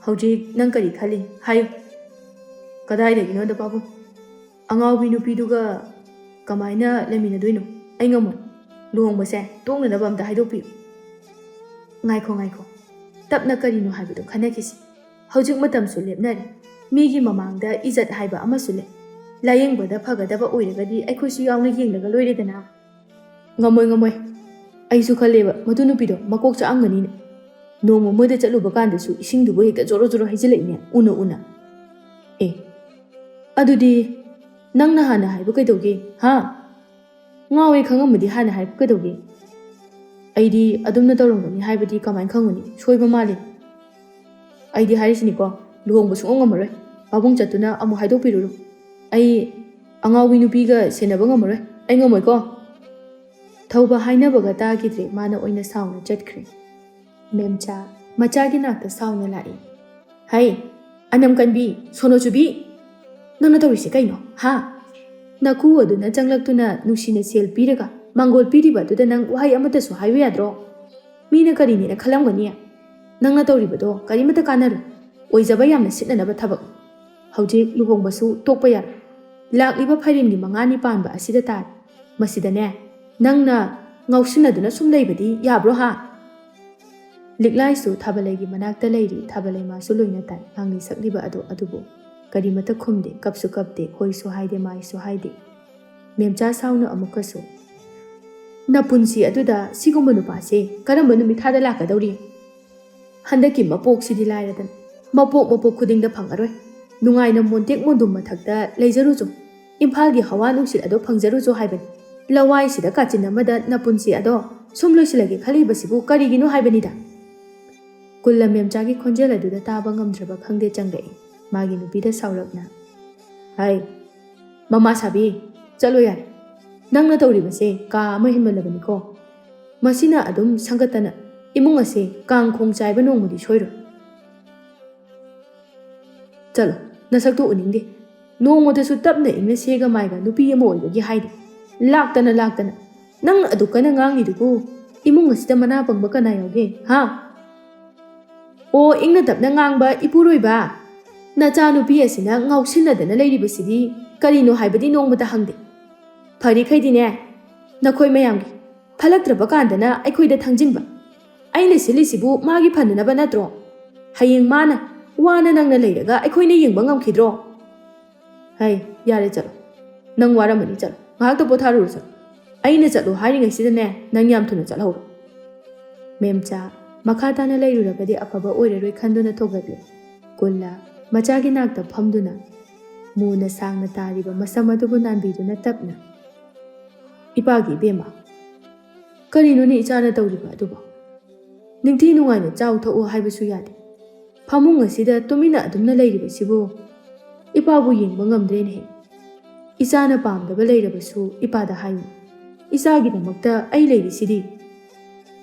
"ꯍꯧꯖꯤꯛ ꯅꯪ ꯀꯔꯤ ꯈꯜꯂꯤ? ꯍꯥꯏꯌꯨ꯫" "ꯀꯗꯥꯏꯗꯒꯤꯅꯣꯗ ꯄꯥꯕꯨꯡ? ꯑꯉꯥꯎꯕꯤ ꯅꯨꯄꯤꯗꯨꯒ ꯀꯃꯥꯏꯅ ꯂꯩꯃꯤꯟꯅꯗꯣꯏꯅꯣ? ꯑꯩ ꯉꯝꯃꯣꯏ꯫ ꯂꯨꯍꯣꯡꯕꯁꯦ ꯇꯣꯛꯅꯅꯕ ꯑꯝꯇ ꯍꯥꯏꯗꯣꯛꯄꯤꯌꯨ꯫" "ꯉꯥꯏꯈꯣ, ꯉꯥꯏꯈꯣ꯫ ꯇꯞꯅ ꯀꯔꯤꯅꯣ ꯍꯥꯏꯕꯗꯣ ꯈꯟꯅꯈꯤꯁꯤ꯫ ꯍꯧꯖꯤꯛ ꯃꯇꯝꯁꯨ ꯂꯦꯞꯅꯔꯦ꯫ ꯃꯤꯒꯤ ꯃꯃꯥꯡꯗ ꯏꯖꯠ ꯍꯥꯏꯕ ꯑꯃꯁꯨ ꯂꯩ꯫ ꯂꯥꯌꯦꯡꯕꯗ ꯐꯒꯗꯕ ꯑꯣꯏꯔꯒꯗꯤ ꯑꯩꯈꯣꯏꯁꯨ ꯌꯥꯎꯅ ꯌꯦꯡꯂꯒ ꯂꯣꯏꯔꯦꯗꯅ꯫" "ꯉꯝꯃꯣꯏ, ꯉꯝꯃꯣꯏ꯫ ꯑꯩꯁꯨ ꯈꯜꯂꯦꯕ ꯃꯗꯨ ꯅꯨꯄꯤꯗꯣ ꯃꯀꯣꯛ ꯆꯥꯛꯑꯝꯒꯅꯤꯅ꯫ ꯅꯣꯡꯃ ꯃꯣꯏꯗ ꯆꯠꯂꯨꯕ ꯀꯥꯟꯗꯁꯨ ꯏꯁꯤꯡꯗꯨꯕꯨ ꯍꯦꯛꯇ ꯖꯣꯔꯣ ꯖꯣꯔꯣ ꯍꯩꯖꯤꯜꯂꯛꯏꯅꯦ, ꯎꯅ ꯎꯅ꯫ ꯑꯦ, ꯑꯗꯨꯗꯤ ꯅꯪꯅ ꯍꯥꯟꯅ ꯍꯥꯏꯕ ꯀꯩꯗꯧꯒꯦ, ꯍꯥ? ꯉꯥꯎꯋꯦ ꯈꯪꯉꯝꯃꯗꯤ ꯍꯥꯟꯅ ꯍꯥꯏꯕ ꯀꯩꯗꯧꯒꯦ? ꯑꯩꯗꯤ ꯑꯗꯨꯝꯅ ꯇꯧꯔꯝꯒꯅꯤ ꯍꯥꯏꯕꯗꯤ ꯀꯃꯥꯏꯅ ꯈꯪꯒꯅꯤ? ꯁꯣꯏꯕ ꯃꯥꯜꯂꯦ꯫ ꯑꯩꯗꯤ ꯍꯥꯏꯔꯤꯁꯤꯅꯤꯀꯣ, ꯂꯨꯍꯣꯡꯕ ꯁꯨꯡꯉꯝ ꯉꯝꯃꯔꯣꯏ꯫ ꯄꯥꯕꯨꯡ ꯆꯠꯇꯨꯅ ꯑꯃꯨꯛ ꯍꯥꯏꯗꯣꯛꯄꯤꯔꯨꯔꯣ꯫ ꯑꯩ ꯑꯉꯥꯎꯕꯤ ꯅꯨꯄꯤꯒ ꯁꯦꯟꯅꯕ ꯉꯝꯃꯔꯣꯏ꯫ ꯑꯩ ꯉꯝꯃꯣꯏꯀꯣ꯫" ꯊꯧꯕ ꯍꯥꯏꯅꯕꯒ ꯇꯥꯈꯤꯗ꯭ꯔꯦ, ꯃꯥꯅ ꯑꯣꯏꯅ ꯁꯥꯎꯅ ꯆꯠꯈ꯭ꯔꯦ꯫ ꯃꯦꯝꯆꯥ ꯃꯆꯥꯒꯤ ꯅꯥꯛꯇ ꯁꯥꯎꯅ ꯂꯥꯛꯏ꯫ "ꯍꯩ, ꯑꯅꯝ ꯀꯟꯕꯤ, ꯁꯣꯅꯣ ꯆꯨꯕꯤ! ꯅꯪꯅ ꯇꯧꯔꯤꯁꯤ ꯀꯩꯅꯣ, ꯍꯥ? ꯅꯀꯨ ꯑꯗꯨꯅ ꯆꯪꯂꯛꯇꯨꯅ ꯅꯨꯡꯁꯤꯅ ꯁꯦꯜ ꯄꯤꯔꯒ ꯃꯥꯡꯒꯣꯜ ꯄꯤꯔꯤꯕ ꯑꯗꯨꯗ ꯅꯪ ꯋꯥꯍꯩ ꯑꯃꯠꯇꯁꯨ ꯍꯥꯏꯌꯨ ꯌꯥꯗ꯭ꯔꯣ? ꯃꯤꯅ ꯀꯔꯤꯅꯦꯅ ꯈꯜꯂꯝꯒꯅꯤ? ꯅꯪꯅ ꯇꯧꯔꯤꯕꯗꯣ ꯀꯔꯤꯃꯠꯇ ꯀꯥꯟꯅꯔꯣꯏ꯫ ꯑꯣꯏꯖꯕ ꯌꯥꯝꯅ ꯁꯤꯠꯅꯅꯕ ꯊꯕꯛ꯫ ꯍꯧꯖꯤꯛ ꯂꯨꯍꯣꯡꯕꯁꯨ ꯇꯣꯛꯄ ꯌꯥꯔꯣꯏ꯫ ꯂꯥꯛꯂꯤꯕ ꯐꯥꯏꯔꯦꯟꯒꯤ ꯃꯉꯥꯅꯤ ꯄꯥꯟꯕ ꯑꯁꯤꯗ ꯇꯥꯔꯦ꯫ ꯃꯁꯤꯗꯅꯦ, ꯅꯪꯅ ꯉꯥꯎꯁꯤꯟꯅꯗꯨꯅ ꯁꯨꯝ ꯂꯩꯕꯗꯤ ꯌꯥꯕ꯭ꯔꯣ, ꯍꯥ?" ꯂꯤꯛꯂꯥꯏꯁꯨ ꯊꯥꯕꯂꯩꯒꯤ ꯃꯅꯥꯛꯇ ꯂꯩꯔꯤ꯫ ꯊꯥꯕꯂꯩ ꯃꯥꯁꯨ ꯂꯣꯏꯅ ꯇꯥꯏ꯫ ꯉꯥꯡꯂꯤ ꯁꯛꯂꯤꯕ ꯑꯗꯣ ꯑꯗꯨꯕꯨ ꯀꯔꯤꯃꯠꯇ ꯈꯨꯝꯗꯦ꯫ ꯀꯞꯁꯨ ꯀꯞꯇꯦ, ꯍꯣꯏꯁꯨ ꯍꯥꯏꯗꯦ, ꯃꯥꯏꯁꯨ ꯍꯥꯏꯗꯦ꯫ ꯃꯦꯝꯆꯥ ꯁꯥꯎꯅ ꯑꯃꯨꯛꯀꯁꯨ, "ꯅꯄꯨꯟꯁꯤ ꯑꯗꯨꯗ ꯁꯤꯒꯨꯝꯕ ꯅꯨꯄꯥꯁꯦ ꯀꯔꯝꯕ ꯅꯨꯃꯤꯠ ꯊꯥꯗ ꯂꯥꯛꯀꯗꯧꯔꯤ? ꯍꯟꯗꯛꯀꯤ ꯃꯄꯣꯛꯁꯤꯗꯤ ꯂꯥꯏꯔꯗꯅ ꯃꯄꯣꯛ ꯃꯄꯣꯛ ꯈꯨꯗꯤꯡꯗ ꯐꯪꯉꯔꯣꯏ꯫ ꯅꯨꯡꯉꯥꯏꯅ ꯃꯣꯟꯇꯦꯛ ꯃꯣꯟꯗꯨꯝ ꯃꯊꯛꯇ ꯂꯩꯖꯔꯨꯆꯣ꯫ ꯏꯝꯐꯥꯜꯒꯤ ꯍꯋꯥ ꯅꯨꯡꯁꯤꯠ ꯑꯗꯣ ꯐꯪꯖꯔꯨꯆꯣ ꯍꯥꯏꯕꯅꯤ꯫ ꯂꯋꯥꯏꯁꯤꯗ ꯀꯥꯆꯤꯟ ꯑꯃꯗ ꯅꯄꯨꯟꯁꯤ ꯑꯗꯣ ꯁꯨꯝ ꯂꯣꯏꯁꯤꯜꯂꯒꯦ ꯈꯜꯂꯤꯕꯁꯤꯕꯨ ꯀꯔꯤꯒꯤꯅꯣ ꯍꯥꯏꯕꯅꯤꯗ꯫" ꯀꯨꯜꯂ ꯃꯦꯝꯆꯥꯒꯤ ꯈꯣꯟꯖꯦꯜ ꯑꯗꯨꯗ ꯇꯥꯕ ꯉꯝꯗ꯭ꯔꯕ ꯈꯪꯗꯦ ꯆꯪꯂꯛꯏ꯫ ꯃꯥꯒꯤ ꯅꯨꯄꯤꯗ ꯁꯥꯎꯔꯞꯅ, "ꯍꯥꯏ, ꯃꯃꯥ ꯁꯥꯕꯤ, ꯆꯠꯂꯣ ꯌꯥꯔꯦ꯫ ꯅꯪꯅ ꯇꯧꯔꯤꯕꯁꯦ ꯀꯥ ꯑꯃ ꯍꯦꯟꯃꯜꯂꯕꯅꯤꯀꯣ꯫ ꯃꯁꯤꯅ ꯑꯗꯨꯝ ꯁꯪꯒꯠꯇꯅ ꯏꯃꯨꯡ ꯑꯁꯦ ꯀꯥꯡ ꯈꯣꯡ ꯆꯥꯏꯕ ꯅꯣꯡꯃꯗꯤ ꯁꯣꯏꯔꯣꯏ꯫ ꯆꯠꯂꯣ, ꯅꯁꯛꯇꯣ ꯎꯅꯤꯡꯗꯦ꯫ ꯅꯣꯡꯃꯇꯁꯨ ꯇꯞꯅ ꯏꯪꯅ ꯁꯦꯒ ꯃꯥꯏꯒ ꯅꯨꯄꯤ ꯑꯃ ꯑꯣꯏꯕꯒꯤ ꯍꯥꯏꯗꯦ꯫ ꯂꯥꯛꯇꯅ, ꯂꯥꯛꯇꯅ꯫ ꯅꯪ ꯑꯗꯨꯛ ꯀꯟꯅ ꯉꯥꯡꯂꯤꯗꯨꯕꯨ ꯏꯃꯨꯡ ꯑꯁꯤꯗ ꯃꯅꯥ ꯄꯪꯕ ꯀꯅꯥ ꯌꯥꯎꯒꯦ, ꯍꯥ?" "ꯑꯣ, ꯏꯪꯅ ꯇꯞꯅ ꯉꯥꯡꯕ ꯏꯄꯨꯔꯣꯏꯕ, ꯅꯆꯥꯅꯨꯄꯤ ꯑꯁꯤꯅ ꯉꯥꯎꯁꯤꯟꯅꯗꯅ ꯂꯩꯔꯤꯕꯁꯤꯗꯤ ꯀꯔꯤꯅꯣ ꯍꯥꯏꯕꯗꯤ ꯅꯣꯡꯃꯇ ꯍꯪꯗꯦ꯫ ꯐꯔꯤꯈꯩꯗꯤꯅꯦ, ꯅꯈꯣꯏ ꯃꯌꯥꯝꯒꯤ, ꯐꯠꯂꯛꯇ꯭ꯔꯕ ꯀꯥꯟꯗꯅ ꯑꯩꯈꯣꯏꯗ ꯊꯪꯖꯤꯟꯕ꯫ ꯑꯩꯅ ꯁꯤꯜꯂꯤꯁꯤꯕꯨ ꯃꯥꯒꯤ ꯐꯅꯅꯕ ꯅꯠꯇ꯭ꯔꯣ? ꯍꯌꯦꯡ ꯃꯥꯅ ꯋꯥꯅ ꯅꯪꯅ ꯂꯩꯔꯒ ꯑꯩꯈꯣꯏꯅ ꯌꯦꯡꯕ ꯉꯝꯈꯤꯗ꯭ꯔꯣ? ꯍꯩ, ꯌꯥꯔꯦ, ꯆꯠꯂꯣ꯫ ꯅꯪ ꯋꯥꯔꯝꯃꯅꯤ, ꯆꯠꯂꯣ꯫ ꯉꯥꯏꯍꯥꯛꯇ ꯄꯣꯊꯥꯔꯨꯔꯣ, ꯆꯠꯂꯣ꯫ ꯑꯩꯅ ꯆꯠꯂꯣ ꯍꯥꯏꯔꯤꯉꯩꯁꯤꯗꯅꯦ, ꯅꯪ ꯌꯥꯝ ꯊꯨꯅ ꯆꯠꯍꯧꯔꯣ꯫ ꯃꯦꯝꯆꯥ ꯃꯈꯥ ꯇꯥꯅ ꯂꯩꯔꯨꯔꯕꯗꯤ ꯑꯐꯕ ꯑꯣꯏꯔꯔꯣꯏ ꯈꯟꯗꯨꯅ ꯊꯣꯛꯂꯛꯂꯦ꯫ ꯀꯨꯜꯂ ꯃꯆꯥꯒꯤ ꯅꯥꯛꯇ ꯐꯝꯗꯨꯅ ꯃꯨꯅ ꯁꯥꯡꯅ ꯇꯥꯔꯤꯕ ꯃꯁꯝ ꯑꯗꯨꯕꯨ ꯅꯥꯟꯕꯤꯗꯨꯅ ꯇꯞꯅ, "ꯏꯄꯥꯒꯤ ꯏꯕꯦꯝꯃ, ꯀꯔꯤꯅꯣꯅꯦ ꯏꯆꯥꯅ ꯇꯧꯔꯤꯕ ꯑꯗꯨꯕꯣ? ꯅꯤꯡꯊꯤ ꯅꯨꯡꯉꯥꯏꯅ ꯆꯥꯎ ꯊꯛꯎ ꯍꯥꯏꯕꯁꯨ ꯌꯥꯗꯦ꯫ ꯐꯃꯨꯡ ꯑꯁꯤꯗ ꯇꯨꯃꯤꯟꯅ ꯑꯗꯨꯝꯅ ꯂꯩꯔꯤꯕꯁꯤꯕꯨ ꯏꯄꯥꯕꯨ ꯌꯦꯡꯕ ꯉꯝꯗ꯭ꯔꯦꯅꯦꯍꯦ꯫ ꯏꯆꯥꯅ ꯄꯥꯝꯗꯕ ꯂꯩꯔꯕꯁꯨ ꯏꯄꯥꯗ ꯍꯥꯏꯌꯨ꯫ ꯏꯆꯥꯒꯤꯗꯃꯛꯇ ꯑꯩ ꯂꯩꯔꯤꯁꯤꯗꯤ꯫"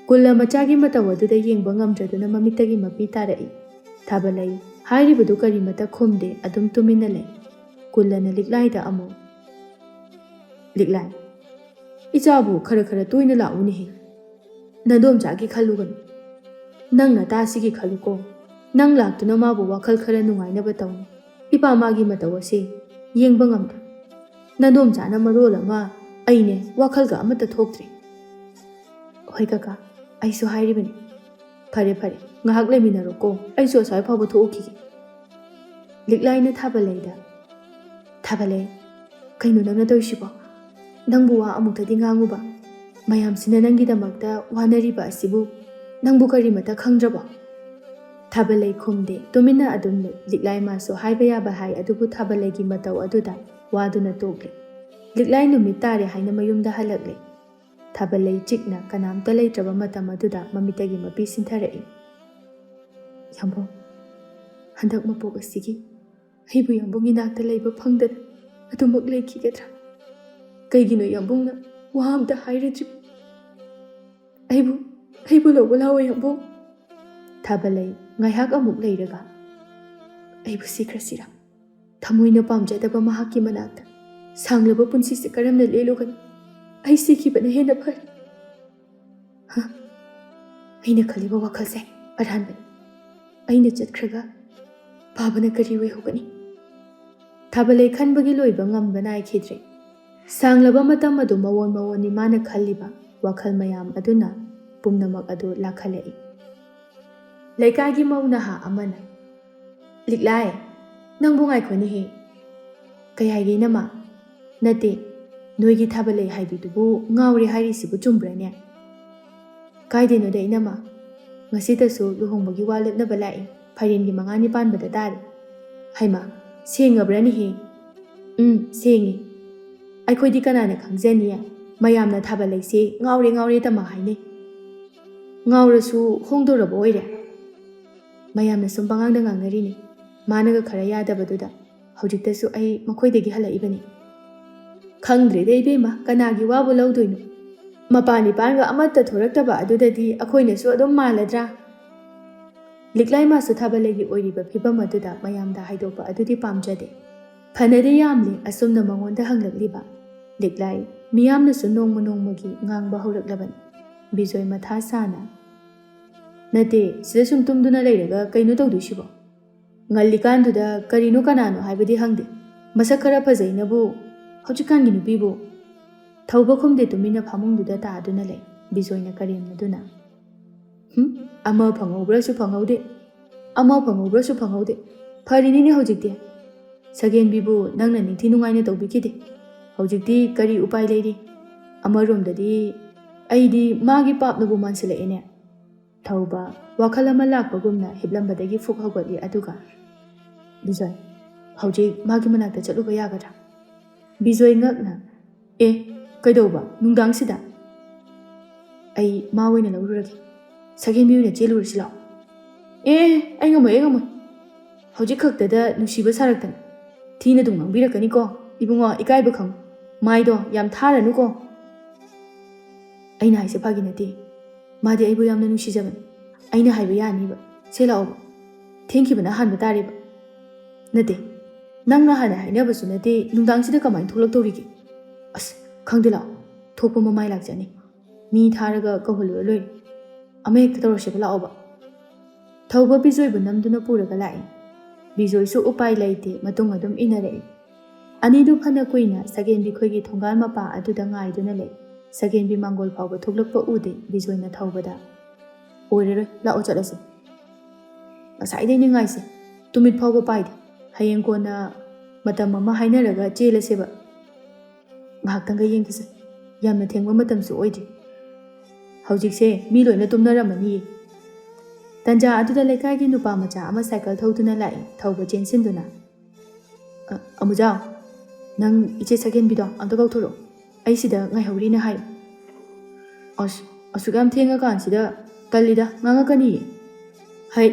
ꯀꯨꯜꯂ ꯃꯆꯥꯒꯤ ꯃꯇꯧ ꯑꯗꯨꯗ ꯌꯦꯡꯕ ꯉꯝꯗ꯭ꯔꯗꯨꯅ ꯃꯃꯤꯠꯇꯒꯤ ꯃꯄꯤ ꯇꯥꯔꯛꯏ꯫ ꯊꯥꯕꯂꯩ ꯍꯥꯏꯔꯤꯕꯗꯨ ꯀꯔꯤꯃꯠꯇ ꯈꯨꯝꯗꯦ, ꯑꯗꯨꯝ ꯇꯨꯃꯤꯟꯅ ꯂꯩ꯫ ꯀꯨꯜꯂꯅ ꯂꯤꯛꯂꯥꯏꯗ ꯑꯃꯨꯛ, "ꯂꯤꯛꯂꯥꯏ, ꯏꯆꯥꯕꯨ ꯈꯔ ꯈꯔ ꯇꯣꯏꯅ ꯂꯥꯛꯎꯅꯦꯍꯦ꯫ ꯅꯗꯣꯝꯆꯥꯒꯤ ꯈꯜꯂꯨꯒꯅꯨ꯫ ꯅꯪ ꯅꯇꯥꯁꯤꯒꯤ ꯈꯜꯂꯨꯀꯣ꯫ ꯅꯪ ꯂꯥꯛꯇꯨꯅ ꯃꯥꯕꯨ ꯋꯥꯈꯜ ꯈꯔ ꯅꯨꯡꯉꯥꯏꯅꯕ ꯇꯧꯅꯤ꯫ ꯏꯄꯥ ꯃꯥꯒꯤ ꯃꯇꯧ ꯑꯁꯦ ꯌꯦꯡꯕ ꯉꯝꯗꯦ꯫ ꯅꯗꯣꯝꯆꯥꯅ ꯃꯔꯣꯜ ꯑꯃ ꯑꯩꯅꯦ ꯋꯥꯈꯜꯒ ꯑꯃꯠꯇ ꯊꯣꯛꯇ꯭ꯔꯦ꯫" "ꯍꯣꯏ ꯀꯀꯥ, ꯑꯩꯁꯨ ꯍꯥꯏꯔꯤꯕꯅꯤ꯫ ꯐꯔꯦ ꯐꯔꯦ, ꯉꯥꯏꯍꯥꯛ ꯂꯩꯃꯤꯟꯅꯔꯣꯀꯣ, ꯑꯩꯁꯨ ꯑꯁ꯭ꯋꯥꯏ ꯐꯥꯎꯕ ꯊꯣꯛꯎꯈꯤꯒꯦ꯫" ꯂꯤꯛꯂꯥꯏꯅ ꯊꯥꯕꯂꯩꯗ, "ꯊꯥꯕꯂꯩ, ꯀꯩꯅꯣ ꯅꯪꯅ ꯇꯧꯔꯤꯁꯤꯕꯣ? ꯅꯪꯕꯨ ꯋꯥ ꯑꯃꯨꯛꯇꯗꯤ ꯉꯥꯡꯉꯨꯕ꯫ ꯃꯌꯥꯝꯁꯤꯅ ꯅꯪꯒꯤꯗꯃꯛꯇ ꯋꯥꯅꯔꯤꯕ ꯑꯁꯤꯕꯨ ꯅꯪꯕꯨ ꯀꯔꯤꯃꯠꯇ ꯈꯪꯗ꯭ꯔꯕꯣ?" ꯊꯥꯕꯂꯩ ꯈꯨꯝꯗꯦ, ꯇꯨꯃꯤꯟꯅ ꯑꯗꯨꯝ ꯂꯩ꯫ ꯂꯤꯛꯂꯥꯏ ꯃꯥꯁꯨ ꯍꯥꯏꯕ ꯌꯥꯕ ꯍꯥꯏ, ꯑꯗꯨꯕꯨ ꯊꯥꯕꯂꯩꯒꯤ ꯃꯇꯧ ꯑꯗꯨꯗ ꯋꯥꯗꯨꯅ ꯇꯣꯛꯂꯦ꯫ ꯂꯤꯛꯂꯥꯏ ꯅꯨꯃꯤꯠ ꯇꯥꯔꯦ ꯍꯥꯏꯅ ꯃꯌꯨꯝꯗ ꯍꯜꯂꯛꯂꯦ꯫ ꯊꯥꯕꯂꯩ ꯆꯤꯛꯅ ꯀꯅꯥꯝꯇ ꯂꯩꯇ꯭ꯔꯕ ꯃꯇꯝ ꯑꯗꯨꯗ ꯃꯃꯤꯠꯇꯒꯤ ꯃꯄꯤ ꯁꯤꯟꯊꯔꯛꯏ꯫ "ꯌꯥꯝꯕꯨꯡ, ꯍꯟꯗꯛ ꯃꯄꯣꯛ ꯑꯁꯤꯒꯤ ꯑꯩꯕꯨ ꯌꯥꯝꯕꯨꯡ ꯏꯅꯥꯛꯇ ꯂꯩꯕ ꯐꯪꯗꯅ ꯑꯗꯨꯃꯛ ꯂꯩꯈꯤꯒꯗ꯭ꯔꯥ? ꯀꯩꯒꯤꯅꯣ ꯌꯥꯝꯕꯨꯡꯅ ꯋꯥ ꯑꯝꯇ ꯍꯥꯏꯔꯗ꯭ꯔꯤ? ꯑꯩꯕꯨ, ꯑꯩꯕꯨ ꯂꯧꯕ ꯂꯥꯛꯑꯣ ꯌꯥꯝꯕꯨꯡ꯫" ꯊꯥꯕꯂꯩ ꯉꯥꯏꯍꯥꯛ ꯑꯃꯨꯛ ꯂꯩꯔꯒ, "ꯑꯩꯕꯨ ꯁꯤꯈ꯭ꯔꯁꯤꯔꯥ? ꯊꯃꯣꯏꯅ ꯄꯥꯝꯖꯗꯕ ꯃꯍꯥꯛꯀꯤ ꯃꯅꯥꯛꯇ ꯁꯥꯡꯂꯕ ꯄꯨꯟꯁꯤꯁꯦ ꯀꯔꯝꯅ ꯂꯦꯜꯂꯨꯒꯅꯤ? ꯑꯩ ꯁꯤꯈꯤꯕꯅ ꯍꯦꯟꯅ ꯐꯔꯦ꯫ ꯍ, ꯑꯩꯅ ꯈꯜꯂꯤꯕ ꯋꯥꯈꯜꯁꯦ ꯑꯔꯥꯟꯕꯅꯤ꯫ ꯑꯩꯅ ꯆꯠꯈ꯭ꯔꯒ ꯄꯥꯕꯅ ꯀꯔꯤ ꯑꯣꯏꯍꯧꯒꯅꯤ?" ꯊꯥꯕꯂꯩ ꯈꯟꯕꯒꯤ ꯂꯣꯏꯕ ꯉꯝꯕ ꯅꯥꯏꯈꯤꯗ꯭ꯔꯦ꯫ ꯁꯥꯡꯂꯕ ꯃꯇꯝ ꯑꯗꯨ ꯃꯋꯣꯟ ꯃꯋꯣꯟꯅꯤ ꯃꯥꯅ ꯈꯜꯂꯤꯕ ꯋꯥꯈꯜ ꯃꯌꯥꯝ ꯑꯗꯨꯅ ꯄꯨꯝꯅꯃꯛ ꯑꯗꯨ ꯂꯥꯛꯍꯜꯂꯛꯏ꯫ ꯂꯩꯀꯥꯏꯒꯤ ꯃꯧ ꯅꯍꯥ ꯑꯃꯅ, "ꯂꯤꯛꯂꯥꯏ, ꯅꯪꯕꯨ ꯉꯥꯏꯈꯣꯅꯦꯍꯦ꯫" "ꯀꯩ ꯍꯥꯏꯒꯦ ꯏꯅꯝꯃ?" "ꯅꯠꯇꯦ, "ꯅꯣꯏꯒꯤ ꯊꯥꯕꯜ ꯂꯩ ꯍꯥꯏꯕꯤꯗꯨꯕꯨ ꯉꯥꯎꯔꯦ ꯍꯥꯏꯔꯤꯁꯤꯕꯨ ꯆꯨꯝꯕ꯭ꯔꯅꯦ?" "ꯀꯥꯏꯗꯩꯅꯣꯗ ꯏꯅꯝꯃ, ꯉꯁꯤꯇꯁꯨ ꯂꯨꯍꯣꯡꯕꯒꯤ ꯋꯥ ꯂꯦꯞꯅꯕ ꯂꯥꯛꯏ, ꯐꯥꯏꯔꯦꯟꯒꯤ ꯃꯉꯥꯅꯤ ꯄꯥꯟꯕꯗ ꯇꯥꯔꯦ꯫" "ꯍꯩꯃꯥ, ꯁꯦꯡꯉꯕ꯭ꯔꯅꯦꯍꯦ?" "ꯎꯝ, ꯁꯦꯡꯉꯤ꯫ ꯑꯩꯈꯣꯏꯗꯤ ꯀꯅꯥꯅ ꯈꯪꯖꯅꯤ, ꯃꯌꯥꯝꯅ ꯊꯥꯕꯜ ꯂꯩꯁꯦ ꯉꯥꯎꯔꯦ ꯉꯥꯎꯔꯦ ꯇꯝꯃ ꯍꯥꯏꯅꯩ꯫ ꯉꯥꯎꯔꯁꯨ ꯍꯣꯡꯗꯧꯔꯕ ꯑꯣꯏꯔꯦ꯫ ꯃꯌꯥꯝꯅ ꯁꯨꯝ ꯄꯉꯥꯡꯗ ꯉꯥꯡꯅꯔꯤꯅꯤ, ꯃꯥꯅꯒ ꯈꯔ ꯌꯥꯗꯕꯗꯨꯗ ꯍꯧꯖꯤꯛꯇꯁꯨ ꯑꯩ ꯃꯈꯣꯏꯗꯒꯤ ꯍꯜꯂꯛꯏꯕꯅꯤ꯫" "ꯈꯪꯗ꯭ꯔꯦꯗ ꯏꯕꯦꯝꯃ, ꯀꯅꯥꯒꯤ ꯋꯥꯕꯨ ꯂꯧꯗꯣꯏꯅꯣ? ꯃꯄꯥꯟ ꯏꯄꯥꯟꯒ ꯑꯃꯠꯇ ꯊꯣꯔꯛꯇꯕ ꯑꯗꯨꯗꯗꯤ ꯑꯩꯈꯣꯏꯅꯁꯨ ꯑꯗꯨꯝ ꯃꯥꯜꯂꯗ꯭ꯔꯥ?" ꯂꯤꯛꯂꯥꯏ ꯃꯥꯁꯨ ꯊꯥꯕꯜ ꯂꯩꯒꯤ ꯑꯣꯏꯔꯤꯕ ꯐꯤꯕꯝ ꯑꯗꯨꯗ ꯃꯌꯥꯝꯗ ꯍꯥꯏꯗꯣꯛꯄ ꯑꯗꯨꯗꯤ ꯄꯥꯝꯖꯗꯦ꯫ ꯐꯅꯗꯤ ꯌꯥꯝꯂꯦ ꯑꯁꯨꯝꯅ ꯃꯉꯣꯟꯗ ꯍꯪꯂꯛꯂꯤꯕ꯫ ꯂꯤꯛꯂꯥꯏ ꯃꯤꯌꯥꯝꯅꯁꯨ ꯅꯣꯡꯃ ꯅꯣꯡꯃꯒꯤ ꯉꯥꯡꯕ ꯍꯧꯔꯛꯂꯕꯅꯤ꯫ ꯕꯤꯖꯣꯏ ꯃꯊꯥ ꯁꯥꯅ, "ꯅꯠꯇꯦ, ꯁꯤꯗ ꯁꯨꯝ ꯇꯨꯝꯗꯨꯅ ꯂꯩꯔꯒ ꯀꯩꯅꯣ ꯇꯧꯗꯣꯏꯁꯤꯕꯣ? ꯉꯜꯂꯤꯀꯥꯟꯗꯨꯗ ꯀꯔꯤꯅꯣ ꯀꯅꯥꯅꯣ ꯍꯥꯏꯕꯗꯤ ꯍꯪꯗꯦ꯫ ꯃꯁꯛ ꯈꯔ ꯐꯖꯩꯅꯕꯨ ꯍꯧꯖꯤꯛꯀꯥꯟꯒꯤ ꯅꯨꯄꯤꯕꯨ?" ꯊꯧꯕ ꯈꯨꯝꯗꯦ, ꯇꯨꯃꯤꯟꯅ ꯐꯃꯨꯡꯗꯨꯗ ꯇꯥꯗꯨꯅ ꯂꯩ꯫ ꯕꯤꯖꯣꯏꯅ ꯀꯔꯦꯝꯅꯗꯨꯅ, "ꯍꯨꯝ, ꯑꯃ ꯐꯪꯍꯧꯕ꯭ꯔꯁꯨ ꯐꯪꯍꯧꯗꯦ, ꯑꯃ ꯐꯪꯍꯧꯕ꯭ꯔꯁꯨ ꯐꯪꯍꯧꯗꯦ꯫ ꯐꯔꯤꯅꯤꯅꯦ ꯍꯧꯖꯤꯛꯇꯤ꯫ ꯁꯒꯦꯟꯕꯤꯕꯨ ꯅꯪꯅ ꯅꯤꯡꯊꯤ ꯅꯨꯡꯉꯥꯏꯅ ꯇꯧꯕꯤꯈꯤꯗꯦ꯫ ꯍꯧꯖꯤꯛꯇꯤ ꯀꯔꯤ ꯎꯄꯥꯏ ꯂꯩꯔꯤ? ꯑꯃꯔꯣꯝꯗꯗꯤ ꯑꯩꯗꯤ ꯃꯥꯒꯤ ꯄꯥꯞꯅꯕꯨ ꯃꯥꯟꯁꯤꯜꯂꯛꯑꯦꯅꯦ꯫" ꯊꯧꯕ ꯋꯥꯈꯜ ꯑꯃ ꯂꯥꯛꯄꯒꯨꯝꯅ ꯍꯤꯞꯂꯝꯕꯗꯒꯤ ꯐꯨꯛ ꯍꯧꯒꯠꯂꯤ, ꯑꯗꯨꯒ, "ꯕꯤꯖꯣꯏ, ꯍꯧꯖꯤꯛ ꯃꯥꯒꯤ ꯃꯅꯥꯛꯇ ꯆꯠꯂꯨꯕ ꯌꯥꯒꯗ꯭ꯔꯥ?" ꯕꯤꯖꯣꯏ ꯉꯛꯅ, "ꯑꯦ, ꯀꯩꯗꯧꯕ ꯅꯨꯡꯗꯥꯡꯁꯤꯗ?" "ꯑꯩ ꯃꯥ ꯑꯣꯏꯅ ꯂꯧꯔꯨꯔꯒꯦ꯫ ꯁꯒꯦꯟꯕꯤ ꯑꯣꯏꯅ ꯆꯦꯜꯂꯨꯔꯁꯤ ꯂꯥꯛꯑꯣ꯫" "ꯑꯦ, ꯑꯩ ꯉꯝꯃꯣꯏ, ꯑꯩ ꯉꯝꯃꯣꯏ꯫ ꯍꯧꯖꯤꯛ ꯈꯛꯇꯗ ꯅꯨꯡꯁꯤꯕ ꯁꯥꯔꯛꯇꯅ ꯊꯤꯅ ꯑꯗꯨꯝ ꯉꯥꯡꯕꯤꯔꯛꯀꯅꯤꯀꯣ꯫ ꯏꯕꯨꯡꯉꯣ, ꯏꯀꯥꯏꯕ ꯈꯪꯉꯨ꯫ ꯃꯥꯏꯗꯣ ꯌꯥꯝ ꯊꯥꯔꯅꯨꯀꯣ꯫ ꯑꯩꯅ ꯍꯥꯏꯁꯦ ꯐꯥꯒꯤ ꯅꯠꯇꯦ꯫ ꯃꯥꯗꯤ ꯑꯩꯕꯨ ꯌꯥꯝꯅ ꯅꯨꯡꯁꯤꯖꯕꯅꯤ꯫ ꯑꯩꯅ ꯍꯥꯏꯕ ꯌꯥꯅꯤꯕ꯫ ꯁꯦ ꯂꯥꯛꯑꯣꯕ꯫ ꯊꯦꯡꯈꯤꯕꯅ ꯍꯥꯟꯕ ꯇꯥꯔꯦꯕ꯫" "ꯅꯠꯇꯦ, ꯅꯪꯅ ꯍꯥꯟꯅ ꯍꯥꯏꯅꯕꯁꯨ ꯅꯠꯇꯦ, ꯅꯨꯡꯗꯥꯡꯁꯤꯗ ꯀꯃꯥꯏꯅ ꯊꯣꯛꯂꯛꯇꯧꯔꯤꯒꯦ? ꯑꯁ, ꯈꯪꯗꯦ, ꯂꯥꯛꯑꯣ꯫ ꯊꯣꯛꯄ ꯃꯃꯥꯏ ꯂꯥꯛꯆꯅꯤ꯫ ꯃꯤ ꯊꯥꯔꯒ ꯀꯧꯍꯜꯂꯨꯔ ꯂꯣꯏꯔꯦ꯫ ꯑꯃ ꯍꯦꯛꯇ ꯇꯧꯔꯁꯦꯕ, ꯂꯥꯛꯑꯣꯕ꯫" ꯊꯧꯕ ꯕꯤꯖꯣꯏꯕꯨ ꯅꯝꯗꯨꯅ ꯄꯨꯔꯒ ꯂꯥꯛꯏ꯫ ꯕꯤꯖꯣꯏꯁꯨ ꯎꯄꯥꯏ ꯂꯩꯇꯦ, ꯃꯇꯨꯡ ꯑꯗꯨꯝ ꯏꯟꯅꯔꯛꯏ꯫ ꯑꯅꯤꯗꯨ ꯐꯅ ꯀꯨꯏꯅ ꯁꯒꯦꯟꯕꯤ ꯈꯣꯏꯒꯤ ꯊꯣꯡꯒꯥꯜ ꯃꯄꯥ ꯑꯗꯨꯗ ꯉꯥꯏꯗꯨꯅ ꯂꯩ꯫ ꯁꯒꯦꯟꯕꯤ ꯃꯥꯡꯒꯣꯜ ꯐꯥꯎꯕ ꯊꯣꯛꯂꯛꯄ ꯎꯗꯦ꯫ ꯕꯤꯖꯣꯏꯅ ꯊꯧꯕꯗ, "ꯑꯣꯏꯔꯔꯣꯏ, ꯂꯥꯛꯑꯣ ꯆꯠꯂꯁꯦ꯫ ꯉꯁꯥꯏꯗꯩꯅꯦ ꯉꯥꯏꯁꯦ, ꯇꯨꯃꯤꯠ ꯐꯥꯎꯕ ꯄꯥꯏꯗꯦ꯫ ꯍꯌꯦꯡ ꯀꯣꯟꯅ ꯃꯇꯝ ꯑꯃ ꯍꯥꯏꯅꯔꯒ ꯆꯦꯜꯂꯁꯦꯕ꯫" ꯉꯥꯏꯍꯥꯛꯇꯪꯒ ꯌꯦꯡꯈꯤꯁꯦ꯫ ꯌꯥꯝꯅ ꯊꯦꯡꯕ ꯃꯇꯝꯁꯨ ꯑꯣꯏꯗ꯭ꯔꯤ꯫ ꯍꯧꯖꯤꯛꯁꯦ ꯃꯤ ꯂꯣꯏꯅ ꯇꯨꯝꯅꯔꯝꯃꯅꯤꯌꯦ꯫ ꯇꯟꯖꯥ ꯑꯗꯨꯗ ꯂꯩꯀꯥꯏꯒꯤ ꯅꯨꯄꯥ ꯃꯆꯥ ꯑꯃ ꯁꯥꯏꯀꯜ ꯊꯧꯗꯨꯅ ꯂꯥꯛꯏ, ꯊꯧꯕ ꯆꯦꯟꯁꯤꯟꯗꯨꯅ꯫ "ꯑ, ꯑꯃꯨꯖꯥꯎ, ꯅꯪ ꯏꯆꯦ ꯁꯛꯍꯦꯟꯕꯤꯗꯣ ꯑꯝꯇ ꯀꯧꯊꯣꯔꯛꯑꯣ꯫ ꯑꯩ ꯁꯤꯗ ꯉꯥꯏꯍꯧꯔꯤꯅ ꯍꯥꯏꯌꯨ꯫" "ꯑꯁ, ꯑꯁꯨꯛ ꯌꯥꯝ ꯊꯦꯡꯉꯀꯥꯟꯁꯤꯗ ꯇꯜꯂꯤꯗ, ꯉꯥꯡꯉꯛꯀꯅꯤꯌꯦ꯫" "ꯍꯩ,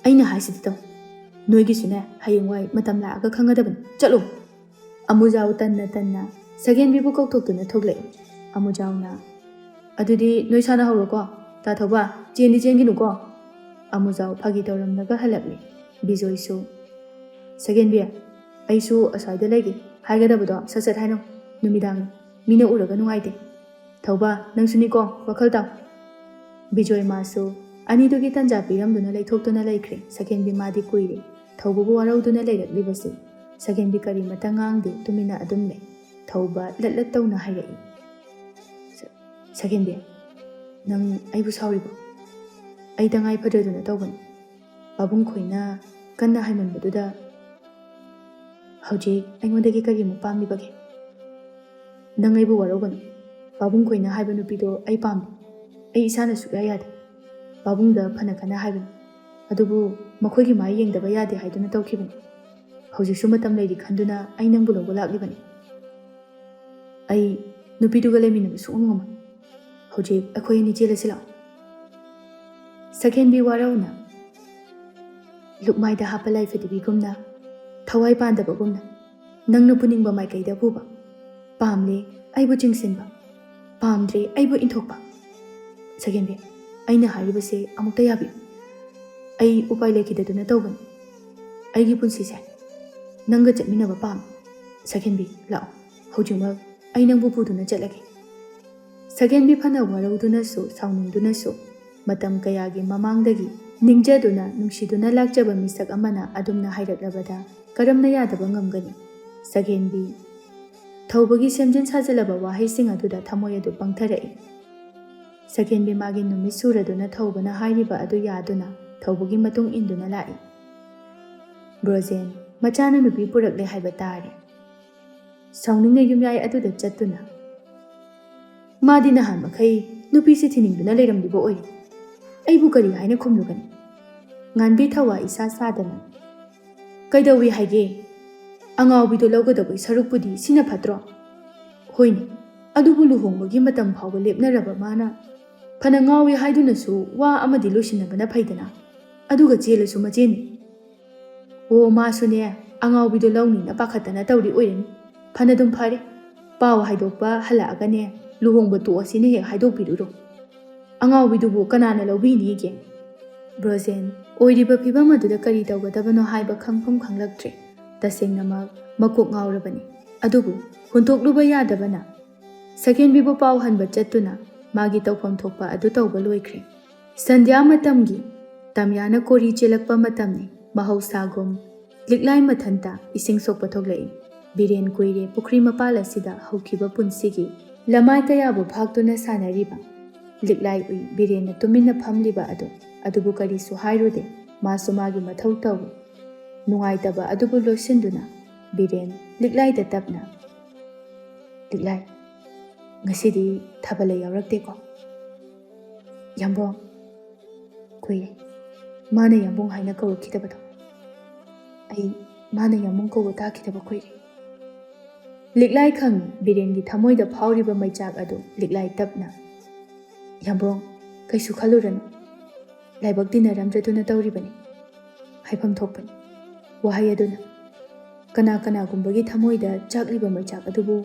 ꯑꯩꯅ ꯍꯥꯏꯁꯤꯗꯤ ꯇꯧ꯫ ꯅꯣꯏꯒꯤꯁꯨꯅꯦ, ꯍꯌꯦꯡꯋꯥꯏ ꯃꯇꯝ ꯂꯥꯛꯑꯒ ꯈꯪꯒꯗꯕꯅꯤ꯫ ꯆꯠꯂꯣ꯫" ꯑꯃꯨꯖꯥꯎ ꯇꯟꯅ ꯇꯟꯅ ꯁꯛꯍꯦꯟꯕꯤꯕꯨ ꯀꯧꯊꯣꯛꯇꯨꯅ ꯊꯣꯛꯂꯛꯏ꯫ ꯑꯃꯨꯖꯥꯎꯅ, "ꯑꯗꯨꯗꯤ ꯅꯣꯏ ꯁꯥꯟꯅꯍꯧꯔꯣꯀꯣ꯫ ꯇꯥ ꯊꯧꯕ, ꯆꯦꯟꯗꯤ ꯆꯦꯟꯈꯤꯅꯨꯀꯣ꯫" ꯑꯃꯨꯖꯥꯎ ꯐꯥꯒꯤ ꯇꯧꯔꯝꯂꯒ ꯍꯜꯂꯛꯂꯦ꯫ ꯕꯤꯖꯣꯏꯁꯨ, "ꯁꯛꯍꯦꯟꯕꯤ, ꯑꯩꯁꯨ ꯑꯁ꯭ꯋꯥꯏꯗ ꯂꯩꯒꯦ꯫ ꯍꯥꯏꯒꯗꯕꯗꯣ ꯁꯠ ꯁꯠ ꯍꯥꯏꯅꯧ꯫ ꯅꯨꯃꯤꯗꯥꯡꯅꯤ, ꯃꯤꯅ ꯎꯔꯒ ꯅꯨꯡꯉꯥꯏꯇꯦ꯫ ꯊꯧꯕ, ꯅꯪꯁꯨꯅꯤꯀꯣ, ꯋꯥꯈꯜ ꯇꯥꯎ꯫" ꯕꯤꯖꯣꯏ ꯃꯥꯁꯨ ꯑꯅꯤꯗꯨꯒꯤ ꯇꯟꯖꯥ ꯄꯤꯔꯝꯗꯨꯅ ꯂꯩꯊꯣꯛꯇꯨꯅ ꯂꯩꯈ꯭ꯔꯦ꯫ ꯁꯛꯍꯦꯟꯕꯤ ꯃꯥꯗꯤ ꯀꯨꯏꯔꯦ ꯊꯧꯕꯕꯨ ꯋꯥꯔꯧꯗꯨꯅ ꯂꯩꯔꯛꯂꯤꯕꯁꯤ꯫ ꯁꯛꯍꯦꯟꯕꯤ ꯀꯔꯤꯃꯠꯇ ꯉꯥꯡꯗꯦ, ꯇꯨꯃꯤꯟꯅ ꯑꯗꯨꯝ ꯂꯩ꯫ ꯊꯧꯕ ꯂꯠ ꯂꯠ ꯇꯧꯅ ꯍꯥꯏꯔꯛꯏ, "ꯁ-, ꯁꯛꯍꯦꯟꯕꯤ, ꯅꯪ ꯑꯩꯕꯨ ꯁꯥꯎꯔꯤꯕꯣ? ꯑꯩ ꯇꯉꯥꯏ ꯐꯗ꯭ꯔꯗꯨꯅ ꯇꯧꯕꯅꯤ꯫ ꯄꯥꯕꯨꯡ ꯈꯣꯏꯅ ꯀꯟꯅ ꯍꯥꯏꯃꯟꯕꯗꯨꯗ ꯍꯧꯖꯤꯛ ꯑꯩꯉꯣꯟꯗꯒꯤ ꯀꯔꯤꯃꯨꯛ ꯄꯥꯝꯂꯤꯕꯒꯦ? ꯅꯪ ꯑꯩꯕꯨ ꯋꯥꯔꯧꯒꯅꯨ꯫ ꯄꯥꯕꯨꯡ ꯈꯣꯏꯅ ꯍꯥꯏꯕ ꯅꯨꯄꯤꯗꯣ ꯑꯩ ꯄꯥꯝꯗꯦ꯫ ꯑꯩ ꯏꯁꯥꯅ ꯁꯨꯛꯌꯥ ꯌꯥꯗꯦ꯫ ꯄꯥꯕꯨꯡꯗ ꯐꯅ ꯀꯟꯅ ꯍꯥꯏꯕꯅꯤ꯫ ꯑꯗꯨꯕꯨ ꯃꯈꯣꯏꯒꯤ ꯃꯥꯏ ꯌꯦꯡꯗꯕ ꯌꯥꯗꯦ ꯍꯥꯏꯗꯨꯅ ꯇꯧꯈꯤꯕꯅꯤ꯫ ꯍꯧꯖꯤꯛꯁꯨ ꯃꯇꯝ ꯂꯩꯔꯤ ꯈꯟꯗꯨꯅ ꯑꯩ ꯅꯪꯕꯨ ꯂꯧꯕ ꯂꯥꯛꯂꯤꯕꯅꯤ꯫ ꯑꯩ ꯅꯨꯄꯤꯗꯨꯒ ꯂꯩꯃꯤꯟꯅꯕ ꯁꯨꯛꯉꯝ ꯉꯝꯃꯣꯏ꯫ ꯍꯧꯖꯤꯛ ꯑꯩꯈꯣꯏ ꯑꯅꯤ ꯆꯦꯜꯂꯁꯤ ꯂꯥꯛꯑꯣ꯫" ꯁꯛꯍꯦꯟꯕꯤ ꯋꯥꯔꯧꯅ, ꯂꯨꯛꯃꯥꯏꯗ ꯍꯥꯞꯄ ꯂꯥꯏꯐꯗꯤꯕꯤꯒꯨꯝꯅ, ꯊꯋꯥꯏ ꯄꯥꯟꯗꯕꯒꯨꯝꯅ, ꯅꯪꯅ ꯄꯨꯅꯤꯡꯕ ꯃꯥꯏꯀꯩꯗ ꯄꯨꯕ꯫ ꯄꯥꯝꯂꯦ ꯑꯩꯕꯨ ꯆꯤꯡꯁꯤꯟꯕ, ꯄꯥꯝꯗ꯭ꯔꯦ ꯑꯩꯕꯨ ꯏꯟꯊꯣꯛꯄ꯫ ꯁꯛꯍꯦꯟꯕꯤ, ꯑꯩꯅ ꯍꯥꯏꯔꯤꯕꯁꯦ ꯑꯃꯨꯛꯇ ꯌꯥꯕꯤꯌꯨ꯫ ꯑꯩ ꯎꯄꯥꯏ ꯂꯩꯈꯤꯗꯗꯨꯅ ꯇꯧꯕꯅꯤ꯫ ꯑꯩꯒꯤ ꯄꯨꯟꯁꯤꯁꯦ ꯅꯪꯒ ꯆꯠꯃꯤꯟꯅꯕ ꯄꯥꯝꯃꯤ꯫ ꯁꯛꯍꯦꯟꯕꯤ, ꯂꯥꯛꯑꯣ꯫ ꯍꯧꯖꯤꯛꯃꯛ ꯑꯩ ꯅꯪꯕꯨ ꯄꯨꯗꯨꯅ ꯆꯠꯂꯒꯦ꯫ ꯁꯛꯍꯦꯟꯕꯤ ꯐꯅ ꯋꯥꯔꯧꯗꯨꯅꯁꯨ, ꯁꯥꯎꯅꯤꯡꯗꯨꯅꯁꯨ, ꯃꯇꯝ ꯀꯌꯥꯒꯤ ꯃꯃꯥꯡꯗꯒꯤ ꯅꯤꯡꯖꯗꯨꯅ, ꯅꯨꯡꯁꯤꯗꯨꯅ ꯂꯥꯛꯆꯕ ꯃꯤꯁꯛ ꯑꯃꯅ ꯑꯗꯨꯝꯅ ꯍꯥꯏꯔꯛꯂꯕꯗ ꯀꯔꯝꯅ ꯌꯥꯗꯕ ꯉꯝꯒꯅꯤ? ꯁꯛꯍꯦꯟꯕꯤ, ꯊꯧꯕꯒꯤ ꯁꯦꯝꯖꯤꯟ ꯁꯥꯖꯤꯜꯂꯕ ꯋꯥꯍꯩꯁꯤꯡ ꯑꯗꯨꯗ ꯊꯃꯣꯏ ꯑꯗꯨ ꯄꯪꯊꯔꯛꯏ꯫ ꯁꯛꯍꯦꯟꯕꯤ ꯃꯥꯒꯤ ꯅꯨꯃꯤꯠ ꯁꯨꯔꯗꯨꯅ ꯊꯧꯕꯅ ꯍꯥꯏꯔꯤꯕ ꯑꯗꯨ ꯌꯥꯗꯨꯅ ꯊꯧꯕꯒꯤ ꯃꯇꯨꯡ ꯏꯟꯗꯨꯅ ꯂꯥꯛꯏ꯫ ꯕ꯭ꯔꯣꯖꯦꯟ, ꯃꯆꯥꯅ ꯅꯨꯄꯤ ꯄꯨꯔꯛꯂꯦ ꯍꯥꯏꯕ ꯇꯥꯔꯦ꯫ ꯁꯥꯎꯅꯤꯡꯅ ꯌꯨꯝꯌꯥꯏ ꯑꯗꯨꯗ ꯆꯠꯇꯨꯅ, "ꯃꯥꯗꯤ ꯅꯍꯥꯟ ꯃꯈꯩ ꯅꯨꯄꯤꯁꯤ ꯊꯤꯅꯤꯡꯗꯨꯅ ꯂꯩꯔꯝꯂꯤꯕ ꯑꯣꯏꯔꯤ꯫ ꯑꯩꯕꯨ ꯀꯔꯤ ꯍꯥꯏꯅ ꯈꯨꯝꯂꯨꯒꯅꯤ?" ꯉꯥꯟꯕꯤ ꯊꯋꯥ ꯏꯁꯥ ꯁꯥꯗꯅ, "ꯀꯩꯗꯧꯏ ꯍꯥꯏꯒꯦ? ꯑꯉꯥꯎꯕꯤꯗꯣ ꯂꯧꯒꯗꯕꯩ ꯁꯔꯨꯛꯄꯨꯗꯤ ꯁꯤꯅ ꯐꯠꯇ꯭ꯔꯣ? ꯍꯣꯏꯅꯦ, ꯑꯗꯨꯕꯨ ꯂꯨꯍꯣꯡꯕꯒꯤ ꯃꯇꯝ ꯐꯥꯎꯕ ꯂꯦꯞꯅꯔꯕ ꯃꯥꯅ ꯐꯅ ꯉꯥꯎꯏ ꯍꯥꯏꯗꯨꯅꯁꯨ ꯋꯥ ꯑꯃꯗꯤ ꯂꯣꯏꯁꯤꯟꯅꯕꯅ ꯐꯩꯗꯅ꯫ ꯑꯗꯨꯒ ꯆꯦꯜꯂꯁꯨ ꯃꯆꯦꯅꯤ꯫ ꯑꯣ, ꯃꯥꯁꯨꯅꯦ, ꯑꯉꯥꯎꯕꯤꯗꯣ ꯂꯧꯅꯤꯅ ꯄꯥꯈꯠꯇꯅ ꯇꯧꯔꯤ ꯑꯣꯏꯔꯅꯤ꯫ ꯐꯅꯗꯨꯝ ꯐꯔꯦ꯫ ꯄꯥꯎ ꯍꯥꯏꯗꯣꯛꯄ ꯍꯜꯂꯛꯑꯒꯅꯦ, ꯂꯨꯍꯣꯡꯕ ꯇꯣꯛꯑꯁꯤꯅ ꯍꯦꯛ ꯍꯥꯏꯗꯣꯛꯄꯤꯔꯨꯔꯣ꯫ ꯑꯉꯥꯎꯕꯤꯗꯨꯕꯨ ꯀꯅꯥꯅ ꯂꯧꯕꯤꯅꯤꯒꯦ?" ꯕ꯭ꯔꯣꯖꯦꯟ, ꯑꯣꯏꯔꯤꯕ ꯐꯤꯚꯝ ꯑꯗꯨꯗ ꯀꯔꯤ ꯇꯧꯒꯗꯕꯅꯣ ꯍꯥꯏꯕ ꯈꯪꯐꯝ ꯈꯪꯂꯛꯇ꯭ꯔꯦ꯫ ꯇꯁꯦꯡꯅꯃꯛ ꯃꯀꯣꯛ ꯉꯥꯎꯔꯕꯅꯤ꯫ ꯑꯗꯨꯕꯨ ꯍꯨꯟꯗꯣꯛꯂꯨꯕ ꯌꯥꯗꯕꯅ ꯁꯦꯀꯦꯟꯕꯤꯕꯨ ꯄꯥꯎ ꯍꯟꯕ ꯆꯠꯇꯨꯅ ꯃꯥꯒꯤ ꯇꯧꯐꯝ ꯊꯣꯛꯄ ꯑꯗꯨ ꯇꯧꯕ ꯂꯣꯏꯈ꯭ꯔꯦ꯫ ꯁꯟꯙ꯭ꯌꯥ ꯃꯇꯝꯒꯤ ꯇꯝꯌꯥꯅ ꯀꯣꯔꯤ ꯆꯦꯜꯂꯛꯄ ꯃꯇꯝꯅꯤ꯫ ꯃꯍꯧꯁꯥꯒꯨꯝ ꯂꯤꯛꯂꯥꯏ ꯃꯊꯟꯇ ꯏꯁꯤꯡ ꯁꯣꯛꯄ ꯊꯣꯛꯂꯛꯏ꯫ ꯕꯤꯔꯦꯟ ꯀꯨꯏꯔꯦ ꯄꯨꯈ꯭ꯔꯤ ꯃꯄꯥꯜ ꯑꯁꯤꯗ ꯍꯧꯈꯤꯕ ꯄꯨꯟꯁꯤꯒꯤ ꯂꯃꯥꯏ ꯀꯌꯥꯕꯨ ꯐꯥꯛꯇꯨꯅ ꯁꯥꯟꯅꯔꯤꯕ꯫ ꯂꯤꯛꯂꯥꯏ ꯎꯏ ꯕꯤꯔꯦꯟꯅ ꯇꯨꯃꯤꯟꯅ ꯐꯝꯂꯤꯕ ꯑꯗꯨ꯫ ꯑꯗꯨꯕꯨ ꯀꯔꯤꯁꯨ ꯍꯥꯏꯔꯨꯗꯦ꯫ ꯃꯥꯁꯨ ꯃꯥꯒꯤ ꯃꯊꯧ ꯇꯧꯏ꯫ ꯅꯨꯡꯉꯥꯏꯇꯕ ꯑꯗꯨꯕꯨ ꯂꯣꯠꯁꯤꯟꯗꯨꯅ ꯕꯤꯔꯦꯟ ꯂꯤꯛꯂꯥꯏꯗ ꯇꯞꯅ, "ꯂꯤꯛꯂꯥꯏ, ꯉꯁꯤꯗꯤ ꯊꯥꯕꯜ ꯂꯩ ꯌꯥꯎꯔꯛꯇꯦꯀꯣ?" "ꯌꯥꯝꯕꯣꯡ, ꯀꯨꯏꯔꯦ ꯃꯥꯅ ꯌꯥꯝꯕꯨꯡ ꯍꯥꯏꯅ ꯀꯧꯔꯛꯈꯤꯗꯕꯗꯣ꯫ ꯑꯩ ꯃꯥꯅ ꯌꯥꯝꯕꯨꯡ ꯀꯧꯕ ꯇꯥꯈꯤꯗꯕ ꯀꯨꯏꯔꯦ꯫" ꯂꯤꯛꯂꯥꯏ ꯈꯪꯏ ꯕꯤꯔꯦꯟꯒꯤ ꯊꯃꯣꯏꯗ ꯐꯥꯎꯔꯤꯕ ꯃꯩꯆꯥꯛ ꯑꯗꯨ꯫ ꯂꯤꯛꯂꯥꯏ ꯇꯞꯅ, "ꯌꯥꯝꯕꯨꯡ, ꯀꯩꯁꯨ ꯈꯜꯂꯨꯔꯅꯨ꯫ ꯂꯥꯏꯕꯛ ꯇꯤꯟꯅꯔꯝꯗ꯭ꯔꯗꯨꯅ ꯇꯧꯔꯤꯕꯅꯤ꯫ ꯍꯥꯏꯐꯝ ꯊꯣꯛꯄꯅꯤ꯫ ꯋꯥꯍꯩ ꯑꯗꯨꯅ ꯀꯅꯥ ꯀꯅꯥꯒꯨꯝꯕꯒꯤ ꯊꯃꯣꯏꯗ ꯆꯥꯛꯂꯤꯕ ꯃꯩꯆꯥꯛ ꯑꯗꯨꯕꯨ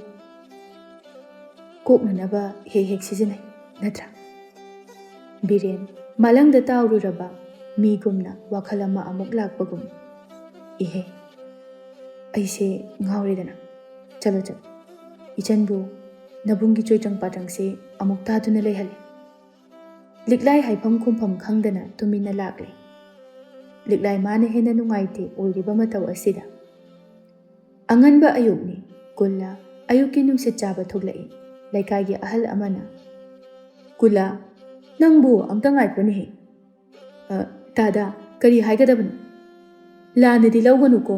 ꯀꯣꯛꯅꯅꯕ ꯍꯦꯛ ꯍꯦꯛ ꯁꯤꯖꯤꯟꯅꯩ, ꯅꯠꯇ꯭ꯔꯥ?" ꯕꯤꯔꯦꯟ, ꯃꯥꯂꯪꯗ ꯇꯥꯎꯔꯨꯔꯕ ꯃꯤꯒꯨꯝꯅ ꯋꯥꯈꯜ ꯑꯃ ꯑꯃꯨꯛ ꯂꯥꯛꯄꯒꯨꯝ, "ꯏꯍꯦ, ꯑꯩꯁꯦ ꯉꯥꯎꯔꯦꯗꯅ꯫ ꯆꯠꯂꯣ, ꯆꯠꯂꯣ꯫ ꯏꯆꯟꯕꯨ ꯅꯕꯨꯡꯒꯤ ꯆꯣꯏꯇ꯭ꯔꯪ ꯄꯥꯇ꯭ꯔꯪꯁꯦ ꯑꯃꯨꯛ ꯇꯥꯗꯨꯅ ꯂꯩꯍꯜꯂꯦ꯫" ꯂꯤꯛꯂꯥꯏ ꯍꯥꯏꯐꯝ ꯈꯨꯝꯐꯝ ꯈꯪꯗꯅ ꯇꯨꯃꯤꯟꯅ ꯂꯥꯛꯂꯦ꯫ ꯂꯤꯛꯂꯥꯏ ꯃꯥꯅ ꯍꯦꯟꯅ ꯅꯨꯡꯉꯥꯏꯇꯦ ꯑꯣꯏꯔꯤꯕ ꯃꯇꯧ ꯑꯁꯤꯗ꯫ ꯑꯉꯟꯕ ꯑꯌꯨꯛꯅꯤ꯫ ꯀꯨꯜꯂꯥ ꯑꯌꯨꯛꯀꯤ ꯅꯨꯡꯁꯤꯠ ꯆꯥꯕ ꯊꯣꯛꯂꯛꯏ꯫ ꯂꯩꯀꯥꯏꯒꯤ ꯑꯍꯜ ꯑꯃꯅ, "ꯀꯨꯜꯂꯥ, ꯅꯪꯕꯨ ꯑꯝꯇ ꯉꯥꯏꯈꯣꯅꯦꯍꯦ꯫" "ꯑ, ꯇꯥꯗ, ꯀꯔꯤ ꯍꯥꯏꯒꯗꯕꯅꯣ?" "ꯂꯥꯟꯅꯗꯤ ꯂꯧꯒꯅꯨꯀꯣ꯫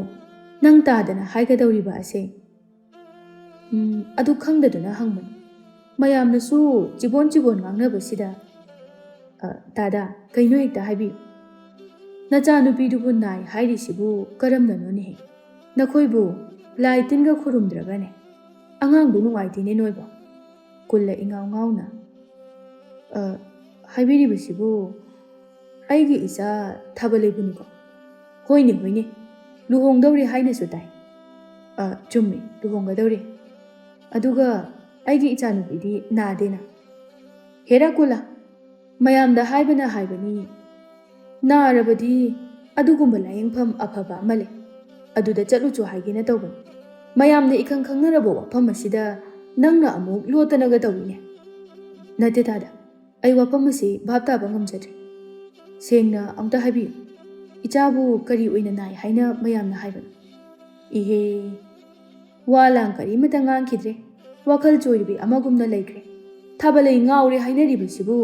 ꯅꯪ ꯇꯥꯗꯅ ꯍꯥꯏꯒꯗꯧꯔꯤꯕ ꯑꯁꯦ ꯎꯝ, ꯑꯗꯨ ꯈꯪꯗꯗꯨꯅ ꯍꯪꯕꯅꯤ꯫ ꯃꯌꯥꯝꯅꯁꯨ ꯆꯤꯕꯣꯟ ꯆꯤꯕꯣꯟ ꯉꯥꯡꯅꯕꯁꯤꯗ, "ꯑ, ꯇꯥꯗ, ꯀꯩꯅꯣ ꯍꯦꯛꯇ ꯍꯥꯏꯕꯤꯌꯨ꯫ ꯅꯆꯥꯅꯨꯄꯤꯗꯨꯕꯨ ꯅꯥꯏ ꯍꯥꯏꯔꯤꯁꯤꯕꯨ ꯀꯔꯝꯅꯅꯣꯅꯦꯍꯦ? ꯅꯈꯣꯏꯕꯨ ꯂꯥꯏ ꯇꯤꯟꯒ ꯈꯨꯔꯨꯝꯗ꯭ꯔꯒꯅꯦ? ꯑꯉꯥꯡꯗꯨ ꯅꯨꯡꯉꯥꯏꯇꯦꯅꯦ ꯅꯣꯏꯕꯣ?" ꯀꯨꯜꯂ ꯏꯉꯥꯎ ꯉꯥꯎꯅ, "ꯑ, ꯍꯥꯏꯕꯤꯔꯤꯕꯁꯤꯕꯨ ꯑꯩꯒꯤ ꯏꯆꯥ ꯊꯥꯕ ꯂꯩꯕꯅꯤꯀꯣ?" "ꯍꯣꯏꯅꯦ, ꯍꯣꯏꯅꯦ, ꯂꯨꯍꯣꯡꯗꯧꯔꯦ ꯍꯥꯏꯅꯁꯨ ꯇꯥꯏ꯫" "ꯑ, ꯆꯨꯝꯃꯤ, ꯂꯨꯍꯣꯡꯒꯗꯧꯔꯦ꯫ ꯑꯗꯨꯒ ꯑꯩꯒꯤ ꯏꯆꯥꯅꯨꯄꯤꯗꯤ ꯅꯥꯗꯦꯅ?" "ꯍꯦꯔꯥ ꯀꯨꯜꯂ, ꯃꯌꯥꯝꯗ ꯍꯥꯏꯕꯅ ꯍꯥꯏꯕꯅꯤ, ꯅꯥꯔꯕꯗꯤ ꯑꯗꯨꯒꯨꯝꯕ ꯂꯥꯌꯦꯡꯐꯝ ꯑꯐꯕ ꯑꯃ ꯂꯩ, ꯑꯗꯨꯗ ꯆꯠꯂꯨꯆꯣ ꯍꯥꯏꯒꯦꯅ ꯇꯧꯕꯅꯤ꯫ ꯃꯌꯥꯝꯅ ꯏꯈꯪ ꯈꯪꯅꯔꯕ ꯋꯥꯐꯝ ꯑꯁꯤꯗ ꯅꯪꯅ ꯑꯃꯨꯛ ꯂꯣꯠꯇꯅꯒ ꯇꯧꯏꯅꯦ꯫" "ꯅꯠꯇꯦ ꯇꯥꯗ, ꯑꯩ ꯋꯥꯐꯝ ꯑꯁꯤ ꯚꯥꯞ ꯇꯥꯕ ꯉꯝꯖꯗ꯭ꯔꯦ꯫ ꯁꯦꯡꯅ ꯑꯃꯨꯛꯇ ꯍꯥꯏꯕꯤꯌꯨ, ꯏꯆꯥꯕꯨ ꯀꯔꯤ ꯑꯣꯏꯅ ꯅꯥꯏ ꯍꯥꯏꯅ ꯃꯌꯥꯝꯅ ꯍꯥꯏꯕꯅꯣ?" "ꯏꯍꯦ, ꯋꯥ ꯂꯥꯡ ꯀꯔꯤꯃꯇ ꯉꯥꯡꯈꯤꯗ꯭ꯔꯦ꯫ ꯋꯥꯈꯜ ꯆꯣꯏꯔꯕꯤ ꯑꯃꯒꯨꯝꯅ ꯂꯩꯈ꯭ꯔꯦ꯫ ꯊꯥꯕꯂꯩ ꯉꯥꯎꯔꯦ ꯍꯥꯏꯅꯔꯤꯕꯁꯤꯕꯨ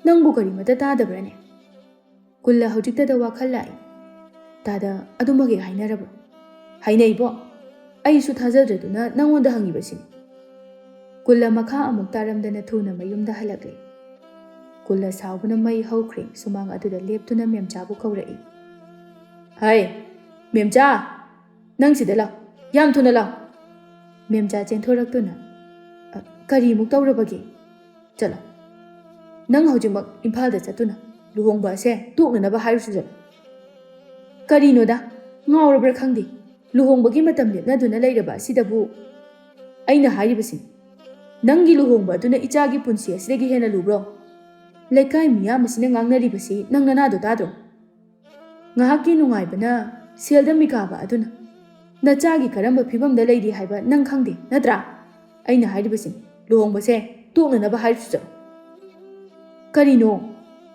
ꯅꯪꯕꯨ ꯀꯔꯤꯃꯇ ꯇꯥꯗꯕ꯭ꯔꯥꯅꯦ?" ꯀꯨꯜꯂ ꯍꯧꯖꯤꯛꯇꯗ ꯋꯥꯈꯜ ꯂꯥꯛꯏ꯫ "ꯇꯥꯗ, ꯑꯗꯨꯃꯛ ꯍꯦꯛ ꯍꯥꯏꯅꯔꯕ꯭ꯔꯣ?" "ꯍꯥꯏꯅꯩꯕꯣ꯫ ꯑꯩꯁꯨ ꯊꯥꯖꯗ꯭ꯔꯗꯨꯅ ꯅꯪꯉꯣꯟꯗ ꯍꯪꯉꯤꯕꯁꯤꯅꯤ꯫" ꯀꯨꯜꯂ ꯃꯈꯥ ꯑꯃꯨꯛ ꯇꯥꯔꯝꯗꯅ ꯊꯨꯅ ꯃꯌꯨꯝꯗ ꯍꯜꯂꯛꯂꯦ꯫ ꯀꯨꯜꯂ ꯁꯥꯎꯕꯅ ꯃꯩ ꯍꯧꯈ꯭ꯔꯦ꯫ ꯁꯨꯃꯥꯡ ꯑꯗꯨꯗ ꯂꯦꯞꯇꯨꯅ ꯃꯦꯝꯆꯥꯕꯨ ꯀꯧꯔꯛꯏ꯫ "ꯍꯩ, ꯃꯦꯝꯆꯥ! ꯅꯪ ꯁꯤꯗ ꯂꯥꯎ꯫ ꯌꯥꯝ ꯊꯨꯅ ꯂꯥꯎ!" ꯃꯦꯝꯆꯥ ꯆꯦꯟꯊꯣꯔꯛꯇꯨꯅ, "ꯑ, ꯀꯔꯤꯃꯨꯛ ꯇꯧꯔꯕꯒꯦ? ꯆꯠꯂꯣ꯫ ꯅꯪ ꯍꯧꯖꯤꯛꯃꯛ ꯏꯝꯐꯥꯜꯗ ꯆꯠꯇꯨꯅ ꯂꯨꯍꯣꯡꯕ ꯑꯁꯦ ꯇꯣꯛꯅꯅꯕ ꯍꯥꯏꯔꯨꯆꯣ ꯆꯠꯂꯣ꯫" "ꯀꯔꯤꯅꯣꯗ? ꯉꯥꯎꯔꯕ꯭ꯔꯥ ꯈꯪꯗꯦ꯫ ꯂꯨꯍꯣꯡꯕꯒꯤ ꯃꯇꯝ ꯂꯦꯞꯅꯗꯨꯅ ꯂꯩꯔꯕ ꯑꯁꯤꯗꯕꯨ?" "ꯑꯩꯅ ꯍꯥꯏꯔꯤꯕꯁꯤ, ꯅꯪꯒꯤ ꯂꯨꯍꯣꯡꯕ ꯑꯗꯨꯅ ꯏꯆꯥꯒꯤ ꯄꯨꯟꯁꯤ ꯑꯁꯤꯗꯒꯤ ꯍꯦꯟꯅ ꯂꯨꯕ꯭ꯔꯣ? ꯂꯩꯀꯥꯏ ꯃꯤꯌꯥꯝ ꯑꯁꯤꯅ ꯉꯥꯡꯅꯔꯤꯕꯁꯤ ꯅꯪ ꯅꯅꯥꯗꯣ ꯇꯥꯗ꯭ꯔꯣ? ꯉꯥꯏꯍꯥꯛꯀꯤ ꯅꯨꯡꯉꯥꯏꯕꯅ ꯁꯦꯜꯗ ꯃꯤꯀꯥꯕ ꯑꯗꯨꯅ꯫ ꯅꯆꯥꯒꯤ ꯀꯔꯝꯕ ꯐꯤꯕꯝꯗ ꯂꯩꯔꯤ ꯍꯥꯏꯕ ꯅꯪ ꯈꯪꯗꯦ, ꯅꯠꯇ꯭ꯔꯥ? ꯑꯩꯅ ꯍꯥꯏꯔꯤꯕꯁꯤ, ꯂꯨꯍꯣꯡꯕꯁꯦ ꯇꯣꯛꯅꯅꯕ ꯍꯥꯏꯔꯨꯆꯣ ꯆꯠꯂꯣ꯫" "ꯀꯔꯤꯅꯣ?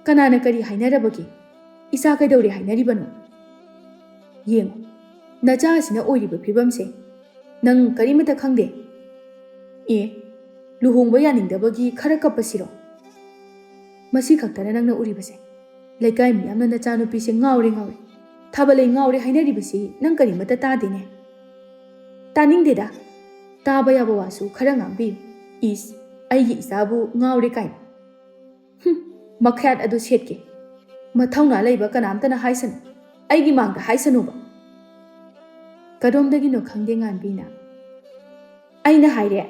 ꯀꯅꯥꯅ ꯀꯔꯤ ꯍꯥꯏꯅꯔꯕꯒꯦ? ꯏꯆꯥ ꯀꯩꯗꯧꯔꯦ ꯍꯥꯏꯅꯔꯤꯕꯅꯣ? ꯌꯦꯡꯉꯨ, ꯅꯆꯥ ꯑꯁꯤꯅ ꯑꯣꯏꯔꯤꯕ ꯐꯤꯕꯝꯁꯦ ꯅꯪ ꯀꯔꯤꯃꯇ ꯈꯪꯗꯦ꯫ ꯑꯦ, ꯂꯨꯍꯣꯡꯕ ꯌꯥꯅꯤꯡꯗꯕꯒꯤ ꯈꯔ ꯀꯞꯄꯁꯤꯔꯣ? ꯃꯁꯤ ꯈꯛꯇꯅ ꯅꯪꯅ ꯎꯔꯤꯕꯁꯦ? ꯂꯩꯀꯥꯏ ꯃꯤꯌꯥꯝꯅ ꯅꯆꯥꯅꯨꯄꯤꯁꯦ ꯉꯥꯎꯔꯦ, ꯉꯥꯎꯔꯦ, ꯊꯥꯕꯂꯩ ꯉꯥꯎꯔꯦ ꯍꯥꯏꯅꯔꯤꯕꯁꯤ ꯅꯪ ꯀꯔꯤꯃꯇ ꯇꯥꯗꯦꯅꯦ?" "ꯇꯥꯅꯤꯡꯗꯦꯗ꯫ ꯇꯥꯕ ꯌꯥꯕ ꯋꯥꯁꯨ ꯈꯔ ꯉꯥꯡꯕꯤꯌꯨ꯫ ꯏꯁ, ꯑꯩꯒꯤ ꯏꯆꯥꯕꯨ ꯉꯥꯎꯔꯦ ꯀꯥꯏꯅ꯫ ꯍꯨꯝ, ꯃꯈ꯭ꯌꯥꯠ ꯑꯗꯨ ꯁꯦꯠꯀꯦ꯫ ꯃꯊꯧꯅꯥ ꯂꯩꯕ ꯀꯅꯥꯝꯇꯅ ꯍꯥꯏꯁꯅꯨ꯫ ꯑꯩꯒꯤ ꯃꯥꯡꯗ ꯍꯥꯏꯁꯅꯨꯕ꯫ ꯀꯗꯣꯝꯗꯒꯤꯅꯣ ꯈꯪꯗꯦ ꯉꯥꯟꯕꯤꯅ, "ꯑꯩꯅ ꯍꯥꯏꯔꯦ,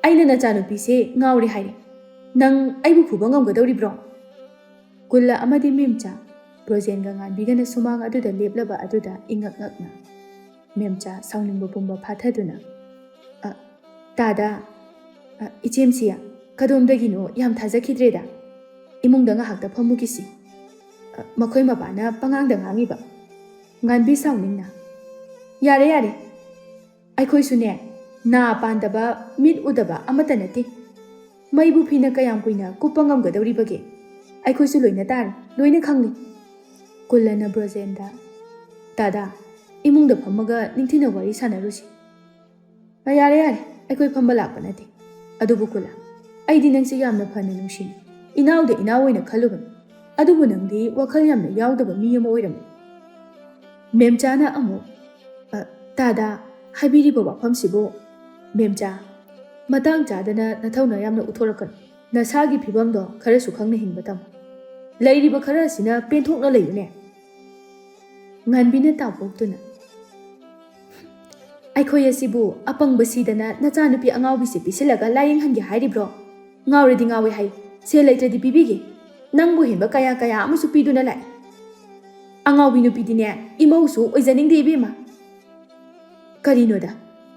ꯑꯩꯅ ꯅꯆꯥꯅꯨꯄꯤꯁꯦ ꯉꯥꯎꯔꯦ ꯍꯥꯏꯔꯦ꯫ ꯅꯪ ꯑꯩꯕꯨ ꯐꯨꯕ ꯉꯝꯒꯗꯧꯔꯤꯕ꯭ꯔꯣ?" ꯀꯨꯜꯂ ꯑꯃꯗꯤ ꯃꯦꯝꯆꯥ, ꯕ꯭ꯔꯣꯖꯦꯟꯒ ꯉꯥꯟꯕꯤꯒꯅ ꯁꯨꯃꯥꯡ ꯑꯗꯨꯗ ꯂꯦꯞꯂꯕ ꯑꯗꯨꯗ ꯏꯉꯛ ꯉꯛꯅ, ꯃꯦꯝꯆꯥ ꯁꯥꯎꯅꯤꯡꯕ ꯄꯨꯝꯕ ꯐꯥꯊꯗꯨꯅ, "ꯑ, ꯇꯥꯗ, ꯑ, ꯏꯆꯦꯝꯁꯤꯌꯥ, ꯀꯗꯣꯝꯗꯒꯤꯅꯣ ꯌꯥꯝ ꯊꯥꯖꯈꯤꯗ꯭ꯔꯦꯗ꯫ ꯏꯃꯨꯡꯗ ꯉꯥꯏꯍꯥꯛꯇ ꯐꯝꯃꯨꯈꯤꯁꯤ꯫ ꯑ, ꯃꯈꯣꯏ ꯃꯄꯥꯅ ꯄꯉꯥꯡꯗ ꯉꯥꯡꯉꯤꯕ꯫" ꯉꯥꯟꯕꯤ ꯁꯥꯎꯅꯤꯡꯅ, "ꯌꯥꯔꯦ, ꯌꯥꯔꯦ꯫ ꯑꯩꯈꯣꯏꯁꯨꯅꯦ, ꯅꯥ ꯄꯥꯟꯗꯕ, ꯃꯤꯠ ꯎꯗꯕ ꯑꯃꯠꯇ ꯅꯠꯇꯦ꯫ ꯃꯩꯕꯨ ꯐꯤꯅ ꯀꯌꯥꯝ ꯀꯨꯏꯅ ꯀꯨꯞꯄ ꯉꯝꯒꯗꯧꯔꯤꯕꯒꯦ? ꯑꯩꯈꯣꯏꯁꯨ ꯂꯣꯏꯅ ꯇꯥꯔꯦ, ꯂꯣꯏꯅ ꯈꯪꯂꯤ꯫" ꯀꯨꯜꯂꯅ ꯕ꯭ꯔꯣꯖꯦꯟꯗ, "ꯇꯥꯗ, ꯏꯃꯨꯡꯗ ꯐꯝꯃꯒ ꯅꯤꯡꯊꯤꯅ ꯋꯥꯔꯤ ꯁꯥꯟꯅꯔꯨꯁꯤ꯫" "ꯑ, ꯌꯥꯔꯦ, ꯌꯥꯔꯦ, ꯑꯩꯈꯣꯏ ꯐꯝꯕ ꯂꯥꯛꯄ ꯅꯠꯇꯦ꯫ ꯑꯗꯨꯕꯨ ꯀꯨꯜꯂ, ꯑꯩꯗꯤ ꯅꯪꯁꯦ ꯌꯥꯝꯅ ꯐꯅ ꯅꯨꯡꯁꯤꯅꯤ꯫ ꯏꯅꯥꯎꯗ ꯏꯅꯥꯎ ꯑꯣꯏꯅ ꯈꯜꯂꯨꯕꯅꯤ꯫ ꯑꯗꯨꯕꯨ ꯅꯪꯗꯤ ꯋꯥꯈꯜ ꯌꯥꯝꯅ ꯌꯥꯎꯗꯕ ꯃꯤ ꯑꯃ ꯑꯣꯏꯔꯝꯃꯤ꯫" ꯃꯦꯝꯆꯥꯅ ꯑꯃꯨꯛ, "ꯑ, ꯇꯥꯗ, ꯍꯥꯏꯕꯤꯔꯤꯕ ꯋꯥꯐꯝꯁꯤꯕꯨ, ꯃꯦꯝꯆꯥ, ꯃꯇꯥꯡ ꯆꯥꯗꯅ ꯅꯊꯧꯅ ꯌꯥꯝꯅ ꯎꯠꯊꯣꯔꯛꯀꯅꯨ꯫ ꯅꯁꯥꯒꯤ ꯐꯤꯕꯝꯗꯣ ꯈꯔꯁꯨ ꯈꯪꯅ ꯍꯤꯡꯕ ꯇꯝꯃꯨ꯫ ꯂꯩꯔꯤꯕ ꯈꯔ ꯑꯁꯤꯅ ꯄꯦꯟꯊꯣꯛꯅ ꯂꯩꯌꯨꯅꯦ꯫" ꯉꯥꯟꯕꯤꯅ ꯇꯥꯎꯄꯣꯛꯇꯨꯅ, "ꯑꯩꯈꯣꯏ ꯑꯁꯤꯕꯨ ꯑꯄꯪꯕ ꯁꯤꯗꯅ ꯅꯆꯥꯅꯨꯄꯤ ꯑꯉꯥꯎꯕꯤꯁꯦ ꯄꯤꯁꯤꯜꯂꯒ ꯂꯥꯌꯦꯡꯍꯟꯒꯦ ꯍꯥꯏꯔꯤꯕ꯭ꯔꯣ? ꯉꯥꯎꯔꯗꯤ ꯉꯥꯎꯋꯦ ꯍꯥꯏ, ꯁꯦꯜ ꯂꯩꯇ꯭ꯔꯗꯤ ꯄꯤꯕꯤꯒꯦ꯫ ꯅꯪꯕꯨ ꯍꯦꯟꯕ ꯀꯌꯥ ꯀꯌꯥ ꯑꯃꯁꯨ ꯄꯤꯗꯨꯅ ꯂꯥꯛꯏ꯫ ꯑꯉꯥꯎꯕꯤ ꯅꯨꯄꯤꯗꯤꯅꯦ, ꯏꯃꯧꯁꯨ ꯑꯣꯏꯖꯅꯤꯡꯗꯦ ꯏꯕꯦꯝꯃ꯫" "ꯀꯔꯤꯅꯣꯗ,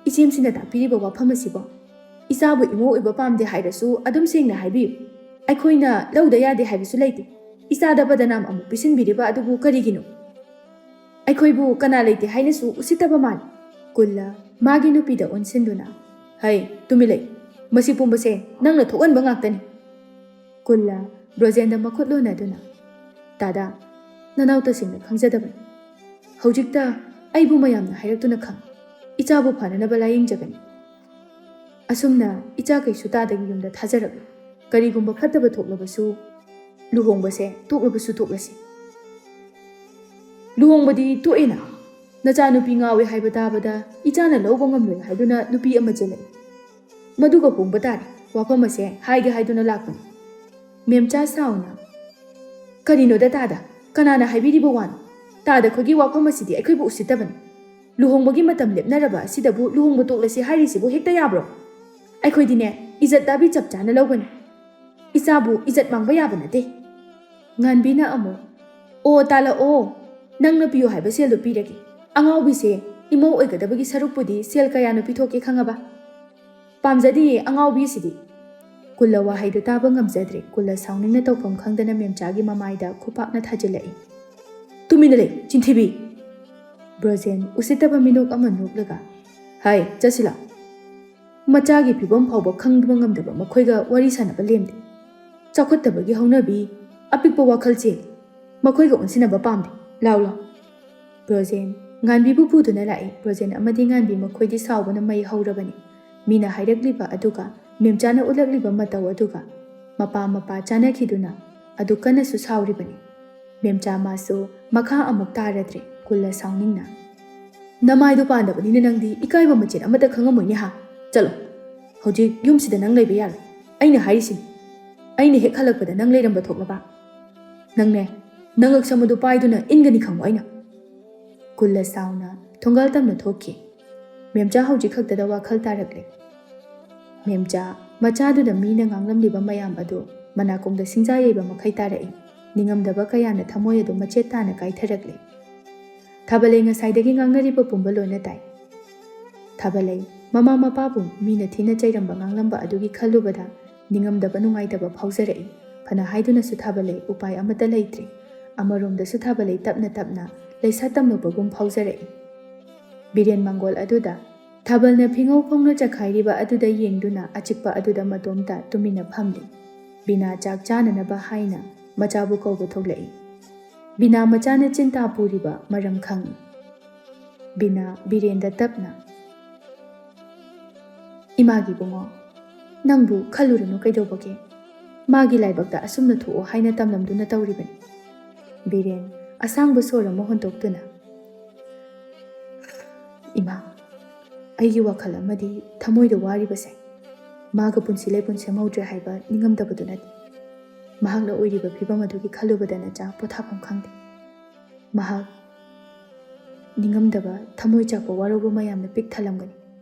ꯏꯆꯦꯝꯁꯤꯅ ꯇꯥꯛꯄꯤꯔꯤꯕ ꯋꯥꯐꯝ ꯑꯁꯤꯕꯣ? ꯏꯆꯥꯕꯨ ꯏꯃꯧ ꯑꯣꯏꯕ ꯄꯥꯝꯗꯦ ꯍꯥꯏꯔꯁꯨ ꯑꯗꯨꯝ ꯁꯦꯡꯅ ꯍꯥꯏꯕꯤꯌꯨ꯫ ꯑꯩꯈꯣꯏꯅ ꯂꯧꯗ ꯌꯥꯗꯦ ꯍꯥꯏꯕꯁꯨ ꯂꯩꯇꯦ꯫ ꯏꯆꯥꯗ ꯕꯗꯅꯥꯝ ꯑꯃꯨꯛ ꯄꯤꯁꯤꯟꯕꯤꯔꯤꯕ ꯑꯗꯨꯕꯨ ꯀꯔꯤꯒꯤꯅꯣ? ꯑꯩꯈꯣꯏꯕꯨ ꯀꯅꯥ ꯂꯩꯇꯦ ꯍꯥꯏꯅꯁꯨ ꯎꯁꯤꯠꯇꯕ ꯃꯥꯜꯂꯤ꯫" ꯀꯨꯜꯂ ꯃꯥꯒꯤ ꯅꯨꯄꯤꯗ ꯑꯣꯟꯁꯤꯟꯗꯨꯅ, "ꯍꯩ, ꯇꯨꯃꯤꯟ ꯂꯩ꯫ ꯃꯁꯤ ꯄꯨꯝꯕꯁꯦ ꯅꯪꯅ ꯊꯣꯛꯍꯟꯕ ꯉꯥꯛꯇꯅꯤ꯫" ꯀꯨꯜꯂ ꯕ꯭ꯔꯣꯖꯦꯟꯗ ꯃꯈꯨꯠ ꯂꯣꯟꯅꯗꯨꯅ, "ꯇꯥꯗ, ꯅꯅꯥꯎ ꯇꯁꯦꯡꯅ ꯈꯪꯖꯗꯕꯅꯤ꯫ ꯍꯧꯖꯤꯛꯇ ꯑꯩꯕꯨ ꯃꯌꯥꯝꯅ ꯍꯥꯏꯔꯛꯇꯨꯅ ꯈꯪ꯫ ꯏꯆꯥꯕꯨ ꯐꯅꯅꯕ ꯂꯥꯌꯦꯡꯖꯒꯅꯤ꯫ ꯑꯁꯨꯝꯅ ꯏꯆꯥ ꯀꯩꯁꯨ ꯇꯥꯗꯒꯤ ꯌꯨꯝꯗ ꯊꯥꯖꯔꯛꯂꯨ꯫ ꯀꯔꯤꯒꯨꯝꯕ ꯐꯠꯇꯕ ꯊꯣꯛꯂꯕꯁꯨ, ꯂꯨꯍꯣꯡꯕꯁꯦ ꯇꯣꯛꯂꯕꯁꯨ ꯇꯣꯛꯂꯁꯤ꯫" "ꯂꯨꯍꯣꯡꯕꯗꯤ ꯇꯣꯛꯑꯦꯅ?" "ꯅꯆꯥꯅꯨꯄꯤ ꯉꯥꯎꯋꯦ ꯍꯥꯏꯕ ꯇꯥꯕꯗ ꯏꯆꯥꯅ ꯂꯧꯕ ꯉꯝꯂꯣꯏ ꯍꯥꯏꯗꯨꯅ ꯅꯨꯄꯤ ꯑꯃ ꯆꯦꯜꯂꯛꯏ꯫ ꯃꯗꯨꯒ ꯍꯣꯡꯕ ꯇꯥꯔꯦ, ꯋꯥꯐꯝ ꯑꯁꯦ ꯍꯥꯏꯒꯦ ꯍꯥꯏꯗꯨꯅ ꯂꯥꯛꯄꯅꯤ꯫" ꯃꯦꯝꯆꯥ ꯁꯥꯎꯅ, "ꯀꯔꯤꯅꯣꯗ ꯇꯥꯗ, ꯀꯅꯥꯅ ꯍꯥꯏꯕꯤꯔꯤꯕ ꯋꯥꯅꯣ? ꯇꯥꯗ ꯈꯣꯏꯒꯤ ꯋꯥꯐꯝ ꯑꯁꯤꯗꯤ ꯑꯩꯈꯣꯏꯕꯨ ꯎꯁꯤꯠꯇꯕꯅꯤ꯫ ꯂꯨꯍꯣꯡꯕꯒꯤ ꯃꯇꯝ ꯂꯦꯞꯅꯔꯕ ꯑꯁꯤꯗꯕꯨ ꯂꯨꯍꯣꯡꯕ ꯇꯣꯛꯂꯁꯤ ꯍꯥꯏꯔꯤꯁꯤꯕꯨ ꯍꯦꯛꯇ ꯌꯥꯕ꯭ꯔꯣ? ꯑꯩꯈꯣꯏꯗꯤꯅꯦ, ꯏꯖꯠ ꯗꯥꯕꯤ ꯆꯞ ꯆꯥꯅ ꯂꯧꯒꯅꯤ꯫ ꯏꯆꯥꯕꯨ ꯏꯖꯠ ꯃꯥꯡꯕ ꯌꯥꯕ ꯅꯠꯇꯦ꯫" ꯉꯥꯟꯕꯤꯅ ꯑꯃꯨꯛ, "ꯑꯣ, ꯇꯥꯂꯛꯑꯣ, ꯅꯪꯅ ꯄꯤꯌꯨ ꯍꯥꯏꯕ ꯁꯦꯜꯗꯨ ꯄꯤꯔꯒꯦ꯫ ꯑꯉꯥꯎꯕꯤꯁꯦ ꯏꯃꯧ ꯑꯣꯏꯒꯗꯕꯒꯤ ꯁꯔꯨꯛꯄꯨꯗꯤ ꯁꯦꯜ ꯀꯌꯥꯅ ꯄꯤꯊꯣꯛꯀꯦ ꯈꯪꯉꯕ? ꯄꯥꯝꯖꯗꯤꯌꯦ ꯑꯉꯥꯎꯕꯤꯁꯤꯗꯤ꯫" ꯀꯨꯜꯂ ꯋꯥꯍꯩꯗꯨ ꯇꯥꯕ ꯉꯝꯖꯗ꯭ꯔꯦ꯫ ꯀꯨꯜꯂ ꯁꯥꯎꯅꯤꯡꯅ ꯇꯧꯐꯝ ꯈꯪꯗꯅ ꯃꯦꯝꯆꯥꯒꯤ ꯃꯃꯥꯏꯗ ꯈꯨꯄꯥꯛꯅ ꯊꯥꯖꯤꯜꯂꯛꯏ꯫ "ꯇꯨꯃꯤꯟꯅ ꯂꯩ, ꯆꯤꯟꯊꯤꯕꯤ!" ꯕ꯭ꯔꯣꯖꯦꯟ ꯎꯁꯤꯠꯇꯕ ꯃꯤꯅꯣꯛ ꯑꯃ ꯅꯣꯛꯂꯒ, "ꯍꯥꯏ, ꯆꯠꯁꯤꯂꯥ꯫ ꯃꯆꯥꯒꯤ ꯐꯤꯕꯝ ꯐꯥꯎꯕ ꯈꯪꯕ ꯉꯝꯗꯕ ꯃꯈꯣꯏꯒ ꯋꯥꯔꯤ ꯁꯥꯟꯅꯕ ꯂꯦꯝꯗꯦ꯫ ꯆꯥꯎꯈꯠꯇꯕꯒꯤ ꯍꯧꯅꯕꯤ, ꯑꯄꯤꯛꯄ ꯋꯥꯈꯜ ꯆꯦꯜꯂꯤ꯫ ꯃꯈꯣꯏꯒ ꯑꯣꯟꯁꯤꯟꯅꯕ ꯄꯥꯝꯗꯦ꯫ ꯂꯥꯎ, ꯂꯥꯎ꯫" ꯕ꯭ꯔꯣꯖꯦꯟ ꯉꯥꯟꯕꯤꯕꯨ ꯄꯨꯗꯨꯅ ꯂꯥꯛꯏ꯫ ꯕ꯭ꯔꯣꯖꯦꯟ ꯑꯃꯗꯤ ꯉꯥꯟꯕꯤ ꯃꯈꯣꯏꯗꯤ ꯁꯥꯎꯕꯅ ꯃꯩ ꯍꯧꯔꯕꯅꯤ꯫ ꯃꯤꯅ ꯍꯥꯏꯔꯛꯂꯤꯕ ꯑꯗꯨꯒ ꯃꯦꯝꯆꯥꯅ ꯎꯠꯂꯛꯂꯤꯕ ꯃꯇꯧ ꯑꯗꯨꯒ ꯃꯄꯥ ꯃꯄꯥ ꯆꯥꯅꯈꯤꯗꯨꯅ ꯑꯗꯨꯛ ꯀꯟꯅꯁꯨ ꯁꯥꯎꯔꯤꯕꯅꯤ꯫ ꯃꯦꯝꯆꯥ ꯃꯥꯁꯨ ꯃꯈꯥ ꯑꯃꯨꯛ ꯇꯥꯔꯗ꯭ꯔꯦ꯫ ꯀꯨꯜꯂ ꯁꯥꯎꯅꯤꯡꯅ, "ꯅꯃꯥꯏꯗꯣ ꯄꯥꯟꯗꯕꯅꯤꯅ ꯅꯪꯗꯤ ꯏꯀꯥꯏꯕ ꯃꯆꯦꯠ ꯑꯃꯠꯇ ꯈꯪꯉꯝꯃꯣꯏꯅꯦ ꯍꯥ? ꯆꯠꯂꯣ, ꯍꯧꯖꯤꯛ ꯌꯨꯝꯁꯤꯗ ꯅꯪ ꯂꯩꯕ ꯌꯥꯔꯣꯏ꯫ ꯑꯩꯅ ꯍꯥꯏꯔꯤꯁꯤꯅꯤ, ꯑꯩꯅ ꯍꯦꯛ ꯍꯜꯂꯛꯄꯗ ꯅꯪ ꯂꯩꯔꯝꯕ ꯊꯣꯛꯂꯕ? ꯅꯪꯅꯦ, ꯅꯉꯛꯁꯝ ꯑꯗꯨ ꯄꯥꯏꯗꯨꯅ ꯏꯟꯒꯅꯤ ꯈꯪꯉꯣ ꯑꯩꯅ꯫" ꯀꯨꯜꯂ ꯁꯥꯎꯅ ꯊꯣꯡꯒꯥꯜ ꯇꯝꯅ ꯊꯣꯛꯈꯤ꯫ ꯃꯦꯝꯆꯥ ꯍꯧꯖꯤꯛ ꯈꯛꯇꯗ ꯋꯥꯈꯜ ꯇꯥꯔꯛꯂꯦ꯫ ꯃꯦꯝꯆꯥ ꯃꯆꯥꯗꯨꯗ ꯃꯤꯅ ꯉꯥꯡꯂꯝꯂꯤꯕ ꯃꯌꯥꯝ ꯑꯗꯨ ꯃꯅꯥꯀꯣꯡꯗ ꯁꯤꯡꯖꯥ ꯌꯩꯕ ꯃꯈꯩ ꯇꯥꯔꯛꯏ꯫ ꯅꯤꯡꯉꯝꯗꯕ ꯀꯌꯥꯅ ꯊꯃꯣꯏ ꯑꯗꯨ ꯃꯆꯦꯠ ꯇꯥꯅ ꯀꯥꯏꯊꯔꯛꯂꯦ꯫ ꯊꯥꯕꯂꯩ ꯉꯁꯥꯏꯗꯒꯤ ꯉꯥꯡꯅꯔꯤꯕ ꯄꯨꯝꯕ ꯂꯣꯏꯅ ꯇꯥꯏ꯫ ꯊꯥꯕꯂꯩ ꯃꯃꯥ ꯃꯄꯥꯕꯨ ꯃꯤꯅ ꯊꯤꯅ ꯆꯩꯔꯝꯕ ꯉꯥꯡꯂꯝꯕ ꯑꯗꯨꯒꯤ ꯈꯜꯂꯨꯕꯗ ꯅꯤꯡꯉꯝꯗꯕ ꯅꯨꯡꯉꯥꯏꯇꯕ ꯐꯥꯎꯖꯔꯛꯏ꯫ ꯐꯅ ꯍꯥꯏꯗꯨꯅꯁꯨ ꯊꯥꯕꯂꯩ ꯎꯄꯥꯏ ꯑꯃꯠꯇ ꯂꯩꯇ꯭ꯔꯦ꯫ ꯑꯃꯔꯣꯝꯗꯁꯨ ꯊꯥꯕꯂꯩ ꯇꯞꯅ ꯇꯞꯅ ꯂꯩꯁꯥ ꯇꯝꯂꯛꯄꯒꯨꯝ ꯐꯥꯎꯖꯔꯛꯏ꯫ ꯕꯤꯔꯦꯟ ꯃꯪꯒꯣꯜ ꯑꯗꯨꯗ ꯊꯥꯕꯜꯅ ꯐꯤꯉꯧ ꯐꯣꯡꯅ ꯆꯈꯥꯏꯔꯤꯕ ꯑꯗꯨꯗ ꯌꯦꯡꯗꯨꯅ ꯑꯆꯤꯛꯄ ꯑꯗꯨꯗ ꯃꯇꯣꯝꯇ ꯇꯨꯃꯤꯟꯅ ꯐꯝꯂꯤ꯫ ꯕꯤꯅꯥ ꯆꯥꯛ ꯆꯥꯅꯅꯕ ꯍꯥꯏꯅ ꯃꯆꯥꯕꯨ ꯀꯧꯕ ꯊꯣꯛꯂꯛꯏ꯫ ꯕꯤꯅꯥ ꯃꯆꯥꯅ ꯆꯤꯟꯇꯥ ꯄꯨꯔꯤꯕ ꯃꯔꯝ ꯈꯪꯏ꯫ ꯕꯤꯅꯥ ꯕꯤꯔꯦꯟꯗ ꯇꯞꯅ, "ꯏꯃꯥꯒꯤ ꯏꯕꯨꯡꯉꯣ, ꯅꯪꯕꯨ ꯈꯜꯂꯨꯔꯅꯨ ꯀꯩꯗꯧꯕꯒꯦ? ꯃꯥꯒꯤ ꯂꯥꯏꯕꯛꯇ ꯑꯁꯨꯝꯅ ꯊꯣꯛꯑꯣ ꯍꯥꯏꯅ ꯇꯝꯂꯝꯗꯨꯅ ꯇꯧꯔꯤꯕꯅꯤ꯫" ꯕꯤꯔꯦꯟ ꯑꯁꯥꯡꯕ ꯁꯣꯔ ꯑꯃ ꯍꯣꯟꯗꯣꯛꯇꯨꯅ, "ꯏꯃꯥ, ꯑꯩꯒꯤ ꯋꯥꯈꯜ ꯑꯃꯗꯤ ꯊꯃꯣꯏꯗ ꯋꯥꯔꯤꯕꯁꯦ ꯃꯥꯒ ꯄꯨꯟꯁꯤ ꯂꯩꯄꯨꯟ ꯁꯦꯝꯍꯧꯗ꯭ꯔꯦ ꯍꯥꯏꯕ ꯅꯤꯡꯉꯝꯗꯕꯗꯨ ꯅꯠꯇꯦ꯫ ꯃꯍꯥꯛꯅ ꯑꯣꯏꯔꯤꯕ ꯐꯤꯕꯝ ꯑꯗꯨꯒꯤ ꯈꯜꯂꯨꯕꯗ ꯅꯆꯥ ꯄꯣꯊꯥꯐꯝ ꯈꯪꯗꯦ꯫ ꯃꯍꯥꯛ ꯅꯤꯡꯉꯝꯗꯕ, ꯊꯃꯣꯏ ꯆꯥꯛꯄ ꯋꯥꯔꯧꯕ ꯃꯌꯥꯝꯅ ꯄꯤꯛ ꯊꯜꯂꯝꯒꯅꯤ꯫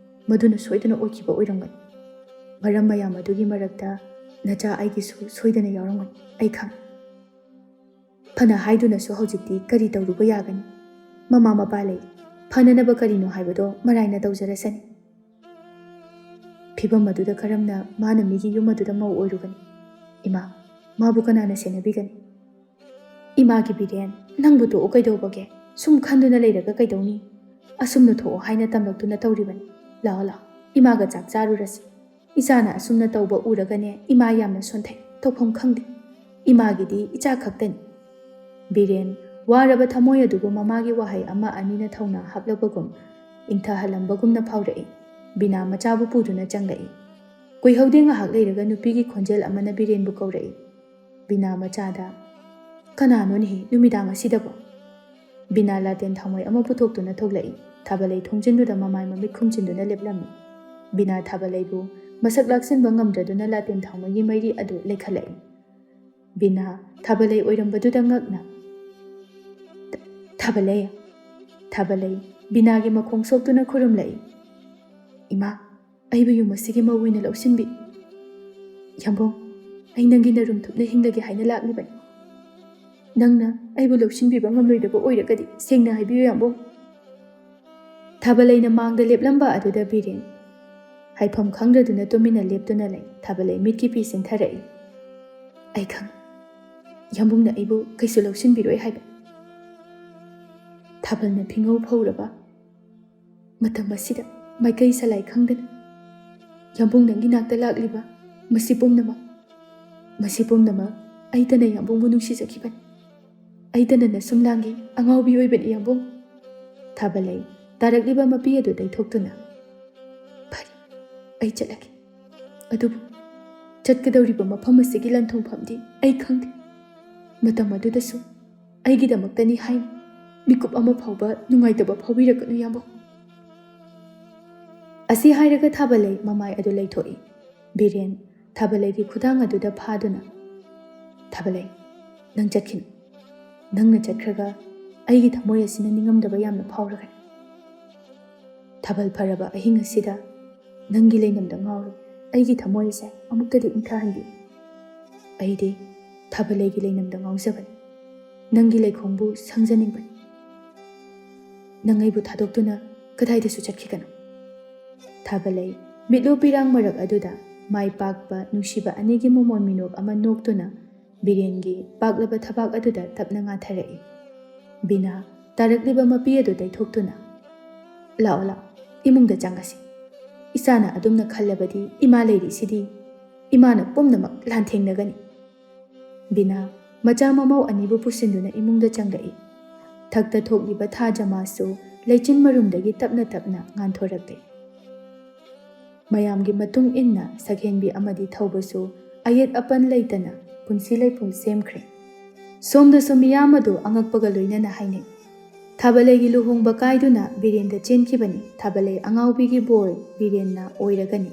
ꯃꯗꯨꯅ ꯁꯣꯏꯗꯅ ꯑꯣꯏꯈꯤꯕ ꯑꯣꯏꯔꯝꯒꯅꯤ꯫ ꯃꯔꯝ ꯃꯌꯥꯝ ꯑꯗꯨꯒꯤ ꯃꯔꯛꯇ ꯅꯆꯥ ꯑꯩꯒꯤꯁꯨ ꯁꯣꯏꯗꯅ ꯌꯥꯎꯔꯝꯒꯅꯤ, ꯑꯩ ꯈꯪꯏ꯫ ꯐꯅ ꯍꯥꯏꯗꯨꯅꯁꯨ ꯍꯧꯖꯤꯛꯇꯤ ꯀꯔꯤ ꯇꯧꯔꯨꯕ ꯌꯥꯒꯅꯤ? ꯃꯃꯥ ꯃꯄꯥ ꯂꯩ꯫ ꯐꯅꯅꯕ ꯀꯔꯤꯅꯣ ꯍꯥꯏꯕꯗꯣ ꯃꯔꯥꯏꯅ ꯇꯧꯖꯔꯁꯅꯤ꯫ ꯐꯤꯕꯝ ꯑꯗꯨꯗ ꯀꯔꯝꯅ ꯃꯥꯅ ꯃꯤꯒꯤ ꯌꯨꯝ ꯑꯗꯨꯗ ꯃꯧ ꯑꯣꯏꯔꯨꯒꯅꯤ? ꯏꯃꯥ, ꯃꯥꯕꯨ ꯀꯅꯥꯅ ꯁꯦꯟꯅꯕꯤꯒꯅꯤ?" "ꯏꯃꯥꯒꯤ ꯕꯤꯔꯦꯟ, ꯅꯪꯕꯨ ꯇꯣꯛꯎ ꯀꯩꯗꯧꯕꯒꯦ? ꯁꯨꯝ ꯈꯟꯗꯨꯅ ꯂꯩꯔꯒ ꯀꯩꯗꯧꯅꯤ? ꯑꯁꯨꯝꯅ ꯊꯣꯛꯑꯣ ꯍꯥꯏꯅ ꯇꯝꯂꯛꯇꯨꯅ ꯇꯧꯔꯤꯕꯅꯤ꯫ ꯂꯥꯛꯑꯣ, ꯂꯥꯛꯑꯣ, ꯏꯃꯥꯒ ꯆꯥꯛ ꯆꯥꯔꯨꯔꯁꯤ꯫ ꯏꯆꯥꯅ ꯑꯁꯨꯝꯅ ꯇꯧꯕ ꯎꯔꯒꯅꯦ, ꯏꯃꯥ ꯌꯥꯝꯅ ꯁꯣꯟꯊꯩ, ꯇꯧꯐꯝ ꯈꯪꯗꯦ꯫ ꯏꯃꯥꯒꯤꯗꯤ ꯏꯆꯥ ꯈꯛꯇꯅꯤ꯫" ꯕꯤꯔꯦꯟ, ꯋꯥꯔꯕ ꯊꯃꯣꯏ ꯑꯗꯨꯕꯨ ꯃꯃꯥꯒꯤ ꯋꯥꯍꯩ ꯑꯃ ꯑꯅꯤꯅ ꯊꯧꯅꯥ ꯍꯥꯞꯂꯛꯄꯒꯨꯝ, ꯏꯪꯊꯍꯜꯂꯝꯕꯒꯨꯝꯅ ꯐꯥꯎꯔꯛꯏ꯫ ꯕꯤꯅꯥ ꯃꯆꯥꯕꯨ ꯄꯨꯗꯨꯅ ꯆꯪꯂꯛꯏ꯫ ꯀꯨꯏꯍꯧꯗꯦ, ꯉꯥꯏꯍꯥꯛ ꯂꯩꯔꯒ ꯅꯨꯄꯤꯒꯤ ꯈꯣꯟꯖꯦꯜ ꯑꯃꯅ ꯕꯤꯔꯦꯟꯕꯨ ꯀꯧꯔꯛꯏ꯫ ꯕꯤꯅꯥ ꯃꯆꯥꯗ, "ꯀꯅꯥꯅꯣꯅꯦꯍꯦ ꯅꯨꯃꯤꯗꯥꯡ ꯑꯁꯤꯗꯕꯣ?" ꯕꯤꯅꯥ ꯂꯥꯇꯦꯟ ꯊꯥꯎꯃꯩ ꯑꯃ ꯄꯨꯊꯣꯛꯇꯨꯅ ꯊꯣꯛꯂꯛꯏ꯫ ꯊꯥꯕꯂꯩ ꯊꯣꯡꯖꯤꯟꯗꯨꯗ ꯃꯃꯥꯏ ꯃꯃꯤꯠ ꯈꯨꯝꯖꯤꯟꯗꯨꯅ ꯂꯦꯞꯂꯝꯃꯤ꯫ ꯕꯤꯅꯥ ꯊꯥꯕꯂꯩꯕꯨ ꯃꯁꯛ ꯂꯥꯛꯁꯤꯟꯕ ꯉꯝꯗ꯭ꯔꯗꯨꯅ ꯂꯥꯇꯦꯟ ꯊꯥꯎꯃꯩꯒꯤ ꯃꯩꯔꯤ ꯑꯗꯨ ꯂꯩꯈꯠꯂꯛꯏ꯫ ꯕꯤꯅꯥ ꯊꯥꯕꯂꯩ ꯑꯣꯏꯔꯝꯕꯗꯨꯗ ꯉꯛꯅ, "ꯊꯥꯕꯂꯩ!" ꯊꯥꯕꯂꯩ ꯕꯤꯅꯥꯒꯤ ꯃꯈꯣꯡ ꯁꯣꯛꯇꯨꯅ ꯈꯨꯔꯨꯝꯂꯛꯏ꯫ "ꯏꯃꯥ, ꯑꯩꯕꯨ ꯌꯨꯝ ꯑꯁꯤꯒꯤ ꯃꯧ ꯑꯣꯏꯅ ꯂꯧꯁꯤꯟꯕꯤ꯫ ꯌꯥꯝꯕꯨꯡ, ꯑꯩ ꯅꯪꯒꯤ ꯅꯔꯨꯝ ꯊꯨꯞꯅ ꯍꯤꯡꯂꯒꯦ ꯍꯥꯏꯅ ꯂꯥꯛꯂꯤꯕꯅꯤ꯫ ꯅꯪꯅ ꯑꯩꯕꯨ ꯂꯧꯁꯤꯟꯕꯤꯕ ꯉꯝꯂꯣꯏꯗꯕ ꯑꯣꯏꯔꯒꯗꯤ ꯁꯦꯡꯅ ꯍꯥꯏꯕꯤꯌꯨ, ꯌꯥꯝꯕꯨꯡ꯫" ꯊꯥꯕꯂꯩꯅ ꯃꯥꯡꯗ ꯂꯦꯞꯂꯝꯕ ꯑꯗꯨꯗ ꯕꯤꯔꯦꯟ ꯍꯥꯏꯐꯝ ꯈꯪꯗ꯭ꯔꯗꯨꯅ ꯇꯨꯃꯤꯟꯅ ꯂꯦꯞꯇꯨꯅ ꯂꯩ꯫ ꯊꯥꯕꯂꯩ ꯃꯤꯠꯀꯤ ꯄꯤ ꯆꯤꯟꯊꯔꯛꯏ꯫ "ꯑꯩ ꯈꯪ, ꯌꯥꯝꯕꯨꯡꯅ ꯑꯩꯕꯨ ꯀꯩꯁꯨ ꯂꯧꯁꯤꯟꯕꯤꯔꯣꯏ ꯍꯥꯏꯕ꯫" ꯊꯥꯕꯜꯅ ꯐꯤꯉꯧ ꯐꯧꯔꯕ ꯃꯇꯝ ꯑꯁꯤꯗ ꯃꯥꯏꯀꯩ ꯁꯂꯥꯏ ꯈꯪꯗꯅ ꯌꯥꯝꯕꯨꯡ ꯅꯪꯒꯤ ꯅꯥꯛꯇ ꯂꯥꯛꯂꯤꯕ ꯃꯁꯤ ꯄꯨꯝꯅꯃꯛ, ꯃꯁꯤ ꯄꯨꯝꯅꯃꯛ ꯑꯩꯇꯅ ꯌꯥꯝꯕꯨꯡꯕꯨ ꯅꯨꯡꯁꯤꯖꯈꯤꯕꯅꯤ꯫ ꯑꯩꯇꯅ ꯅꯁꯨꯝ ꯂꯥꯡꯒꯤ ꯑꯉꯥꯎꯕꯤ ꯑꯣꯏꯕꯅꯤ, ꯌꯥꯝꯕꯨꯡ꯫ ꯊꯥꯕꯂꯩ ꯇꯥꯔꯛꯂꯤꯕ ꯃꯄꯤ ꯑꯗꯨ ꯇꯩꯊꯣꯛꯇꯨꯅ, "ꯐꯔꯦ, ꯑꯩ ꯆꯠꯂꯒꯦ꯫ ꯑꯗꯨꯕꯨ ꯆꯠꯀꯗꯧꯔꯤꯕ ꯃꯐꯝ ꯑꯁꯤꯒꯤ ꯂꯟ ꯊꯨꯡꯐꯝꯗꯤ ꯑꯩ ꯈꯪꯗꯦ꯫ ꯃꯇꯝ ꯑꯗꯨꯗꯁꯨ ꯑꯩꯒꯤꯗꯃꯛꯇꯅꯤ ꯍꯥꯏꯅ ꯃꯤꯀꯨꯞ ꯑꯃ ꯐꯥꯎꯕ ꯅꯨꯡꯉꯥꯏꯇꯕ ꯐꯥꯎꯕꯤꯔꯛꯀꯅꯨ, ꯌꯥꯝꯕꯨꯡ꯫" ꯑꯁꯤ ꯍꯥꯏꯔꯒ ꯊꯥꯕꯂꯩ ꯃꯃꯥꯏ ꯑꯗꯨ ꯂꯩꯊꯣꯛꯏ꯫ ꯕꯤꯔꯦꯟ ꯊꯥꯕꯂꯩꯒꯤ ꯈꯨꯗꯥꯡ ꯑꯗꯨꯗ ꯐꯥꯗꯨꯅ, "ꯊꯥꯕꯂꯩ, ꯅꯪ ꯆꯠꯈꯤꯅꯨ꯫ ꯅꯪꯅ ꯆꯠꯈ꯭ꯔꯒ ꯑꯩꯒꯤ ꯊꯃꯣꯏ ꯑꯁꯤꯅ ꯅꯤꯡꯉꯝꯗꯕ ꯌꯥꯝꯅ ꯐꯥꯎꯔꯒꯅꯤ꯫ ꯊꯥꯕꯜ ꯐꯔꯕ ꯑꯍꯤꯡ ꯑꯁꯤꯗ ꯅꯪꯒꯤ ꯂꯩꯅꯝꯗ ꯉꯥꯎꯔꯕ ꯑꯩꯒꯤ ꯊꯃꯣꯏ ꯑꯁꯦ ꯑꯃꯨꯛꯇꯗꯤ ꯏꯪꯊꯍꯟꯕꯤꯌꯨ꯫ ꯑꯩꯗꯤ ꯊꯥꯕꯂꯩꯒꯤ ꯂꯩꯅꯝꯗ ꯉꯥꯎꯖꯕꯅꯤ꯫ ꯅꯪꯒꯤ ꯂꯩꯈꯣꯡꯕꯨ ꯁꯪꯖꯅꯤꯡꯕꯅꯤ꯫ ꯅꯪ ꯑꯩꯕꯨ ꯊꯥꯗꯣꯛꯇꯨꯅ ꯀꯗꯥꯏꯗꯁꯨ ꯆꯠꯈꯤꯒꯅꯨ꯫" ꯊꯥꯕꯂꯩ ꯃꯤꯠꯂꯨ ꯄꯤꯔꯥꯡ ꯃꯔꯛ ꯑꯗꯨꯗ ꯃꯥꯏ ꯄꯥꯛꯄ ꯅꯨꯡꯁꯤꯕ ꯑꯅꯤꯒꯤ ꯃꯃꯣꯟ ꯃꯤꯅꯣꯛ ꯑꯃ ꯅꯣꯛꯇꯨꯅ ꯕꯤꯔꯦꯟꯒꯤ ꯄꯥꯛꯂꯕ ꯊꯕꯥꯛ ꯑꯗꯨꯗ ꯇꯞꯅ ꯉꯥꯊꯔꯛꯏ꯫ ꯕꯤꯅꯥ ꯇꯥꯔꯛꯂꯤꯕ ꯃꯄꯤ ꯑꯗꯨ ꯇꯩꯊꯣꯛꯇꯨꯅ, "ꯂꯥꯛꯑꯣ, ꯂꯥꯛꯑꯣ, ꯏꯃꯨꯡꯗ ꯆꯪꯉꯁꯤ꯫ ꯏꯆꯥꯅ ꯑꯗꯨꯝꯅ ꯈꯜꯂꯕꯗꯤ ꯏꯃꯥ ꯂꯩꯔꯤꯁꯤꯗꯤ ꯏꯃꯥꯅ ꯄꯨꯝꯅꯃꯛ ꯂꯥꯟꯊꯦꯡꯅꯒꯅꯤ꯫" ꯕꯤꯅꯥ ꯃꯆꯥ ꯃꯃꯧ ꯑꯅꯤꯕꯨ ꯄꯨꯁꯤꯟꯗꯨꯅ ꯏꯃꯨꯡꯗ ꯆꯪꯂꯛꯏ꯫ ꯊꯛꯇ ꯊꯣꯛꯂꯤꯕ ꯊꯥ ꯖꯃꯥꯁꯨ ꯂꯩꯆꯤꯟ ꯃꯔꯨꯝꯗꯒꯤ ꯇꯞꯅ ꯇꯞꯅ ꯉꯥꯟꯊꯣꯔꯛꯂꯤ꯫ ꯃꯌꯥꯝꯒꯤ ꯃꯇꯨꯡ ꯏꯟꯅ ꯁꯛꯍꯦꯟꯕꯤ ꯑꯃꯗꯤ ꯊꯧꯕꯁꯨ ꯑꯌꯦꯠ ꯑꯄꯟ ꯂꯩꯇꯅ ꯄꯨꯟꯁꯤ ꯂꯩꯄꯨꯡ ꯁꯦꯝꯈ꯭ꯔꯦ꯫ ꯁꯣꯝꯗꯁꯨ ꯃꯤꯌꯥꯝ ꯑꯗꯨ ꯑꯉꯛꯄꯒ ꯂꯣꯏꯅꯅ ꯍꯥꯏꯅꯩ, "ꯊꯥꯕꯂꯩꯒꯤ ꯂꯨꯍꯣꯡꯕ ꯀꯥꯏꯗꯨꯅ ꯕꯤꯔꯦꯟꯗ ꯆꯦꯟꯈꯤꯕꯅꯤ꯫ ꯊꯥꯕꯂꯩ ꯑꯉꯥꯎꯕꯤꯒꯤ ꯕꯣꯔ ꯕꯤꯔꯦꯟꯅ ꯑꯣꯏꯔꯒꯅꯤ꯫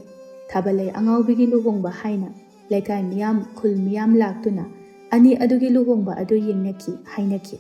ꯊꯥꯕꯂꯩ ꯑꯉꯥꯎꯕꯤꯒꯤ ꯂꯨꯍꯣꯡꯕ" ꯍꯥꯏꯅ ꯂꯩꯀꯥꯏ ꯃꯤꯌꯥꯝ, ꯈꯨꯜ ꯃꯤꯌꯥꯝ ꯂꯥꯛꯇꯨꯅ ꯑꯅꯤ ꯑꯗꯨꯒꯤ ꯂꯨꯍꯣꯡꯕ ꯑꯗꯨ ꯌꯦꯡꯅꯈꯤ ꯍꯥꯏꯅꯈꯤ꯫